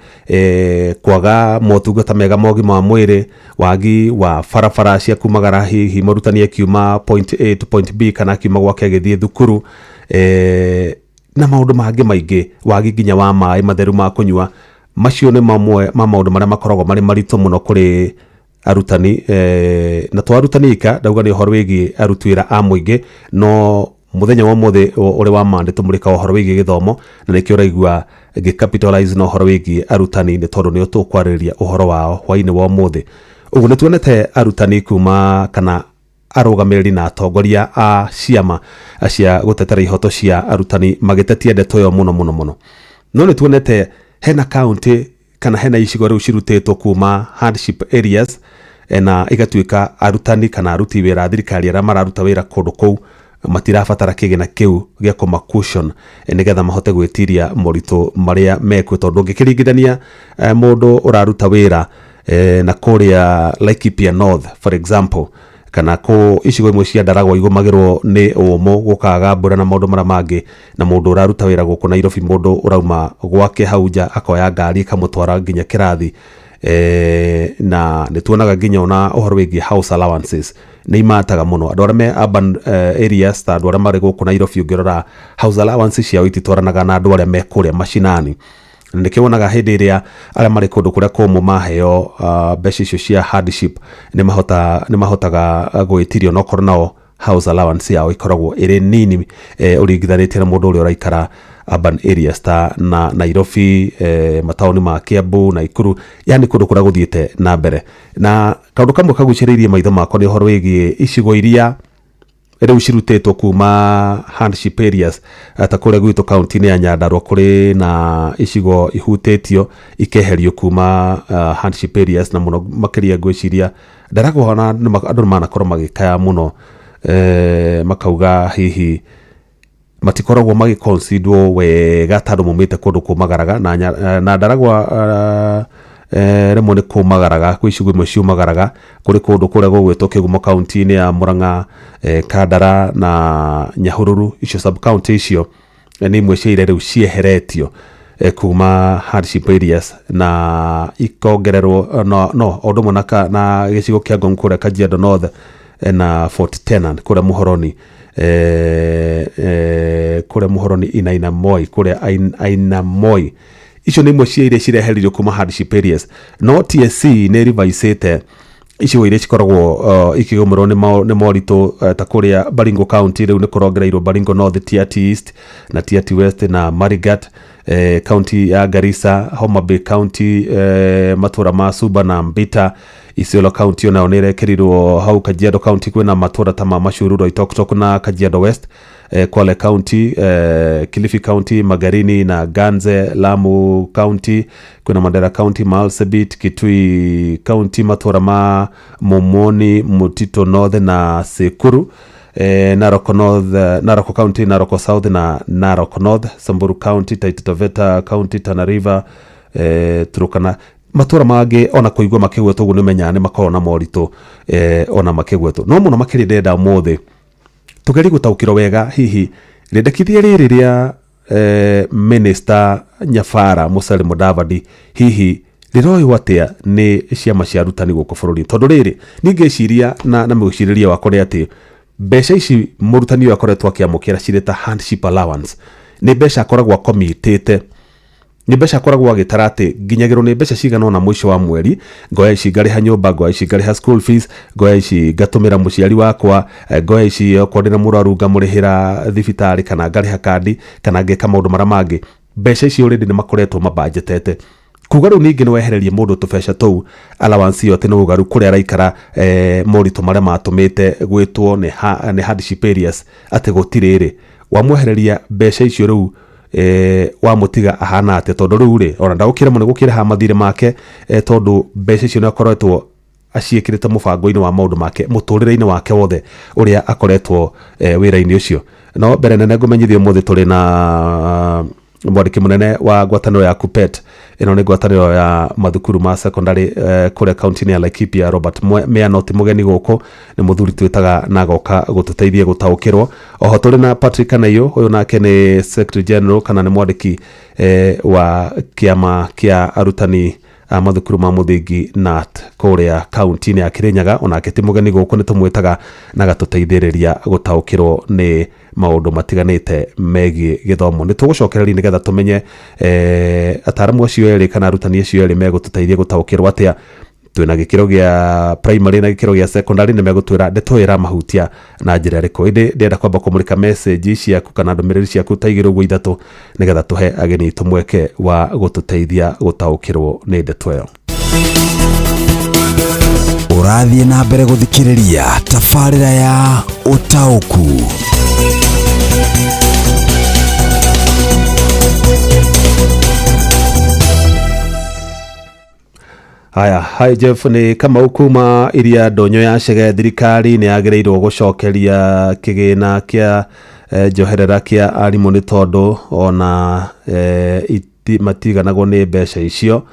kwaga motungata mega ma ũgima wa mwĩrĩ, wagi wa barabara cia kumagara hihi mũrutani akiuma point A to point B kana akiuma gwake agĩthiĩ thukuru, na maũndũ mangĩ maingĩ, wagi nginya wa maĩ matheru ma kũnyua. Macio nĩ mamwe ma maũndũ marĩa makoragwo marĩ maritũ mũno kũrĩ arutani, na to arutani ika, ndauga nĩ ũhoro wĩgiĩ aruti wĩra a mũingĩ, no mũthenya wa ũmũthĩ ũrĩ wa Monday tũmũrĩka ũhoro wĩgiĩ gĩthomo, na nĩkĩo ũraigua ngĩcapitalize na ũhoro wĩgiĩ arutani nĩ tondũ nĩo tũkwarĩrĩria ũhoro wao hwainĩ wa ũmũthĩ. Ũguo nĩ tuonete arutani kuma kana arũgamĩrĩri na atongoria a ciama cia gũtetera ihoto cia arutani magĩtetia ndeto ĩyo mũno mũno mũno. No nĩ tuonete hena kaunti kana hena icigo rĩu cirutĩtwo kuma hardship areas na igatuĩka arutani kana aruti wĩra a thirikari arĩa mararuta wĩra kũndũ kũu matirabatara kĩgĩna kĩu gĩa kũma cushion nĩgetha mahote gwĩtiria moritũ marĩa mekuo, tondũ ũngĩkĩringithania mũndũ ũraruta wĩra na kũrĩa Laikipia North for example, kana kũ icigo imwe cia Ndaragwa igũmagĩrwo nĩ ũmũ gũkaga mbura na maũndũ marĩa mangĩ, na mũndũ ũraruta wĩra gũkũ Nairobi, mũndũ ũrauma gwake hau nja akoya ngari ĩkamũtwara nginya kĩrathi, na nĩ tuonaga nginya ona ũhoro wĩgiĩ house allowances nĩ imataga mũno andũ arĩa me urban areas ta andũ arĩa marĩ gũkũ Nairobi. Ũngĩrora house allowances ciao ititwaranaga na andũ arĩa me kũrĩa macinani. Nĩkĩo wonaga hĩndĩ ĩrĩa arĩa marĩ kũndũ kũrĩa kũmũ maheo mbeca icio cia hardship nĩ mahotaga gwĩtiria, onokorwo nao house allowance yao ĩkoragwo ĩrĩ nini ũringithanĩtie na mũndũ ũrĩa ũraikara urban areas ta na Nairobi, mataũni ma Kiambu, Nakuru, yani kũndũ kũrĩa gũthiĩte na mbere. Na kaũndũ kamwe kagucĩrĩirie maitho makwa nĩ ũhoro wĩgiĩ icigo iria rĩu cirutĩtwo kuma hardship areas ta kũrĩa gwitũ kaunti-inĩ ya Nyandarua kũrĩ na icigo ihutĩtio ikeherio kuma hardship areas, na mũno makĩria ngwĩciria Ndaragwa ona andũ nĩ manakorwo magĩkaya mũno, makauga hihi matikoragwo magĩconsiderwo wega tondũ maumĩte kũndũ kũmagaraga na Ndaragwa Rĩmwe nĩ kũmagaraga, kwĩ icigo imwe ciũmagaraga, kũrĩ kũndũ kũrĩa gũgwĩtwo Kĩgumo kaunti-inĩ ya Murang'a, Kandara na Nyahururu, icio sub county icio nĩ imwe cia iria rĩu cieheretio kuma hardship areas na ikongererwo no o ũndũ ũmwe na gĩcigo kĩa Ngong kũrĩa Kajiado North, na Fort Tenan kũrĩa Muhoroni, kũrĩa Muhoroni Inainamoi, kũrĩa Ainamoi, icio nĩ imwe cia iria cireheririo kuma hardship areas. No TSC nĩ rivaicĩte icigo iria cikoragwo ikĩgũmĩrwo nĩ moritũ, ta kũrĩa Baringo County rĩu nĩ kũrongereirwo Baringo North, Tiaty East na Tiaty West na Marigat, county ya Garissa, Homa Bay County, matũra ma Suba na Mbita, Isiolo County onayo nĩ ĩrekĩrirwo hau. Kajiado County kwĩna matũra ta ma Mashuru, Loitoktok na Kajiado West, Kwale County, Kilifi County, Magarini na Ganze, Lamu County kwĩna Mandera County, Marsabit, Kitui County matũra ma Momoni, Mutito North na Sekuru, Narok North, Narok County, Narok South na Narok North, Samburu County, Taita Taveta County, Tana River, Turkana, matũra mangĩ ona kũigua makĩgwetwo ũguo nĩ ũmenyaga nĩ makoragwo na moritũ, ona makĩgwetwo. No mũno makĩria ndĩrenda ũmũthĩ tũgerie gũtaũkĩrwo wega hihi rĩendekithia rĩrĩ rĩa Minister Nyabara Musalia Mudavadi hihi rĩroywo atĩa nĩ ciama cia arutani gũkũ bũrũri, tondũ rĩrĩ niĩ ngĩciria na mwĩcirĩrie wakwa nĩ atĩ mbeca ici mũrutani ũyũ akoretwo akĩamũkĩra cirĩ ta hardship allowance nĩ mbeca akoragwo akomitĩte, nĩ mbeca akoragwo agĩtara atĩ nginyagĩrwo nĩ mbeca cigana ũna mũico wa mweri, ngoya ici ngarĩha nyũmba, ngoya ici ngarĩha school fees, ngoya ici ngatũmĩra mũciari wakwa, ngoya ici okorwo ndĩna mũrwaru ngamũrĩhĩra thibitarĩ kana ngarĩha kandi kana ngeka maũndũ marĩa mangĩ. Mbeca icio already nĩ makoretwo mabanjetete, kuga rĩu ningĩ nĩ wehererie mũndũ tũbeca tũu, allowance ĩyo, atĩ nĩ ũgaru kũrĩa araikara, moritũ marĩa matũmĩte gwĩtwo nĩ hardship areas atĩ gũtirĩ rĩ wamwehereria mbeca icio rĩu, wamũtiga ahana atĩa? Tondũ rĩu rĩ ona ndagũkĩra mũno gũkĩrĩha mathirĩ make, tondũ mbeca icio nĩ akoretwo aciĩkĩrĩte mũbango-inĩ wa maũndũ make mũtũrĩre-inĩ wake wothe ũrĩa akoretwo wĩra-inĩ ũcio. No mbere nene ngũmenyithie ũmũthĩ tũrĩ na mwandĩki mũnene wa ngwatanĩro ya KUPPET, ĩno nĩ ngwatanĩro ya mathukuru ma secondary kũrĩa kaunti-inĩ ya Laikipia, Robert Miano. Ti mũgeni gũkũ, nĩ mũthuri twĩtaga na agoka gũtũteithia gũtaũkĩrwo. Oho tũrĩ na Patrick Kanayo, ũyũ nake nĩ secretary general kana nĩ mwandĩki wa kĩama kĩa arutani a mathukuru ma mũthingi KNUT kũrĩa kaunti-inĩ ya Kirinyaga. Onake ti mũgeni gũkũ, nĩ tũmwĩtaga na agatũteithĩrĩria gũtaũkĩrwo nĩ maũndũ matiganĩte megiĩ gĩthomo. Nĩ tũgũcokereria nĩgetha tũmenye ataramu acio erĩ kana arutani acio erĩ megũtũteithia gũtaũkĩrwo atĩa. Twĩna gĩkĩro gĩa primary na gĩkĩro gĩa secondary, nĩ megũtwĩra ndeto ĩyo ĩramahutia na njĩra ĩrĩkũ. Ĩndĩ ndĩrenda kwamba kũmũrĩka message ciaku kana ndũmĩrĩri ciaku ta igĩrĩ ũguo ithatũ nĩgetha tũhe ageni aitũ mweke wa gũtũteithia gũtaũkĩrwo nĩ ndeto ĩyo. Ũrathiĩ na mbere gũthikĩrĩria tabarĩra ya Ũtaũku. Haya, hi Jeff, nĩ Kamau kuma iria ndonyo ya Chege. Thirikari nĩ yagĩrĩirwo gũcokeria kĩgĩna kĩa njoherera kĩa arimũ nĩ tondũ ona matiganagwo nĩ mbeca icio.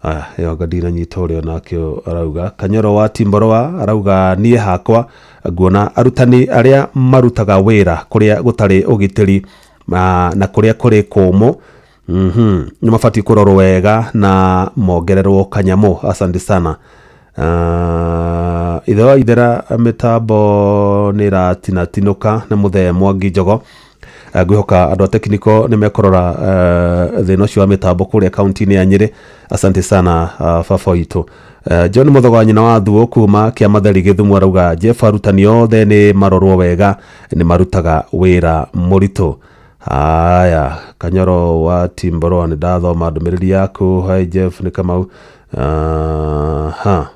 Aya, ĩyo anga ndinanyita ũrĩa onake arauga. Kanyoro wa Timboroa arauga, niĩ hakwa nguona arutani arĩa marutaga wĩra kũrĩa gũtarĩ ũgitĩri na kũrĩa kũrĩ kũmũ nĩ mabatiĩ kũrorwo wega na mongererwo kanyamũ. Asante sana. Ithe wa ithera, mĩtambo nĩ ĩratinatinũka, nĩ mũthee Mwangi Njogo. Ngwĩhoka andũ a technical nĩ mekũrora thĩna ũcio wa mĩtambo kũrĩa kaunti-inĩ ya Nyĩrĩ. Asante sana, baba witũ. John Mũthogo wa nyina wa Thuo kuma Kĩamatheri Gĩthumo arauga, Jeff, arutani othe nĩ marorwo wega, nĩ marutaga wĩra mũritũ. Haya, Kanyoro wa Timboroa, nĩ ndathoma ndũmĩrĩri yaku. Hi Jeff, nĩ Kamau. Ha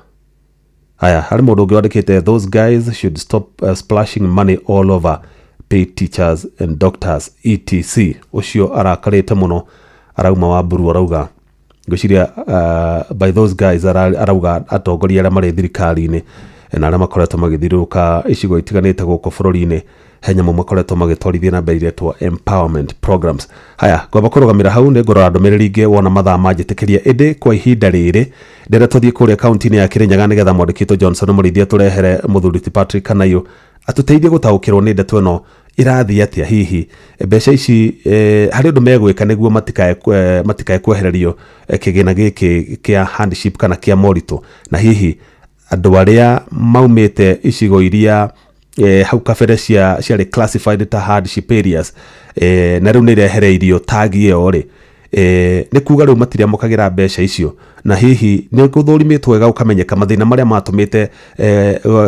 haya, harĩ mũndũ ũngĩ wandĩkĩte, "Those guys should stop splashing money all over, pay teachers and doctors etc." Ũcio arakarĩte mũno, arauma wa mburu, arauga ngwĩciria by those guys arauga atongoria arĩa marĩ thirikari-inĩ na arĩa makoretwo magĩthiũrũrũka icigo itiganĩte gũkũ bũrũri-inĩ. He nyamũ makoretwo magĩtwarithia na mbere iretwo empowerment programs. Haya, ngwamba kũrũgamĩra hau, nĩ ngũrora ndũmĩrĩri ingĩ wona mathaa manjĩtĩkĩria, ĩndĩ kwa ihinda rĩrĩ ndĩrenda tũthiĩ kũrĩa kaunti-inĩ ya Kĩrĩnyaga nĩgetha mwandĩki witũ Johnson Mũrĩithi atũrehere mũthuri ti Patrick Kanayo atũteithie gũtaũkĩrwo nĩ ndeto ĩno ĩrathiĩ atĩa. Hihi mbeca ici harĩ ũndũ megwĩka nĩguo matikae kwehererio kĩgĩna gĩkĩ kĩa hardship kana kĩa moritũ, na hihi andũ arĩa maumĩte icigo iria hau kabere ciarĩ classified ta hardship areas na rĩu nĩ irehereirio tagi ĩyo rĩ, nĩ kuga rĩu matiriamũkagĩra mbeca icio, na hihi nĩ gũthũrimĩtwo wega gũkamenyeka mathĩna marĩa matũmĩte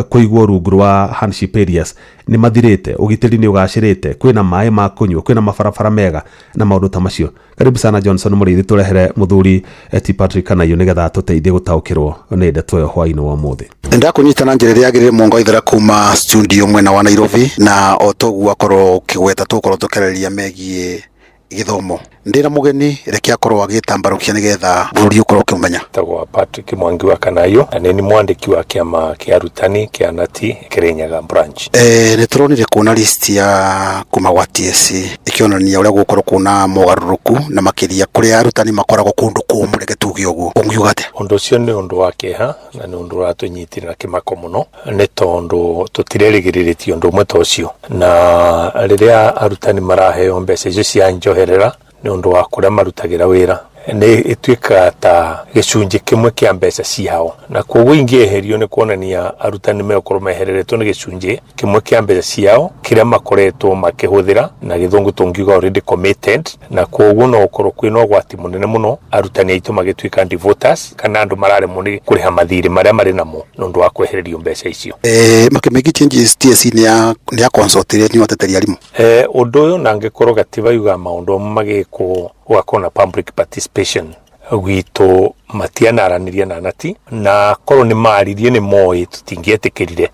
kũigwo rungu rwa hardship areas nĩ mathirĩte, ũgitĩri nĩ ũgacĩrĩte, kwĩna maĩ ma kũnyua, kwĩna mabarabara mega na maũndũ ta macio. Karibu sana Johnson Mũrĩithi, tũrehere mũthuri ti Patrick Kanayo nĩgetha atũteithie gũtaũkĩrwo nĩ ndeto ĩyo hwaĩ-inĩ wa ũmũthĩ. Ndakũnyita na njĩra ĩrĩa yagĩrĩire mũngo ithera kuma studio mwena wa Nairobi, na o toguo akorwo ũkĩgweta tũgũkorwo tũkĩarĩrĩria megiĩ gĩthomo. Ndĩna mũgeni, reke akorwo agĩtambarũkia nĩgetha bũrũri ũkorwo ũkĩmũmenya. Tagwa Patrick Mwangi wa Kanayo na nĩ mwandĩki wa kĩama kĩa arutani kĩa Nati Kirinyaga branch. Nĩ tũronire kuona list ya kuma gwa TSC ĩkĩonania ũrĩa gũgũkorwo kuna mogarũrũku na makĩria kũrĩa arutani makoragwo kũndũ kũmũ, reke tuge ũguo, ũngiuga atĩa? Ũndũ ũcio nĩ ũndũ wa kĩeha na nĩ ũndũ ũratũnyitĩrĩra kĩmako mũno, nĩ tondũ tũtirerĩgĩrĩrĩtie ũndũ ũmwe ta ũcio, na rĩrĩa arutani maraheo mbeca icio cia njoherera nĩ ũndũ wa kũrĩa marutagĩra wĩra, nĩ ĩtuĩkaga ta gĩcunjĩ kĩmwe kĩa mbeca ciao, na koguo ingĩeherio nĩ kuonania arutani megũkorwo mehereretwo nĩ gĩcunjĩ kĩmwe kĩa mbeca ciao kĩrĩa makoretwo makĩhũthĩra, na gĩthũngũ tũngiuga already committed, na koguo no gũkorwo kwĩna ũgwati mũnene mũno arutani aitũ magĩtuĩka defaulters kana andũ mararemwo nĩ kũrĩha mathirĩ marĩa marĩ namo nĩ ũndũ wa kwehererio mbeca icio. Makĩmĩki changes TSC nĩ ya consultire nĩ ateteri arimũ. Ũndũ ũyũ na angĩkorwo gatiba yugaga maũndũ amwe magĩkwo gũgakorwo na public participation, gwitũ matianaranĩria na nati, na korwo nĩ maririe nĩ moĩ tũtingĩetĩkĩrire,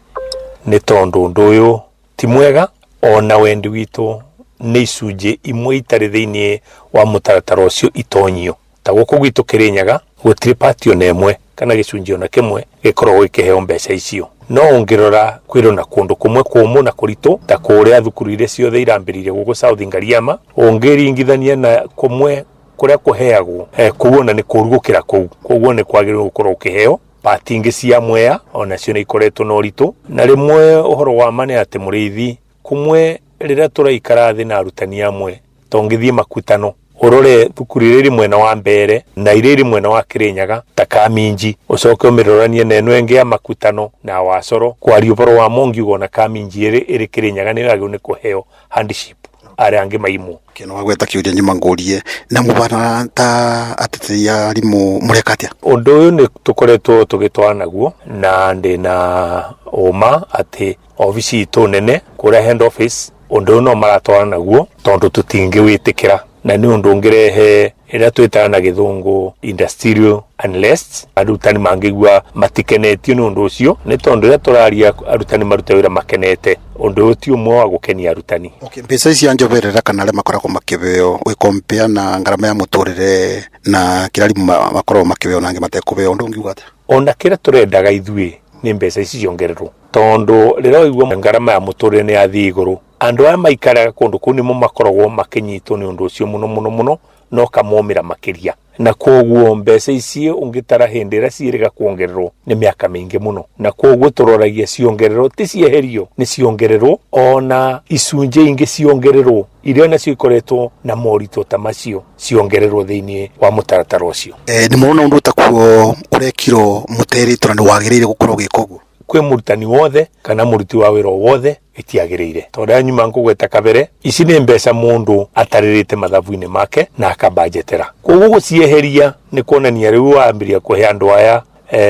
nĩ tondũ ũndũ ũyũ ti mwega, ona wendi witũ nĩ icunjĩ imwe itarĩ thĩinĩ wa mũtaratara ũcio itonyio. Ta gũkũ gwitũ Kĩrĩnyaga gũtirĩ pati ona ĩmwe kana gĩcunjĩ ona kĩmwe gĩkoragwo gĩkĩheo mbeca icio, no ũngĩrora kwĩrwo na kũndũ kũmwe kũmũ na kũritũ ta kũrĩa thukuru iria ciothe irambĩrĩirie gũkũ South Ngariama, ũngĩringithania na kũmwe kũrĩa kũheagwo kũu ona nĩ kũru gũkĩra kũu. Koguo nĩ kwagĩrĩirwo gũkorwo ũkĩheo pati ingĩ cia Mwea, onacio nĩ ikoretwo na ũritũ. Na rĩmwe ũhoro wa ma nĩ atĩ mũrĩithi kũmwe rĩrĩa tũraikara thĩ na arutani amwe, tongĩthiĩ makutano ũrore thukuru iria irĩ mwena wa Mbere na iria irĩ mwena wa Kĩrĩnyaga ta Kaminji, ũcoke ũmĩroranie na ĩno ĩngĩ ya makutano na Wacoro, kwaria ũhoro wa mongiuga ona Kaminji ĩrĩ Kĩrĩnyaga nĩ yagĩrĩirwo nĩ kũheo hardship, arĩa angĩ maimwo. Kĩno wagweta kĩũria nyuma ngũrie, na mũbana ta ateteri a arimũ mũreka atĩa? Ũndũ ũyũ nĩ tũkoretwo tũgĩtwara naguo, na ndĩna ũma atĩ obici itũ nene kũrĩa head office ũndũ ũyũ no maratwara naguo, tondũ tũtingĩwĩtĩkĩra, na nĩ ũndũ ũngĩrehe ĩrĩa twĩtaga na gĩthũngũ industrial unrest. Arutani mangĩigua matikenetio nĩ ũndũ ũcio, nĩ tondũ rĩrĩa tũraria arutani marute wĩra makenete, ũndũ ũyũ ti ũmwe wa gũkenia arutani. Okay, mbeca ici cia njoherera kana arĩa makoragwo makĩheo ũgĩkompea na ngarama ya mũtũrĩre na kĩrĩa arimũ makoragwo makĩheo na angĩ matekũheo, ũndũ ũngiuga atĩa? Ona kĩrĩa tũrendaga ithuĩ nĩ mbeca ici ciongererwo, tondũ rĩrĩa waigua ngarama ya mũtũrĩre nĩ yathiĩ igũrũ, andũ aya maikaraga kũndũ kũu nĩmo makoragwo makĩnyitwo nĩ ũndũ ũcio mũno mũno mũno, no kamomĩra makĩria, na koguo mbeca ici ũngĩtara hĩndĩ ĩrĩa ciĩrĩga kuongererwo nĩ mĩaka mĩingĩ mũno, na koguo tũroragia ciongererwo, ti cieherio, nĩ ciongererwo, ona icunjĩ ingĩ ciongererwo iria nacio ikoretwo na moritũ ta macio ciongererwo thĩinĩ wa mũtaratara ũcio. Nĩ mũrona ũndũ takuo ũrekirwo mũterĩtwo na nĩ wagĩrĩire gũkorwo ũgĩka ũguo? Kwĩ mũrutani wothe kana mũruti wa wĩra o wothe itiagĩrĩire, tondũ nyuma nkũgweta kabere, ici nĩ mbeca mũndũ atarĩrĩte mathabu-inĩ make na akabanjetera, koguo gũcieheria nĩ kuonania rĩu wambĩrĩria kũhe andũ aya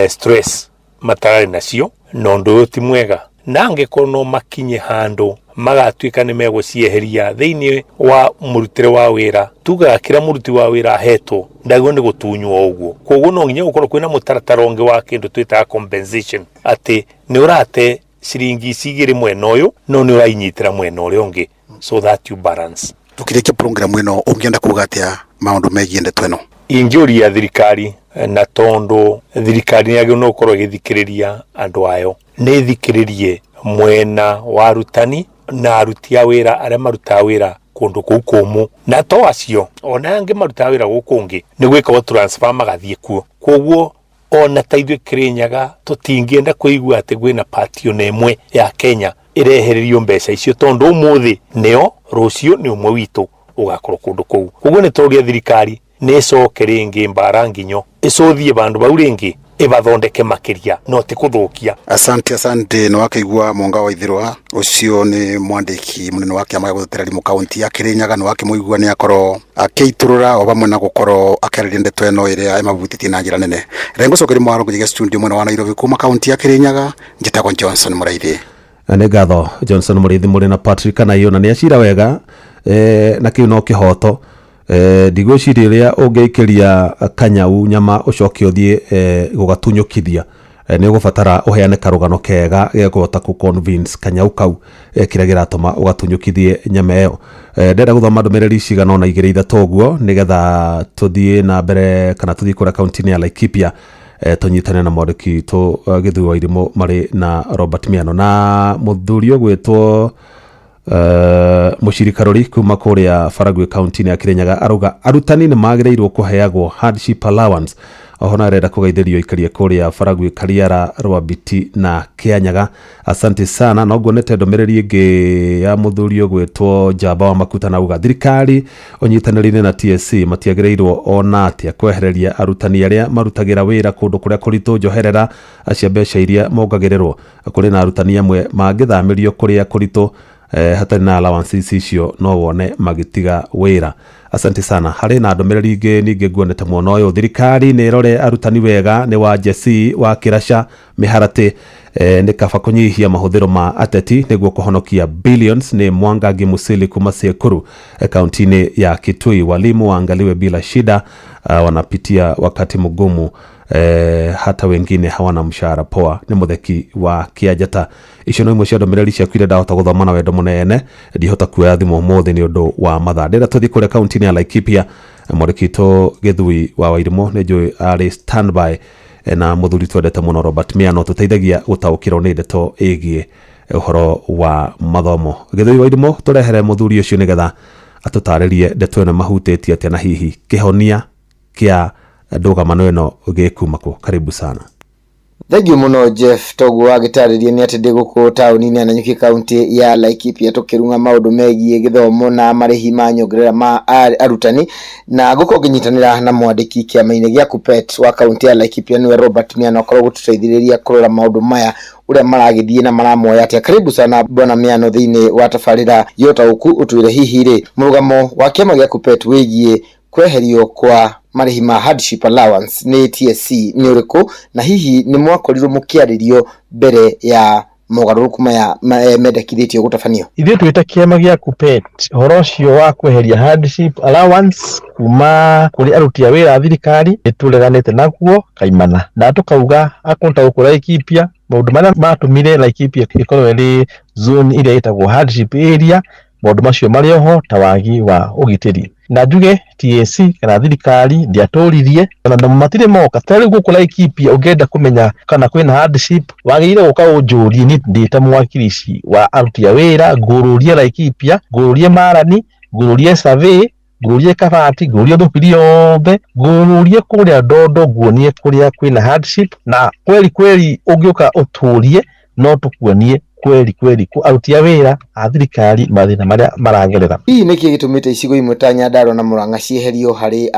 stress matararĩ nacio, na ũndũ ũyũ ti mwega. Na angĩkorwo no makinye handũ magatuĩka nĩ megũcieheria thĩinĩ wa mũrutĩre wa wĩra, tugaga kĩrĩa mũruti wa wĩra ahetwo ndagĩrĩirwo nĩ gũtunywo ũguo. Koguo no nginya gũkorwo kwĩna mũtaratara ũngĩ wa kĩndũ twĩtaga compensation, atĩ nĩ ũrate ciringi ici igĩrĩ mwena ũyũ no nĩ ũrainyitĩra mwena ũrĩa ũngĩ, so that you balance. Tukĩrĩkia program ĩno, ũngĩenda kuga atĩa maũndũ megiĩ ndeto ĩno? Ingĩũria thirikari, na tondũ thirikari nĩ yagĩrĩirwo nĩ gũkorwo ĩgĩthikĩrĩria andũ ayo, nĩ ĩthikĩrĩrie mwena wa arutani. Na aruti a wĩra arĩa marutaga wĩra kũndũ kũu kũmũ, na to acio, ona angĩ marutaga wĩra gũkũ ũngĩ nĩ gwĩkagwo transfer magathiĩ kuo. Koguo ona ta ithuĩ Kĩrĩnyaga tũtingĩenda kũigua atĩ kwĩna party ona ĩmwe ya Kenya ĩrehererio mbeca icio, tondũ ũmũthĩ nĩo, rũciũ nĩ ũmwe witũ ũgakorwo kũndũ kũu. Koguo nĩ tũria thirikari nĩ ĩcoke rĩngĩ mbara nginyo ĩcũthie bandũ bau rĩngĩ, ĩbathondeke makĩria, no ti kũthũkia. Asante, asante. Nĩ wakĩigua Mwonga wa Ithirwa, ũcio nĩ mwandĩki mũnene wa kĩama gĩa gũtetera arimũ kaunti ya Kĩrĩnyaga. Nĩ wakĩmũigua nĩ akorwo akĩitũrũra o hamwe na gũkorwo akĩarĩria ndeto ĩno ĩrĩa ĩmahutĩtie na njĩra nene. Rengo cokeria mwaro ngũnyigia studio mwena wa Nairobi kuma kaunti ya Kĩrĩnyaga. Njĩtagwo Johnson Mũraithi. Nĩ ngatho, Johnson Mũrĩithi, mũrĩ na Patrick Kanaio, na nĩ acira wega na kĩu no kĩhoto. Ndigwĩciria ũrĩa ũngĩikĩria kanyau nyama ũcoke ũthiĩ gũgatunyũkithia, nĩ ũgũbatara ũheane karũgano kega gekũhota kũ convince kanyau kau kĩrĩa kĩratũma ũgatunyũkithie nyama ĩyo. Ndĩrenda gũthoma ndũmĩrĩri cigana ona igĩrĩ ithatũ ũguo, nĩgetha tũthiĩ na mbere kana tũthiĩ kũrĩa kaunti-inĩ ya Laikipia, tũnyitane na mwandĩki witũ Gĩthui wa Irimũ marĩ na Robert Miano na mũthuri ũgwĩtwo Mũciri Karori kuma kũrĩa Baragwi kaunti-inĩ ya Kĩrĩnyaga. Arauga arutani nĩ magĩrĩirwo kũheagwo hardship allowance. Oho na arenda kũgeithĩrio ikaria kũrĩa Baragwi, Kariara, Rwambiti na Kĩanyaga. Asante sana. No nguonete ndũmĩrĩri ĩngĩ ya mũthuri ũgwĩtwo Njamba wa Makuta, na auga thirikari ũnyitanĩri-inĩ na TSC matiagĩrĩirwo ona atĩa kwehereria arutani arĩa marutagĩra wĩra kũndũ kũrĩa kũritũ njoherera cia mbeca iria mongagĩrĩrwo. Kũrĩ na arutani amwe mangĩthamĩrio kũrĩa kũritũ hatarĩ na allowances icio, no wone magĩtiga wĩra. Asante sana. Harĩ na ndũmĩrĩri ingĩ ningĩ nguonete mwena ũyũ: thirikari nĩ ĩrore arutani wega, nĩ wa Jesse wa Kĩraca Mĩharatĩ. Nĩ kaba kũnyihia mahũthĩro ma ateti nĩguo kũhonokia billions, nĩ Mwangangi Musili kuma Sekuru, kaunti-inĩ ya Kitui. Walimu waangaliwe bila shida, wanapitia wakati mgumu, hata wengine hawana mshahara poa, nĩ Mũtheki wa Kĩanjata. Icio no imwe cia ndũmĩrĩri ciaku iria ndahota gũthoma na wendo mũnene. Ndihota kuoya thimũ ũmũthĩ nĩ ũndũ wa mathaa. Ndĩrenda tũthiĩ kũrĩa kaunti-inĩ ya Laikipia. Mwandĩki witũ Gĩthui wa Wairimũ nĩ njũĩ arĩ standby, na mũthuri twendete mũno Robert Miano tũteithagia gũtaũkĩrwo nĩ ndeto ĩgiĩ ũhoro wa mathomo. Gĩthui wa Irimũ, tũrehere mũthuri ũcio nĩgetha atũtarĩrie ndeto ĩno mahutĩtie atĩa, na hihi kĩhonia kĩa ndũgamano ĩno gĩkuma kũ. Karibu sana. Thengiũ mũno, Jeff. Toguo wagĩtarĩria nĩ atĩ ndĩ gũkũ taũni-inĩ ya Nanyuki, kaunti ya Laikipia, tũkĩrung'a maũndũ megiĩ gĩthomo na marĩhi ma nyongerera ma arutani, na gũkorwo ngĩnyitanĩra na mwandĩki kĩama-inĩ gĩa KUPPET wa kaunti ya Laikipia, nĩwe Robert Miano, akorwo gũtũteithĩrĩria kũrora maũndũ maya ũrĩa maragĩthiĩ na maramoya atĩa. Karibu sana, bwana Miano, thĩinĩ wa tabarĩra ya ũtaũku. Ũtwĩre hihi rĩ, mũrũgamo wa kĩama gĩa KUPPET wĩgiĩ kweherio kwa marĩhi ma hardship allowance nĩ TSC nĩ ũrĩkũ, na hihi nĩ mwakorirwo mũkĩarĩrio mbere ya mogarũrũku maya mendekithĩtio gũtabanio? Ithuĩ twĩ ta kĩama gĩa KUPPET, ũhoro ũcio wa kweheria hardship allowance kuma kũrĩ aruti a wĩra a thirikari nĩ tũreganĩte naguo kaimana, na tũkauga akorwo ta gũkũ Laikipia, maũndũ marĩa matũmire Laikipia ĩkorwo ĩrĩ zone ĩrĩa ĩtagwo hardship area, maũndũ macio marĩ oho ta wagi wa ũgitĩri. Na njuge TSC kana thirikari ndĩatũririe ona na matirĩ moka. Ta rĩu gũkũ Laikipia, ũngĩenda kũmenya kana kwĩna hardship, wagĩrĩire gũka ũnjũrie niĩ ndĩ ta mwakilishi wa aruti a wĩra, ngũrũrie Laikipia, ngũrũrie Marani, ngũrũrie Survey, ngũrũrie Kabati, ngũrũrie Thũbiri yothe, ngũrũrie kũrĩa Ndondo, nguonie kũrĩa kwĩna hardship. Na kweli kweli ũngĩũka ũtũrie, no tũkuonie kweli kweli aruti a wĩra a thirikari mathĩna marĩa maragerera. Hihi nĩkĩ gĩtũmĩte icigo imwe ta Nyandarua na Murang'a cieherio harĩ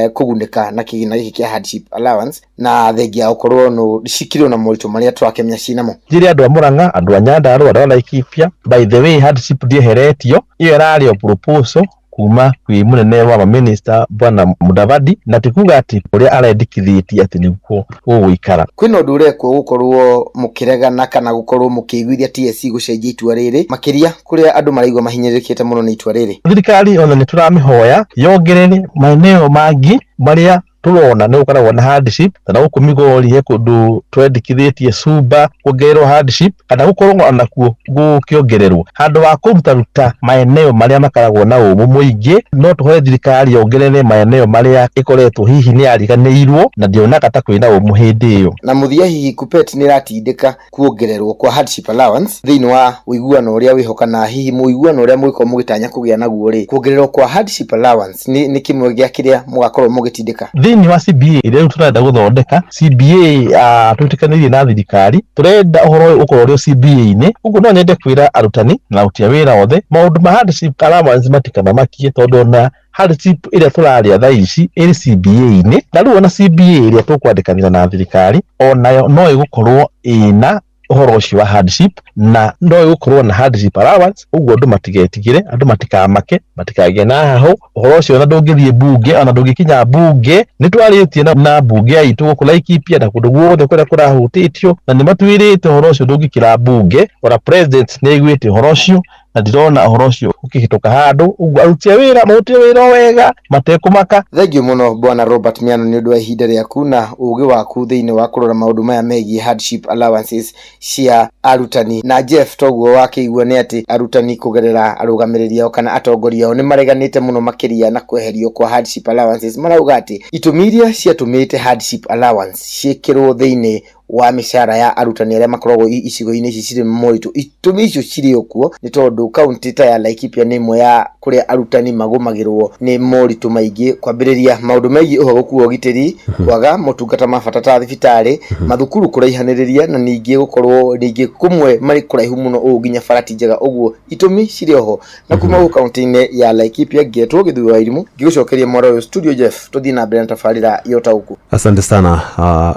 kũgunĩka na kĩgĩna gĩkĩ kĩa hardship allowance, na thengia ya gũkorwo no cikirwo na moritũ marĩa tũrakĩmenya cinamo? Njĩre andũ a Murang'a, andũ a Nyandarua, andũ a Laikipia, by the way, hardship ndieheretio. Ĩyo ĩrarĩ o proposal kuma kwĩ mũnene wa maminista, bwana Mudavadi, na ti kuga atĩ ũrĩa arendekithĩtie atĩ nĩguo gũgũikara. Kwĩna ũndũ ũrekwo gũkorwo mũkĩregana kana gũkorwo mũkĩiguithia TSC gũcenjia itua rĩrĩ, makĩria kũrĩa andũ maraigua mahinyĩrĩrĩkĩte mũno nĩ itua rĩrĩ? Thirikari ona nĩ tũramĩhoya yongerere maeneo mangĩ marĩa Tũrona nĩ gũkoragwo na hardship, kana gũkũ Migori he kũndũ twendekithĩtie Suba kuongererwo hardship, kana gũkorwo onakuo gũkĩongererwo handũ wa kũrutaruta maeneo marĩa makoragwo na ũmũ mũingĩ. No tũhoe thirikari yongerere maeneo marĩa ĩkoretwo hihi nĩ yariganĩirwo na ndionaga ta kwĩna ũmũ hĩndĩ ĩyo. Na mũthia, hihi KUPPET nĩ ĩratindĩka kuongererwo kwa hardship allowance thĩinĩ wa ũiguano ũrĩa wĩho, kana hihi mũiguano ũrĩa mũgĩkorwo mũgĩtanya kũgĩa naguo rĩ, kuongererwo kwa hardship allowance nĩ kĩmwe gĩa kĩrĩa mũgakorwo mũgĩtindĩka? Thĩinĩ wa CBA ĩrĩa rĩu tũrenda gũthondeka, CBA twĩtĩkanĩirie na thirikari, tũrenda ũhoro ũyũ ũkorwo ũrĩ o CBA-inĩ. Ũguo no nyende kwĩra arutani na aruti a wĩra othe, maũndũ ma hardship allowance matikanamakie, tondũ ona hardship ĩrĩa tũrarĩa thaa ici ĩrĩ CBA-inĩ, na rĩu ona CBA ĩrĩa tũkwandĩkanĩra na thirikari onayo no ĩgũkorwo ĩna ũhoro ũcio wa hardship, na no ĩgũkorwo na hardship allowance. Ũguo andũ matigetigĩre, andũ matikamake, matikagĩe na hahũ. Ũhoro ũcio ona ndũngĩthiĩ bunge, ona ndũngĩkinya bunge. Nĩ twarĩtie na bunge itũ gũkũ Laikipia na kũndũ guothe kũrĩa kũrahutĩtio, na nĩ matwĩrĩte ũhoro ũcio ndũngĩkĩra bunge. Ona president nĩ aiguĩte ũhoro ũcio, na ndirona ũhoro ũcio ũkĩhĩtũka handũ. Ũguo aruti a wĩra marutire wĩra o wega matekũmaka. Thengiũ mũno, Bwana Robert Miano, nĩ ũndũ wa ihinda rĩaku na ũgĩ waku thĩinĩ wa kũrora maũndũ maya megiĩ hardship allowances cia arutani. Na Jeff, toguo wakĩigua nĩ atĩ arutani kũgerera arũgamĩrĩri ao kana atongoria ao nĩ mareganĩte mũno makĩria na kweherio kwa hardship allowances. Marauga atĩ itũmi iria ciatũmĩte hardship allowance ciĩkĩrwo thĩinĩ wa mĩcara ya arutani arĩa makoragwo icigo-inĩ ici cirĩ moritũ, itũmi icio cirĩ o kuo, nĩ tondũ kaunti ta ya Laikipia nĩ ĩmwe ya kũrĩa arutani magũmagĩrwo nĩ moritũ maingĩ, kwambĩrĩria maũndũ megiĩ ũhagũku wa ũgitĩri, kwaga motungata ma bata ta thibitarĩ, mathukuru kũraihanĩrĩria, na ningĩ gũkorwo ningĩ kũmwe marĩ kũraihu mũno ũũ nginya bara ti njega. Ũguo itũmi cirĩ oho. Na kuma gũkũ kaunti-inĩ ya Laikipia, ngetwo Gĩthuĩ wa Irimũ, ngĩgũcokeria mwaro ũyũ studio. Jeff, tũthiĩ na mbere na tabarĩra ya ũtaũku. Asante sana,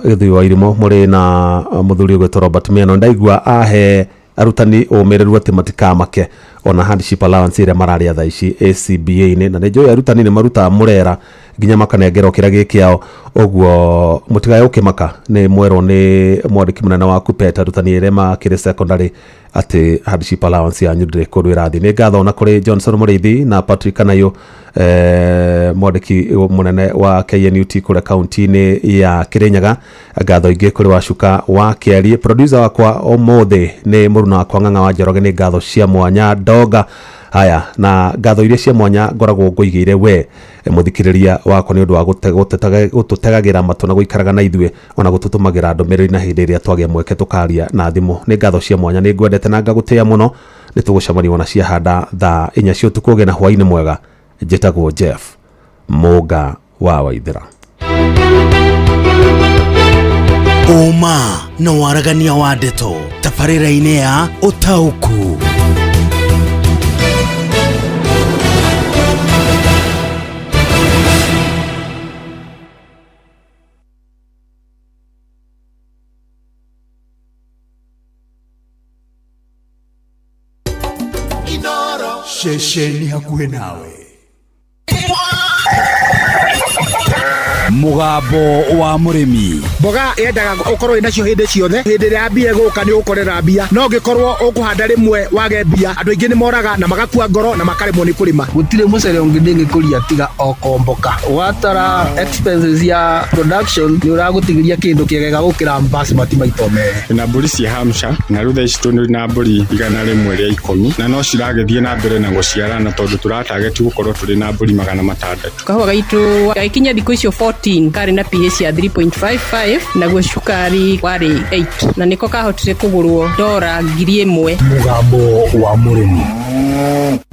Gĩthui wa Irimũ, mũrĩ na mũthuri ũgwĩtwo Robert Miano. Ndaigua ahe arutani ũmĩrĩru atĩ matikamake ona hardship allowance ĩrĩa mararĩa thaa ici ACBA-inĩ, na nĩ njũĩ arutani nĩ marutaga mũrera nginya makanengerwo kĩrĩa gĩ kĩao. Ũguo mũtigae gũkĩmaka, nĩ mwerwo nĩ mwandĩki mũnene wa KUPPET arutani arĩa makĩrĩ secondary atĩ hardship allowance yanyu ndĩrĩ kũndũ ĩrathiĩ. Nĩ ngatho na kũrĩ Johnson Mũrĩithi na Patrick Kanayo, mwandĩki mũnene wa KNUT kũrĩa kaunti-inĩ ya Kirinyaga. Ngatho ingĩ kũrĩ Wacuka wa Kĩarie, producer wakwa ũmũthĩ nĩ mũruna wakwa Ng'ang'a wa Njoroge. Nĩ ngatho cia mwanya ndonga haya, na ngatho iria cia mwanya ngoragwo ngũigĩire we mũthikĩrĩria wakwa nĩ ũndũ wa gũtũtegagĩra matũ na gũikaraga na ithuĩ, ona gũtũtũmagĩra ndũmĩrĩri, na hĩndĩ ĩrĩa twagĩa mweke tũkaria na thimũ. Nĩ ngatho cia mwanya, nĩ ngwendete na ngagũtĩĩa mũno. Nĩ tũgũcemania ona ciahanda thaa 4 cia ũtukũ. Ũgĩe na hwaĩ-inĩ mwega. Njĩtagwo Jeff Mũnga wa Waithĩra. Ũma na waragania wa ndeto tabarĩra-inĩ ya ũtaũku. Ceceni hakuhĩ nawe. Mũgambo wa mũrĩmi. Mboga yendaga ũkorwo wĩ nacio hĩndĩ ciothe. Hĩndĩ ĩrĩa mbia ĩgũka nĩ ũgũkorera mbia, no ũngĩkorwo ũkũhanda rĩmwe wage mbia, andũ aingĩ nĩ moraga na magakua ngoro na makaremwo nĩ kũrĩma. Gũtirĩ mũcere ũngĩ ndĩngĩkũria tiga o komboka. Watara expenses ya production, nĩ ũragũtigĩria kĩndũ kĩega gũkĩra basmati maita merĩ. Na mbũri cia Hampshire, na rĩu thaa ici tũrĩ na mbũri 110, na no ciragĩthiĩ na mbere na gũciarana, tondũ tũratageti gũkorwo tũrĩ na mbũri 600. Kahũa gaitũ gagĩkinya thikũ icio 14 karĩ na pH ya 3.55, naguo cukari warĩ 8, na nĩko kahotire kũgũrwo dora 1000. Mũgambo wa mũrĩmi.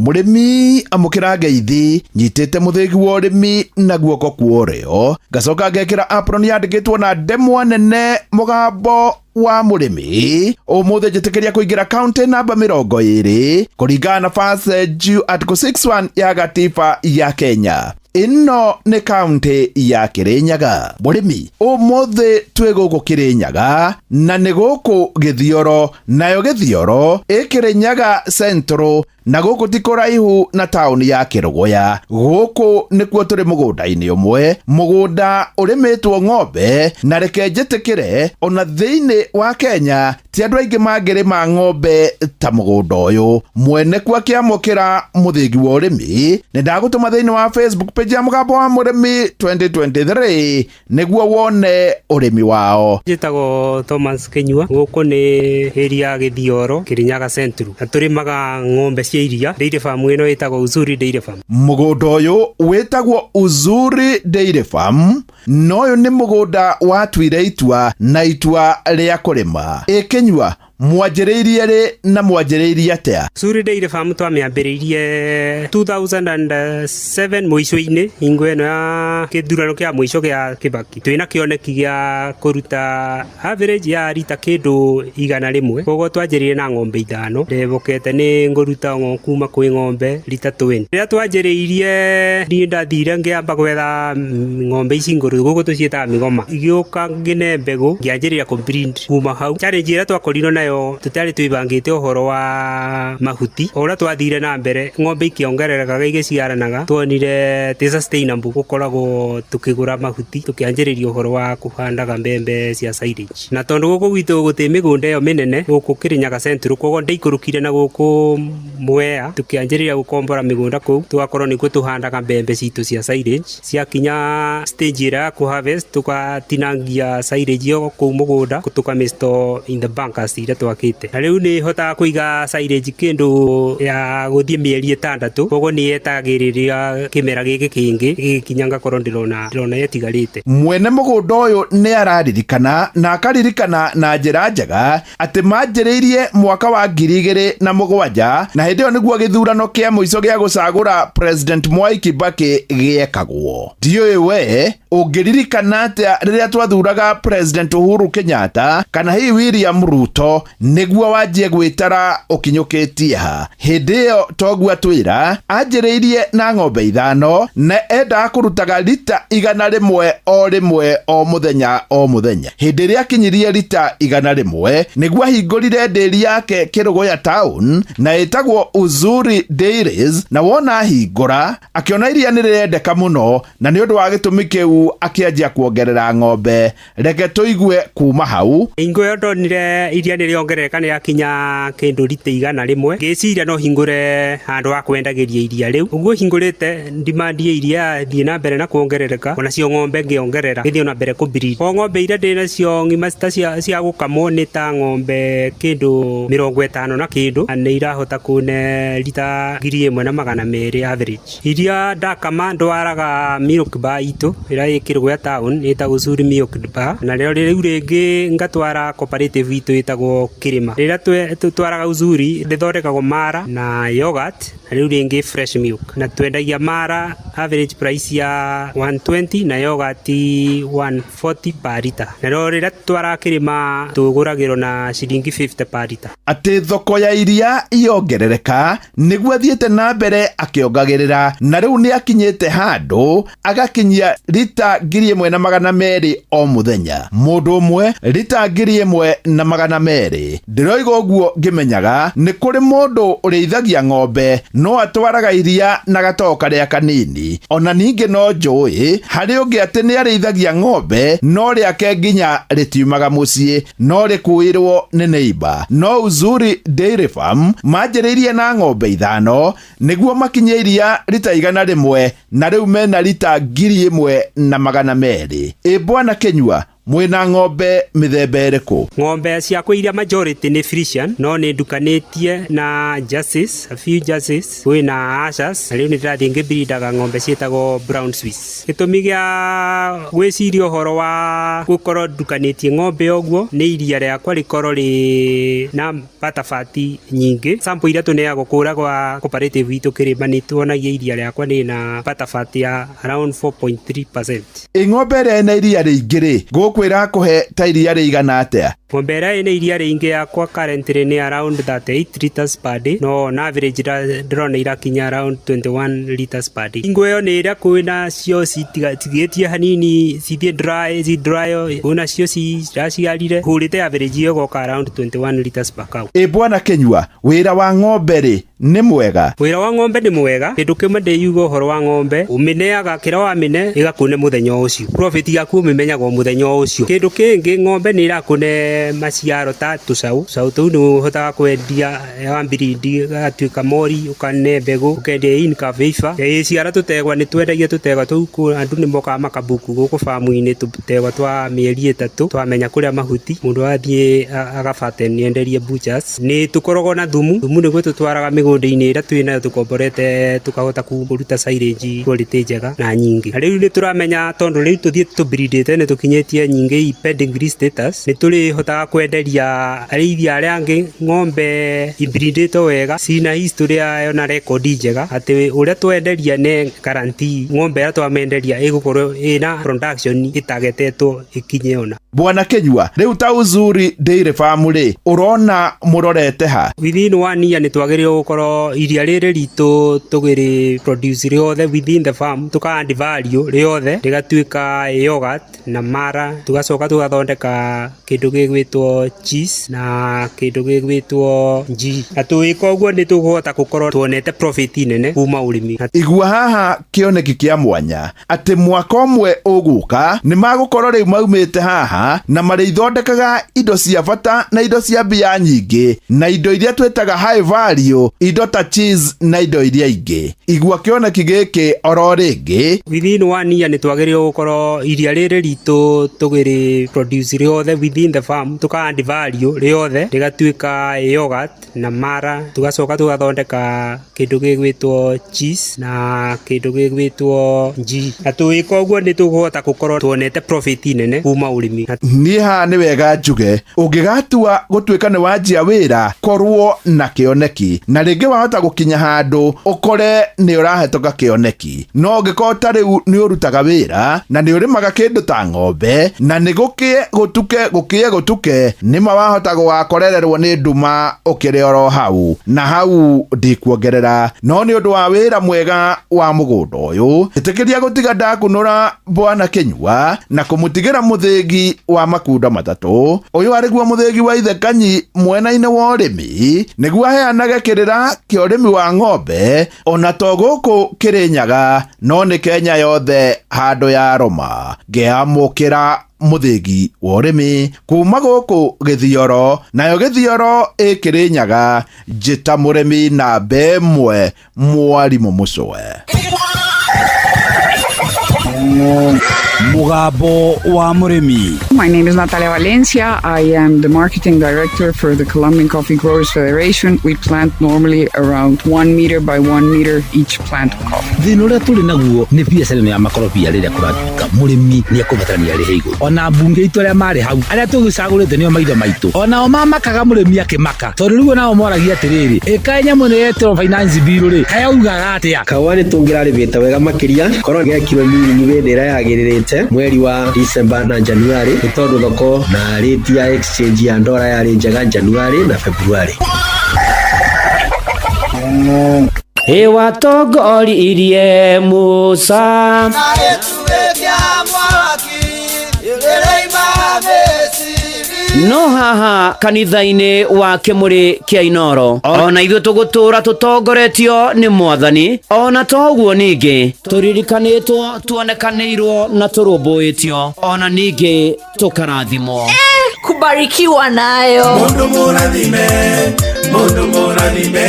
Mũrĩmi, amũkĩra ngeithi. Nyitĩte mũthĩgi wa ũrĩmi na guoko kwa ũrĩo, ngacoka ngekĩra apron yandĩkĩtwo na ndemwa nene "Mũgambo wa mũrĩmi". Ũmũthĩ njĩtĩkĩria kũingĩra kaunti namba 20 kũringana na Verse Article 61 ya gatiba ya Kenya. Ĩno nĩ kaunti ya Kĩrĩnyaga. Mũrĩmi, ũmũthĩ twĩ gũkũ Kĩrĩnyaga, na nĩ gũkũ Gĩthioro, nayo Gĩthioro ĩ Kĩrĩnyaga Central. Na gũkũ ti kũraihu na taũni ya Kĩrũgũya. Gũkũ nĩkuo tũrĩ mũgũnda-inĩ ũmwe, mũgũnda ũrĩmĩtwo ng'ombe, na reke njĩtĩkĩre ona thĩinĩ wa Kenya ti andũ aingĩ mangĩrĩma ng'ombe ta mũgũnda ũyũ. Mwene kuo akĩamũkĩra mũthĩgi wa ũrĩmi, nĩ ndagũtũma thĩinĩ wa Facebook page ya Mũgambo wa Mũrĩmi 2023 nĩguo wone ũrĩmi wao. Njĩtagwo Thomas Kinyua, gũkũ nĩ area ya Gĩthioro, Kĩrĩnyaga Central, na tũrĩmaga ng'ombe cia iria. Dairy farm ĩno ĩtagwo Uzuri Dairy Farm. Mũgũnda ũyũ wĩtagwo Uzuri Dairy Farm, na ũyũ nĩ mũgũnda watuire itua na itua rĩa kũrĩma. Ĩ Kinyua, mwanjĩrĩirie rĩ na mwanjĩrĩirie atĩa? Uzuri Dairy Farm twamĩambĩrĩirie 2007 mũico-inĩ, hingo ĩno ya kĩthurano kĩa mũico gĩa Kibaki. Twĩna kĩoneki gĩa kũruta average ya rita kĩndũ 100, koguo twanjĩrĩirie na ng'ombe 5, ndebokete nĩ ngũruta kuma kwĩ ng'ombe rita 20. Rĩrĩa twanjĩrĩirie niĩ ndathire ngĩamba gwetha ng'ombe ici ngũrũ, gũkũ tũciĩtaga mĩgoma, igĩũka ngĩne mbegũ ngĩanjĩrĩria kũ breed kuma hau. Challenge ĩrĩa twakorirwo nayo, tũtiarĩ twĩbangĩte ũhoro wa mahuti. O ũrĩa twathire na mbere ng'ombe ikĩongererekaga igĩciaranaga, tuonire ti sustainable gũkoragwo tũkĩgũra mahuti, tũkĩanjĩrĩria ũhoro wa kũhandaga mbembe cia silage. Na tondũ gũkũ gwitũ gũtĩ mĩgũnda ĩyo mĩnene gũkũ Kĩrĩnyaga Central, koguo ndaikũrũkire na gũkũ Mwea, tũkĩanjĩrĩria gũkombora mĩgũnda kũu, tũgakorwo nĩkuo tũhandaga mbembe citũ cia silage. Ciakinya stage ĩrĩa ya kũ harvest, tũgatinangia silage ĩyo kũu mũgũnda, tũkamĩ store in the bunkers iria twakĩte. Na rĩu nĩ hotaga kũiga silage kĩndũ ya gũthiĩ mĩeri 6, koguo nĩ yetagĩrĩria kĩmera gĩkĩ kĩngĩ gĩgĩkinya ngakorwo ndĩrona ĩtigarĩte. Mwene mũgũnda ũyũ nĩ araririkana na akaririkana na njĩra njega atĩ manjĩrĩirie mwaka wa 2007, na hĩndĩ ĩyo nĩguo gĩthurano kĩa mũico gĩa gũcagũra President Mwai Kibaki gĩekagwo. Ndiũĩ we ũngĩririkana atĩa rĩrĩa twathuraga President Uhuru Kenyatta kana hihi William Ruto nĩguo wanjie gwĩtara ũkinyũkĩtie ha. Hĩndĩ ĩyo toguo atwĩra anjĩrĩirie na ng'ombe 5 na endaga kũrutaga rita 100 o rĩmwe o mũthenya o mũthenya. Hĩndĩ ĩrĩa akinyirie rita 100 nĩguo ahingũrire ndĩri yake Kĩrũgũya town na ĩtagwo Uzuri Dairies, na wona ahingũra akĩona iria nĩ rĩrendeka mũno, na nĩ ũndũ wa gĩtũmi kĩu akĩanjia kuongerera ng'ombe. Reke tũigue kuma hau. Hingo ĩyo ndonire iria nĩ rĩongerereka nĩ rĩakinya kĩndũ rita 100, ngĩciria no hingũre handũ ha kwendagĩria iria rĩu. Ũguo hingũrĩte demand ya iria yathiĩ na mbere na kuongerereka, ona cio ng'ombe ngĩongerera ngĩthiĩ na mbere kũ breed. O ng'ombe iria ndĩ nacio ng'ima ta cia gũkamwo nĩ ta ng'ombe kĩndũ 50 na kĩndũ, na nĩ irahota kũne rita 1200 average. Iria ndakama ndwaraga milk bar itũ ĩrĩa ĩ Kĩrũgũya town, ĩtagwo Uzuri Milk Bar, na rĩo rĩu rĩngĩ ngatwara cooperative itũ ĩtagwo Kĩrĩma. Rĩrĩa tũtwaraga Uzuri rĩthondekagwo mara na yogurt, na rĩu rĩngĩ fresh milk, na twendagia mara average price ya 120 na yogurt 140 per liter. Na rĩo rĩrĩa twaraga Kĩrĩma tũgũragĩrwo na ciringi 50 per liter. Atĩ thoko ya iria yongerereka nĩguo athiĩte na mbere akĩongagĩrĩra, na rĩu nĩ akinyĩte handũ agakinyia rita 1200 o mũthenya. Mũndũ ũmwe rita 1200. Ndĩroiga ũguo ngĩmenyaga nĩ kũrĩ mũndũ ũrĩithagia ng'ombe no atwaraga iria na gatoo karĩa kanini. Ona ningĩ no njũĩ harĩ ũngĩ atĩ nĩ arĩithagia ng'ombe no rĩake nginya rĩtiumaga mũciĩ, no rĩkuĩrwo nĩ neighbor. No Uzuri Dairy Farm manjĩrĩirie na ng'ombe 5 nĩguo makinyie iria rita 100, na rĩu mena rita 1200. Ĩ bwana Kinyua, mwĩna ng'ombe mĩthemba ĩrĩkũ? Ng'ombe ciakwa iria majority nĩ Frisian, no nĩ ndukanĩtie na Jerseys, a few Jerseys, kwĩna Ashers, na rĩu nĩ ndĩrathiĩ ngĩbreedaga ng'ombe ciĩtagwo Brown Swiss. Gĩtũmi gĩa gwĩciria ũhoro wa gũkorwo ndukanĩtie ng'ombe ũguo nĩ iria rĩakwa rĩkorwo rĩ na butterfat nyingĩ. Sample iria tũneagwo kũrĩa gwa cooperative itũ Kĩrĩma nĩ tuonagia iria rĩakwa rĩ na butterfat ya around 4.3%. Ĩ ng'ombe ĩrĩa ĩna iria rĩingĩ rĩ, gũkũ ĩrakũhe ta iria rĩigana atĩa? Ng'ombe ĩrĩa ĩna iria rĩingĩ yakwa currently nĩ around 38 liters per day, no on average ndĩrona irakinya around 21 liters per day. Hingo ĩyo nĩ ĩrĩa kwĩna cio citigatigĩtie hanini cithiĩ dry, ci dry, kwĩna cio ciraciarire, hũrĩte average ĩyo ĩgoka around 21 liters per cow. Ĩ bwana Kinyua, wĩra wa ng'ombe rĩ Nĩ mwega. Wĩra wa ng'ombe nĩ mwega. Kĩndũ kĩmwe ndĩyuga ũhoro wa ng'ombe, ũmĩneaga kĩrĩa wamĩne ĩgakũne mũthenya o ũcio. Profit yaku ũmĩmenyaga o mũthenya o ũcio. Kĩndũ kĩngĩ, ng'ombe nĩ ĩrakũne maciaro ta tũcaũ. Tũcaũ tũu nĩ ũhotaga kwendia wa mbirindi gatuĩka mori, ũkane mbegũ, ũkendia in calf heifer. Ĩciara tũtegwa, nĩ twendagia tũtegwa tũu, andũ nĩ mokaga makabuku gũkũ famu-inĩ tũtegwa twa mĩeri 3, twamenya kũrĩa mahuti, mũndũ athiĩ agabate nĩenderie butchers. Nĩ tũkoragwo na thumu, thumu nĩguo tũtwaraga mĩgũnda-inĩ ĩrĩa twĩnayo tũkomborete, tũkahota kũruta silage quality njega na nyingĩ. Na rĩu nĩ tũramenya tondũ rĩu tũthiĩ tũbreedĩte nĩ tũkinyĩtie nyingĩ i pedigree status, nĩ tũrĩhotaga kwenderia arĩithi arĩa angĩ ng'ombe ibreedĩtwo wega, cina history yayo na rekondi njega, atĩ ũrĩa twenderia nĩ guarantee ng'ombe ĩrĩa twamenderia ĩgũkorwo ĩna production ĩtagetetwo ĩkinye ona. Bwana Kinyua, rĩu ta Uzuri Dairy Farm rĩ, ũrona mũrorete ha? Within 1 year nĩ twagĩrĩirwo gũkorwo iria rĩrĩ ritũ tũgĩrĩ produce rĩothe within the farm, tũka add value rĩothe rĩgatuĩka yogurt na mara, tugacoka tũgathondeka kĩndũ gĩgwĩtwo cheese na kĩndũ gĩgwĩtwo ghee. Na tũgĩka ũguo nĩ tũkũhota gũkorwo tuonete profit nene kuma ũrĩmi. Igua haha kĩoneki kĩa mwanya atĩ mwaka ũmwe ũgũka nĩ magũkorwo rĩu maumĩte haha na marĩithondekaga indo cia bata na indo cia mbia nyingĩ na indo iria twĩtaga high value, indo ta cheese na indo iria ingĩ. Igua kĩoneki gĩkĩ oro rĩngĩ. Within 1 year nĩ twagĩrĩirwo gũkorwo iria rĩrĩ ritũ tũgĩrĩ produce rĩothe within the farm, tũka add value rĩothe rĩgatuĩka yogurt na mara, tugacoka tũgathondeka kĩndũ gĩgwĩtwo cheese na kĩndũ gĩgwĩtwo ghee. Na tũgĩka ũguo nĩ tũkũhota gũkorwo tuonete profit nene kuma ũrĩmi. Niĩ haha nĩ wega njuge, ũngĩgatua gũtuĩka nĩ wanjia wĩra, korwo na kĩoneki, na rĩngĩ wahota gũkinya handũ ũkore nĩ ũrahĩtũka kĩoneki. No ũngĩkorwo ta rĩu nĩ ũrutaga wĩra na nĩ ũrĩmaga kĩndũ ta ng'ombe na nĩ gũkĩe gũtuke gũkĩe gũtuke, nĩma wahota gũgakorererwo nĩ nduma ũkĩrĩ oro hau, na hau ndikuongerera. No nĩ ũndũ wa wĩra mwega wa mũgũnda ũyũ, ĩtĩkĩria gũtiga ndakunũra Bwana Kinyua na kũmũtigĩra mũthĩgi wa makunda matatũ. Ũyũ arĩguo mũthĩgi wa ithe Kanyi mwena-inĩ wa ũrĩmi, nĩguo aheanage kĩrĩra kĩa ũrĩmi wa ng'ombe, ona to gũkũ Kĩrĩnyaga, no nĩ Kenya yothe handũ ya Roma. Ngĩamũkĩra mũthĩgi wa ũrĩmi kuma gũkũ Gĩthioro, nayo Gĩthioro ĩ Kĩrĩnyaga, njĩta mũrĩmi namba 1 mwarimũ Mũcwe. Mugambo wa mũrĩmi. My name is Natalia Valencia. I am the marketing director for the Colombian Coffee Growers Federation. We plant normally around 1 meter by 1 meter each plant of coffee. Thĩna ũrĩa tũrĩ naguo nĩ biacara ĩno ya makorobia rĩrĩa kũratuĩka mũrĩmi nĩ ekũbatarania arĩhe igũrũ. Ona mbunge itũ arĩa marĩ hau, arĩa tũgĩcagũrĩte nĩo maitho maitũ, onao mamakaga mũrĩmi akĩmaka, tondũ rĩu onao moragia atĩrĩrĩ, ĩkaĩ nyamũ ĩno yetĩrwo finance bill rĩ, kaĩ augaga atĩa? Kahũa nĩ tũngĩrarĩmĩte wega makĩria korwo gekirwo miringi hĩndĩ ĩrĩa yagĩrĩrĩte mweri wa December na January, nĩ tondũ thoko na rate ya exchange ya ndora yarĩ njega January na February. Ĩwatongoririe Musa no haha kanitha-inĩ wa Kĩmũrĩ kĩa Inoro, ona ithuĩ tũgũtũra tũtongoretio nĩ Mwathani. Ona to ũguo ningĩ tũririkanĩtwo, tuonekanĩirwo na tũrũmbũĩtio, ona ningĩ tũkarathimwo. Kubarikiwa nayo. Mundu mũrathime, mundu mũrathime,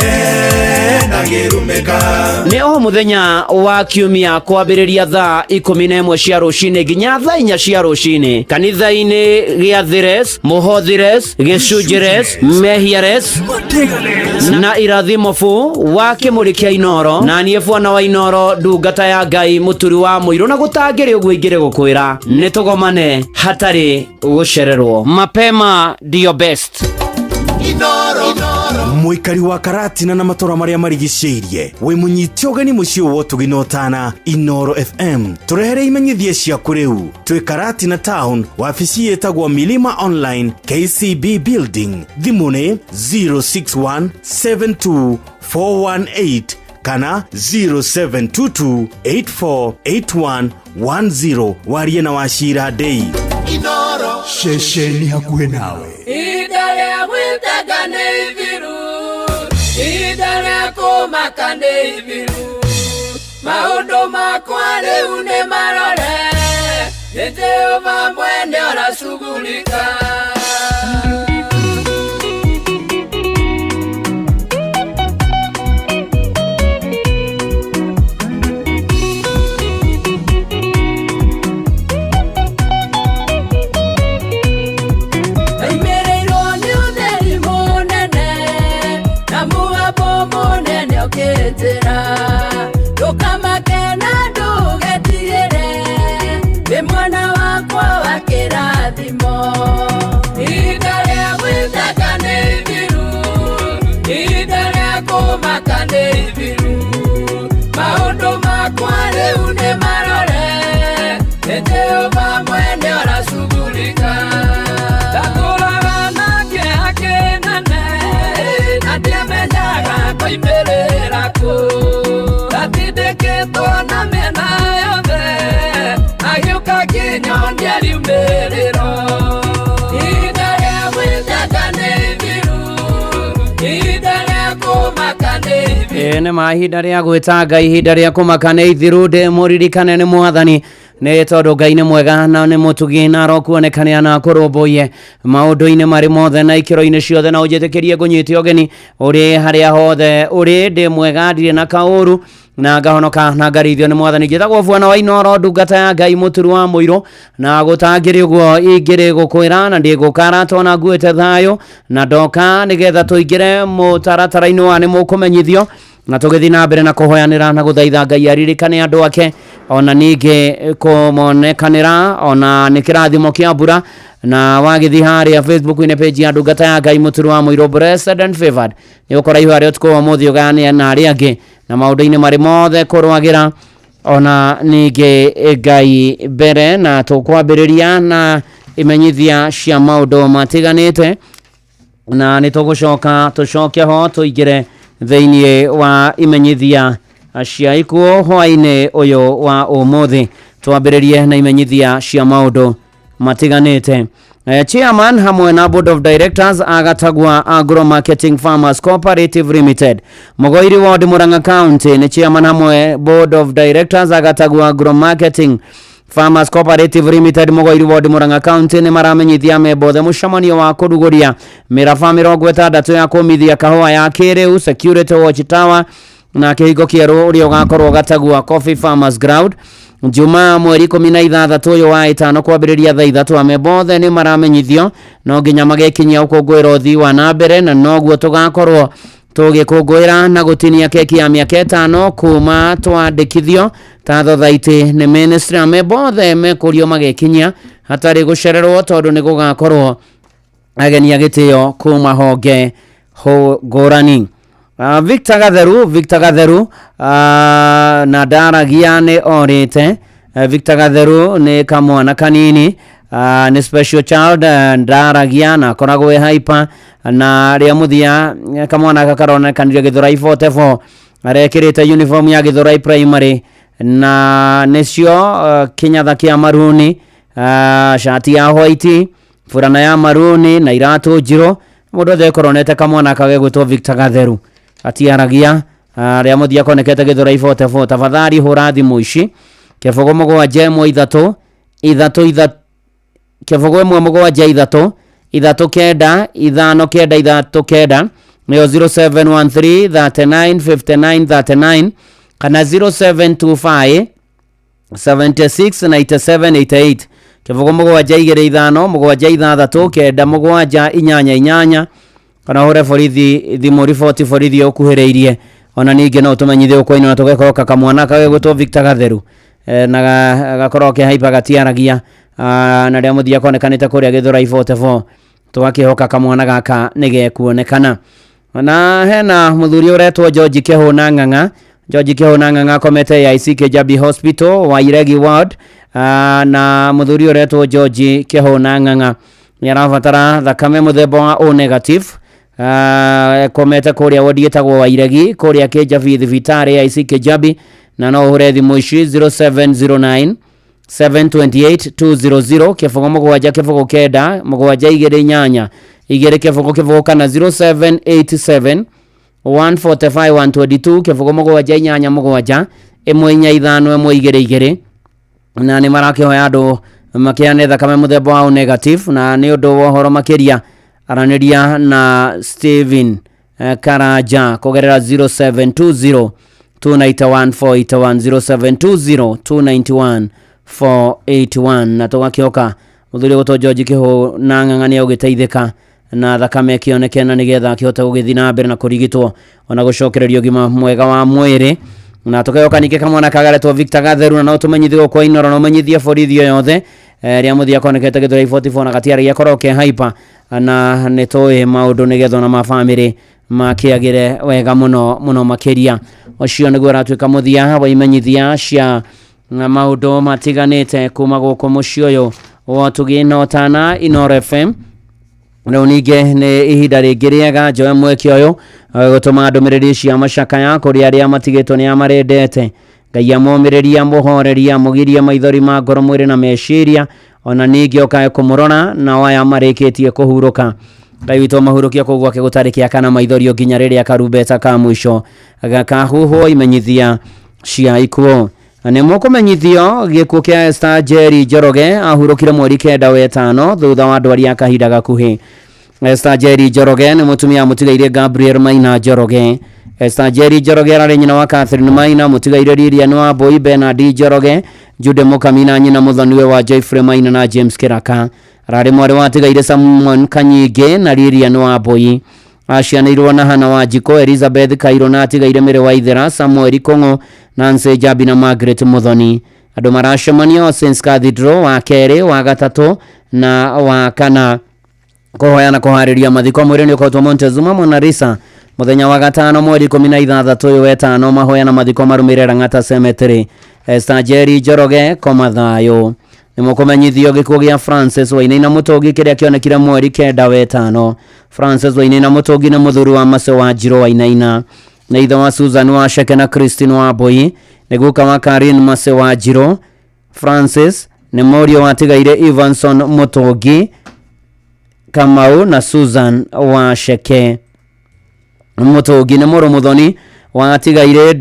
ndangĩrumĩka. Nĩ o mũthenya wa kiumia kwambĩrĩria thaa 11 cia rũcinĩ nginya thaa 4 cia rũcinĩ kanitha-inĩ gĩa Thires, Mũhothires, Gĩcunjĩres, Mehiares na Irathimo bu wa Kĩmũrĩ kĩa Inoro. Na niĩ bwana wa Inoro, ndungata ya Ngai, mũturi wa mũirũ, na gũtangĩrĩ ũguo ingĩrĩ gũkwĩra nĩ tũgomane hatarĩ gũcererwo. Mapema ndio best. Mũikari wa Karatina na matũra marĩa marigicĩirie, wĩ mũnyite ũgeni mũciĩ wa ũtugi na ũtana Inoro FM. Tũrehere imenyithia ciaku rĩu. Twĩ Karatina town, wabici ĩtagwo Milima Online KCB Building. Thimũ nĩ 061 72 418 kana 0722 8481 10. Warie na Wachira Ndei. Ceceni hakuhĩ nawe. Ihinda rĩa gwĩtanga nĩ ithiru. Ihinda rĩa kũmaka nĩ ithiru, maũndũ makwa rĩu nĩ marore, nĩ Jehova mwene ũracugurika. Aimĩrĩirwo nĩ ũtheri mũnene, na mũgambo mũnene ũkĩnjĩra, ndũkamake na ndũgetigĩre, wĩ mwana wakwa wa kĩrathimo. Ihinda rĩa gwĩtanga nĩ ithiru, ihinda rĩa kũmaka nĩ ithiru, maũndũ makwa rĩu nĩ marore, nĩ Jehova mwene ũracugurika. Ndatũraga na kĩeha kĩnene, na ndiamenyaga ngoimĩrĩra kũ. Ndatindĩkĩtwo na mĩena yothe, agĩũka akĩnyonia riumĩrĩro. Ihinda rĩa gwĩtanga nĩ ithiru, ihinda rĩa kũmaka nĩ ithiru. Ĩĩ nĩ ma ihinda rĩa gwĩtanga ihinda rĩa kũmaka nĩ ithiru ndĩ mũririkane nĩ mwathani nĩ tondũ Ngai nĩ mwega na nĩ mũtugi na arokuonekanĩra na akũrũmbũiye maũndũ-inĩ marĩ mothe na ikĩro-inĩ ciothe na ũnjĩtĩkĩrie ngũnyite ũgeni ũrĩ harĩa hothe ũrĩ ndĩ mwega ndirĩ na kaũru na ngahonoka na ngarithio nĩ mwathani. Njĩtagwo Bwana wa Inooro, ndungata ya Ngai mũturu wa mũirũ, na gũtangĩrĩ ũguo ingĩrĩ gũkwĩra na ndĩgũkara tona nguĩte thayũ na ndoka nĩgetha tũingĩre mũtaratara-inĩ wa nĩ mũkũmenyithio na tũgĩthiĩ na mbere na kũhoyanĩra na gũthaitha Ngai aririkane andũ ake ona ningĩ kũmonekanĩra ona nĩ kĩrathimo kĩa mbura. Na wagĩthiĩ harĩa Facebook-inĩ page ya ndungata ya Ngai mũturu wa mũirũ blessed and favored nĩ ũkora ihoya rĩa ũtukũ wa ũmũthĩ ũgayane na arĩa angĩ na maũndũ-inĩ marĩ mothe kũrũagĩra ona ningĩ Ngai mbere. Na tũkwambĩrĩria na imenyithia cia maũndũ matiganĩte na nĩ tũgũcoka tũcoke ho tũingĩre thĩinĩ wa imenyithia cia ikuũ hwaĩ-inĩ ũyũ wa ũmũthĩ. Twambĩrĩrie na imenyithia cia maũndũ matiganĩte. Chairman hamwe na Board of Directors agatagwa Agro Marketing Farmers Cooperative Limited Mugoiri Ward Murang'a County nĩ chairman hamwe Board of Directors agatagwa Agro Marketing Farmers Cooperative Limited Mugoiri Ward Murang'a County nĩ maramenyithia amemba othe mũcemanio wa kũrugũria mĩraba 60 ya kũmithia kahũa ya kĩrĩu Security Watch Tower na kĩhingo kĩerũ ũrĩa ũgakorwo Gatagua Coffee Farmers Ground Jumaa mweri 16 ũyũ wa ĩtano kwambĩrĩria thaa 3. Amemba othe nĩ maramenyithio no nginya magekinyia ũkũngũĩro ũthii wa na mbere na noguo tũgakorwo tũgĩkũngũĩra na gũtinia keki ya mĩaka 5 kuma twandĩkithio ta thothaitĩ nĩ ministry. Amemba othe mekũrio magekinyia hatarĩ gũcererwo tondũ nĩ gũgakorwo ageni a gĩtĩo kuma honge ngũrani. Victor Gatheru, Victor Gatheru na ndaragia nĩ orĩte. Victor Gatheru nĩ kamwana kanini, nĩ special child, ndaragia na akoragwo e hyper na rĩa mũthia kamwana gaka karonekanire Gĩthũrai 44 arekĩrĩte uniform ya Gĩthũrai Primary na nĩcio kĩnyatha kĩa maruni, shati ya white, burana ya maruni na iratũ njirũ. Mũndũ othe ekoronete kamwana kagegwĩtwo Victor Gatheru atiaragia rĩa mũthia konekete Gĩthũrai 44. Tafadhali hũra thimũ ici 0 7 1 3 3 0 1 7 3 3 9 5 9 3 9 nĩyo 0713 39 59 39 kana 0725 76 97 88 0 7 2 5 7 6 9 7 8 8 kana ũhũre borithi thimũ riboti borithi ũkuhĩrĩirie ona ningĩ no ũtũmenyithie ũkwainwo na tũgekoka kamwana kagegwĩtwo Victor Gatheru na gakorwo kehaipa gatiaragia na rĩa mũthia konekanĩte kũrĩa Gĩthũrai 44 tũgakĩhoka kamwana gaka nĩ gekuonekana. Na hena mũthuri ũretwo George Kĩhũna Ng'ang'a. George Kĩhũna Ng'ang'a akomete AIC Kijabi Hospital wa Iregi Ward, na mũthuri ũretwo George Kĩhũna Ng'ang'a nĩ arabatara thakame mũthemba wa O negative, akomete kũrĩa wodi ĩtagwo wa Iregi kũrĩa Kijabi thibitarĩ AIC Kijabi, na no ũhũre thimũ ici 0709 728 200 0 7 0 9 7 2 8 2 0 0 kana 0787 145 122 kĩbũgũ mũgwanja inyanya mũgwanja ĩmwe inya ithano ĩmwe igĩrĩ igĩrĩ na nĩ marakĩhoya andũ makĩane thakame mũthemba wa O negative na nĩ ũndũ wa ũhoro makĩria aranĩria na Steven Karanja kũgerera 0720 291 481 0720 291 481 na tũgakĩoka mũthuri ũgũtwo George Kĩhũ na ng'ang'ania ũgĩteithĩka na thakame ĩkĩoneke na nĩgetha akĩhote gũgĩthiĩ na mbere na kũrigitwo ona gũcokereria ũgima mwega wa mwĩrĩ na tũkehoka ningĩ kamwana kagaretwo Victor Gatheru na no tũmenyithie gũkũ Inooro na ũmenyithie borithi o yothe rĩa mũthia konekete Gĩthũrai 44 na gatiaragia korwo ke hyper na nĩ tũĩ maũndũ nĩgetha ona ma bamĩrĩ makĩagĩre wega mũno mũno makĩria. Ũcio nĩguo ũratuĩka mũthia wa imenyithia cia maũndũ matiganĩte kuma gũkũ mũciĩ ũyũ wa ũtugi na ũtana Inooro FM. Rĩu ningĩ nĩ ihinda rĩngĩ rĩega njoe mweke ũyũ gũtũma ndũmĩrĩri cia macakaya kũrĩ arĩa matigĩtwo nĩ amarendete. Ngai amomĩrĩria amũhoreria amũgirie maithori ma ngoro mwĩrĩ na meciria ona ningĩ okae kũmũrora nao aya marĩkĩtie kũhurũka. Ngai witũ amahurũkie kũu gwake gũtarĩ kĩaka na maithori o nginya rĩrĩa karumbeta ka mũico gakahuhwo imenyithia cia ikuũ. Nĩ mũkũmenyithio gĩkuũ kĩa Esther Njeri Njoroge ahurũkire mweri kenda wetano thutha wa ndwari ya kahinda gakuhĩ. Esther Njeri Njoroge nĩ mũtumia mũtigaire Gabriel Maina Njoroge. Esther Njeri Njoroge ararĩ nyina wa Catherine Maina, mũtigaire Lilian Wambui, Bernard Njoroge, Jude Mũkami na nyina mũthoniwe wa Geoffrey Maina na James Kĩraka. Ararĩ mwarĩ wa atigaire Simon Kanyingĩ na Lilian Wambui. Acianĩirwo na Hannah Wanjikũ, Elizabeth Kairũ na atigaire Mary Waithera, Samuel Kũng'ũ, Nancy Njambi na Margaret Muthoni. Andũ maracemania All Saints Cathedral wa kerĩ, wa gatatũ na wa kana kũhoya na kũharĩria mathiko. Mwĩrĩ nĩ ũkoretwo Montezuma Mona Lisa mũthenya wa gatano mweri 16 ũyũ wetano. Mahoya na mathiko marũmĩrĩre Lang'ata Cemetery. Esther Njeri Njoroge koma thayũ. Nĩ mũkũmenyithio gĩkuũ gĩa Francis Wainaina Mũtũngi kĩrĩa kĩonekire mweri kenda wetano. Francis Wainaina Mũtũngi nĩ mũthuri wa Mace wa Njirũ Wainaina, nĩ ithe wa Susan wa Sheke na Christine wa Mbui, nĩ guka wa Karin Mace wa Njirũ. Francis nĩ mũriũ wa tigaire Evanson Mũtũngi Kamau na Susan wa Sheke. Mũtũngi nĩ mũrũ mũthoni wa tigaire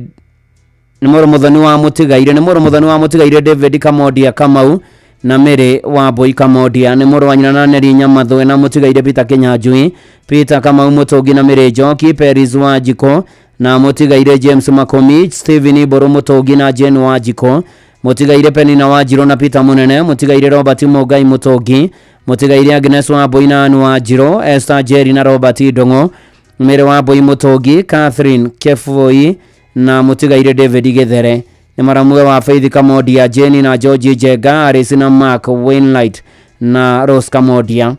nĩ mũrũ mũthoni wa mũtigaire nĩ mũrũ mũthoni wa mũtigaire David Kamondia Kamau na Mary wa Mbui Kamondia, nĩ mũrũ wa nyina na Neri Nyamathwe na mũtigaire Peter Kinyanjui, Peter Kamau Mũtũngi na Mary Njoki, Peris wa Njiko na mũtigaire James Makomi, Stephen Iburu Mũtũngi na Jane wa Njiko, mũtigaire Penina wa Njirũ na Peter Mũnene, mũtigaire Robert Mũngai Mũtũngi, mũtigaire Agnes wa Mbui na Ann wa Njirũ, Esther Njeri na Robert Ndung'u, Mary wa Mbui Mũtũngi, Catherine Kefoi na mũtigaire David Githere. Nĩ maramuwe wa Faith Kamondia, Jenny na George Njenga, Alice na Mark Wainwright na Rose Kamondia.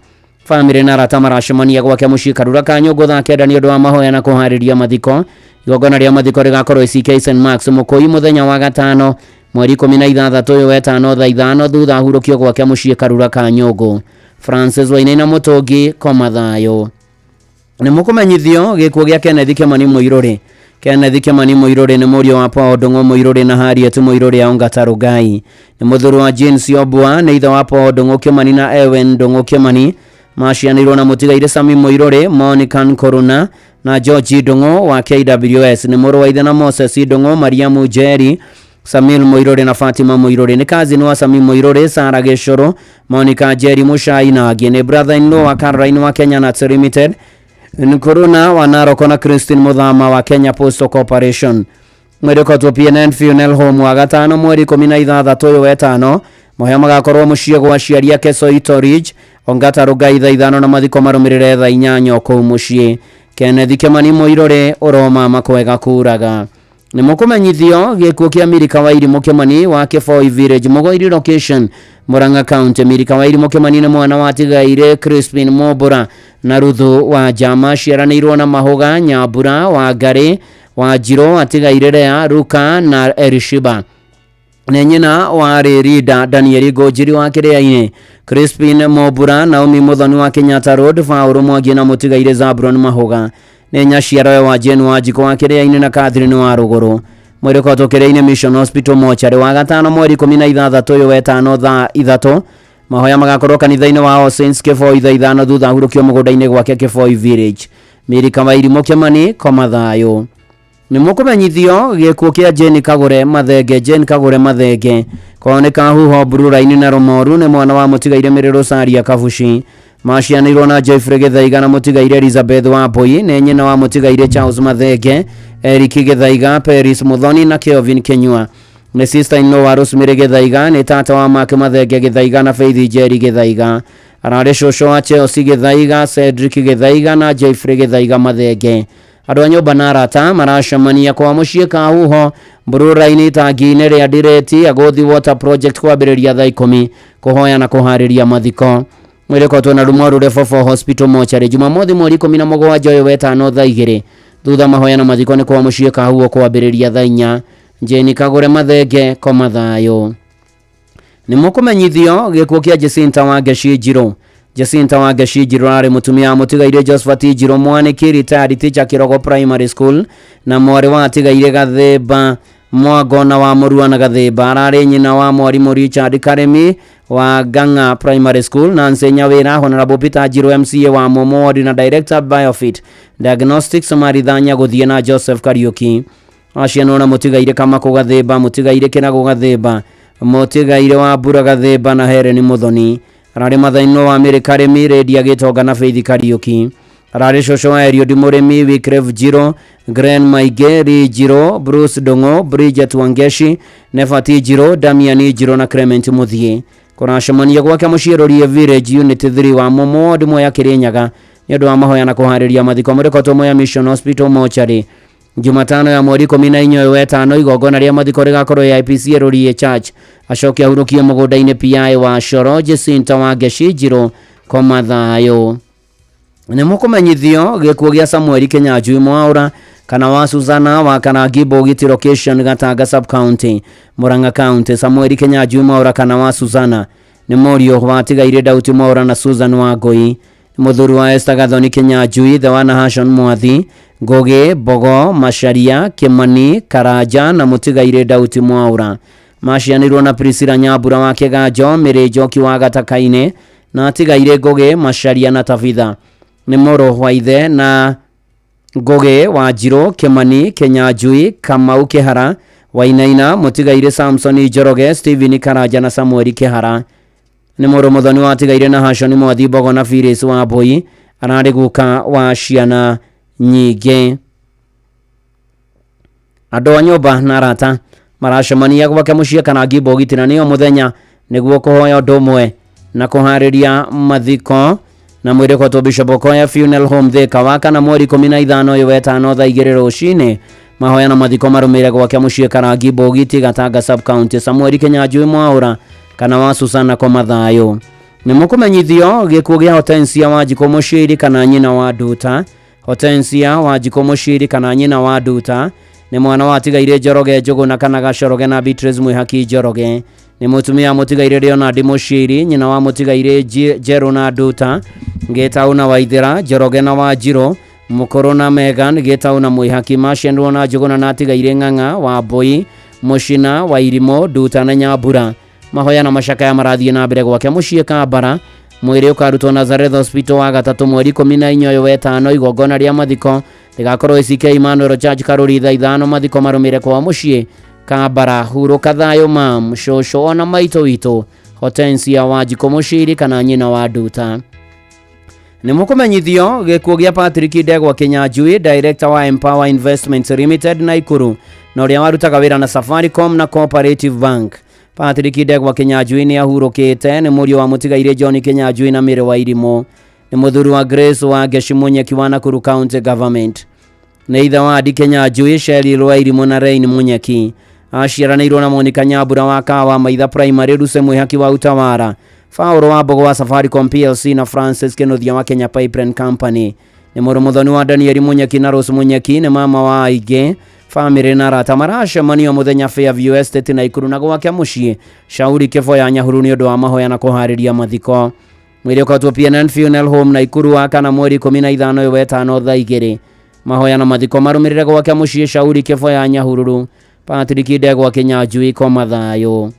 Famĩlĩ na arata maracemania gwake mũciĩ Karura ka Nyũngũ thaa kenda nĩ ũndũ wa mahoya na kũharĩria mathiko. Igongona rĩa mathiko rĩgakorwo ACK St Marks Mũkũi mũthenya wa gatano mweri 16 ũyũ wetano thaa ithano thutha ahurũkio gwake mũciĩ Karura ka Nyũngũ. Francis Wainaina Mũtũngi koma thayũ. Nĩ mũkũmenyithio gĩkuũ gĩa Kenneth Kĩmani Mũirũrĩ. Kenneth Kĩmani Mũirũrĩ nĩ mũriũ wa Paul Ndung'u Mũirũrĩ na Harriet Mũirũrĩ a Ongata Rũgai. Nĩ mũthuri wa Jane Siobua, nĩ ithe wa Paul Ndung'u Kĩmani na Ewen Ndung'u Kĩmani. Macianĩirwo na mũtigaire Sami Mũirũrĩ, Monica Nkuruna na George Ndung'u wa KWS. Nĩ mũrũ wa ithe na Moses Ndung'u, Mariamu Njeri, Samil Mũirũrĩ na Fatima Mũirũrĩ. Nĩ cousin wa Sami Mũirũrĩ, Sarah Gĩcũrũ, Monica Njeri Mũcai na angĩ. Nĩ brother-in-law wa Caroline wa Kenya Nuts Limited, Nkuruna wa Narok na Christine Muthama wa Kenya Postal Corporation. Mwĩrĩ ũkotwo PNN Funeral Home wa gatano mweri 16 ũyũ wetano. Mahoya magakorwo mũciĩ gwa aciari ake Soito Ridge, Ongata Rũgai thaa ithano na mathiko marũmĩrĩre thaa inyanya o kũu mũciĩ. Kenneth Kĩmani Mũirũrĩ ũromama kwega kuraga. Nĩ mũkũmenyithio gĩkuũ kĩa Milika Wairimũ Kĩmani wa Kĩboi Village, Mũgoiri location, Murang'a County. Milika Wairimũ Kĩmani nĩ mwana wa tigaire Crispin Mombura na Ruthu wa Njama, ciaranĩirwo na Mahũga Nyambura wa Ngarĩ wa Njirũ, atigaire Lea, Ruka na Elishiba. Nĩ nyina wa Rĩrinda Daniel Ngũnjiri wa Kĩrĩa-inĩ, Crispin Mombura, Naomi Mũthoni wa Kenyatta Road, Paul Mwangi na mũtigaire Zabron Mahũga. Nĩ nyaciarawe wa Jane wa Njikũ wa Kĩrĩa-inĩ na Catherine wa Rũgũrũ. Mwĩrĩ ũkoretwo Kĩrĩa-inĩ Mission Hospital mocarĩ wa gatano mweri 16 ũyũ wetano thaa ithatũ. Mahoya magakorwo kanitha-inĩ wa All Saints Kĩboi thaa ithano thutha ahurũkio mũgũnda-inĩ gwake Kĩboi Village. Mary Kawairimũ Kĩmani koma thayũ. Nĩ mũkũmenyithio gĩkuũ kĩa Jane Kagũre Mathenge. Jane Kagũre Mathenge kwao nĩ Kahuho Mburura-inĩ na Rũmoru, nĩ mwana wa mũtigaire Mary Rosaria Kabuci, macianĩirwo na Jeffrey Gĩthaiga na mũtigaire Elizabeth Wambui, nĩ nyina wa mũtigaire Charles Mathenge, Eric Gĩthaiga, Paris Muthoni na Kelvin Kenyua, nĩ sister in law wa Rosemary Gĩthaiga, nĩ tata wa Mark Mathenge Gĩthaiga na Faith Njeri Gĩthaiga, ararĩ cũcũ wa Chelsea Gĩthaiga, Cedric Gĩthaiga na Jeffrey Gĩthaiga Mathenge. Andũ a nyũmba na arata maracemania kwa mũciĩ Kahuho Mburura-inĩ itangi-inĩ rĩa Ndireti Agothi Water Project kwambĩrĩria thaa 10 kũhoya na kũharĩria mathiko. Mwĩrĩ ũkoretwo na Rumoru Refofo Hospital mochari Jumamothi mweri 17 ũyũ wetano thaa 2, thutha mahoya na mathiko nĩ kwa mũciĩ Kahuho kwambĩrĩria thaa 4. Jane Kagũre Mathenge koma thayũ. Nĩ mũkũmenyithio gĩkuũ kĩa Jacinta Wangeci Njirũ. Jacinta Wangeci Njirũ ararĩ mũtumia wa mũtigaire Josephat Njirũ Mwaniki, retired teacher Kĩrogo Primary School, na mwarĩ wa atigaire Gathĩmba Mwango na wa Mũrua na Gathĩmba. Ararĩ nyina wa mwarimũ Richard Karemi wa Ngang'a Primary School, Nancy Nyawĩra, Honorable Peter Njirũ MCA wa Mumo Ward na Director Biofit Diagnostics Maritha Nyagũthiĩ na Joseph Kariuki. Acianwo na mũtigaire Kamakũ Gathĩmba, mũtigaire Kĩragũ Gathĩmba, mũtigaire wa Mbura Gathĩmba na Hereni Mũthoni. Ararĩ mathainĩ wa Mary Karemi, Rendia Gĩtonga na Faith Kariuki. Ararĩ cũcũ wa Eliud Mũrĩmi, Wycliffe Njirũ, Glenn Maingĩ, Lee Njirũ, Bruce Ndung'u, Bridget Wangeshi, Nebati Njirũ, Damian Njirũ na Clement Mũthiĩ. Kũracemania gwake mũciĩ Rũriĩ Village Unit 3 wa Mumo Ward Mwea Kĩrĩnyaga nĩ ũndũ wa mahoya na kũharĩria mathiko mũrĩkotwo Mwea Mission Hospital mochari Jumatano ya mweri 14 ũyũ wetano. Igongona rĩa mathiko rĩgakorwo AIPC Rũriĩ Church, acoke ahurũkio mũgũnda-inĩ PI wa Coro. Jacinta Wangeci Njirũ koma thayũ. Nĩ mũkũmenyithio gĩkuũ gĩa Samueli Kinyanjui Mwaũra kana wa Susana wa Karangi Mbũgiti location Gatanga sub county Murang'a county. Samueli Kinyanjui Mwaũra kana wa Susana nĩ mũriũ wa Tigaire Dauti Mwaũra na Susan Wangũi, nĩ mũthuri wa Esther Gathoni Kinyanjui, ithe wa Nahashon Mwathi, Ngũgĩ Mbogo, Macharia Kimani Karanja na mũtigaire Dauti Mwaũra. Macianĩirwo na Priscilla Nyambura wa Kĩganjo, Mĩrĩ Njoki wa Gataka-inĩ na atigaire Ngũgĩ, Macharia na Tabitha. Nĩ mũrũ wa ithe na Ngũgĩ wa Njirũ, Kimani Kinyanjui, Kamau Kĩhara Wainaina, mũtigaire Samson Njoroge, Stephen Karanja na Samueli Kĩhara. Nĩ mũrũ mũthoni wa atigaire na Hashoni Mwathi Mbogo na Phyllis wa Mbui. Ararĩ guka wa ciana nyingĩ. Andũ a nyũmba na arata maracemania gwake mũciĩ Karangi Mbũgiti na nĩyo mũthenya nĩguo kũhoya ũndũ ũmwe na kũharĩria mathiko, na mwĩrĩ ũkoretwo Bishop Okoya Funeral Home Thika wa kana mweri 15 ũyũ wetano thaa 2 rũcinĩ. Mahoya na mathiko marũmĩrĩre gwake mũciĩ Karangi Mbũgiti Gatanga sub county. Samueli Kinyanjui Mwaũra kana wa Susana koma thayũ. Nĩ mũkũmenyithio gĩkuũ kĩa Hortensia Wanjikũ Mũciri kana nyina wa Nduta. Hortensia Wanjikũ Mũciri kana nyina wa Nduta nĩ mwana wa atigaire Njoroge Njũgũna kana Gacoroge na Beatrice Mwĩhaki Njoroge, nĩ mũtumia wa mũtigaire Leonard Mũciri, nyina wa mũtigaire Njerũ na Nduta, Gĩtaũ na Waithĩra, Njoroge na Wanjirũ, Mũkũrũ na Megan, Gĩtaũ na Mwĩhaki. Macianirwo na Njũgũna na atigaire Ng'ang'a wa Mbũi, Mũcina wa Irimũ, Nduta na Nyambura. Mahoya na macakaya marathiĩ na mbere gwake mũciĩ Kambara. Mwĩrĩ ũkarutwo Nazareth Hospital wa gatatũ mweri 14 ũyũ wetano. Igongona rĩa mathiko rĩgakorwo ACK Emmanuel Church Karuri thaa 5. Mathiko marũmĩrĩre kwa mũciĩ Kambara. Hurũka thayũ mam, cũcũ ona maitũ witũ Hortensia Wanjikũ Mũciri kana nyina wa Nduta. Nĩ mũkũmenyithio gĩkuũ gĩa Patrick Ndegwa Kinyanjui, director wa Empower Investments Limited Naikuru na ũrĩa warutaga wĩra na Safaricom na Cooperative Bank. Patrick Ndegwa Kinyanjui nĩ ahurũkĩte, nĩ mũriũ wa mũtigaire John Kinyanjui na Mĩrĩ wa Irimũ, nĩ mũthuri wa Grace wa Ngeshi Munyeki wa Nakuru County Government, nĩ ithe wa Adi Kinyanjui, Sheryl wa Irimũ na Rain Munyeki. Aciaranĩirwo na Monica Nyambura wa Kawa Maitha Primary, Ruse Mwĩhaki wa Utawara, Paul wa Mbogo wa Safaricom PLC na Francis Kinuthia wa Kenya Pipeline Company. Nĩ mũrũ mũthoni wa Daniel Munyeki na Rose Munyeki, nĩ mama wa aingĩ. Famĩlĩ na arata maracemania mũthenya Fairview Estate Naikuru na gwake mũciĩ Shauri Kĩbo ya Nyahuru nĩ ũndũ wa mahoya na kũharĩria mathiko. Mwĩrĩ ũkoretwo PNN Funeral Home Naikuru wa kana mweri 15 ũyũ wetano thaa 2. Mahoya na mathiko marũmĩrĩre gwake mũciĩ Shauri Kĩbo ya Nyahururu. Patrick Ndegwa Kinyanjui koma thayũ.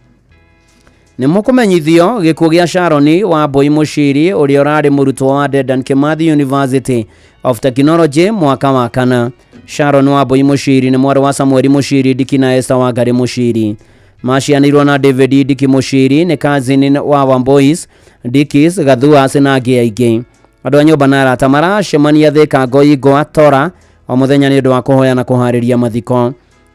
Nĩ mũkũmenyithio gĩkuũ gĩa Sharon wa Mbũi Mũciri ũrĩa ũrarĩ mũrutwo wa Dedan Kimathi University. of Technology mwaka wa kana. Sharon Wambui Mushiri nĩ mwarĩ wa Samuel Mushiri Ndiki na Esther Wangari Mushiri. Macianĩirwo na David Ndiki Mushiri, nĩ cousin wa Wambois Ndikis Gathuas na angĩ aingĩ. Andũ a nyũmba na arata maracemania Thika Ngoingwa Tora o mũthenya nĩ ũndũ wa kũhoya na kũharĩria mathiko.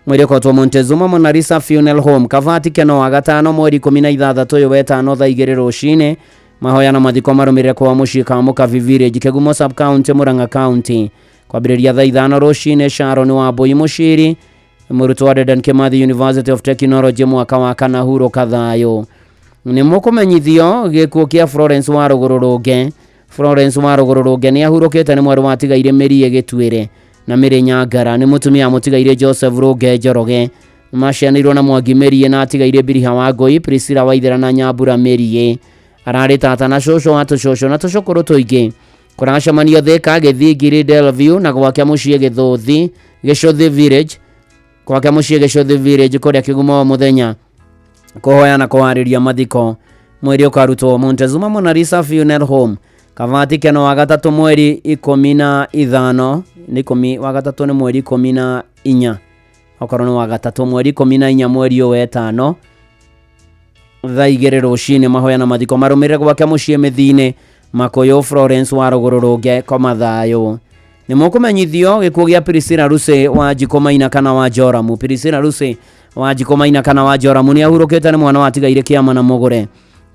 Mwĩrĩ ũkotwo Montezuma Monalisa Funeral Home, Kavati Keno, wa gatano mweri 16 ũyũ wetano thaa 2 rũcinĩ. Mahoya na mathiko marũmĩrĩre kwa mũciĩ Kamukabi Village, Kĩgumo Sub County, Murang'a County, kwambĩrĩria thaa 5 rũcinĩ. Sharon Wambui Mushiri, mũrutwo wa Dedan Kimathi University of Technology mwaka wa kana, hurũka thayũ. Nĩ mũkũmenyithio gĩkuũ kĩa Florence wa Rũgũrũ Rũnge. Florence wa Rũgũrũ Rũnge nĩ ahurũkĩte, nĩ mwarĩ wa tigaire Mĩrie Gĩtuĩre na Mĩrĩ Nyangara, nĩ mũtumia mũtigaire Joseph Rũnge Njoroge. Macianĩirwo na Mwangi Mĩrie na atigaire Biriha wa Ngũi, Priscilla Waithera na Nyambura Mĩrie. Ararĩ tata na cũcũ wa tũcũcũ na tũcũkũrũ tũingĩ. Kũracemanio Thika Gĩthingiri Delview na gwake mũciĩ Gĩthũthi Gĩcũthi Village, gwake mũciĩ Gĩcũthi Village kũrĩa Kĩgumo mũthenya kũhoya na kũharĩria mathiko. Mwĩrĩ ũkarutwo Montezuma Monalisa Funeral Home, Kavati Keno, wa gatatũ mweri 15, nĩ ikũmi wa gatatũ, nĩ mweri 14, okorwo nĩ wa gatatũ mweri 14 mweri ũyũ wetano thaa 2 rũcinĩ. Mahoya na mathiko marũmĩrĩre gwake mũciĩ Mĩthiinĩ Makũyũ. Florence wa Rũgũrũ Rũnge, koma thayũ. Nĩ mũkũmenyithio gĩkuũ gĩa Priscilla Lucy wa Njikũ Maina kana wa Joramu. Priscilla Lucy wa Njikũ Maina kana wa Joramu nĩ ahurũkĩte, nĩ mwana watigaire Kĩama na Mũgũre,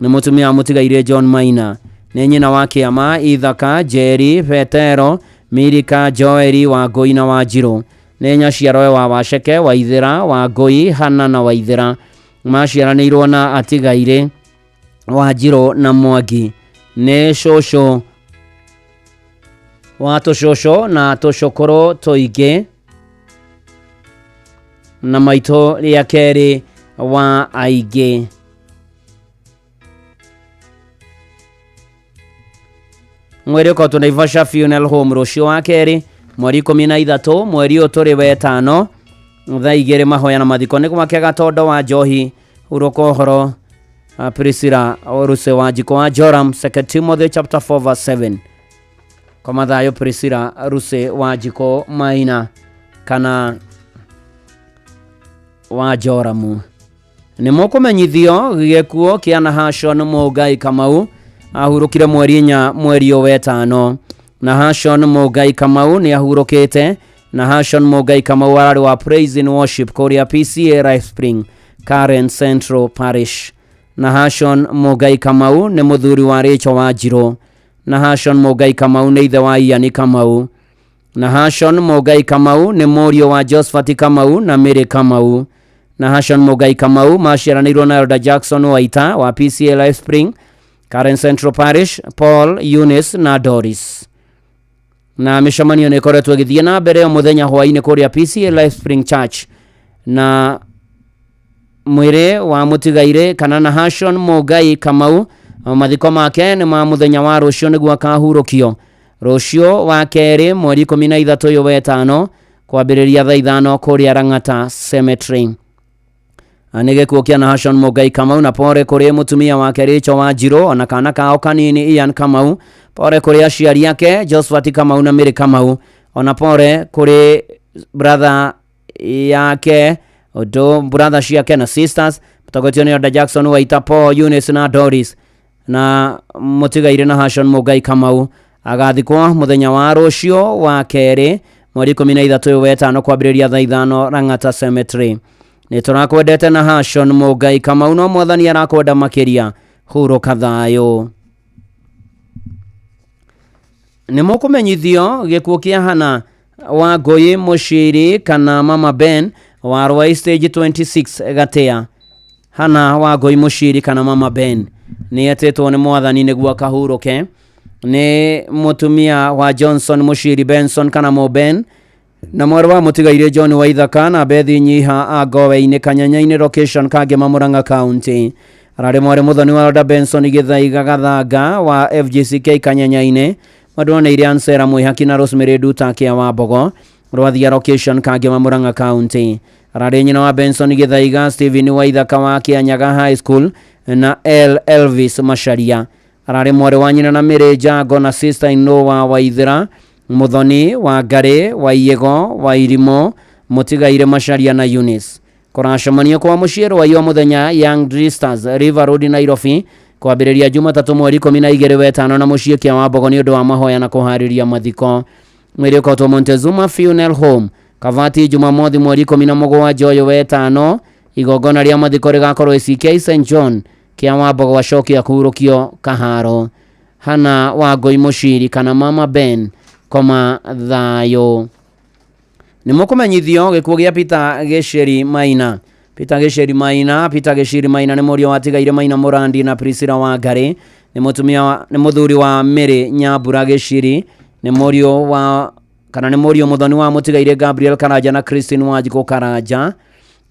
nĩ mũtumia wa mũtigaire John Maina, nĩ nyina wa Kĩama, Ithaka, Njeri, Petero, Mirika, Joeli wa Ngũi na Wanjirũ, nĩ nyaciarowe wa Waceke, Waithĩra wa Ngũi, Hana na Waithĩra. Maciaranĩirwo na atigaire Wanjirũ na Mwangi, nĩ cũcũ wa tũcũcũ na tũcũkũrũ tũingĩ na maitũ rĩa kerĩ wa aingĩ. Mwĩrĩ ũkotwo Naivasha Funeral Home rũciũ wa kerĩ mweri 13 mweri ũyũ tũrĩ wetano thaa 2. Mahoya na mathiko nĩ gwake Gatondo wa Njohi. Hurũka ũhoro Priscilla Oruse wa Njiko wa Joram, 2 Timothy chapter 4 verse 7. Koma thayũ Priscilla Ruse wa Njiko Maina kana wa Joramu. Nĩ mũkũmenyithio gĩkuũ kĩa Nahashon Mũngai Kamau, ahurũkire mweri 4 mweri ũyũ wetano. Nahashon Mũngai Kamau nĩ ahurũkĩte. Nahashon Mũngai Kamau ararĩ wa Praise and Worship kũrĩa PCA Life Spring, Karen Central Parish. Nahashon Mũngai Kamau nĩ mũthuri wa Rachel Wanjirũ. Nahashon Mũngai Kamau nĩ ithe wa Ian Kamau. Nahashon Mũngai Kamau nĩ mũriũ wa Josephat Kamau na Mary Kamau. Nahashon Mũngai Kamau maciaranĩirwo na Elder Jackson Waita wa PCA Life Spring, Karen Central Parish, Paul, Eunice na Doris. Na mĩcemanio nĩ ĩkoretwo ĩgĩthiĩ na mbere o mũthenya hwaĩ-inĩ kũrĩa PCA Life Spring Church. Na mwĩrĩ wa mũtigaire kana Nahashon Mũngai Kamau, mathiko make nĩ ma mũthenya wa rũciũ nĩguo akahurũkio rũciũ wa kerĩ mweri 13 ũyũ wetano kwambĩrĩria thaa 5 kũrĩa Lang'ata Cemetery. Nĩ gĩkuũ kĩa Nahashon Mũngai Kamau, na pore kũrĩ mũtumia wake Rachel Wanjirũ ona kana kao kanini Ian Kamau. Pore kũrĩ aciari ake Josephat Kamau na Mary Kamau, ona pore kũrĩ brother yake ũndũ brother ciake na sisters, mũtongoretio nĩ Elder Jackson Waita, Paul, Eunice na Doris. Na mũtigaire Nahashon Mũngai Kamau agathikwo mũthenya wa rũciũ wa kerĩ mweri 13 ũyũ wetano kwambĩrĩria thaa 5 Lang'ata Cemetery. Nĩ tũrakwendete Nahashon Mũngai Kamau, no mwathani arakwenda makĩria. Hurũka thayũ. Nĩ mũkũmenyithio gĩkuũ kĩa Hana wa Ngũi Mũciri kana Mama Ben wa Rwai Stage 26 Gatea. Hana wa Ngũi Mũciri kana Mama Ben nĩ etĩtwo nĩ mwathani nĩguo akahurũke. Nĩ mũtumia wa Johnson Mũciri Benson kana Mo Ben na mwarĩ wa mũtigaire John Waithaka na Bethi Nyiha a Ngowe-inĩ Kanyanya-inĩ location Kangema Murang'a County. Ararĩ mwarĩ mũthoni wa Elder Benson Gĩthaiga Gathanga wa FGCK Kanyanya-inĩ. Madwoneire Ansera Mwĩhaki na Rosemary Nduta Kĩa wa Mbogo Rwathia location Kangema Murang'a County. Ararĩ nyina wa Benson Gĩthaiga, Stephen Waithaka wa Kĩanyaga High School na L Elvis Macharia. Ararĩ mwarĩ wa nyina na Mary Jago na sister in law wa Waithera Muthoni wa Ngarĩ wa Iĩgo wa Irimũ Mũtigaire Macharia na Eunice. Kũracemanio kwa mũciĩ rwai o mũthenya Young Dristers River Road Nairobi kwambĩrĩria Jumatatũ mweri 12 wetano na mũciĩ kĩa Wambogo nĩ ũndũ wa mahoya na kũharĩria mathiko. Mwĩrĩ ũkotwo Montezuma Funeral Home Kavati Jumamothi mweri 17 ũyũ wetano. Igongona rĩa mathiko rĩgakorwo ACK St John kĩa Wambogo acokia kũhurũkio Kaharo. Hana Wangũi Mũciri kana Mama Ben koma thayũ. Nĩ mũkũmenyithio gĩkuũ gĩa Peter Gĩcĩri Maina. Peter Gĩcĩri Maina, Peter Gĩciri Maina nĩ mũriũ watigaire Maina Mũrandi na Priscilla Wangarĩ, nĩ mũtumia wa, nĩ mũthuri wa Mary Nyambura Gĩciri, nĩ mũriũ wa kana nĩ mũriũ mũthoni wa mũtigaire Gabriel Karanja na Christine Wanjikũ Karanja.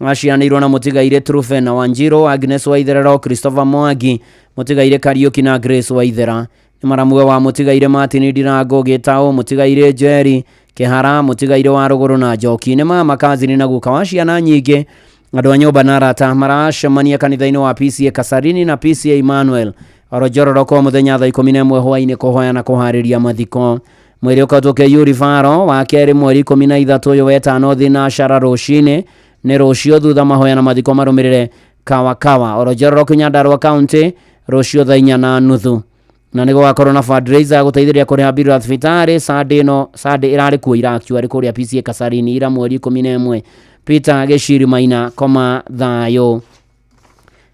Acianĩirwo na mũtigaire Trufena Wanjiru, Agnes Waitherero, Christopher Mwangi, mũtigaire Kariuki na Grace Waithera. Nĩ maramuwe wa mũtigaire Martin Ndirango Gĩtaũ, mũtigaire Njeri Kĩhara, mũtigaire wa Rũgũrũ na Njoki. Nĩ mama kazini na guka wa ciana nyingĩ. Andũ a nyũmba na arata maracemania kanitha-inĩ wa PCA Kasarini na PCA Emmanuel Orojororoko mũthenya thaa 11 hwaĩ-inĩ kũhoya na kũharĩria mathiko. Mwĩrĩ ũkotwo KU Rivaro wa kerĩ mweri 13 ũyũ wetano thinacara rũcinĩ nĩ rũciũ thutha mahoya na mathiko marũmĩrĩre Kawakawa Orojororoko Nyandarua County rũciũ thaa 4:30 na nĩ gũgakorwo na fundraiser ya gũteithĩrĩria kũrĩha bill ya thibitarĩ Sunday ĩno Sunday ĩrarĩ kuo ira actually kũrĩa PCA Kasarini ira mweri 11. Peter Gĩciri Maina koma thayũ.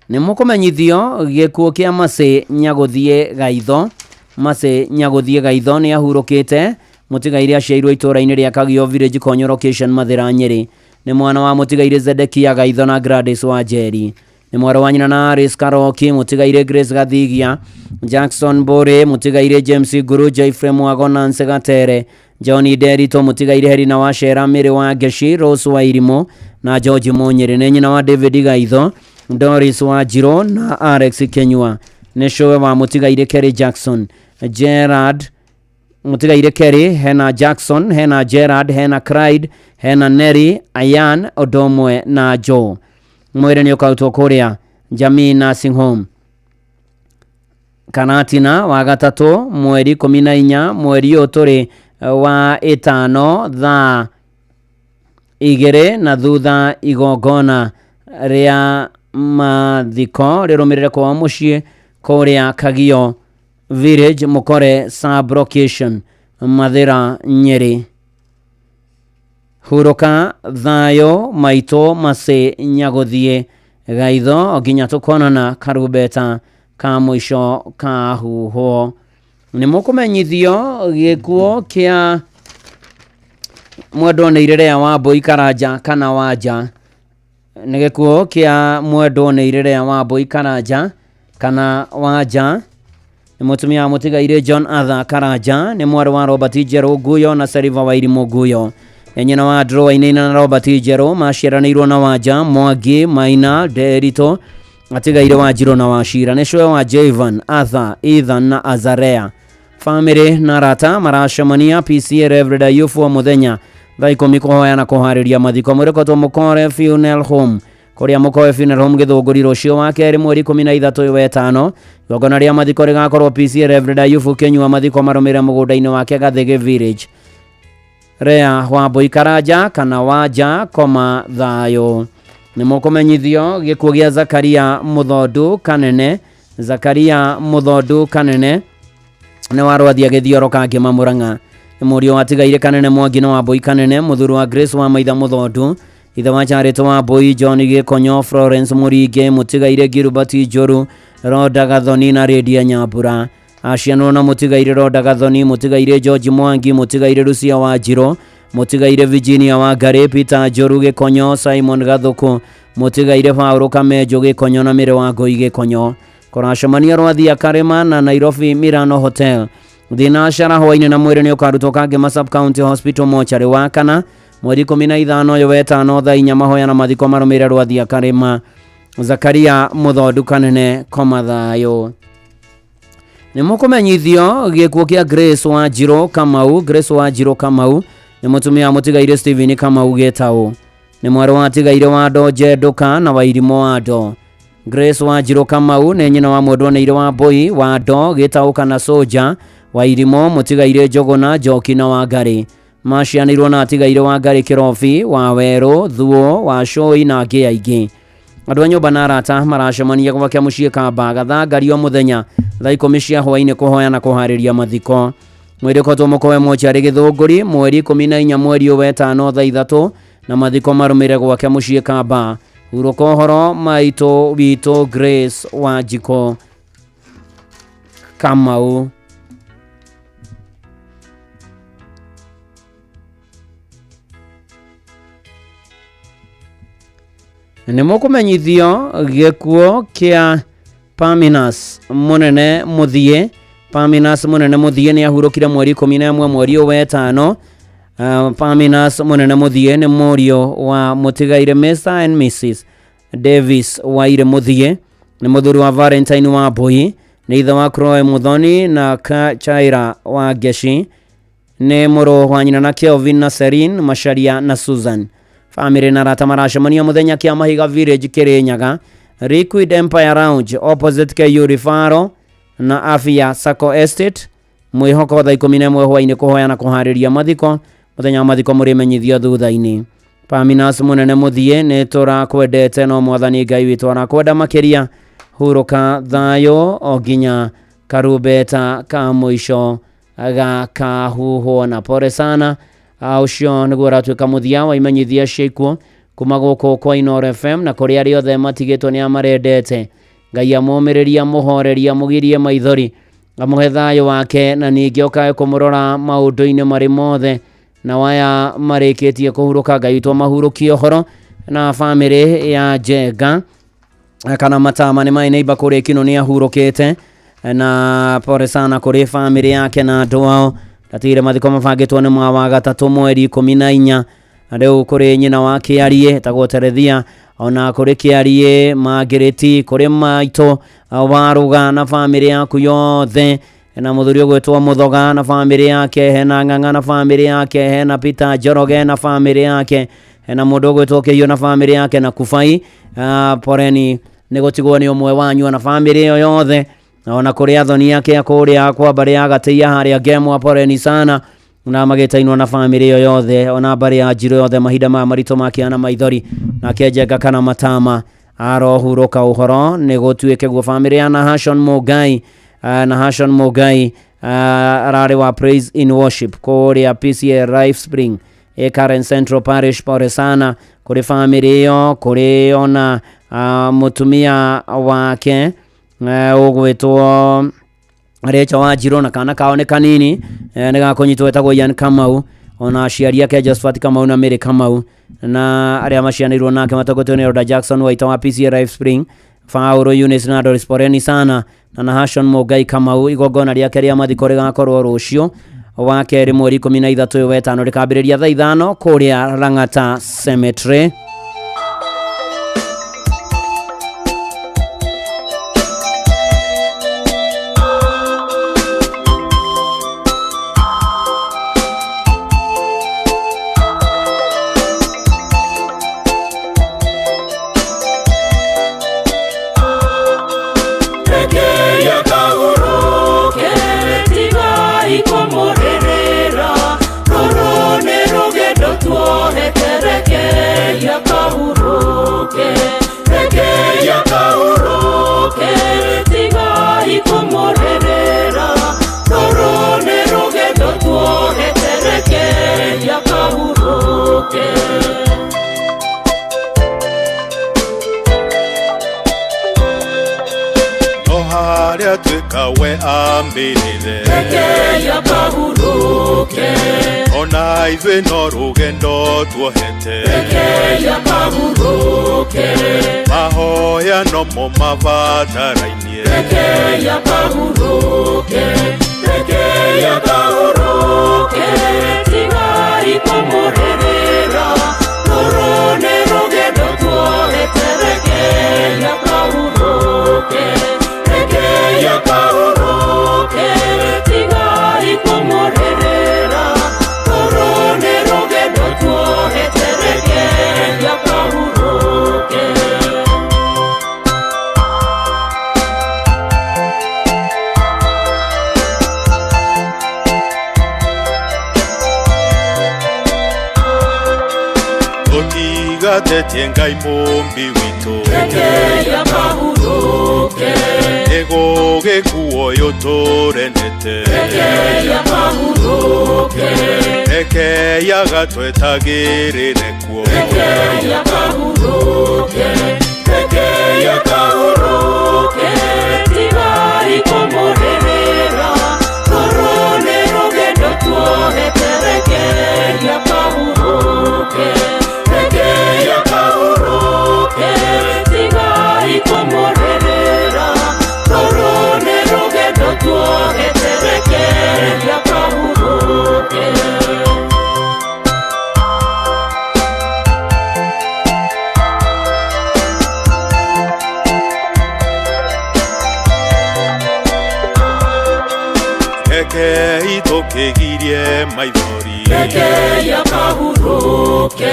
Nĩ mũkũmenyithio gĩkuũ kĩa Mercy Nyagũthiĩ Gaitho. Mercy Nyagũthiĩ Gaitho nĩ ahurũkĩte mũtigaire aciairwo itũũra-inĩ rĩa Kagio Village Konyo location Mathĩra Nyĩrĩ. Nĩ mwana wa mũtigaire Zedekia Gaitho na Gladys wa Njeri. Nĩ mwarĩ wa nyina na Alice Karoki mũtigaire Grace Gathigia, Jackson Mbũrĩ mũtigaire James Nguru, Jeffrey Mwago, Nancy Gatere, John Nderito mũtigaire Helena Wacera, Mary wa Ngeshi, Rose wa Irimũ na George Mũnyĩrĩ. Nĩ nyina wa David Gaitho, Doris wa Njirũ na Alex Kenyua. Nĩ cũwe wa mũtigaire Kerry Jackson, Gerard mũtigaire Kerry, hena Jackson, hena Gerard, hena Clyde, hena Neri, Ayan, Odomwe na Joe. Mwĩrĩ nĩ ũkarutwo kũrĩa Jamii Nursing Home Karatina wa gatatũ mweri 14 mweri ũyũ tũrĩ wa ĩtano thaa 2 na thutha igongona rĩa mathiko rĩrũmĩrĩre kwao mũciĩ kũrĩa Kagio Village Mũkore sub location Mathĩra Nyĩrĩ. Hurũka thayũ maitũ Mercy Nyagũthiĩ Gaitho nginya tũkonana karumbeta ka mũico kahuhwo. Nĩ mũkũmenyithio gĩkuũ kĩa mwendwo nĩ Irĩrĩa wa Mbũi Karanja kana Wanja. Nĩ gĩkuũ kĩa mwendwo nĩ Irĩrĩa wa Mbũi Karanja kana Wanja. Nĩ mũtumia wa mũtigairĩ John Arthur Karanja, nĩ mwarĩ wa Robert Njerũ Nguyo na Seriva Wairimũ Nguyo. Nĩ nyina wa Andrew Wainaina na Robert Njerũ maciaranĩirwo na Wanja, Mwangi, Maina, Nderito, atigaire Wanjirũ na Wacira. Nĩ cũwe wa Javan, Arthur, Ethan na Azarea. Famĩlĩ na arata maracemania PCA Reverend Ayubu o mũthenya thaa 10 kũhoya na kũharĩria mathiko. Mwĩrĩkotwo Mũkore Funeral Home kũrĩa Mũkoe Funeral Home Gĩthũngũri rũciũ wa kerĩ mweri 13 ũyũ wetano. Igongona rĩa mathiko rĩgakorwo PCA Reverend Ayubu Kĩnyua mathiko marũmĩrĩre mũgũnda-inĩ wake Gathĩgĩ Village. Rea wa Mbũi Karanja kana Wanja koma thayũ. Nĩ mũkũmenyithio gĩkuũ gĩa Zakaria Mũthondu Kanene. Zakaria Mũthondu Kanene nĩ warwathia gĩthioro Kangĩma Mũrang'a. Nĩ mũriũ watigaire Kanene Mwangi na Wambũi Kanene, mũthuri wa Grace wa Maitha Mũthondu, ithe wa Charity wa Mbũi, John Gĩkonyo, Florence Mũringe, mũtigaire Gilbert Njũru, Roda Gathoni na Lydia Nyambura. Acianwo na mũtigaire Roda Gathoni, mũtigaire George Mwangi, mũtigaire Lucia Wanjirũ, mũtigaire Virginia Wangarĩ, Peter Njũru Gĩkonyo, Simon Gathũkũ, mũtigaire Paul Kamenjo Gĩkonyo na Mĩrĩ wa Ngũi Gĩkonyo. Kũracemania Rwathia Karĩma na Nairobi Milano Hotel. Thinacara hwaĩ-inĩ na mwĩrĩ nĩ ũkarutwo Kangema Sub County Hospital mocarĩ wa kana mweri 15 ũyũ wetano thaa 4 mahoya na mathiko marũmĩrĩre Rwathia Karĩma. Zakaria Mũthondu Kanene koma thayũ. Nĩ mũkũmenyithio gĩkuũ kĩa Grace Wanjirũ Kamau. Grace Wanjirũ Kamau nĩ mũtumia wa mũtigaire Stephen Kamau Gĩtaũ. Nĩ mwarĩ wa tigaire wa Ndo Njenduka na Wairimũ wa Ndo. Grace Wanjiru Kamau nĩ nyina wa mwendwa nĩ wa Mbui wa Ndo Gĩtaũ na Soja wa Irimo Mũtigairĩ Njũgũna Njoki na Wangari. Macianĩirwo na atigairĩ Wangari Kĩrobi wa Werũ Thuo wa Cũi na angĩ aingĩ. Andũ a nyũmba na arata maracemania gwake mũciĩ Kamba Gathangari o mũthenya thaa 10 cia hwaĩ-inĩ kũhoya na kũharĩria mathiko. Mwĩrĩ ũkoretwo mũkoe mocarĩ Gĩthũngũri mweri 14 mweri wa 5 thaa 3 na mathiko marũmĩrĩre gwake mũciĩ Kamba. Hurũka ũhoro maitũ witũ Grace Wanjikũ Kamau. Nĩ mũkũmenyithio gĩkuũ kĩa Paminas Mũnene Mũthiĩ. Paminas Mũnene Mũthiĩ nĩ ahurũkire mweri 11 mweri wa 5. Paminas Mũnene Mũthiĩ nĩ mũriũ wa mũtigaire Mr and Mrs Davis Waire Mũthiĩ, nĩ mũthuri wa Valentine wa Mbui, nĩ ithe wa Chloe Muthoni na Chaira wa Ngeci, nĩ mũrũ wa nyina na Kelvin na Celine Macharia na Susan. Family na arata maracemania mũthenya kĩa Mahiga Village Kirinyaga, Liquid Empire Lounge opposite KU Referral na Afia Sacco Estate. Mwĩhoko thaa 11 hwaĩ-inĩ kũhoya na kũharĩria mathiko. Mũthenya wa mathiko mũrĩmenyithio thutha-inĩ. Paminas Mũnene Mũthiĩ, nĩ tũrakwendete no mwathani Ngai witũ arakwenda makĩria. Hurũka thayũ o nginya karumbeta ka mũico gakahuhwo. Na pole sana. Ũcio nĩguo ũratuĩka mũthia wa imenyithia cia ikuũ kuma gũkũ kwa Inooro FM na kũrĩ arĩa othe matigĩtwo nĩ amarendete. Ngai amũmĩrĩrie, amũhorerie, amũgirie maithori, amũhe thayũ wake, na ningĩ okae kũmũrora maũndũ-inĩ marĩ mothe. Na waya marĩkĩtie kũhurũka, Ngai witũ amahurũkie ũhoro. Na bamĩrĩ ya Njenga kana Matama nĩ maĩ neighbor kũrĩa Kino nĩ ahurũkĩte, na pole sana kũrĩ bamĩrĩ yake na andũ ao. Ndatigire mathiko mabangĩtwo nĩ mwa wa gatatũ mweri 14. Rĩu kũrĩ nyina wa Kĩarie etagwo Terethia, ona kũrĩ Kĩarie Mangĩrĩti, kũrĩ maitũ Waruga na bamĩrĩ yaku yothe, na mũthuri ũgwĩtwo Mũthoga na bamĩrĩ yake, hena Ng'ang'a na bamĩrĩ yake, hena Peter Njoroge na bamĩrĩ yake, hena mũndũ ũgwĩtwo Kĩhiũ na bamĩrĩ yake na Kubai. Poreni nĩ gũtigwo nĩ ũmwe wanyu na bamĩrĩ ĩyo yothe. Ona kũrĩ athoni ake kũrĩa kwa mbarĩ ya Gatĩia harĩa Ngemwa, poreni sana na magĩtainwo na bamĩrĩ ĩyo yothe, ona mbarĩ ya Njirũ yothe mahinda maya maritũ makĩana maithori. Nake Njenga kana Matama arohurũka ũhoro nĩ gũtuĩke guo. Bamĩrĩ ya Nahashon Mũngai, Nahashon Mũngai ararĩ wa Praise in Worship kũrĩa PCA Life Spring Karen Central Parish, pole sana kũrĩ bamĩrĩ ĩyo, kũrĩ ona mũtumia wake ũgwĩtwo Rachel Wanjirũ na kana kao nĩ kanini nĩ gakũnyitwo etagwo Ian Kamau, ona aciari ake Josephat Kamau na Mary Kamau na arĩa macianĩirwo nake matongoretio nĩ Elder Jackson Waita wa PCA Life Spring, Paulo Eunice na Doris, poleni sana na Nahashon Mũngai Kamau. Igongona rĩake rĩa mathiko rĩgakorwo rũciũ wa kerĩ mweri 13 wa 5 rĩkambĩrĩria thaa 5 kũrĩa Lang'ata Cemetery. Ona ithuĩ no rũgendo tuohete, mahoya nomo mabatarainie, Tuohete reke ya kahuruke. Tũtigatetie Ngai mũmbi witũ. Rekei akahurũke. Nĩgũgĩkuo ũyũ tũrendete. Rekei akahurũke. Rekei agatwetagĩrĩre kuo. Rekei akahurũke. Rekei akahurũke. Tigai kũmũrĩrĩra. Rũrũ nĩ rũgendo tuohete. Rekei akahurũke. Rekei akahurũke. Tigai kũmũrĩrĩra. Rũrũ nĩ rũgendo tuohete. Rekei akahurũke. Rekei tũkĩgirie maithori. Rekei akahurũke.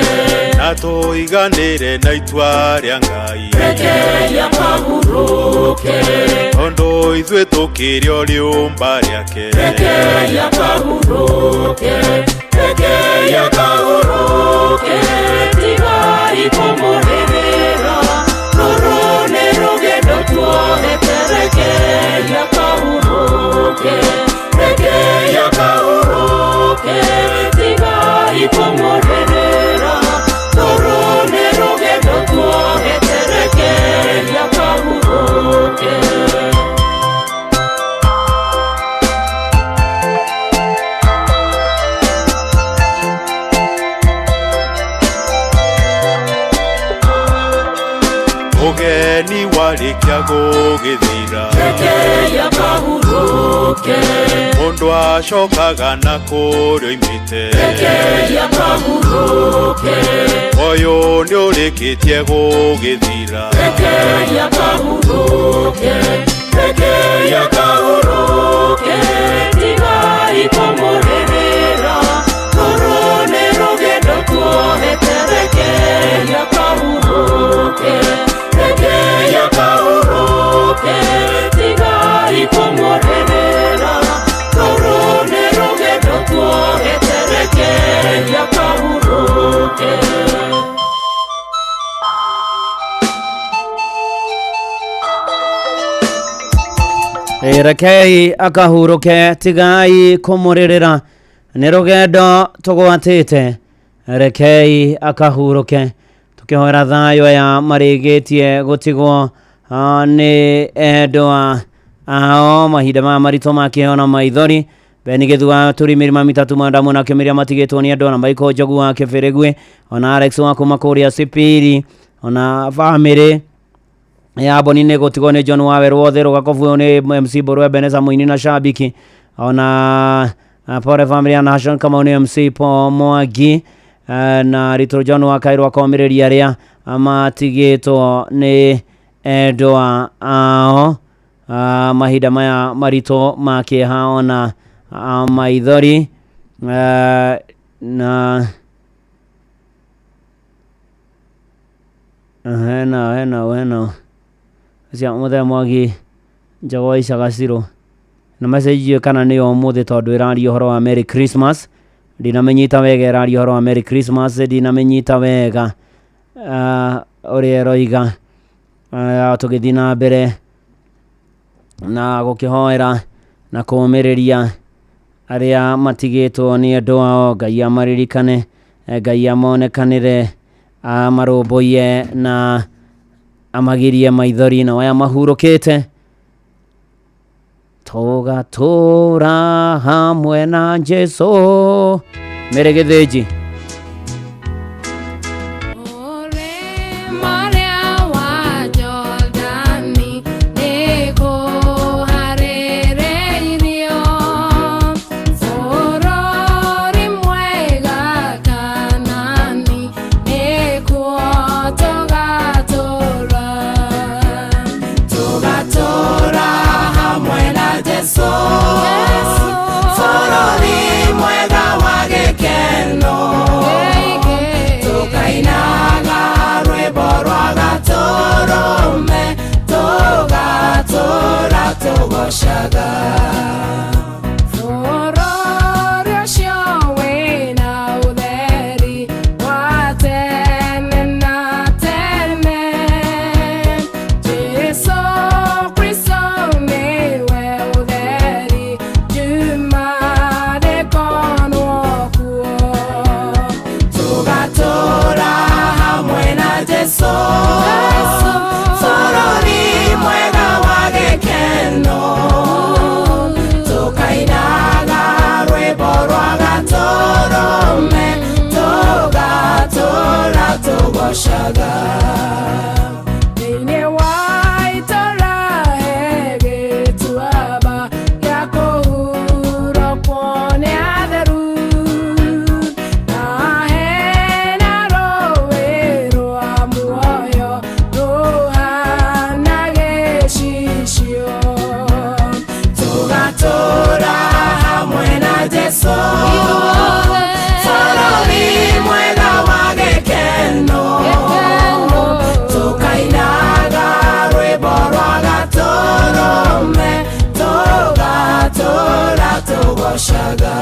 Na tũiganĩre na itua rĩa Ngai. Rekei akahurũke. Tondũ ithuĩ tũkĩrĩ o rĩũmba rĩake. Rekei akahurũke. Rekei akahurũke. Tigai kũmũrĩrĩra. Rũrũ nĩ rũgendo tuohete. Rekei akahurũke. Rekei akahurũke. Tigai kũmũrĩrĩra. Rũrũ nĩ rũgendo tuohete. Rekei akahurũke. Ũgeni warĩkia gũgĩthira. Rekei akahurũke. Mũndũ acokaga na kũrĩa oimĩte. Rekei akahurũke. Ũyũ nĩũrĩkĩtie gũgĩthira. Rekei akahurũke. Rekei akahurũke. Tigai kũmũrĩrĩra. Rũrũ nĩ rũgendo tuohete. Rekei akahurũke. Rekei akahurũke. Tigai kũmũrĩrĩra. Rũrũ nĩ rũgendo tuohete. Rekei akahurũke. Rekei akahurũke. Tigai kũmũrĩrĩra. Nĩ rũgendo tũgwatĩte. Rekei akahurũke. Tũkĩhoera thayũ aya marĩgĩtie gũtigwo nĩ endwa ao mahinda maya maritũ ma kĩheo na maithori. Beni Gĩthua tũrĩ mĩrima mitatu mandamu na kĩmĩria matigĩtwo nĩ andũ na Michael Njogu wa Kĩbĩrĩgwe ona Alex wa kuma kũrĩa Sipiri ona famĩlĩ ya Boni nĩ gũtigwo nĩ John Waweru wothe Rũgakobu nĩ MC Mbũrũ Ebeneza mũini na shabiki ona Pore family ya Nashon Kamau nĩ MC Paul Mwangi na Ritũ John wa Kairũ akomĩrĩria arĩa matigĩtwo nĩ endwa ao mahinda maya maritũ ma kĩeha ona maithori na hena cia mũthee Mwangi Njogo Icagacirũ na message kana nĩ ũmũthĩ tondũ ĩraria ũhoro wa Merry Christmas. Ndinamenyita wega ĩraria ũhoro wa Merry Christmas. Ndinamenyita wega ũrĩa ĩroiga. Tũgĩthiĩ na mbere na gũkĩhoera na kũũmĩrĩria arĩa matigĩtwo nĩ andũ ao. Ngai amaririkane, Ngai amonekanĩre, amarũmbũiye na amagirie maithori na aya mahurũkĩte. Tũgatũra hamwe na Jesũ. Mary Gĩthĩnji. Bũrũri mwega wa gĩkeno. tũgocaga. Thĩinĩ wa itũũra he gĩtuamba gĩa kũhurũkwo nĩ atheru, na hena rũũĩ rwa muoyo rũhana gĩcicio. Tũgatũũra hamwe na Jesũ, bũrũri mwega wa gĩkeno, tũkainaga rwĩmbo rwa Gatũrũme, tũgatũũra tũgocaga.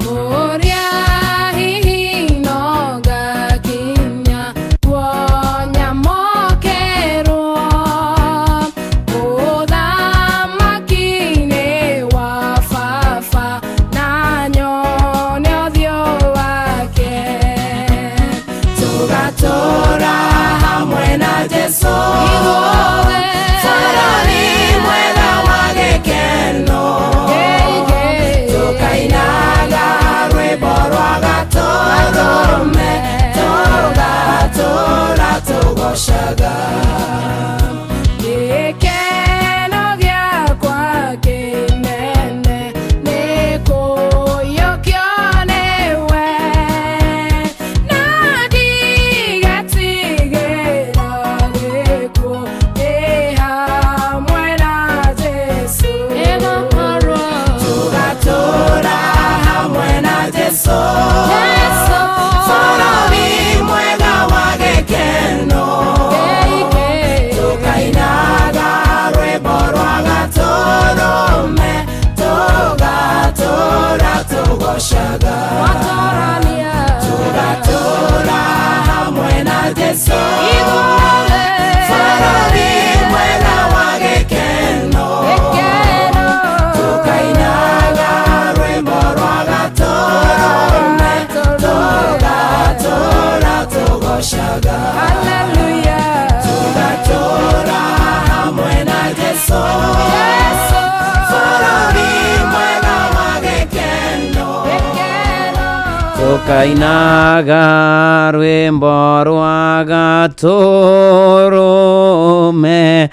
Kũrĩa hihi no ngakinya kuonyamokerwo, ũthamaki-inĩ wa baba na nyone ũthiũ wake. Tũgatũũra hamwe na Jesũ, bũrũri mwega wa gĩkeno, tũkainaga rwĩmbo rwa Gatũrũme, tũgatũũra tũgocaga. Gĩkeno gĩakwa kĩnene nĩ kũiyũkio nĩwe, na ndigetigĩra gĩkuũ ndĩ hamwe na Jesũ. Tũgatũũra hamwe na Jesũ, bũrũri mwega wa gĩkeno, tũkainaga rwĩmbo rwa Gatũrũme, tũgatũũra tũgocaga. Tũgatũũra hamwe na Jesũ, bũrũri mwega wa gĩkeno, tũkainaga rwĩmbo rwa Gatũrũme, tũgatũũra tũgocaga. Tũgatũũra hamwe na Jesũ, bũrũri mwega wa gĩkeno. Tukainaga rwĩmbo rwa Gatũrũme,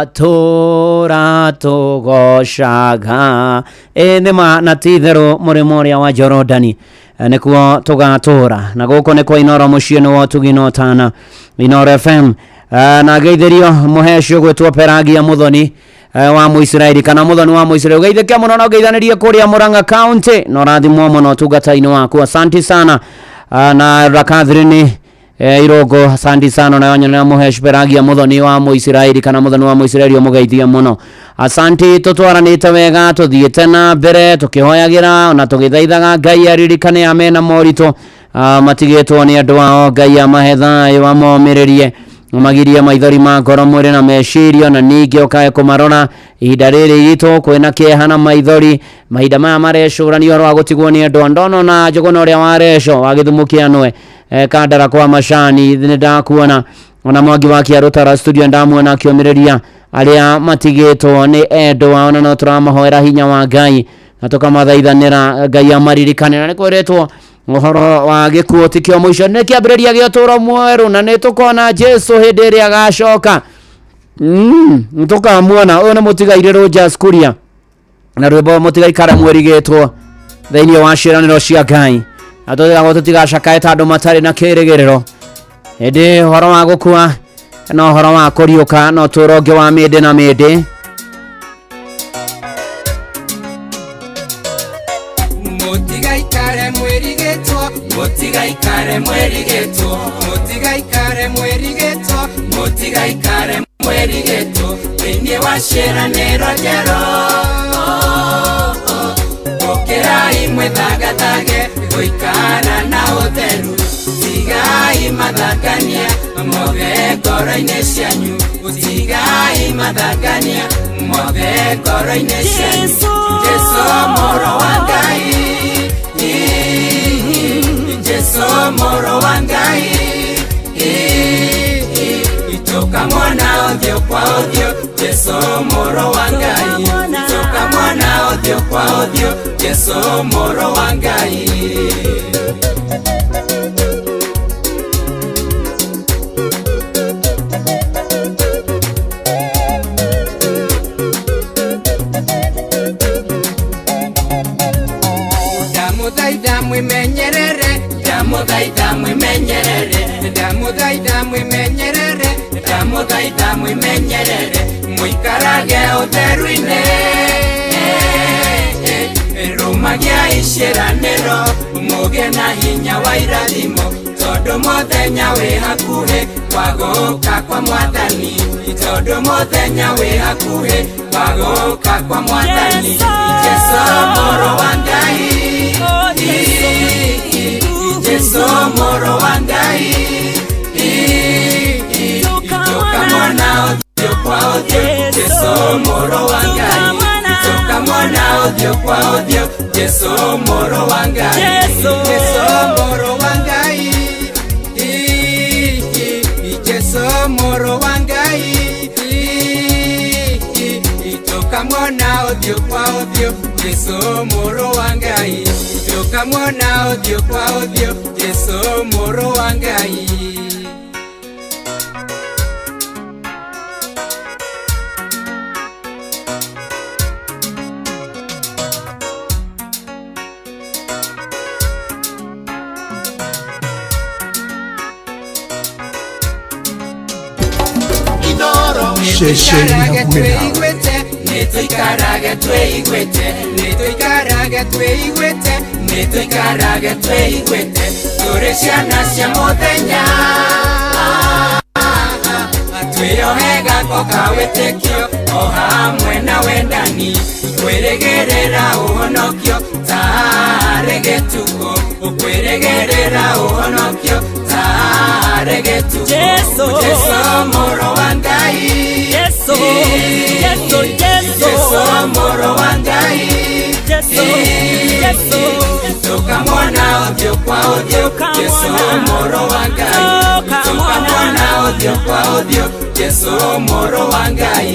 tũgatũũra tũgocaga. Ĩ nĩma na ti itherũ mũrĩmo ũrĩa wa Jorodani nĩkuo tũgatũũra, na gũkũ nĩ kwa Inoro mũciĩ nĩ wa ũtugi na ũtana, Inoro FM. Na ngeithĩrio mũheci ũgwĩtwo Pelagia Mũthoni wa Mũisiraeli kana Mũthoni wa Mũisiraeli, ũgeithĩke mũno na ũgeithanĩrie kũrĩa Murang'a County, na ũrathimwo mũno ũtungata-inĩ waku, asanti sana. Na Catherine Irongo, asanti sana na wanyonera mũheci Pelagia Mũthoni wa Mũisiraeli kana Mũthoni wa Mũisiraeli, ũmũgeithie mũno, asanti. Tũtwaranĩte wega, tũthiĩte na mbere tũkĩhoyagĩra na tũgĩthaithaga Ngai aririkane amena moritũ matigĩtwo nĩ andũ ao, Ngai amahe thayũ, amomĩrĩrie, magirie maithori ma ngoro, mwĩrĩ na meciria, na ningĩ ũkae kũmarora ihinda rĩrĩ iritũ kwĩna kĩeha na maithori, mahinda maya marecũrania ũhoro wa gũtigwo nĩ endwa. Ndono na njũgũna ũrĩa wa reco wa gĩthumo kĩa nwe kandara kwa macani, nĩ ndakuona ona Mwangi wa Kĩarũtara studio, ndamuona akĩũmĩrĩria arĩa matigĩtwo nĩ endwa ao, na no tũramahoera hinya wa Ngai na tũkamathaithanĩra Ngai amaririkane, na nĩ kwĩrĩtwo ũhoro wa gĩkuũ ti kĩo mũico, nĩ kĩambĩrĩria gĩa ũtũũro mwerũ, na nĩ tũkona Jesu hĩndĩ ĩrĩa agacoka. Nĩ tũkamuona. Ũyũ nĩ mũtigairĩ Rogers Kuria na rwĩmbo mũtigaikara mwerigĩtwo thĩinĩ wa ciĩranĩro cia Ngai, na tũthĩragwo tũtigacakae ta andũ matarĩ na kĩrĩgĩrĩro, ĩndĩ ũhoro wa gũkua na ũhoro wa kũriũka na ũtũũro ũngĩ wa mĩndĩ na mĩndĩ. Mũtigaikare mwĩrigĩtwo, mũtigaikare mwĩrigĩtwo, mũtigaikare mwĩrigĩtwo, mũtigaikare mwĩrigĩtwo thĩinĩ wa ciĩranĩro njerũ. Ũkĩrai mwĩthagathage gũikara na ũtheru, tigai mathakania mothe ngoro-inĩ cianyu, tigai. mathangania mothe ngoro-inĩ cianyu. Jesu mũrũ wa Ngai, Jesu mũrũ wa Ngai, tũkamwona ũthiũ kwa ũthiũ, Jesu mũrũ wa Ngai, tũkamwona ũthiũ kwa ũthiũ, Jesu mũrũ wa Ngai. Ndamũthaitha mwĩmenyerere, ndamũthaitha mwĩmenyerere, ndamũthaitha mwĩmenyerere, ndamũthaitha mwĩmenyerere, mũikarage ũtheru-inĩ, rũmagiai ciĩranĩro, mũgĩe na hinya wa irathimo, tondũ mũthenya wĩ hakuhĩ wa gũka kwa Mwathani, tondũ mũthenya wĩ hakuhĩ wa gũka kwa Mwathani. Jesu mũrũ wa Ngai, Jesu mũrũ wa Ngai, tũkamwona ũthiũ kwa ũthiũ, Jesu mũrũ wa Ngai, tũkamwona ũthiũ kwa ũthiũ, Jesu mũrũ wa Ngai, Jesu mũrũ wa Ngai, Jesu mũrũ wa Ngai, tũkamwona ũthiũ kwa ũthiũ, Jesu mũrũ wa Ngai, tũkamwona ũthiũ kwa ũthiũ, Jesu mũrũ wa Ngai. Ceceni hakuhĩ nawe. Nĩtũikarage twĩiguĩte, nĩtũikarage twĩiguĩte, nĩtũikarage twĩiguĩte, tũrĩ ciana cia mũthenya, twĩyohe gako ka wĩtĩkio o hamwe na wendani, kwĩrĩgĩrĩra ũhonokio taarĩ gĩtukũ, kwĩrĩgĩrĩra ũhonokio taarĩ gĩtukũ. Jesu mũrũ wa Ngai, Jesu, Jesu, Jesu mũrũ wa Ngai, Jesu, Jesu, tũkamwona ũthiũ kwa ũthiũ, Jesu mũrũ wa Ngai, tũkamwona ũthiũ kwa ũthiũ, Jesu mũrũ wa Ngai.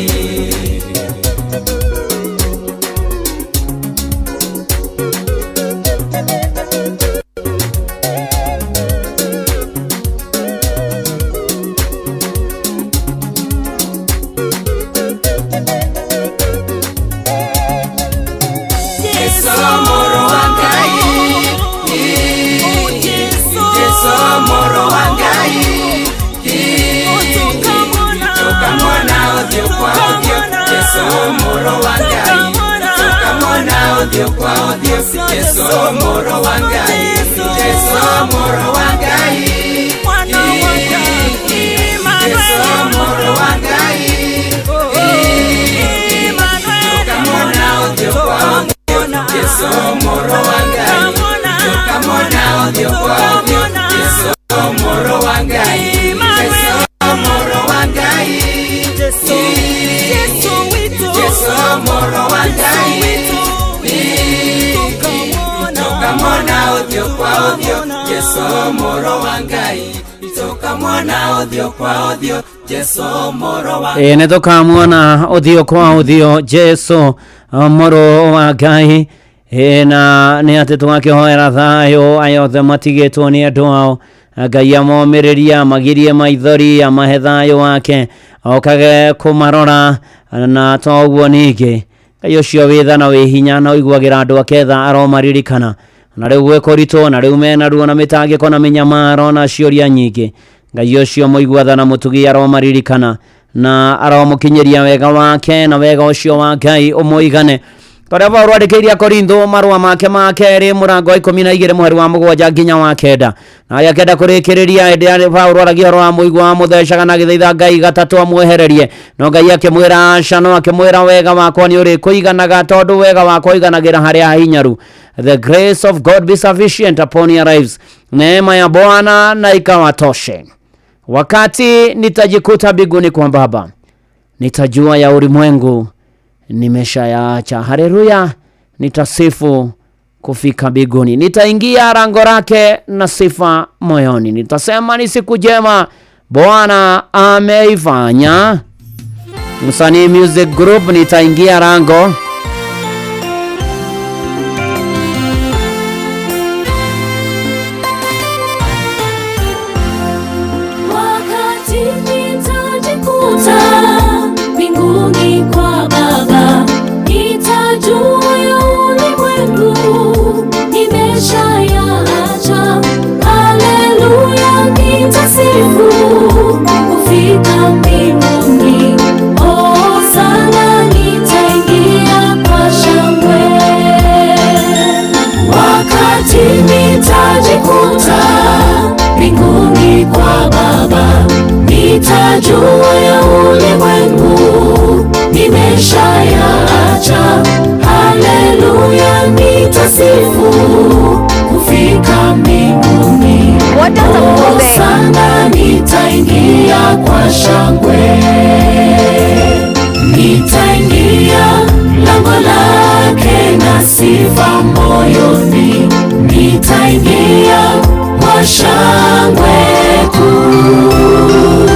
Ũthiũ kwa ũthiũ, Jesu mũrũ wa Ngai, Jesu mũrũ wa Ngai, Jesu mũrũ wa Ngai, tũkamwona ũthiũ kwa ũthiũ, Jesu mũrũ wa Ngai, tũkamwona ũthiũ kwa ũthiũ, Jesu mũrũ wa Ngai, Jesu mũrũ wa Ngai, Jesu mũrũ wa Ngai, tũkamwona ũthiũ kwa ũthiũ, Jesu mũrũ wa Ngai, tũkamwona ũthiũ kwa ũthiũ, Jesu mũrũ wa Ngai. Nĩ tũkamwona ũthiũ kwa ũthiũ, Jesu mũrũ wa Ngai. Na nĩ atĩ tũgakĩhoera thayũ aya othe matigĩtwo nĩ andũ ao, Ngai amomĩrĩria, magirie maithori, amahe thayũ wake, okage kũmarora. Na to ũguo ningĩ Ngai ũcio wĩ tha na wĩ hinya na ũiguagĩra andũ ake tha aromaririkana, na rĩu gwĩ kũritũ, na rĩu mena ruo na mĩtangĩko na mĩnyamaro na ciũria nyingĩ, Ngai ũcio mũigua tha na mũtugi aromaririkana na aromũkinyĩria wega wake, na wega ũcio wa Ngai ũmũigane. Torĩa Paulo andĩkĩire Korintho marũa make ma kerĩ mũrango wa 12 mũhari wa 7 nginya wa 9, na agĩkenda kũrĩkĩrĩria hĩndĩ ya Paulo aragia ũhoro wa mũigua wamũthecaga na agĩthaitha Ngai gatatũ amwehererie, no Ngai akĩmwĩra aca, no akĩmwĩra wega wakwa nĩ ũrĩkũiganaga, tondũ wega wakwa ũiganagĩra harĩa hinyaru. The grace of God be sufficient upon your lives, neema ya Bwana na ikawatoshe. Wakati nitajikuta mbinguni kwa Baba, Nitajua ya ulimwengu nimeshayaacha. Haleluya, nitasifu kufika mbinguni. Nitaingia lango lake na sifa moyoni. Nitasema ni siku njema Bwana ameifanya. Msanii Music Group, nitaingia lango. Wakati nitajikuta mbinguni kwa Baba, nitajua ya ulimwengu nimeshayaacha. Haleluya, nitasifu kufika mbinguni. Hosana, nitaingia kwa shangwe. Wakati nitajikuta mbinguni kwa Baba, nitajua ya ulimwengu nimeshayaacha. Haleluya, nitasifu kufika mbinguni. Hosana, nitaingia kwa shangwe. Nitaingia lango lake na sifa moyoni, nitaingia kwa shangwe kuu.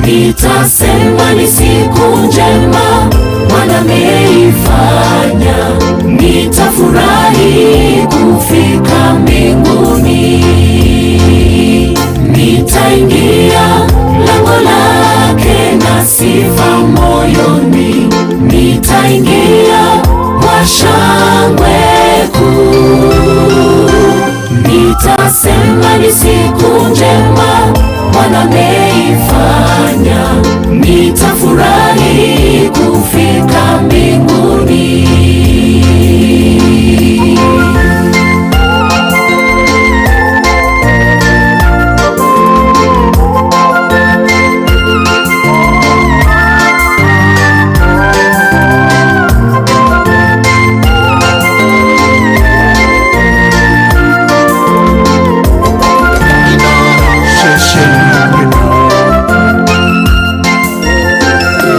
Nitasema ni siku njema Bwana ameifanya, nitafurahi kufika mbinguni. Nitaingia lango lake na sifa moyoni, nitaingia kwa shangwe kuu. Nitasema ni siku njema Bwana ameifanya, nitafurahi kufika mbinguni.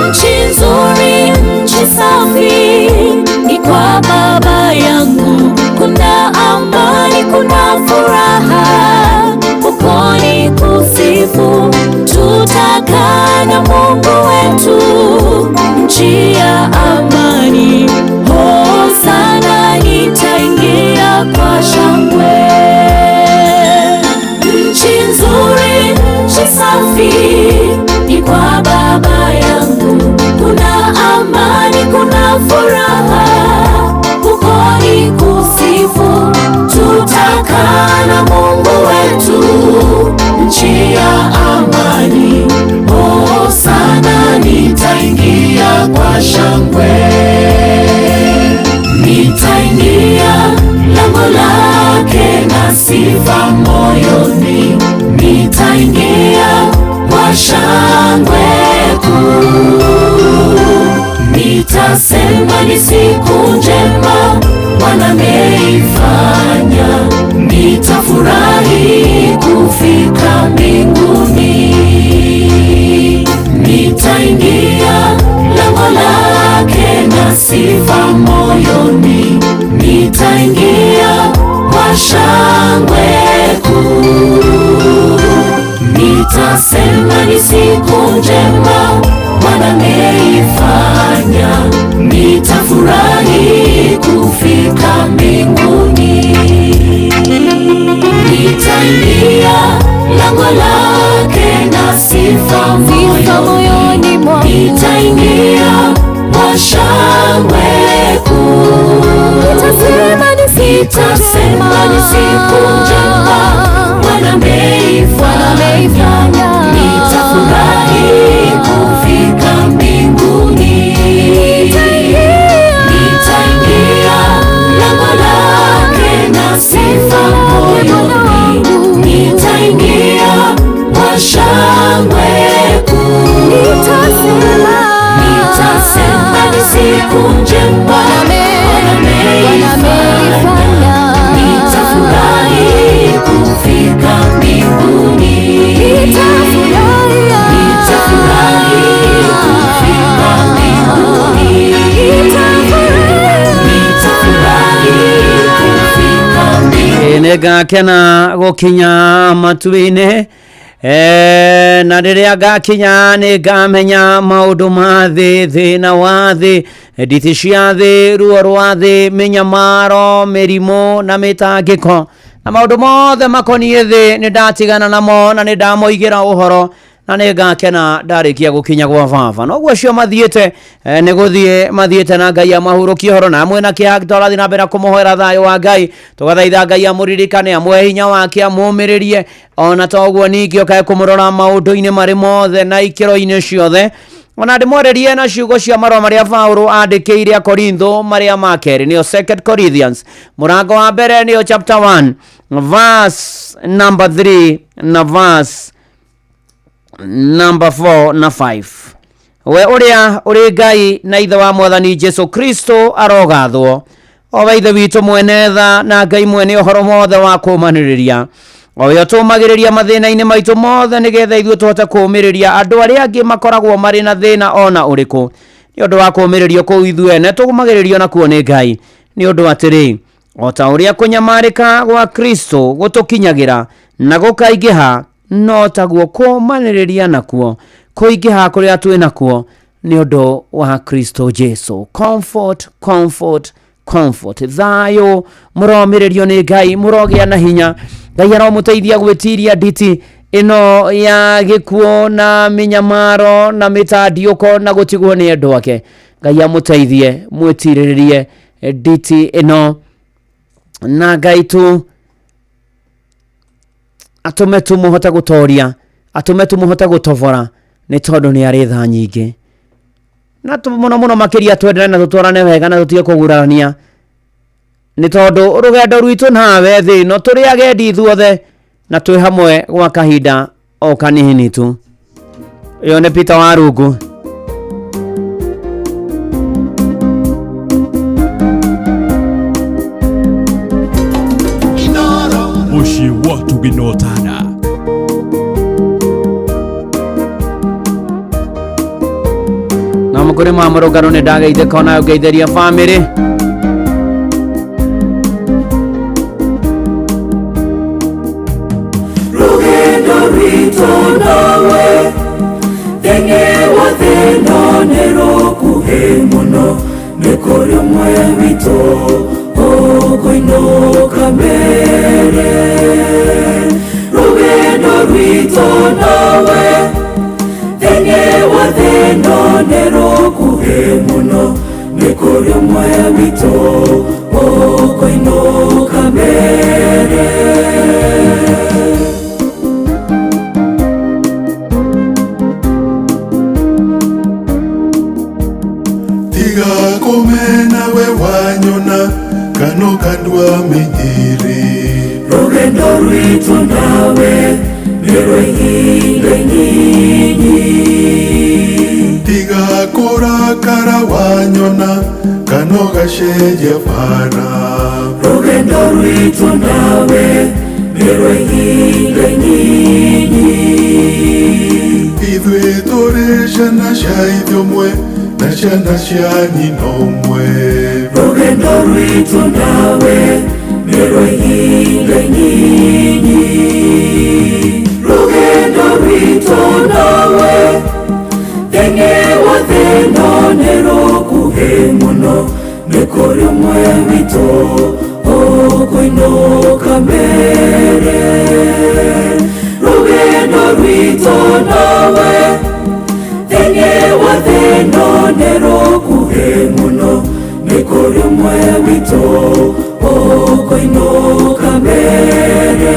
Nchi nzuri, nchi safi, ni kwa Baba yangu. Kuna amani, kuna furaha, huko ni kusifu. Tutakaa na Mungu wetu, nchi ya amani. Hosana, nitaingia kwa shangwe. Nchi nzuri, nchi safi, ni kwa Baba yangu. Kuna amani, kuna furaha, huko ni kusifu. Tutakaa na Mungu wetu, nchi ya amani. Hosana, nitaingia kwa shangwe. Nitaingia lango lake na sifa moyoni, nitaingia kwa shangwe kuu. Nitasema ni siku njema Bwana ameifanya, nitafurahi kufika mbinguni. Nitaingia lango lake na sifa moyoni, nitaingia kwa shangwe kuu. Nitasema ni siku njema Bwana ameifanya, nitafurahi kufika mbinguni. Nitaingia lango lake na sifa moyoni mwangu, nitaingia kwa shangwe kuu. Nitasema ni siku njema Bwana ameifanya, nitafurahi kufika mbinguni. Nitaingia lango lake na sifa moyoni, nitaingia kwa shangwe kuu. Nitasema ni siku njema Bwana ameifanya, nitafurahi kufika mbinguni. Nĩngakena gũkinya matu-inĩ, na rĩrĩa ngakinya nĩngamenya maũndũ ma thĩ, thĩna wa thĩ, nditi cia thĩ, ruo rwa thĩ, mĩnyamaro, mĩrimũ na mĩtangĩko na maũndũ mothe makoniĩ thĩ. Nĩ ndatigana namo na nĩ ndamoigĩra ũhoro, na nĩ ngakena ndarĩkia gũkinya gwa baba. Noguo acio mathiĩte, nĩ gũthiĩ mathiĩte, na Ngai amahurũkie ũhoro. Na amwe na kĩeha tũrathiĩ na mbere na kũmũhoera thayũ wa Ngai, tũgathaitha Ngai amũririkane, amũhe hinya wake, amũmĩrĩrie, ona toguo ningĩ ũkae kũmũrora maũndũ-inĩ marĩ mothe na ikĩro-inĩ ciothe. Ona ndĩmwarĩrie na ciugo cia marũa marĩa Paulo andĩkĩire Akorintho marĩa ma kerĩ, nĩyo Second Corinthians, mũrango wa mbere, nĩyo chapter 1 verse number 3 na verse number 4 na 5. We ũrĩa ũrĩ Ngai na Ithe wa Mwathani Jesu Kristo arogathwo, o we Ithe witũ mwene tha na Ngai mwene ũhoro mothe wa kũũmanĩrĩria, o we ũtũũmagĩrĩria mathĩna-inĩ maitũ mothe, nĩgetha ithuĩ tũhote kũũmĩrĩria andũ arĩa angĩ makoragwo marĩ na thĩna ona ũrĩkũ. Nĩ ũndũ wa kũũmĩrĩrio kũu ithuĩ ene tũũmagĩrĩrio nakuo nĩ Ngai. Nĩ ũndũ atĩrĩ, o ta ũrĩa kũnyamarĩka gwa Kristo gũtũkinyagĩra na gũkaingĩha, no taguo kũũmanĩrĩria nakuo kũingĩha kũrĩa twĩ nakuo nĩ ũndũ wa Kristo Jesu. Comfort, comfort, comfort. Thayũ, mũromĩrĩrio nĩ Ngai, mũrogĩa na hinya. Ngai aromũteithia gwĩtiria nditi ĩno ya gĩkuũ na mĩnyamaro na mĩtandiũko na gũtigwo nĩ endwa ake. Ngai amũteithie mwĩtirĩrĩrie nditi ĩno, na Ngai tu atũme tu mũhote gũtoria, atũme tu mũhote gũtobora, nĩ tondũ nĩ arĩ tha nyingĩ. Na mũno mũno makĩria twendane na tũtwarane wega na tũtige kũgurarania, nĩ tondũ rũgendo rwitũ nawe thĩ ĩno tũrĩ agendi ithuothe, na twĩ hamwe gwa kahinda o kanini tu. Ũyũ nĩ Peter Warungu. Mũciĩ wa ũtugi na ũtana. Na mũkũrĩ ma mũrũngano nĩ ndageithĩka, ona ngeithĩria bamĩrĩ. Rũgendo rwitũ nawe thĩinĩ wa thĩna nĩ rũkuhĩ mũno, nĩ kũrĩ ũmwe witũ ũkũinũka mbere. Rũgendo rwitũ nawe thĩinĩ wa thĩna nĩ rũkuhĩ mũno, nĩ kũrĩ ũmwe witũ ũkũinũka mbere. Tiga kũmena we wanyona kano kandwa menyere. Rũgendo rwitũ nawe nĩ rwa ihinda inyinyi. Tiga kũrakara wanyona kano gacenjia bara. Rũgendo rwitũ nawe nĩ rwa ihinda inyinyi. Ithuĩ tũrĩ ciana cia ithe ũmwe na ciana cia nyina ũmwe. Rũgendo rwitũ nawe nĩ rwa ihinda inyinyi. Rũgendo rwitũ nawe thĩinĩ wa thĩna nĩ rũkuhĩ mũno, nĩ kũrĩ ũmwe witũ ũkũinũka mbere. Rũgendo rwitũ nawe thĩinĩ wa thĩna nĩ rũkuhĩ mũno, nĩ kũrĩ ũmwe witũ ũkũinũka mbere.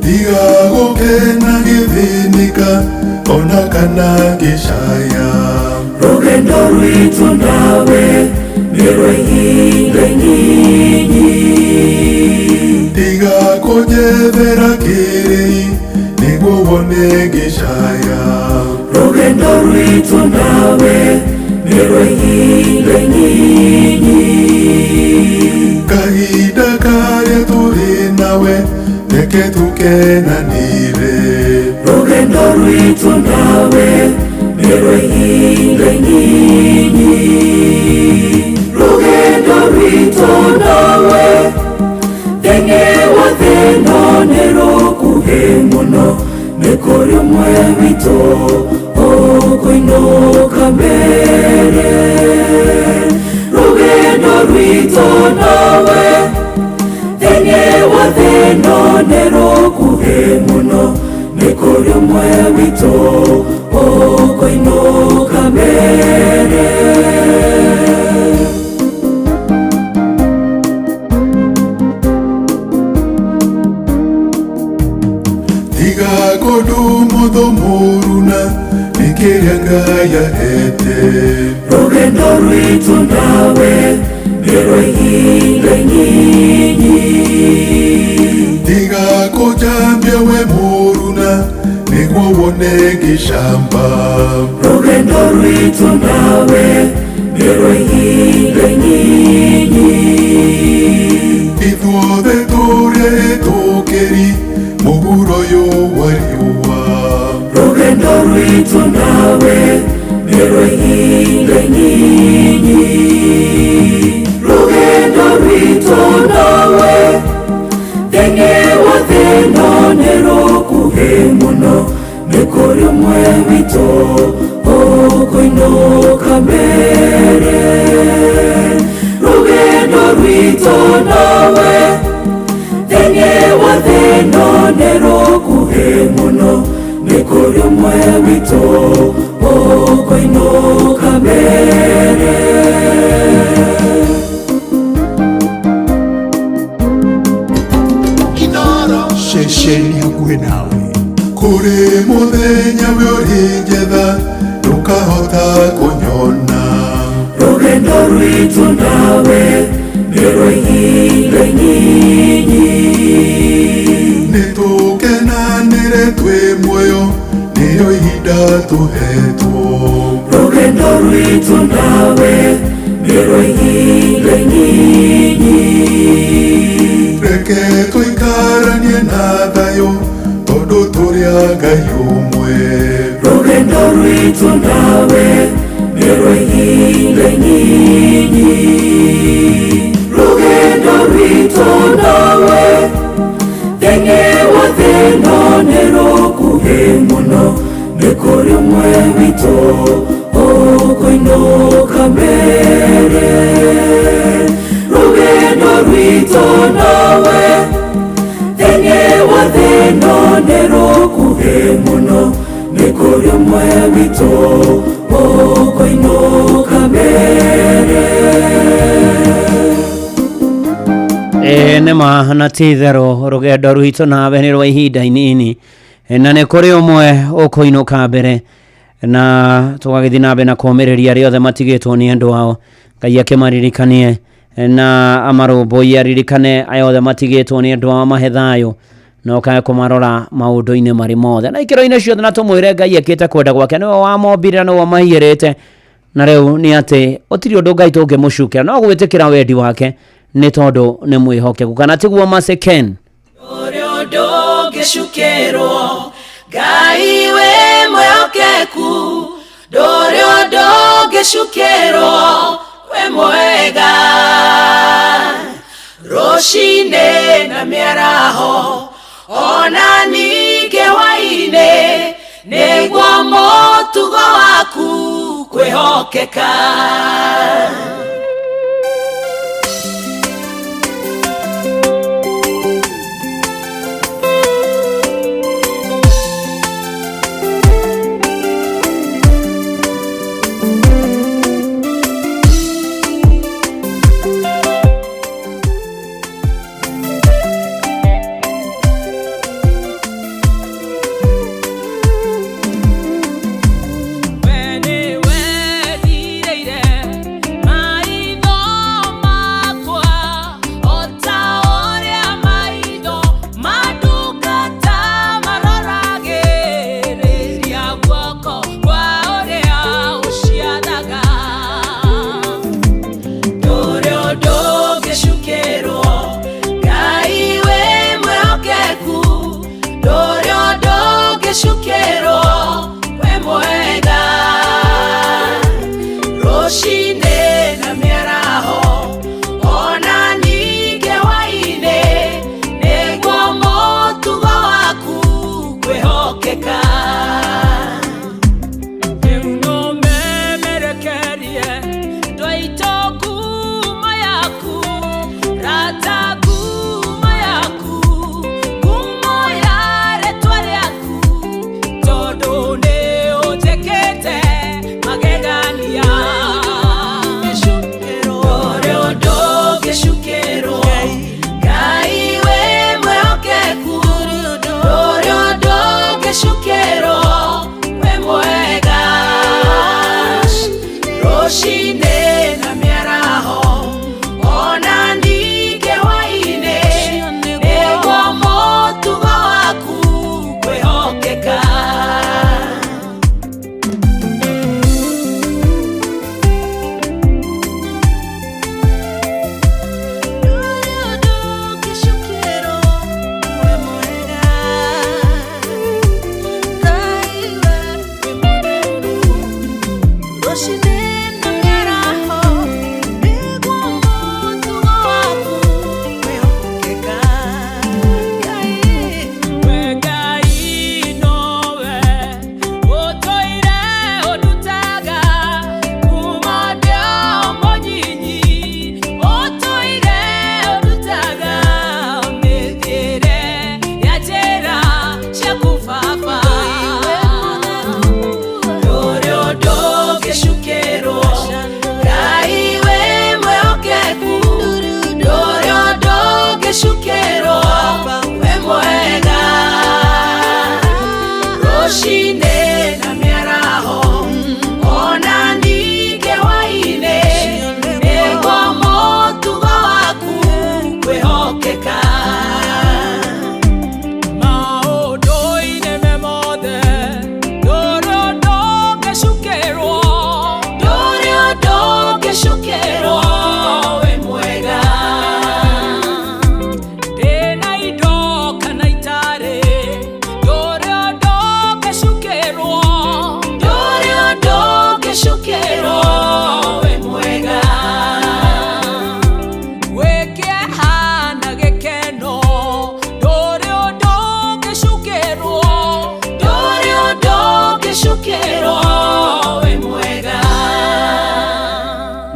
Tiga gũkena gĩthĩnĩka ona kana ngĩcaya. Rũgendo rwitũ nawe nĩ rwa ihinda inyinyi. Tiga kũnjethera kĩrĩi nĩguo wone ngĩcaya. Rũgendo rwitũ nawe nĩ rwa ihinda inyinyi. Kahinda karĩa tũrĩ nawe reke tũkenanĩre. Rũgendo rwitũ nawe nĩ nĩ rwa ihinda inyinyi. Rũgendo rwitũ nawe thĩinĩ wa thĩ ĩno nĩ rũkuhĩ mũno, nĩ kũrĩ ũmwe witũ ũkũinũka mbere. Rũgendo rwitũ nawe thĩinĩ wa thĩ ĩno nĩ rũkuhĩ mũno, nĩ kũrĩ ũmwe witũ ũkũinũka mbere. Tiga kũndũ mũthũ mũruna nĩ kĩrĩa Ngai ahete. Rũgendo rwitũ nawe nĩ rwa ihinda inyinyi. Tiga kũnjambia we mũruna nĩguo wone gĩcamba. Rũgendo rwitũ nawe nĩ rwa ihinda inyinyi. Ithuothe tũrĩ ahĩtũkĩri mũhuro ũyũ wa riũa. Rũgendo rwitũ nawe nĩ rwa ihinda inyinyi. Rũgendo rwitũ nawe thĩinĩ wa thĩ ĩno nĩ rũkuhĩ mũno, nĩ kũrĩ ũmwe witũ ũkũinũka mbere. Rũgendo rwitũ nawe thĩinĩ wa thĩ ĩno nĩ rũkuhĩ mũno, nĩ kũrĩ ũmwe witũ ũkũinũka mbere. Ceceni hakuhĩ nawe. Kũrĩ mũthenya we ũrĩ njetha ndũkahota kũnyona. Rũgendo rwitũ nawe nĩ rwa ihinda inyinyi. Nĩ tũkenanĩre twĩ muoyo nĩyo ihinda tũhetwo. Rũgendo rwitũ nawe nĩ rwa ihinda inyinyi. Reke tũikaranie na thayũ tondũ tũrĩ a Ngai ũmwe. Rũgendo rwitũ nawe nĩ rwa ihinda inyinyi. Rũgendo rwitũ nawe thĩinĩ wa thĩ ĩno nĩ rũkuhĩ mũno, nĩ kũrĩ ũmwe witũ ũkũinũka mbere. Rũgendo rwitũ nawe thĩinĩ wa thĩ ĩno nĩ rũkuhĩ mũno, nĩ kũrĩ ũmwe witũ ũkũinũka mbere. Ĩĩ nĩ ma na ti itherũ rũgendo rwitũ nawe nĩ rwa ihinda inini, na nĩ kũrĩ ũmwe ũkũinũka mbere, na tũgagĩthiĩ na mbere na kũũmĩrĩria arĩa othe matigĩtwo nĩ andũ ao. Ngai akĩmaririkanie na amarũmbũiye, aririkane aya othe matigĩtwo nĩ andũ ao, mahe thayũ na ũkae kũmarora maũndũ-inĩ marĩ mothe na ikĩro-inĩ ciothe, na tũmwĩre Ngai ekĩte kwenda gwake, nĩwe wamombire na nĩwe ũmahiĩrĩte, na rĩu nĩ atĩ ũtirĩ ũndũ Ngai tũngĩmũcukĩra no gwĩtĩkĩra wendi wake nĩ tondũ nĩ mwĩhokeku, kana tiguo Maseken? Ũrĩ ũndũ ũngĩcukĩrwo Ngai wĩ mwĩhokeku, ndũrĩ ũndũ ũngĩcukĩrwo wĩ mwega. Rũcinĩ na mĩaraho ona ningĩ hwaĩ-inĩ, nĩguo mũtugo waku kwĩhokeka. We nĩwe ndirĩire.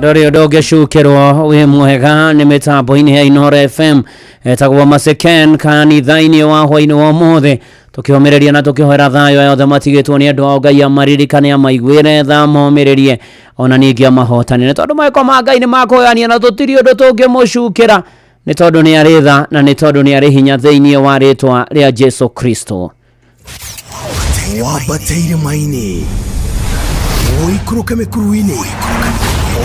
Ndũrĩ ũndũ ũngĩcukĩrwo wĩ mwega nĩ mĩtambo-inĩ ya Inooro FM etagwo Maseken kanitha-inĩ wa hwainĩ wa ũmũthĩ tũkĩũmĩrĩria na tũkĩhoera thayũ aya othe matigĩtwo nĩ andũ ao Ngai amaririkane amaiguĩre tha momĩrĩrie ona ningĩ amahotanĩre tondũ mawĩko ma Ngai nĩ makũgania na tũtirĩ ũndũ tũngĩmũcukĩra nĩ tondũ nĩ arĩ tha na nĩ tondũ nĩ arĩ hinya thĩinĩ wa rĩtwa rĩa Jesu Kristo. Wambate irĩma-inĩ, ũikũrũke mĩkuru-inĩ,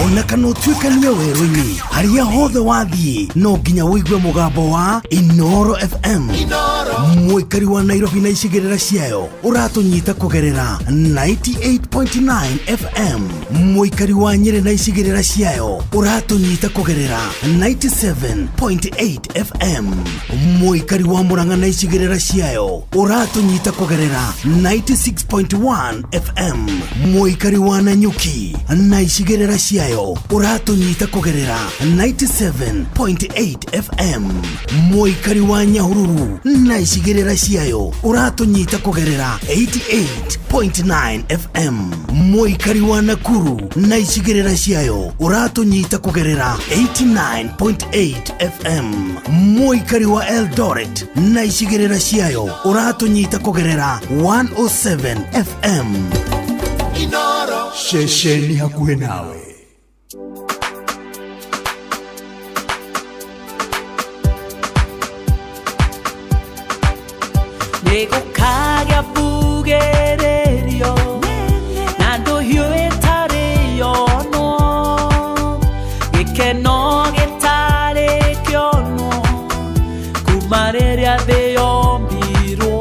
ona kana ũtuĩkanie werũ-inĩ, harĩa hothe wathiĩ no nginya ũigue mũgambo wa Inooro FM. Mũikari wa Nairobi na icigĩrĩra ciayo ũratũnyita kũgerera 98.9 FM. Mũikari wa Nyĩrĩ na icigĩrĩra ciayo ũratũnyita kũgerera 97.8 FM. Mũikari wa Murang'a na icigĩrĩra ciayo ũratũnyita kũgerera 96.1 FM. Mũikari wa Nanyuki na icigĩrĩra ciayo ũratũnyita kũgerera 97.8 FM. Mũikari wa Nyahururu na icigĩrĩra ciayo ũratũnyita kũgerera 88.9 FM. Mũikari wa Nakuru na icigĩrĩra ciayo ũratũnyita kũgerera 89.8 FM. Mũikari wa Eldoret na icigĩrĩra ciayo ũratũnyita kũgerera 107 FM. Ceceni hakuhĩ nawe. Nĩgũkagĩa mbugĩrĩrio na ndũhiũ ĩtarĩ yonwo, gĩkeno gĩtarĩ kĩonwo kuma rĩrĩa thĩ yombirwo.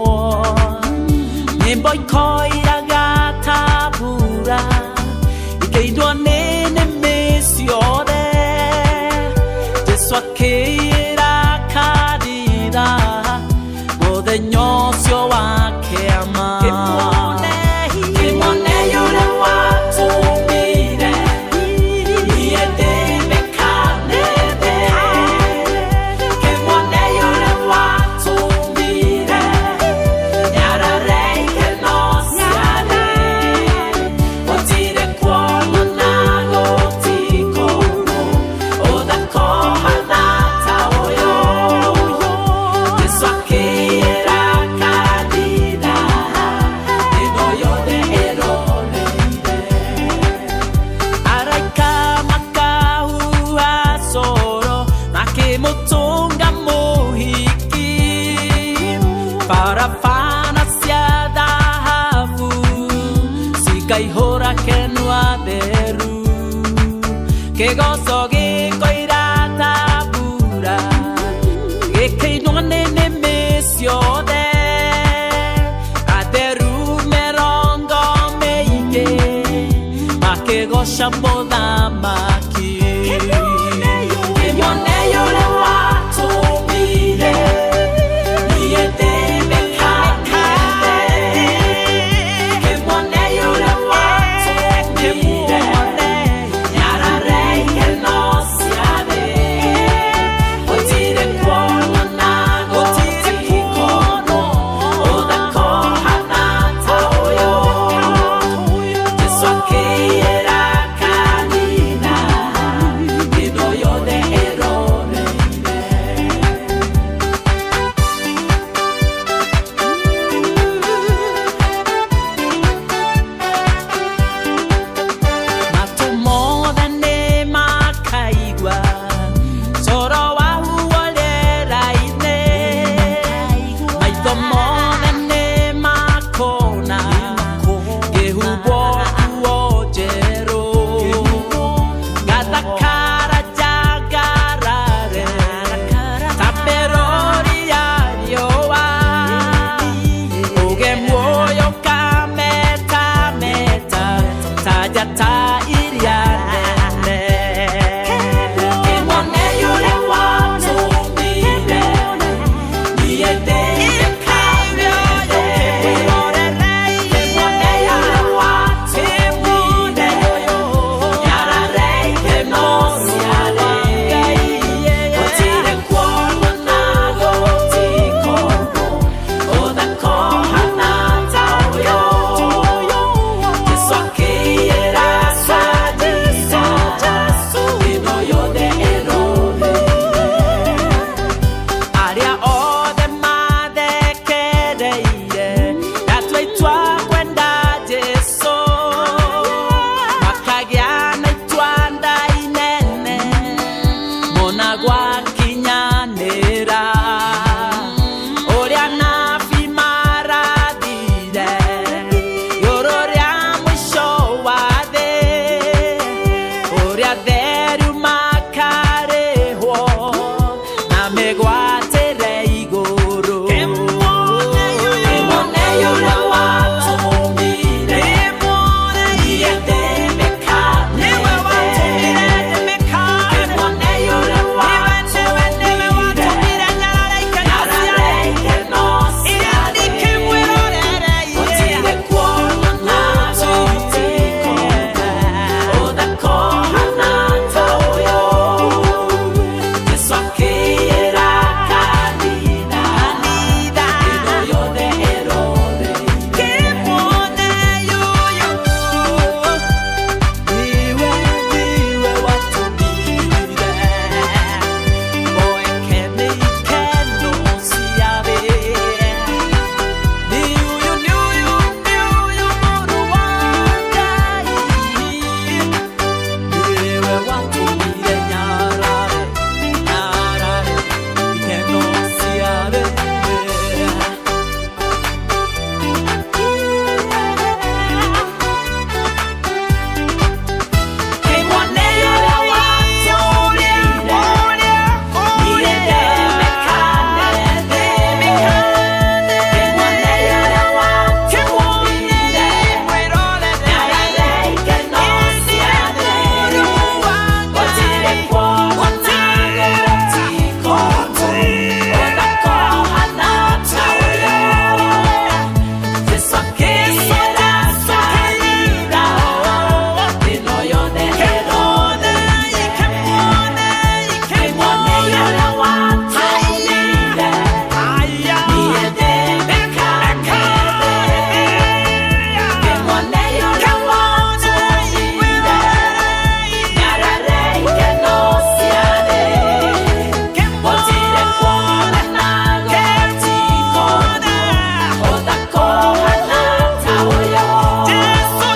Nyĩmbo ikoiraga ta mbura ikĩindwo nĩ nĩmĩ ciothe. Jesũ akĩĩra kanitha mũthenya ũcio wa kĩama. Kĩmone ũrĩa watũmire niĩ ndĩmĩkanĩte. Kĩmone ũrĩa watũmire nyarare ikeno ciarĩ. Gũtirĩ kuonwo na gũtikũrwo ũthaka ũhana ta ũyũ. Jesũ akĩĩra kanitha ĩno yothe ĩroreire. Araika makahuha coro makĩmũtũnga mũhiki. Barabara cia thahabu cikaihũra kenwa theru. Kĩgoco gĩkoira ta mbura gĩkĩinwo nĩ nĩmĩ ciothe. Atheru mĩrongo mĩingĩ makĩgoca mũthamaki. Kĩmone ũrĩa watũmire niĩ ndĩmĩkanĩte. Kĩmone ũrĩa watũmire nyarare ikeno ciarĩ. Gũtirĩ kuonwo na gũtikũrwo ũthaka ũhana ta ũyũ. Jesũ akĩĩra kanitha Wĩgwatĩre igũrũ. Kĩmone ũrĩa watũmire. Niĩ ndĩmĩkane. Kĩmone ũrĩa watũmire. Nyarare ikeno ciarĩ. Gũtirĩ kuonana tũtikona. Ũthaka ũhana ta ũyũ. Jesũ akĩĩra kanitha. Ĩno yothe ĩroreire. Niwe, niwe watũmire. Oeke nĩ ikeno ciarĩ. Nĩ ũyũ, nĩ ũyũ, nĩ ũyũ mũrũ wa Ngai. Niwe watũmire nyarare, nyarare ikeno ciarĩ. Kĩmone ũrĩa watũmire. Niĩ ndĩmĩkane thĩ. Kĩmone ũrĩa watũmire. Nyarare ikeno ciarĩ. Gũtirĩ kuonana gũtikona. Ũthaka ũhana ta ũyũ. Jesũ akĩĩra kanitha. Ĩno yothe ĩroreire. Kĩmone ũrĩa watũmire. Niĩ ndĩmĩkane thĩ. Kĩmone ũrĩa watũmire. Nyarare ikeno ciarĩ. Gũtirĩ kuonana gũtikona. Ũthaka ũhana ta ũyũ. Jesũ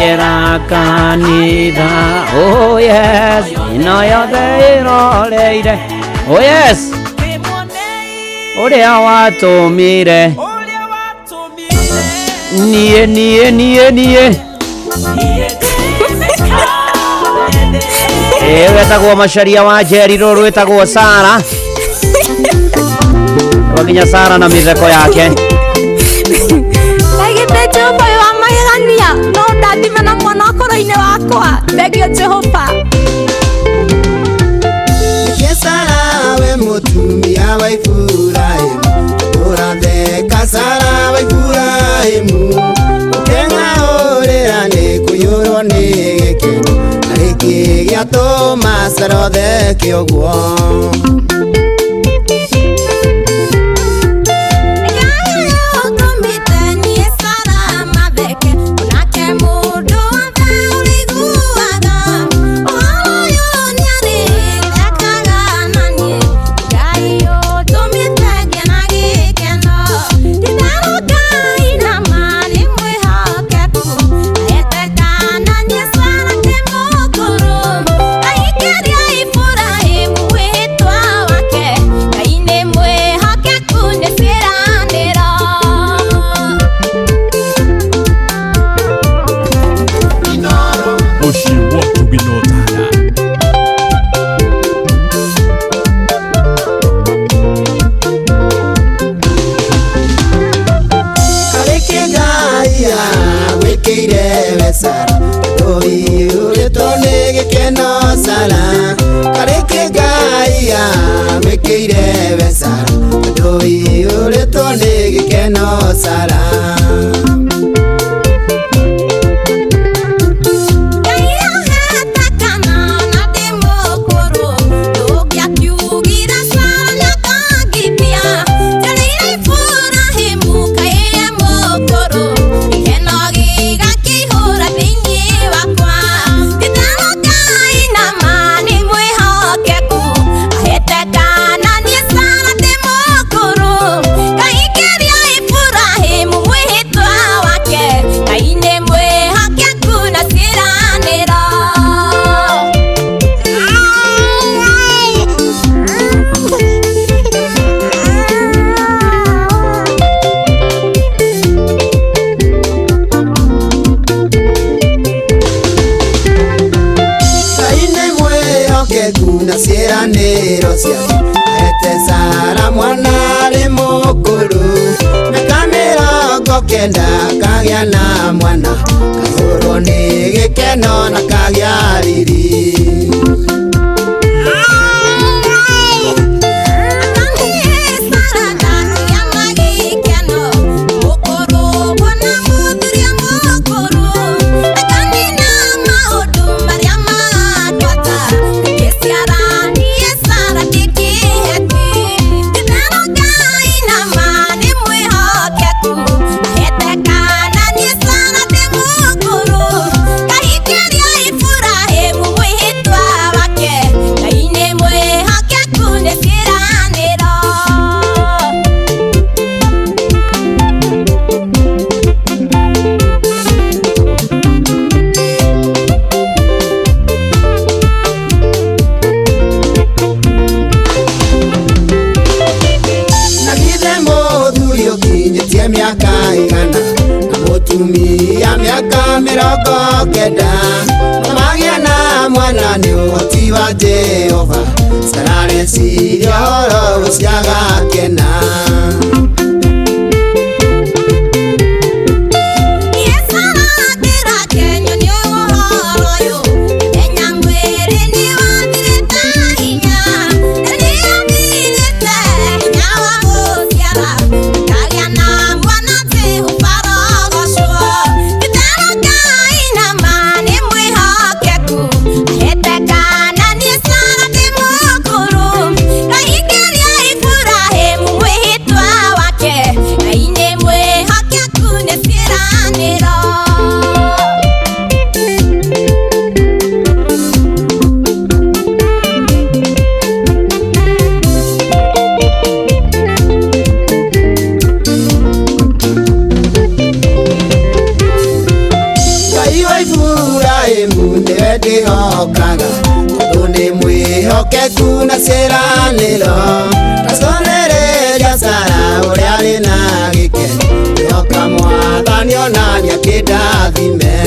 Era kanitha, oh yes, ĩno yothe ĩroreire, oh yes, ũrĩa watũmire niĩ niĩ niĩ niĩ ĩ wetagwo Macharia wa Njeri, rũrũ rwĩtagwo Sara, rwa nginya Sara na mĩtheko yake. Ndagĩte Jehova wĩ wa magegania no ndathime na mwana ũkũrũ-inĩ wakwa. Thengio Jehova. Nĩkĩ Sara we mũtumia wa Iburahĩmu ũratheka Sara wa Iburahĩmu ũkĩng'aũrĩra nĩ kũiyũrwo nĩ gĩkeno na gĩkĩ gĩatũma Sara ũtheke ũguo. Ũtũmĩte niĩ Sara matheke onake mũndũ wothe ũrĩiguaga ũhoro ũyũ nĩarĩthekaga na niĩ. Ngai ũtũmĩte ngĩe na gĩkeno ti-itherũ Ngai na ma nĩ mwĩhokeku ahete kana niĩ Sara ndĩ mũkũrũ. Aikĩria Iburahĩmu wĩtwa wake Ngai nĩ mwĩhokeku nĩ ciĩranĩro. Mũciĩ wa ũtugi na ũtana. Karĩkĩ Ngai agwĩkĩire we Sara tũiyũrĩtwo nĩ gĩkeno Sara karĩkĩ Ngai agwĩkĩire we Sara tũiyũrĩtwo nĩ gĩkeno Sara. Ngai ahete kana na ndĩ mũkũrũ ndũngĩakiugire Sara nĩakangithia njarĩire Iburahĩmu kaĩ e mũkũrũ gĩkeno gĩgakĩihũra thĩinĩ wakwa ti-itherũ Ngai na ma nĩ mwĩhokeku ahete kana niĩ Sara ndĩ mũkũrũ Ngai kĩria Iburahĩmu Sara mwana arĩ mũkũrũ mĩaka 90 kagĩa na mwana kaihũrwo nĩ gĩkeno na kagĩa riri. Mutumia miaka 90 magĩa na mwana nĩ ũhoti wa Jehova Sara reciria ũhoro ũcio agakena. Mwĩhokeku na ciĩranĩro ndaconereria Sara ũrĩa arĩ na gĩkeno kwĩhoka Mwathani ona nĩakĩndathime.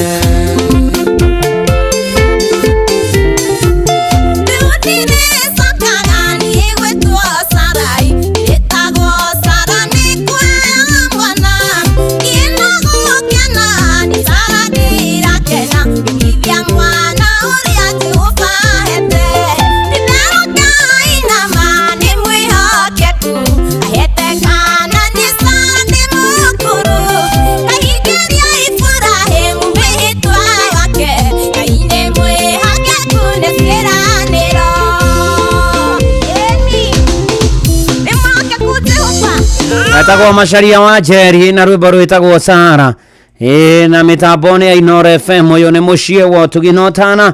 Etagwo Macharia wa Njeri na rwĩmbo rwĩtagwo Sara. Na mĩtambo nĩ ya Inooro FM. Ũyũ nĩ mũciĩ wa ũtugi na ũtana.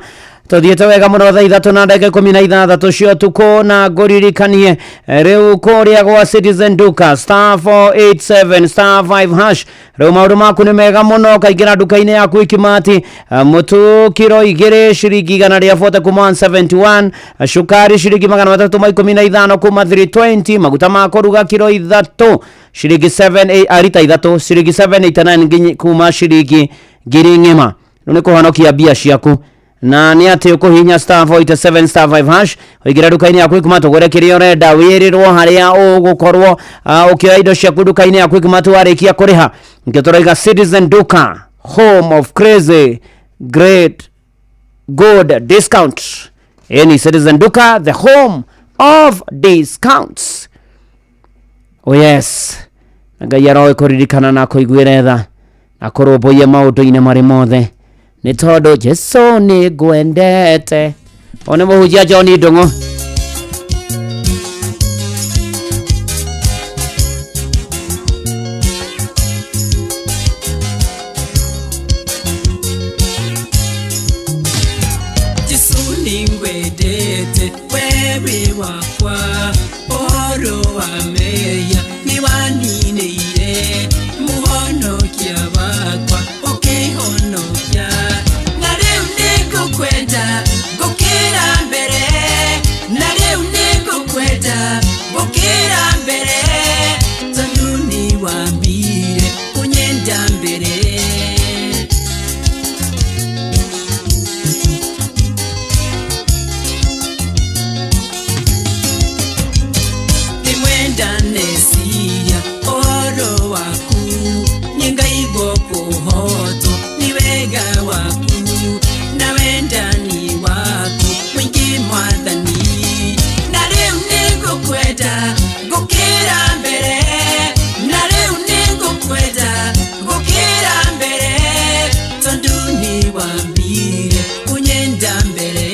Tũthiĩte wega mũno thaa 3:16 cia ũtukũ, na ngũririkanie rĩu kũrĩa gwa Citizen Duka star 487 star 5 hash. Rĩu maũndũ maku nĩ mega mũno, kaingĩra nduka-inĩ yaku Ikimati, mũtu kiro 2 ciringi 140 kuma 171, cukari ciringi 315 kuma 320, maguta ma kũruga kiro 3 ciringi 7 rita 3 ciringi 789 kuma ciringi 1000 ng'ima. Rĩu nĩ kũhonokia mbia ciaku na nĩ atĩ ũkũhihinya star 487 star 5 hash ũingĩre nduka-inĩ yaku Quickmart ũgũre kĩrĩa ũrenda, wĩrĩrwo harĩa ũgũkorwo ũkĩoya indo ciaku nduka-inĩ yaku Quickmart warĩkia kũrĩha. Nĩkĩo tũraiga Citizen Duka, home of crazy great good discount. Ĩni Citizen Duka, the home of discounts. Oh yes, Ngai aroe kũririkana na kũiguĩra tha na kũrũmbũiya maũndũ-inĩ marĩ mothe, nĩ tondũ Jesu nĩ ngwendete. O nĩ mũhunjia John Ndung'u. Jesu nĩngwendete wewe wakwa, ũhoro wa mehia nĩwaninĩire, mũhonokia wakwa ũkĩhonokia. Na rĩu nĩngũkwenda ngũkĩra mbere, na rĩu nĩngũkwenda ngũkĩra mbere, tondũ nĩwambire kũnyenda mbere. nĩngũkwenda gũkĩra mbere, na rĩu nĩngũkwenda gũkĩra mbere, tondũ nĩwambire kũnyenda mbere.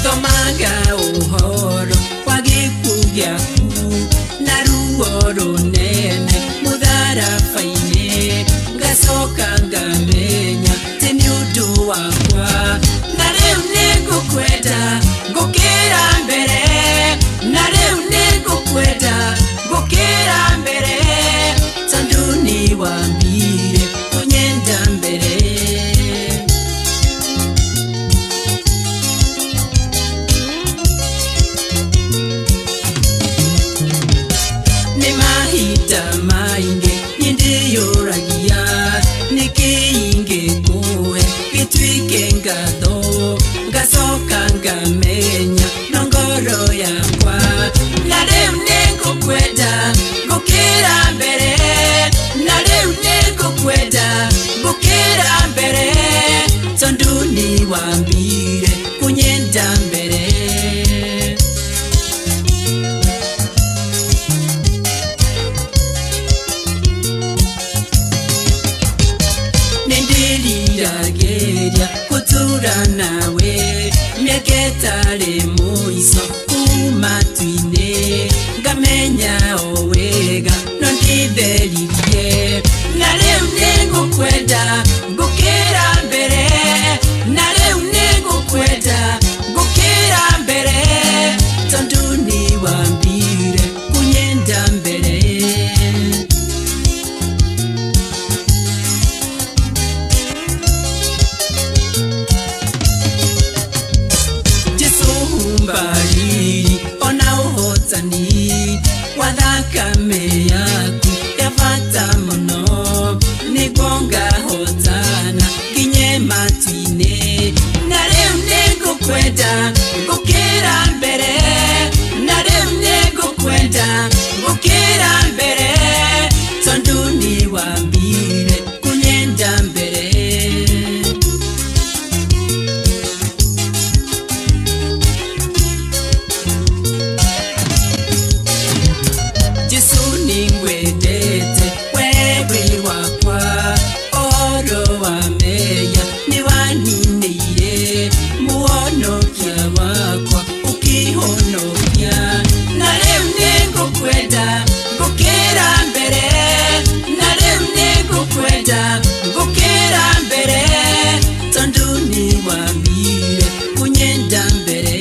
Thomaga ũhoro wa gĩkuũ gĩaku na ruo rũnene mũtharaba-inĩ, ngacoka ngamenya atĩ nĩ ũndũ wakwa, na rĩu nĩngũkwenda gũkĩra mbere, na rĩu nĩngũkwenda gũkĩra mbere, tondũ nĩwambire kũnyenda mbere. Nĩ mahinda maingĩ niĩ ndĩyũragia nĩkĩ ingĩkũhe gĩtuĩke ngatho, ngacoka ngamenya no ngoro yakwa, na rĩu nĩngũkwenda gũkĩra mbere, na rĩu nĩngũkwenda gũkĩra mbere, tondũ nĩwambire kũnyenda mbere. Nĩndĩriragĩria gũtũra nawe mĩaka ĩtarĩ mũico kuma matu-inĩ, ngamenya o wega no ndĩtheririe, na rĩu nĩngũkwenda gũkĩra mbere, na rĩu nĩngũkwenda gũkĩra mbere, tondũ nĩwambire kũnyenda mbere. Jesu humbariri ona ũhotani wa thakame yaku ya bata mũno, nĩguo ngahotana nginye matu-inĩ, na rĩu nĩngũkwenda gũkĩra mbere, na rĩu nĩngũkwenda gũkĩra mbere, tondũ nĩwambire kũnyenda mbere. Jesu nĩngwendete wewe wakwa, ũhoro wa meya nĩwaninĩire, mũhonokia wakwa ũkĩhonokia, na rĩu nĩngũkwenda gũkĩra mbere, na rĩu nĩngũkwenda gũkĩra mbere, tondũ nĩwambire kũnyenda mbere.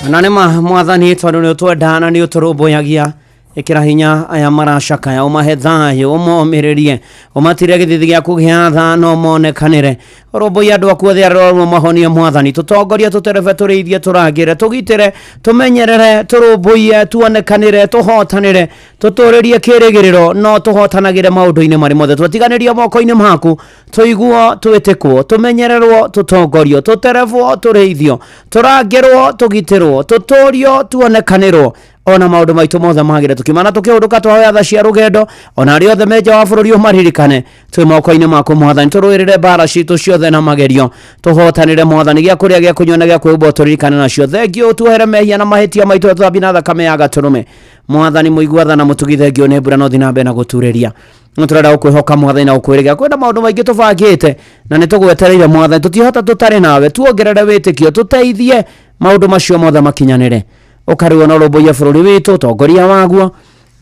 Na nĩma mwathani tondũ nĩ ũtwendaga na nĩ ũtũrũmbũyagia, ĩkĩra hinya aya maracakaya, ũmahe thayũ, ũmomĩrĩrie, ũmatire gĩthithi gĩaku gĩa tha na ũmonekanĩre. Ũrũmbũiye andũ aku othe arĩa ũrarũa mahonie mwathani, tũtongorie, tũterebe, tũrĩithie, tũrangĩre, tũgitĩre, tũmenyerere, tũrũmbũiye, tuonekanĩre, tũhotanĩre, tũtũrĩrie kĩrĩgĩrĩro no tũhotanagĩre maũndũ-inĩ marĩ mothe. Twatiganĩrio moko-inĩ maku, tũiguo, twĩtĩkwo, tũmenyererwo, tũtongorio, tũterebwo, tũrĩithio, tũrangĩrwo, tũgitĩrwo, tũtũrio, tuonekanĩrwo, ona maũndũ maitũ mothe magĩre. Tũkiumana tũkĩhũndũka twahoya tha cia rũgendo, ona arĩa othe me nja wa bũrũri ũmaririkane. Twĩ moko-inĩ maku mwathani, tũrũĩrĩre mbara citũ ciothe na magerio, tũhotanĩre mwathani, gĩa kũrĩa, gĩa kũnyua na gĩa kwĩhumba ũtũririkane nacio. Thengio, ũtuohere mehia na mahĩtia maitũ, tũthambie na thakame ya gatũrũme. Mwathani mũigua tha na mũtugi, thengio nĩ mbura no thiĩ na mbere na gũturĩria. Nĩ tũrenda gũkwĩhoka mwathani na gũkwĩrĩgĩra. Kwĩna maũndũ maingĩ tũbangĩte na nĩ tũgwetereire mwathani, tũtihota tũtarĩ nawe. Tuongerere wĩtĩkio, tũteithie maũndũ macio mothe makinyanĩre. Ũkarĩo na ũrũmbũiye bũrũri witũ, ũtongoria waguo,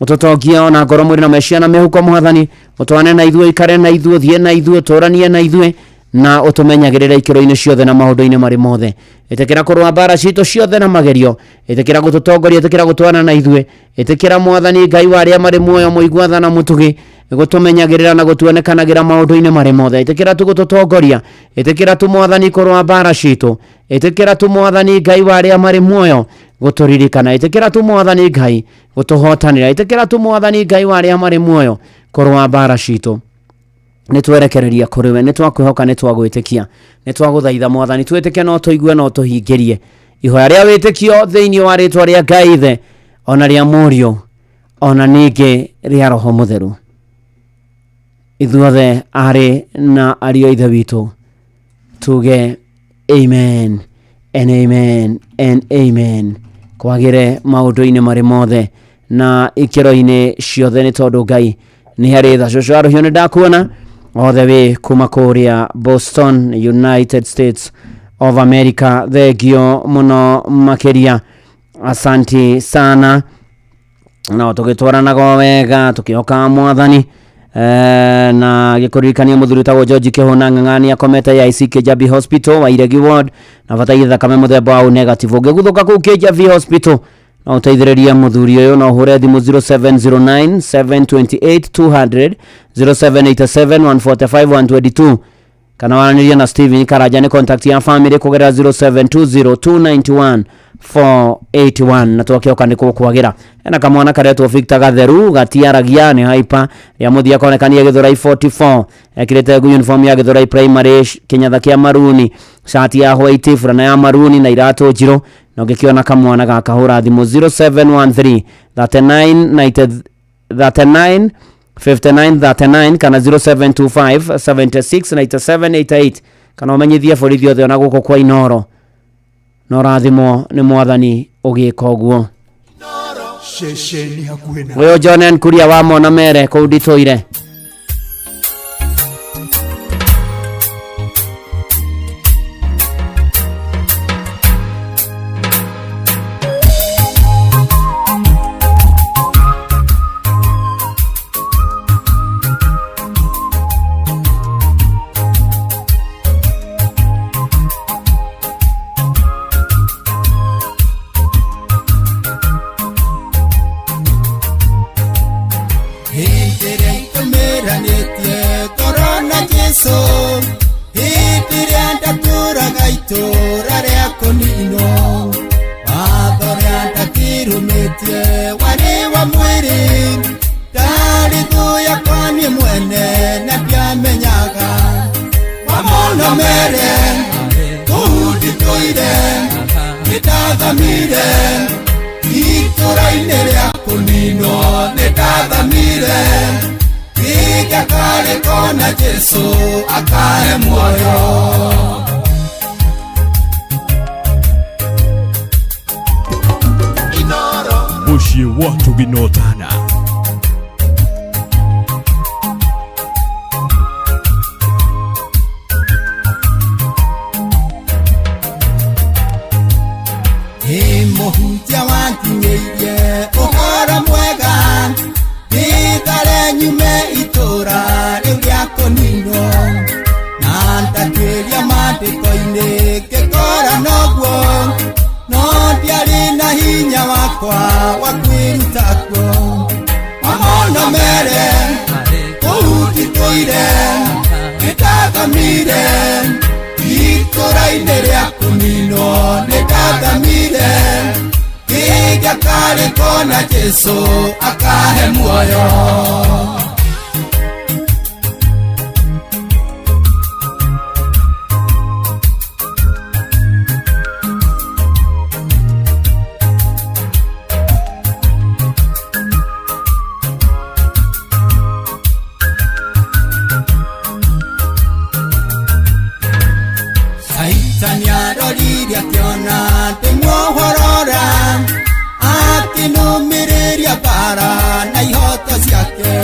ũtũtongie ona ngoro, mwĩrĩ na meciria na mĩhuko mwathani, ũtwane na ithuĩ, ũikare na ithuĩ, ũthiĩ na ithuĩ, ũtũranie na ithuĩ, na ũtũmenyagĩrĩre ikĩro-inĩ ciothe na maũndũ-inĩ marĩ mothe. Ĩtĩkĩra kũrũa mbara citũ ciothe na magerio, ĩtĩkĩra gũtũtongoria, ĩtĩkĩra gũtwana na ithuĩ, ĩtĩkĩra mwathani Ngai wa arĩa marĩ muoyo, mũigua tha na mũtugi, gũtũmenyagĩrĩra na gũtuonekanagĩra maũndũ-inĩ marĩ mothe. Ĩtĩkĩra tu gũtũtongoria, ĩtĩkĩra tu mwathani kũrũa mbara citũ, ĩtĩkĩra tu mwathani Ngai wa arĩa marĩ muoyo gũtũririkana, ĩtĩkĩra tu mwathani Ngai gũtũhotanĩra, ĩtĩkĩra tu mwathani Ngai wa arĩa marĩ muoyo kũrũa mbara citũ. Nĩ twerekereria kũrĩ we, nĩ twakwĩhoka, nĩ twagwĩtĩkia, nĩ twagũthaitha mwathani, twĩtĩke no tũigue no tũhingĩrie ihoya rĩa wĩtĩkio thĩinĩ wa rĩtwa rĩa Ngai Ithe Ona rĩa Mũriũ, ona ningĩ rĩa Roho Mũtheru. Ithuothe arĩ na ariũ a Ithe witũ tuge amen and amen and amen. Kwagĩre maũndũ-inĩ marĩ mothe na ikĩro-inĩ ciothe, nĩ tondũ Ngai nĩ harĩ tha. Cũcũ wa rũhiũ, nĩ ndakuona othe wĩ kuma kũrĩa Boston, United States of America. Thengio mũno makĩria, asanti sana. No tũgĩtwaranaga o wega tũkĩhokaga Mwathani. Na gĩkũririkania mũthuri ũtagwo George Kĩhũna Ng'ang'a akomete ya IC Kijabi Hospital wa Iregi Ward na bataire thakame mũthemba wa O negative. Ũngĩguthũka kũu Kijabi Hospital no ũteithĩrĩrie mũthuri ũyũ, no ũhũre thimũ 0709 728 200, 0787 145 122, kana waranĩria na Steven Karanja, nĩ contact ya family, kũgerera 0720 291 481. Na twakĩoka nĩ kũkwagĩra ena kamwana karetwo Victor Gatheru, gatiaragia, nĩ hyper rĩa mũthia konekania Gĩthũrai 44, ekĩrĩte uniform ya Gĩthũrai Primary, kĩnyatha kĩa maruni, shati ya white, burana ya maruni na iratũ njirũ. Na ũngĩkĩona kamwana gaka, hũra thimũ 0713 39 90 39 59 39 kana 0725 76 97 88, kana ũmenyithie borithi othe ona gũkũ kwa Inoro, na ũrathimwo nĩ Mwathani ũgĩka ũguo. Ceceni hakuhĩ na Ũyũ John Kuria wa Mona Mere kũu nditũire. Hĩndĩ ĩrĩa itũmĩranĩtie ngoro na Jesũ, hĩndĩ ĩrĩa ndatũraga itũra rĩa kũninwo, watho ũrĩa ndakĩrũmĩtie warĩ wa mwĩrĩ, ndarĩ thũ yakwa niĩ mwene na ndiamenyaga. Wamono mere kũu nditũire, nĩndathamire itũra-inĩ rĩa kũninwo, nĩndathamire kĩngakarĩ kona Jesũ akahe muoyo. Mũciĩ wa ũtugi na ũtana. Ĩ mũhunjia wankinyĩirie ũhoro mwega, nĩthare nyume itũra rĩu rĩa kũninwo, na ndatuĩria maandĩko-inĩ ngĩkora noguo, no ndiarĩ na hinya wakwa wa kwĩruta kuo. Mamono mere kũu nditũire, nĩndathamire itũra-inĩ rĩa kũninwo, nĩndathamire kĩngakarĩ kona Jesũ akahe muoyo. Saitani arorire akĩona ndĩmuohorora, akĩnũmĩrĩria mbara na ihoto ciake,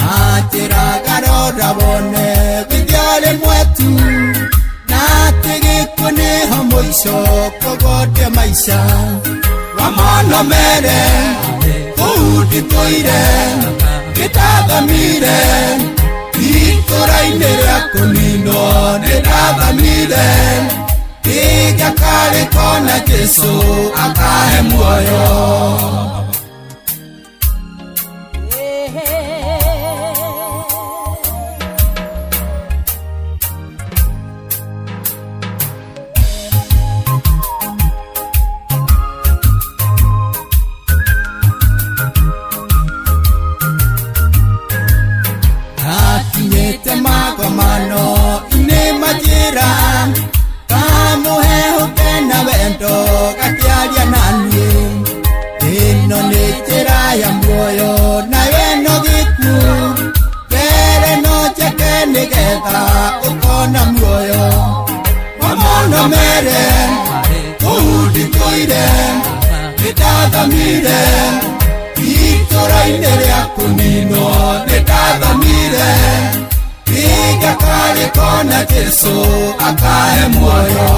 anjĩraga rora wone withia rĩmwe tu, na atĩ gĩkuũ nĩho mũico kũgũndia maica. Wamono mere kũu nditũire, nĩndathamire itũra-inĩ rĩa kũninwo, nĩndathamire kĩngakarĩ kona Jesũ akahe muoyo. Akinyĩte magomano-inĩ manjĩra, kamũhehu kena wendo gakĩaria na niĩ. Nĩ njĩra ya muoyo nayo ĩno gĩkuũ mbere no njeke nĩgetha ũkona muoyo mamono mere kũu nditũire nĩndathamire itũra-inĩ rĩa kũninwo nĩndathamire Iga kona Jesu akae muoyo.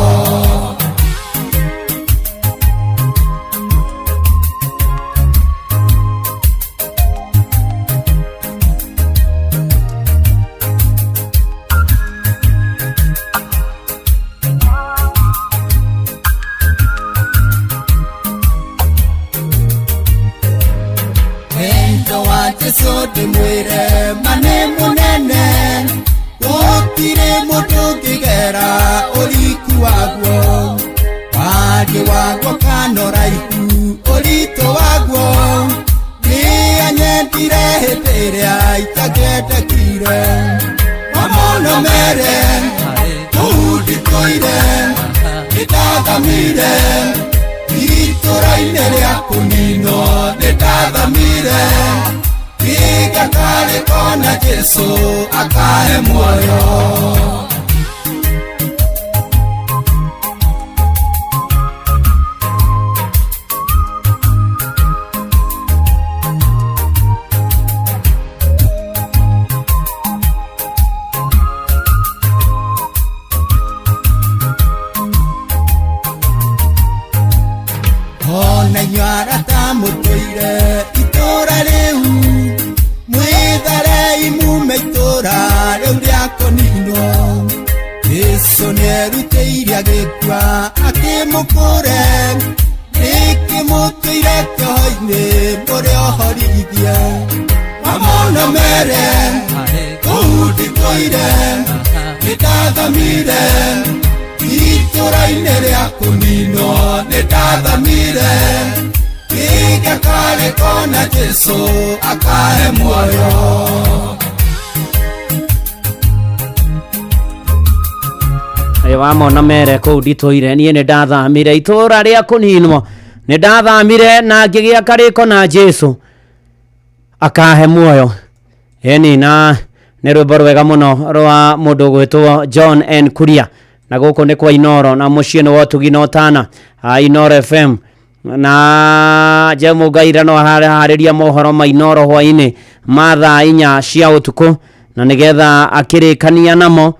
Wendo wa Jesu ndĩmwĩre ma nĩ mũnene gũtirĩ mũndũ ũngĩgera ũriku waguo wariĩ waguo kana ũraihu ũritũ waguo nĩ anyendire hĩndĩ ĩrĩa itangĩendekire mamono mere kũu nditũire nĩndathamire itũra-inĩ rĩa kũninwo nĩndathamire Iga karĩ kona Jesu akahe muoyo. Ona inyuĩ arata mũtũire itũra rĩu mwĩtharei mume itũra rĩu rĩa kũninwo Jesu nĩerutĩire agĩkua akĩmũkũre nĩkĩ mũtũire kĩoho-inĩ mũrĩ ohorithie mamono mere kũu nditũire nĩndathamire itũra-inĩ rĩa kũninwo nĩndathamire Iga karĩ kona Jesu akahe muoyo. Wamona mere kũu nditũire niĩ nĩ ndathamire itũra rĩa kũninwo nĩ ndathamire na ngĩgĩa karĩko na Jesu akahe muoyo. Ĩni na nĩ rwĩmbo rwega mũno rwa mũndũ ũgwĩtwo John N Kuria na gũkũ nĩ kwa Inoro na mũciĩ nĩ wa ũtugi na ũtana Inoro FM na Jemu Ngaira no harĩria mohoro ma Inoro hwainĩ ma thaa 4 cia ũtukũ na nĩgetha akĩrĩkania namo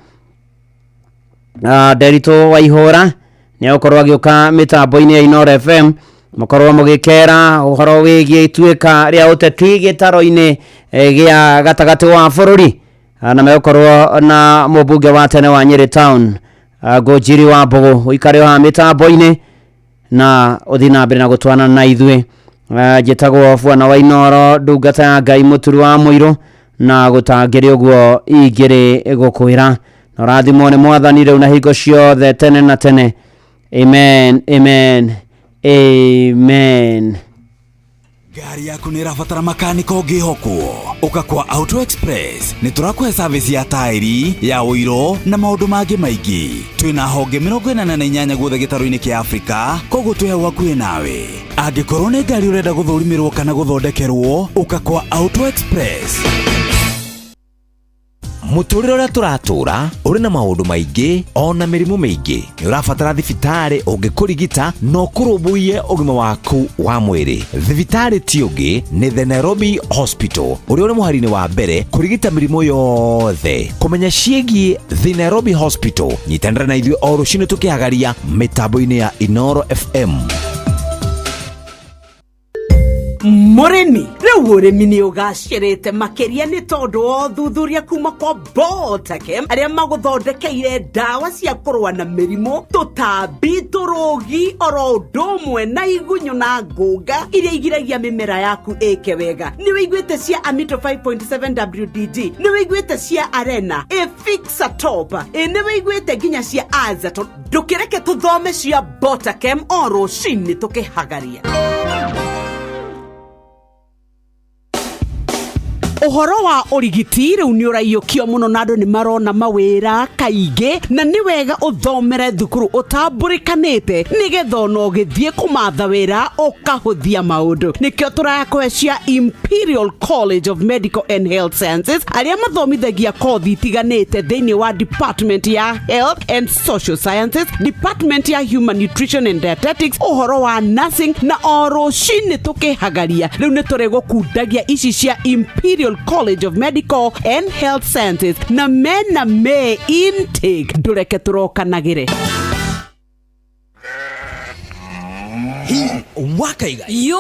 Nderitũ wa Ihũra nĩ egũkorwo agĩũka mĩtambo-inĩ ya Inoro FM mũkorwo mũgĩkera ũhoro wĩgiĩ ituĩka rĩa ũteti gĩtaro-inĩ gĩa gatagatĩ wa bũrũri na megũkorwo na mũmbunge wa tene wa Nyĩrĩ Town Ngũnjiri wa Mbũgũ ũikare haha mĩtambo-inĩ na ũthiĩ na mbere na gũtwana na ithuĩ. Njĩtagwo Bwana wa Inoro ndungata ya Ngai mũturu wa mũirũ na gũtangĩrĩ ũguo ingĩrĩ gũkwĩra na ũrathimwo nĩ mwathani rĩu na hingo ciothe tene na tene. Amen, amen, amen. Ngari yaku nĩ ĩrabatara makaniko ũngĩhokwo ũka kwa Auto Express nĩ tũrakũhe service ya taĩri ya ũiro na maũndũ mangĩ maingĩ. Twĩna honge 48 guothe gĩtarũ-inĩ kĩa Afrika koguo twĩ hau hakuhĩ nawe. Angĩkorwo nĩ ngari ũrenda gũthũrimĩrwo kana gũthondekerwo ũka kwa Auto Express. Mũtũrĩre ũrĩa tũratũra ũrĩ na maũndũ maingĩ ona mĩrimũ mĩingĩ. Nĩ ũrabatara thibitarĩ ũngĩkũrigita na ũkũrũmbũiye ũgima waku wa mwĩrĩ. Thibitarĩ ti ũngĩ nĩ The Nairobi Hospital ũrĩa ũrĩ mũhari-inĩ wa mbere kũrigita mĩrimũ yothe. Kũmenya ciĩgiĩ The Nairobi Hospital nyitanĩra na ithuĩ o rũcinĩ tũkĩhagaria mĩtambo-inĩ ya Inoro FM. Mũrĩmi rĩu ũrĩmi nĩ ũgacĩrĩte makĩria nĩ tondũ wa ũthuthuria kuma kwa Botakem arĩa magũthondekeire ndawa cia kũrũa na mĩrimũ tũtambi tũrũgi oro ũndũ ũmwe na igunyũ na ngũnga iria igiragia mĩmera yaku ĩke wega. Nĩ wĩiguĩte cia Amito 5.7 WDG, nĩ wĩiguĩte cia Arena Efixa Top, nĩ wĩiguĩte nginya cia Azaton. Ndũkĩreke tũthome cia Botakem o rũcinĩ tũkĩhagaria. Ũhoro wa ũrigiti rĩu nĩ ũraiyũkio mũno na andũ nĩ marona mawĩra kaingĩ, na nĩ wega ũthomere thukuru ũtambũrĩkanĩte nĩgetha ona ũgĩthiĩ kũmatha wĩra ũkahũthia maũndũ. Nĩkĩo tũrakũhe cia Imperial College of Medical and Health Sciences, arĩa mathomithagia kothi itiganĩte thĩinĩ wa Department ya Health and Social Sciences, Department ya Human Nutrition and Dietetics, ũhoro wa nursing, na o rũcinĩ tũkĩhagaria rĩu nĩ tũrĩgũkundagia ici cia Imperial College of Medical and Health Sciences, na mena May intake, ndũreke tũrokanagĩre. Hi wakaiga Yo!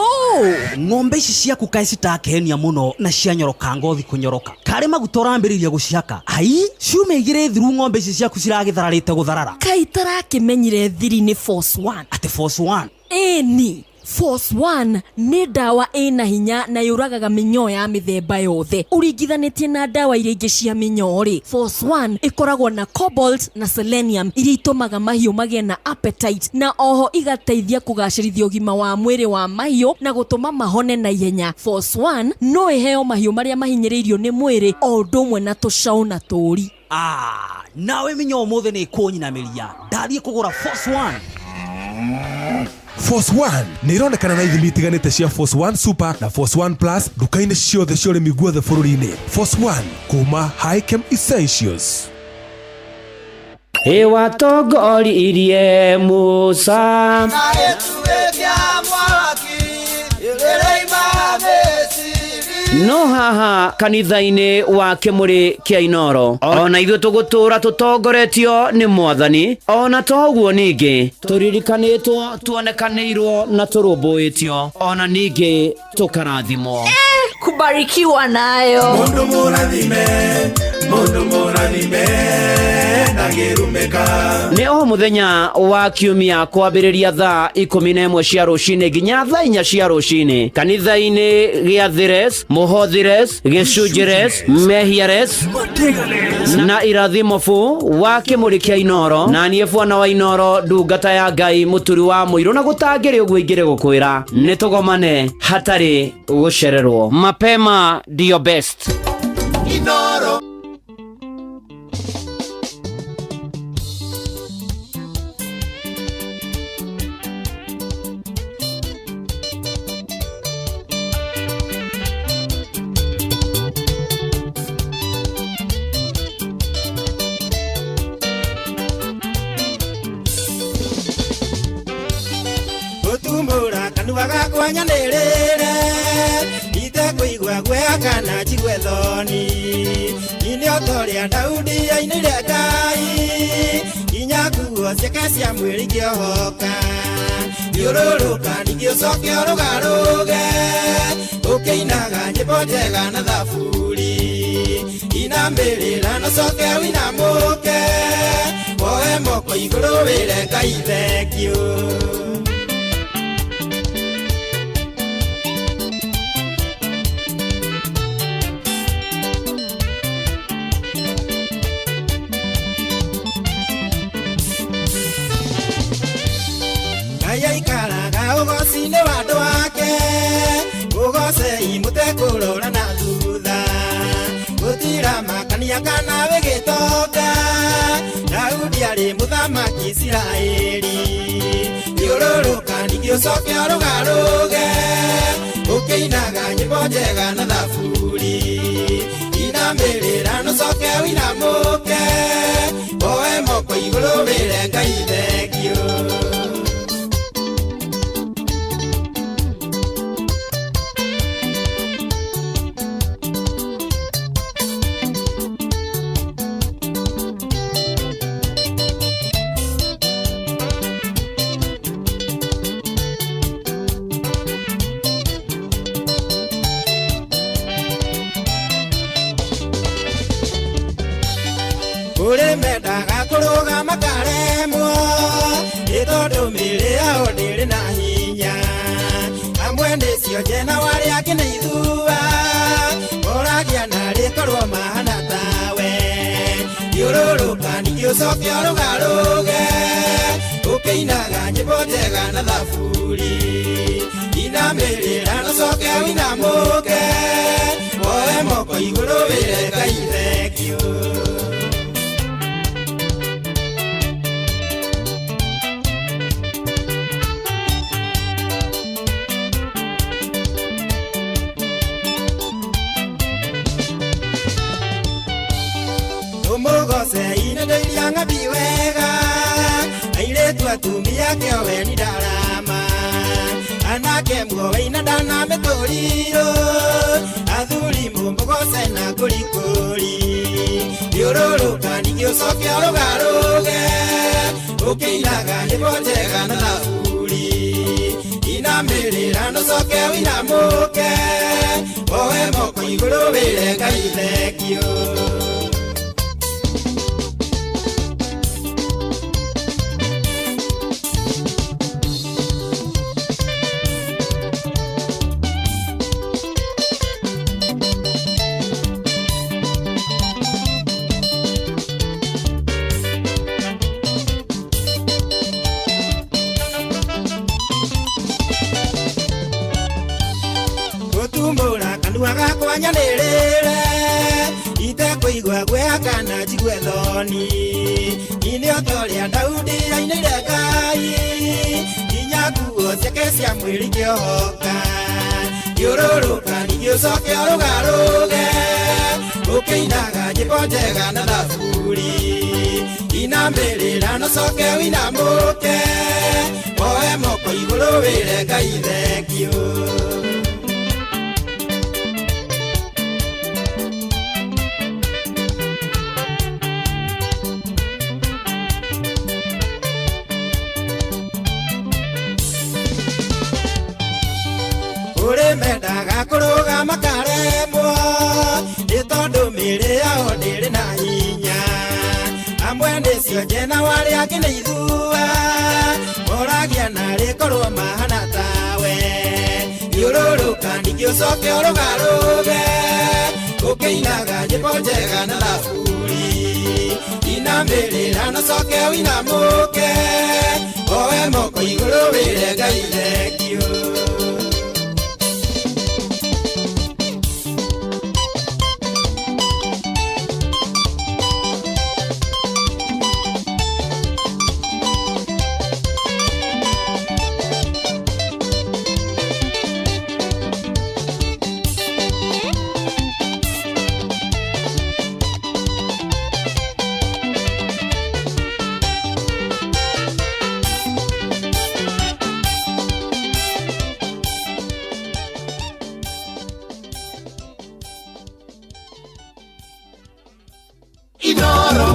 Ng'ombe ici ciaku kaĩ citakenia mũno na cianyoroka ngothi kũnyoroka, karĩ maguta ũrambĩrĩria gũcihaka? Ai, ciumia igĩrĩ thiru ng'ombe ici ciaku ciragĩthararĩte gũtharara. Kaĩ itarakĩmenyire thiri nĩ Force One. Atĩ Force One? Ĩni, Force One nĩ ndawa ĩna hinya na yũragaga mĩnyoo ya mĩthemba yothe. Ũringithanĩtie na ndawa iria ingĩ cia mĩnyoo rĩ, Force One ĩkoragwo na cobalt na selenium iria itũmaga mahiũ magĩe na appetite, na oho igateithia kũgacĩrithia ũgima wa mwĩrĩ wa mahiũ na gũtũma mahone na ihenya. Force One no ĩheo mahiũ marĩa mahinyĩrĩirio nĩ mwĩrĩ o ũndũ ũmwe na tũcaũ na tũũri. Ah, nawe mĩnyoo ũmũthĩ nĩ ĩkũnyinamĩria, ndathiĩ kũgũra Force One. Force One nĩ ironekana na ithimi itiganĩte cia Force One Super na Force One Plus nduka-inĩ ciothe cia ũrĩmi guothe bũrũri-inĩ. Force One kuma Hikem Essentials. Ĩwatongoririe Musa. Na gĩtugĩ kĩa mwaki ĩrĩima Misiri. No haha kanitha-inĩ wa Kĩmũrĩ kĩa Inoro, ona ithuĩ tũgũtũra tũtongoretio nĩ Mwathani, ona toguo ningĩ tũririkanĩtwo, tuonekanĩirwo na tũrũmbũĩtio, ona ningĩ tũkarathimwo. Kubarikiwa nayo. Mundu mũrathime, mundu mũrathime, ndangĩrumĩka. Nĩ o mũthenya wa kiumia kwambĩrĩria thaa 11 cia rũcinĩ nginya thaa 4 cia rũcinĩ, kanitha-inĩ gĩa Thires, Mũhothires, Gĩcunjĩres, Mehiares na Irathimobu wa Kĩmũrĩ kĩa Inoro, na niĩ bwana wa Inoro, ndungata ya Ngai, mũturi wa mũirũ, na gũtangĩrĩ ũguo ingĩrĩ gũkwĩra nĩ tũgomane hatarĩ gũcererwo. Mapema ndio best. Inoro. Gũtumbũra kanua gakwa nyanĩrĩre, itekũigua guoya kana njigue thoni. Nyine o ta ũrĩa Daudi ainĩire Ngai, nginya nguo ciake cia mwĩrĩ ikĩohoka. Thiũrũrũka ningĩ ũcoke ũrũgarũge, ũkĩinaga nyĩmbo njega na thaburi. Inamĩrĩra na ũcoke ũinamũke, woe moko igũrũ wĩre Ngai thengiũ. Ngai aikaraga ũgoci-inĩ wa andũ ake, ũgocei mũtekũrora na thutha. Gũtiramakania kana wĩ gĩtonga, Daudi arĩ mũthamaki Isiraeli. Thiũrũrũka ningĩ ũcoke ũrũgarũge, ũkĩinaga nyĩmbo njega na thaburi. Inamĩrĩra na ũcoke ũinamũke, woe moko igũrũ wĩre Ngai thengiũ. Kũrĩ mendaga kũrũgama makaremwo, nĩ tondũ mĩĩrĩ yao ndĩrĩ na hinya. Amwe nĩ cionje na arĩa angĩ nĩ ithua, moragia narĩ korwo mahana tawe. Thiũrũrũka ningĩ ũcoke ũrũgarũge, ũkĩinaga nyĩmbo njega na thaburi. Inamĩrĩra na ũcoke ũinamũke, woe moko Mũmũgoce inene iria ng'ambi wega airĩtu atumia kĩoweni ndarama anake muowe-ina ndana mĩtũrirũ athuri mũmũgoce na kũrikũri thiũrũrũka ningĩ ũcoke ũrũgarũge ũkĩinaga nyĩmbo njega na thaburi inamĩrĩra nũcoke ũinamũke woe moko igũrũ wĩre Ngai thengio. Gutumũra kanua gakwa nyanĩrĩre itekũigua guoya kana njigue thoni ine o ta ũrĩa Daudi ainĩire Ngai nginya nguo ciake cia mwĩrĩ ikĩohoka thiũrũrũka ningĩ ũcoke ũrũgarũge ũkĩinaga nyĩmbo njega na thaburi inamĩrĩra nũcoke ũinamũke woe moko igũrũ wĩre Ngai thengio. Kũrĩ mendaga kũrũgama makaremwo nĩ tondũ mĩĩrĩ yao ndĩrĩ na hinya amwe nĩ cionje na arĩa angĩ nĩ ithua moragia narĩ korwo mahana tawe thiũrũrũka ningĩ ũcoke ũrũgarũge ũkĩinaga nyĩmbo njega na thaburi inamĩrĩra nũcoke ũinamũke woe moko igũrũ wĩre Ngai thengio.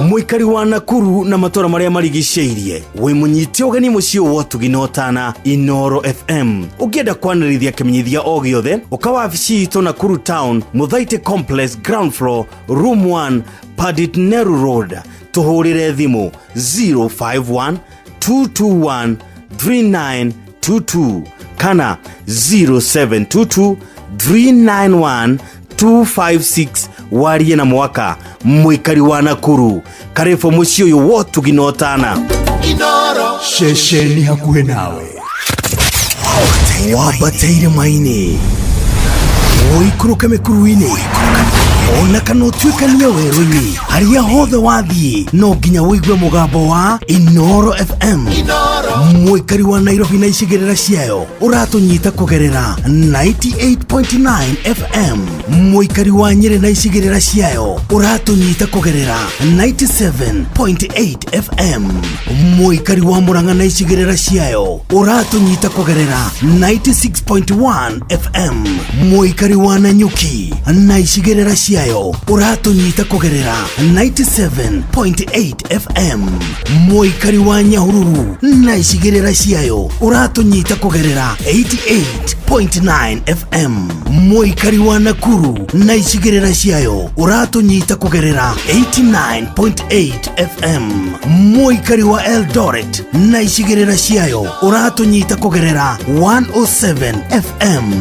Mũikari wa Nakuru na matũra marĩa marigicĩirie wĩ mũnyite ũgeni mũciĩ wa ũtugi na ũtana Inoro FM. Ũngĩenda kwanĩrithia kĩmenyithia o gĩothe ũka wabici itũ Nakuru Town, Muthaiti Complex, ground floor, room 1, Padit Nehru Road. Tũhũrĩre thimũ 051 221 3922 kana 0722 391 256 warie na mwaka. Mũikari wa Nakuru karibu mũciĩ ũyũ wa ũtugi na ũtana. Inoro ceceni hakuhĩ nawe wambateire maini ũikũrũke mĩkuru-inĩ ona kana ũtuĩkanie werũ-inĩ harĩa hothe wathiĩ no nginya ũigue mũgambo wa Inoro FM. Mũikari wa Nairobi na icigĩrĩra ciayo ũratũnyita kũgerera 98.9 FM. Mũikari wa Nyĩrĩ na icigĩrĩra ciayo ũratũnyita kũgerera 97.8 FM. Mũikari wa Murang'a na icigĩrĩra ciayo ũratũnyita kũgerera 96.1 FM. Mũikari wa Nanyuki na icigĩrĩra ciayo ũratũnyita kũgerera 97.8 FM. Mũikari wa Nyahururu na icigĩrĩra ciayo ũratũnyita kũgerera 88.9 FM. Mũikari wa Nakuru na icigĩrĩra ciayo ũratũnyita kũgerera 89.8 FM. Mũikari wa Eldoret na icigĩrĩra ciayo ũratũnyita kũgerera 107 FM.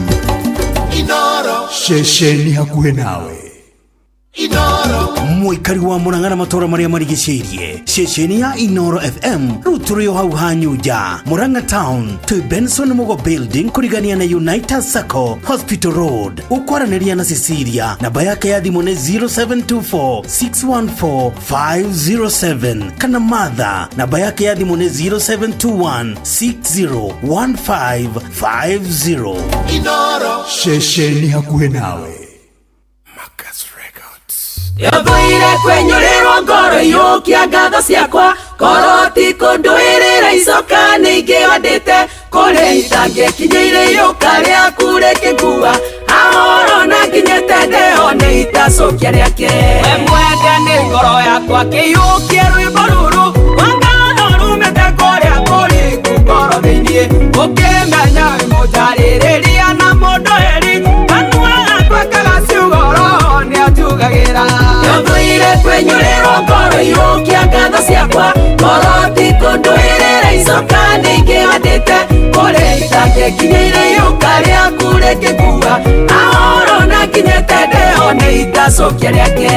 Inoro ceceni hakuhĩ nawe. Inoro Mũikari wa Murang'a na matũra marĩa marigicĩirie ceceni ya Inoro FM rĩu tũrĩ o hau Hanyunja Murang'a Town twĩ Benson Mugo Building kũrigania na United Sacco Hospital Road. Ũkwaranĩria na Cecilia namba yake ya thimũ nĩ 0724 614 507 kana Martha namba yake ya thimũ nĩ 0721 601550. Inoro ceceni hakuhĩ nawe. Yothũire kwenyũrĩrwo ngoro iyũkia ngatho ciakwa koroti kũndũĩrĩra icoka nĩingĩhandĩte kũrĩ itangĩkinyĩire iyũka rĩaku rĩkĩngua ahoro na nginyĩte ndĩho nĩ itacokia rĩake. We mwende nĩ ngoro yakwa kĩiyũkie rwĩmbo rũrũ rwa ngatho rumĩte kũrĩa kũriku ngoro thĩiniĩ ũkĩmenya wĩ mũnjarĩrĩria na mũndũ eri kanua gakwa kagaciugo roho nĩanjugagĩra. Yothũire kwenyũrĩrwo ngoro iyũkia ngatho ciakwa koroti kũndũĩrĩra icoka nĩingĩhandĩte kũrĩ itangĩkinyĩire iyũka rĩaku rĩkĩngua ahoro na nginyĩte ndĩho nĩ itacokia rĩake.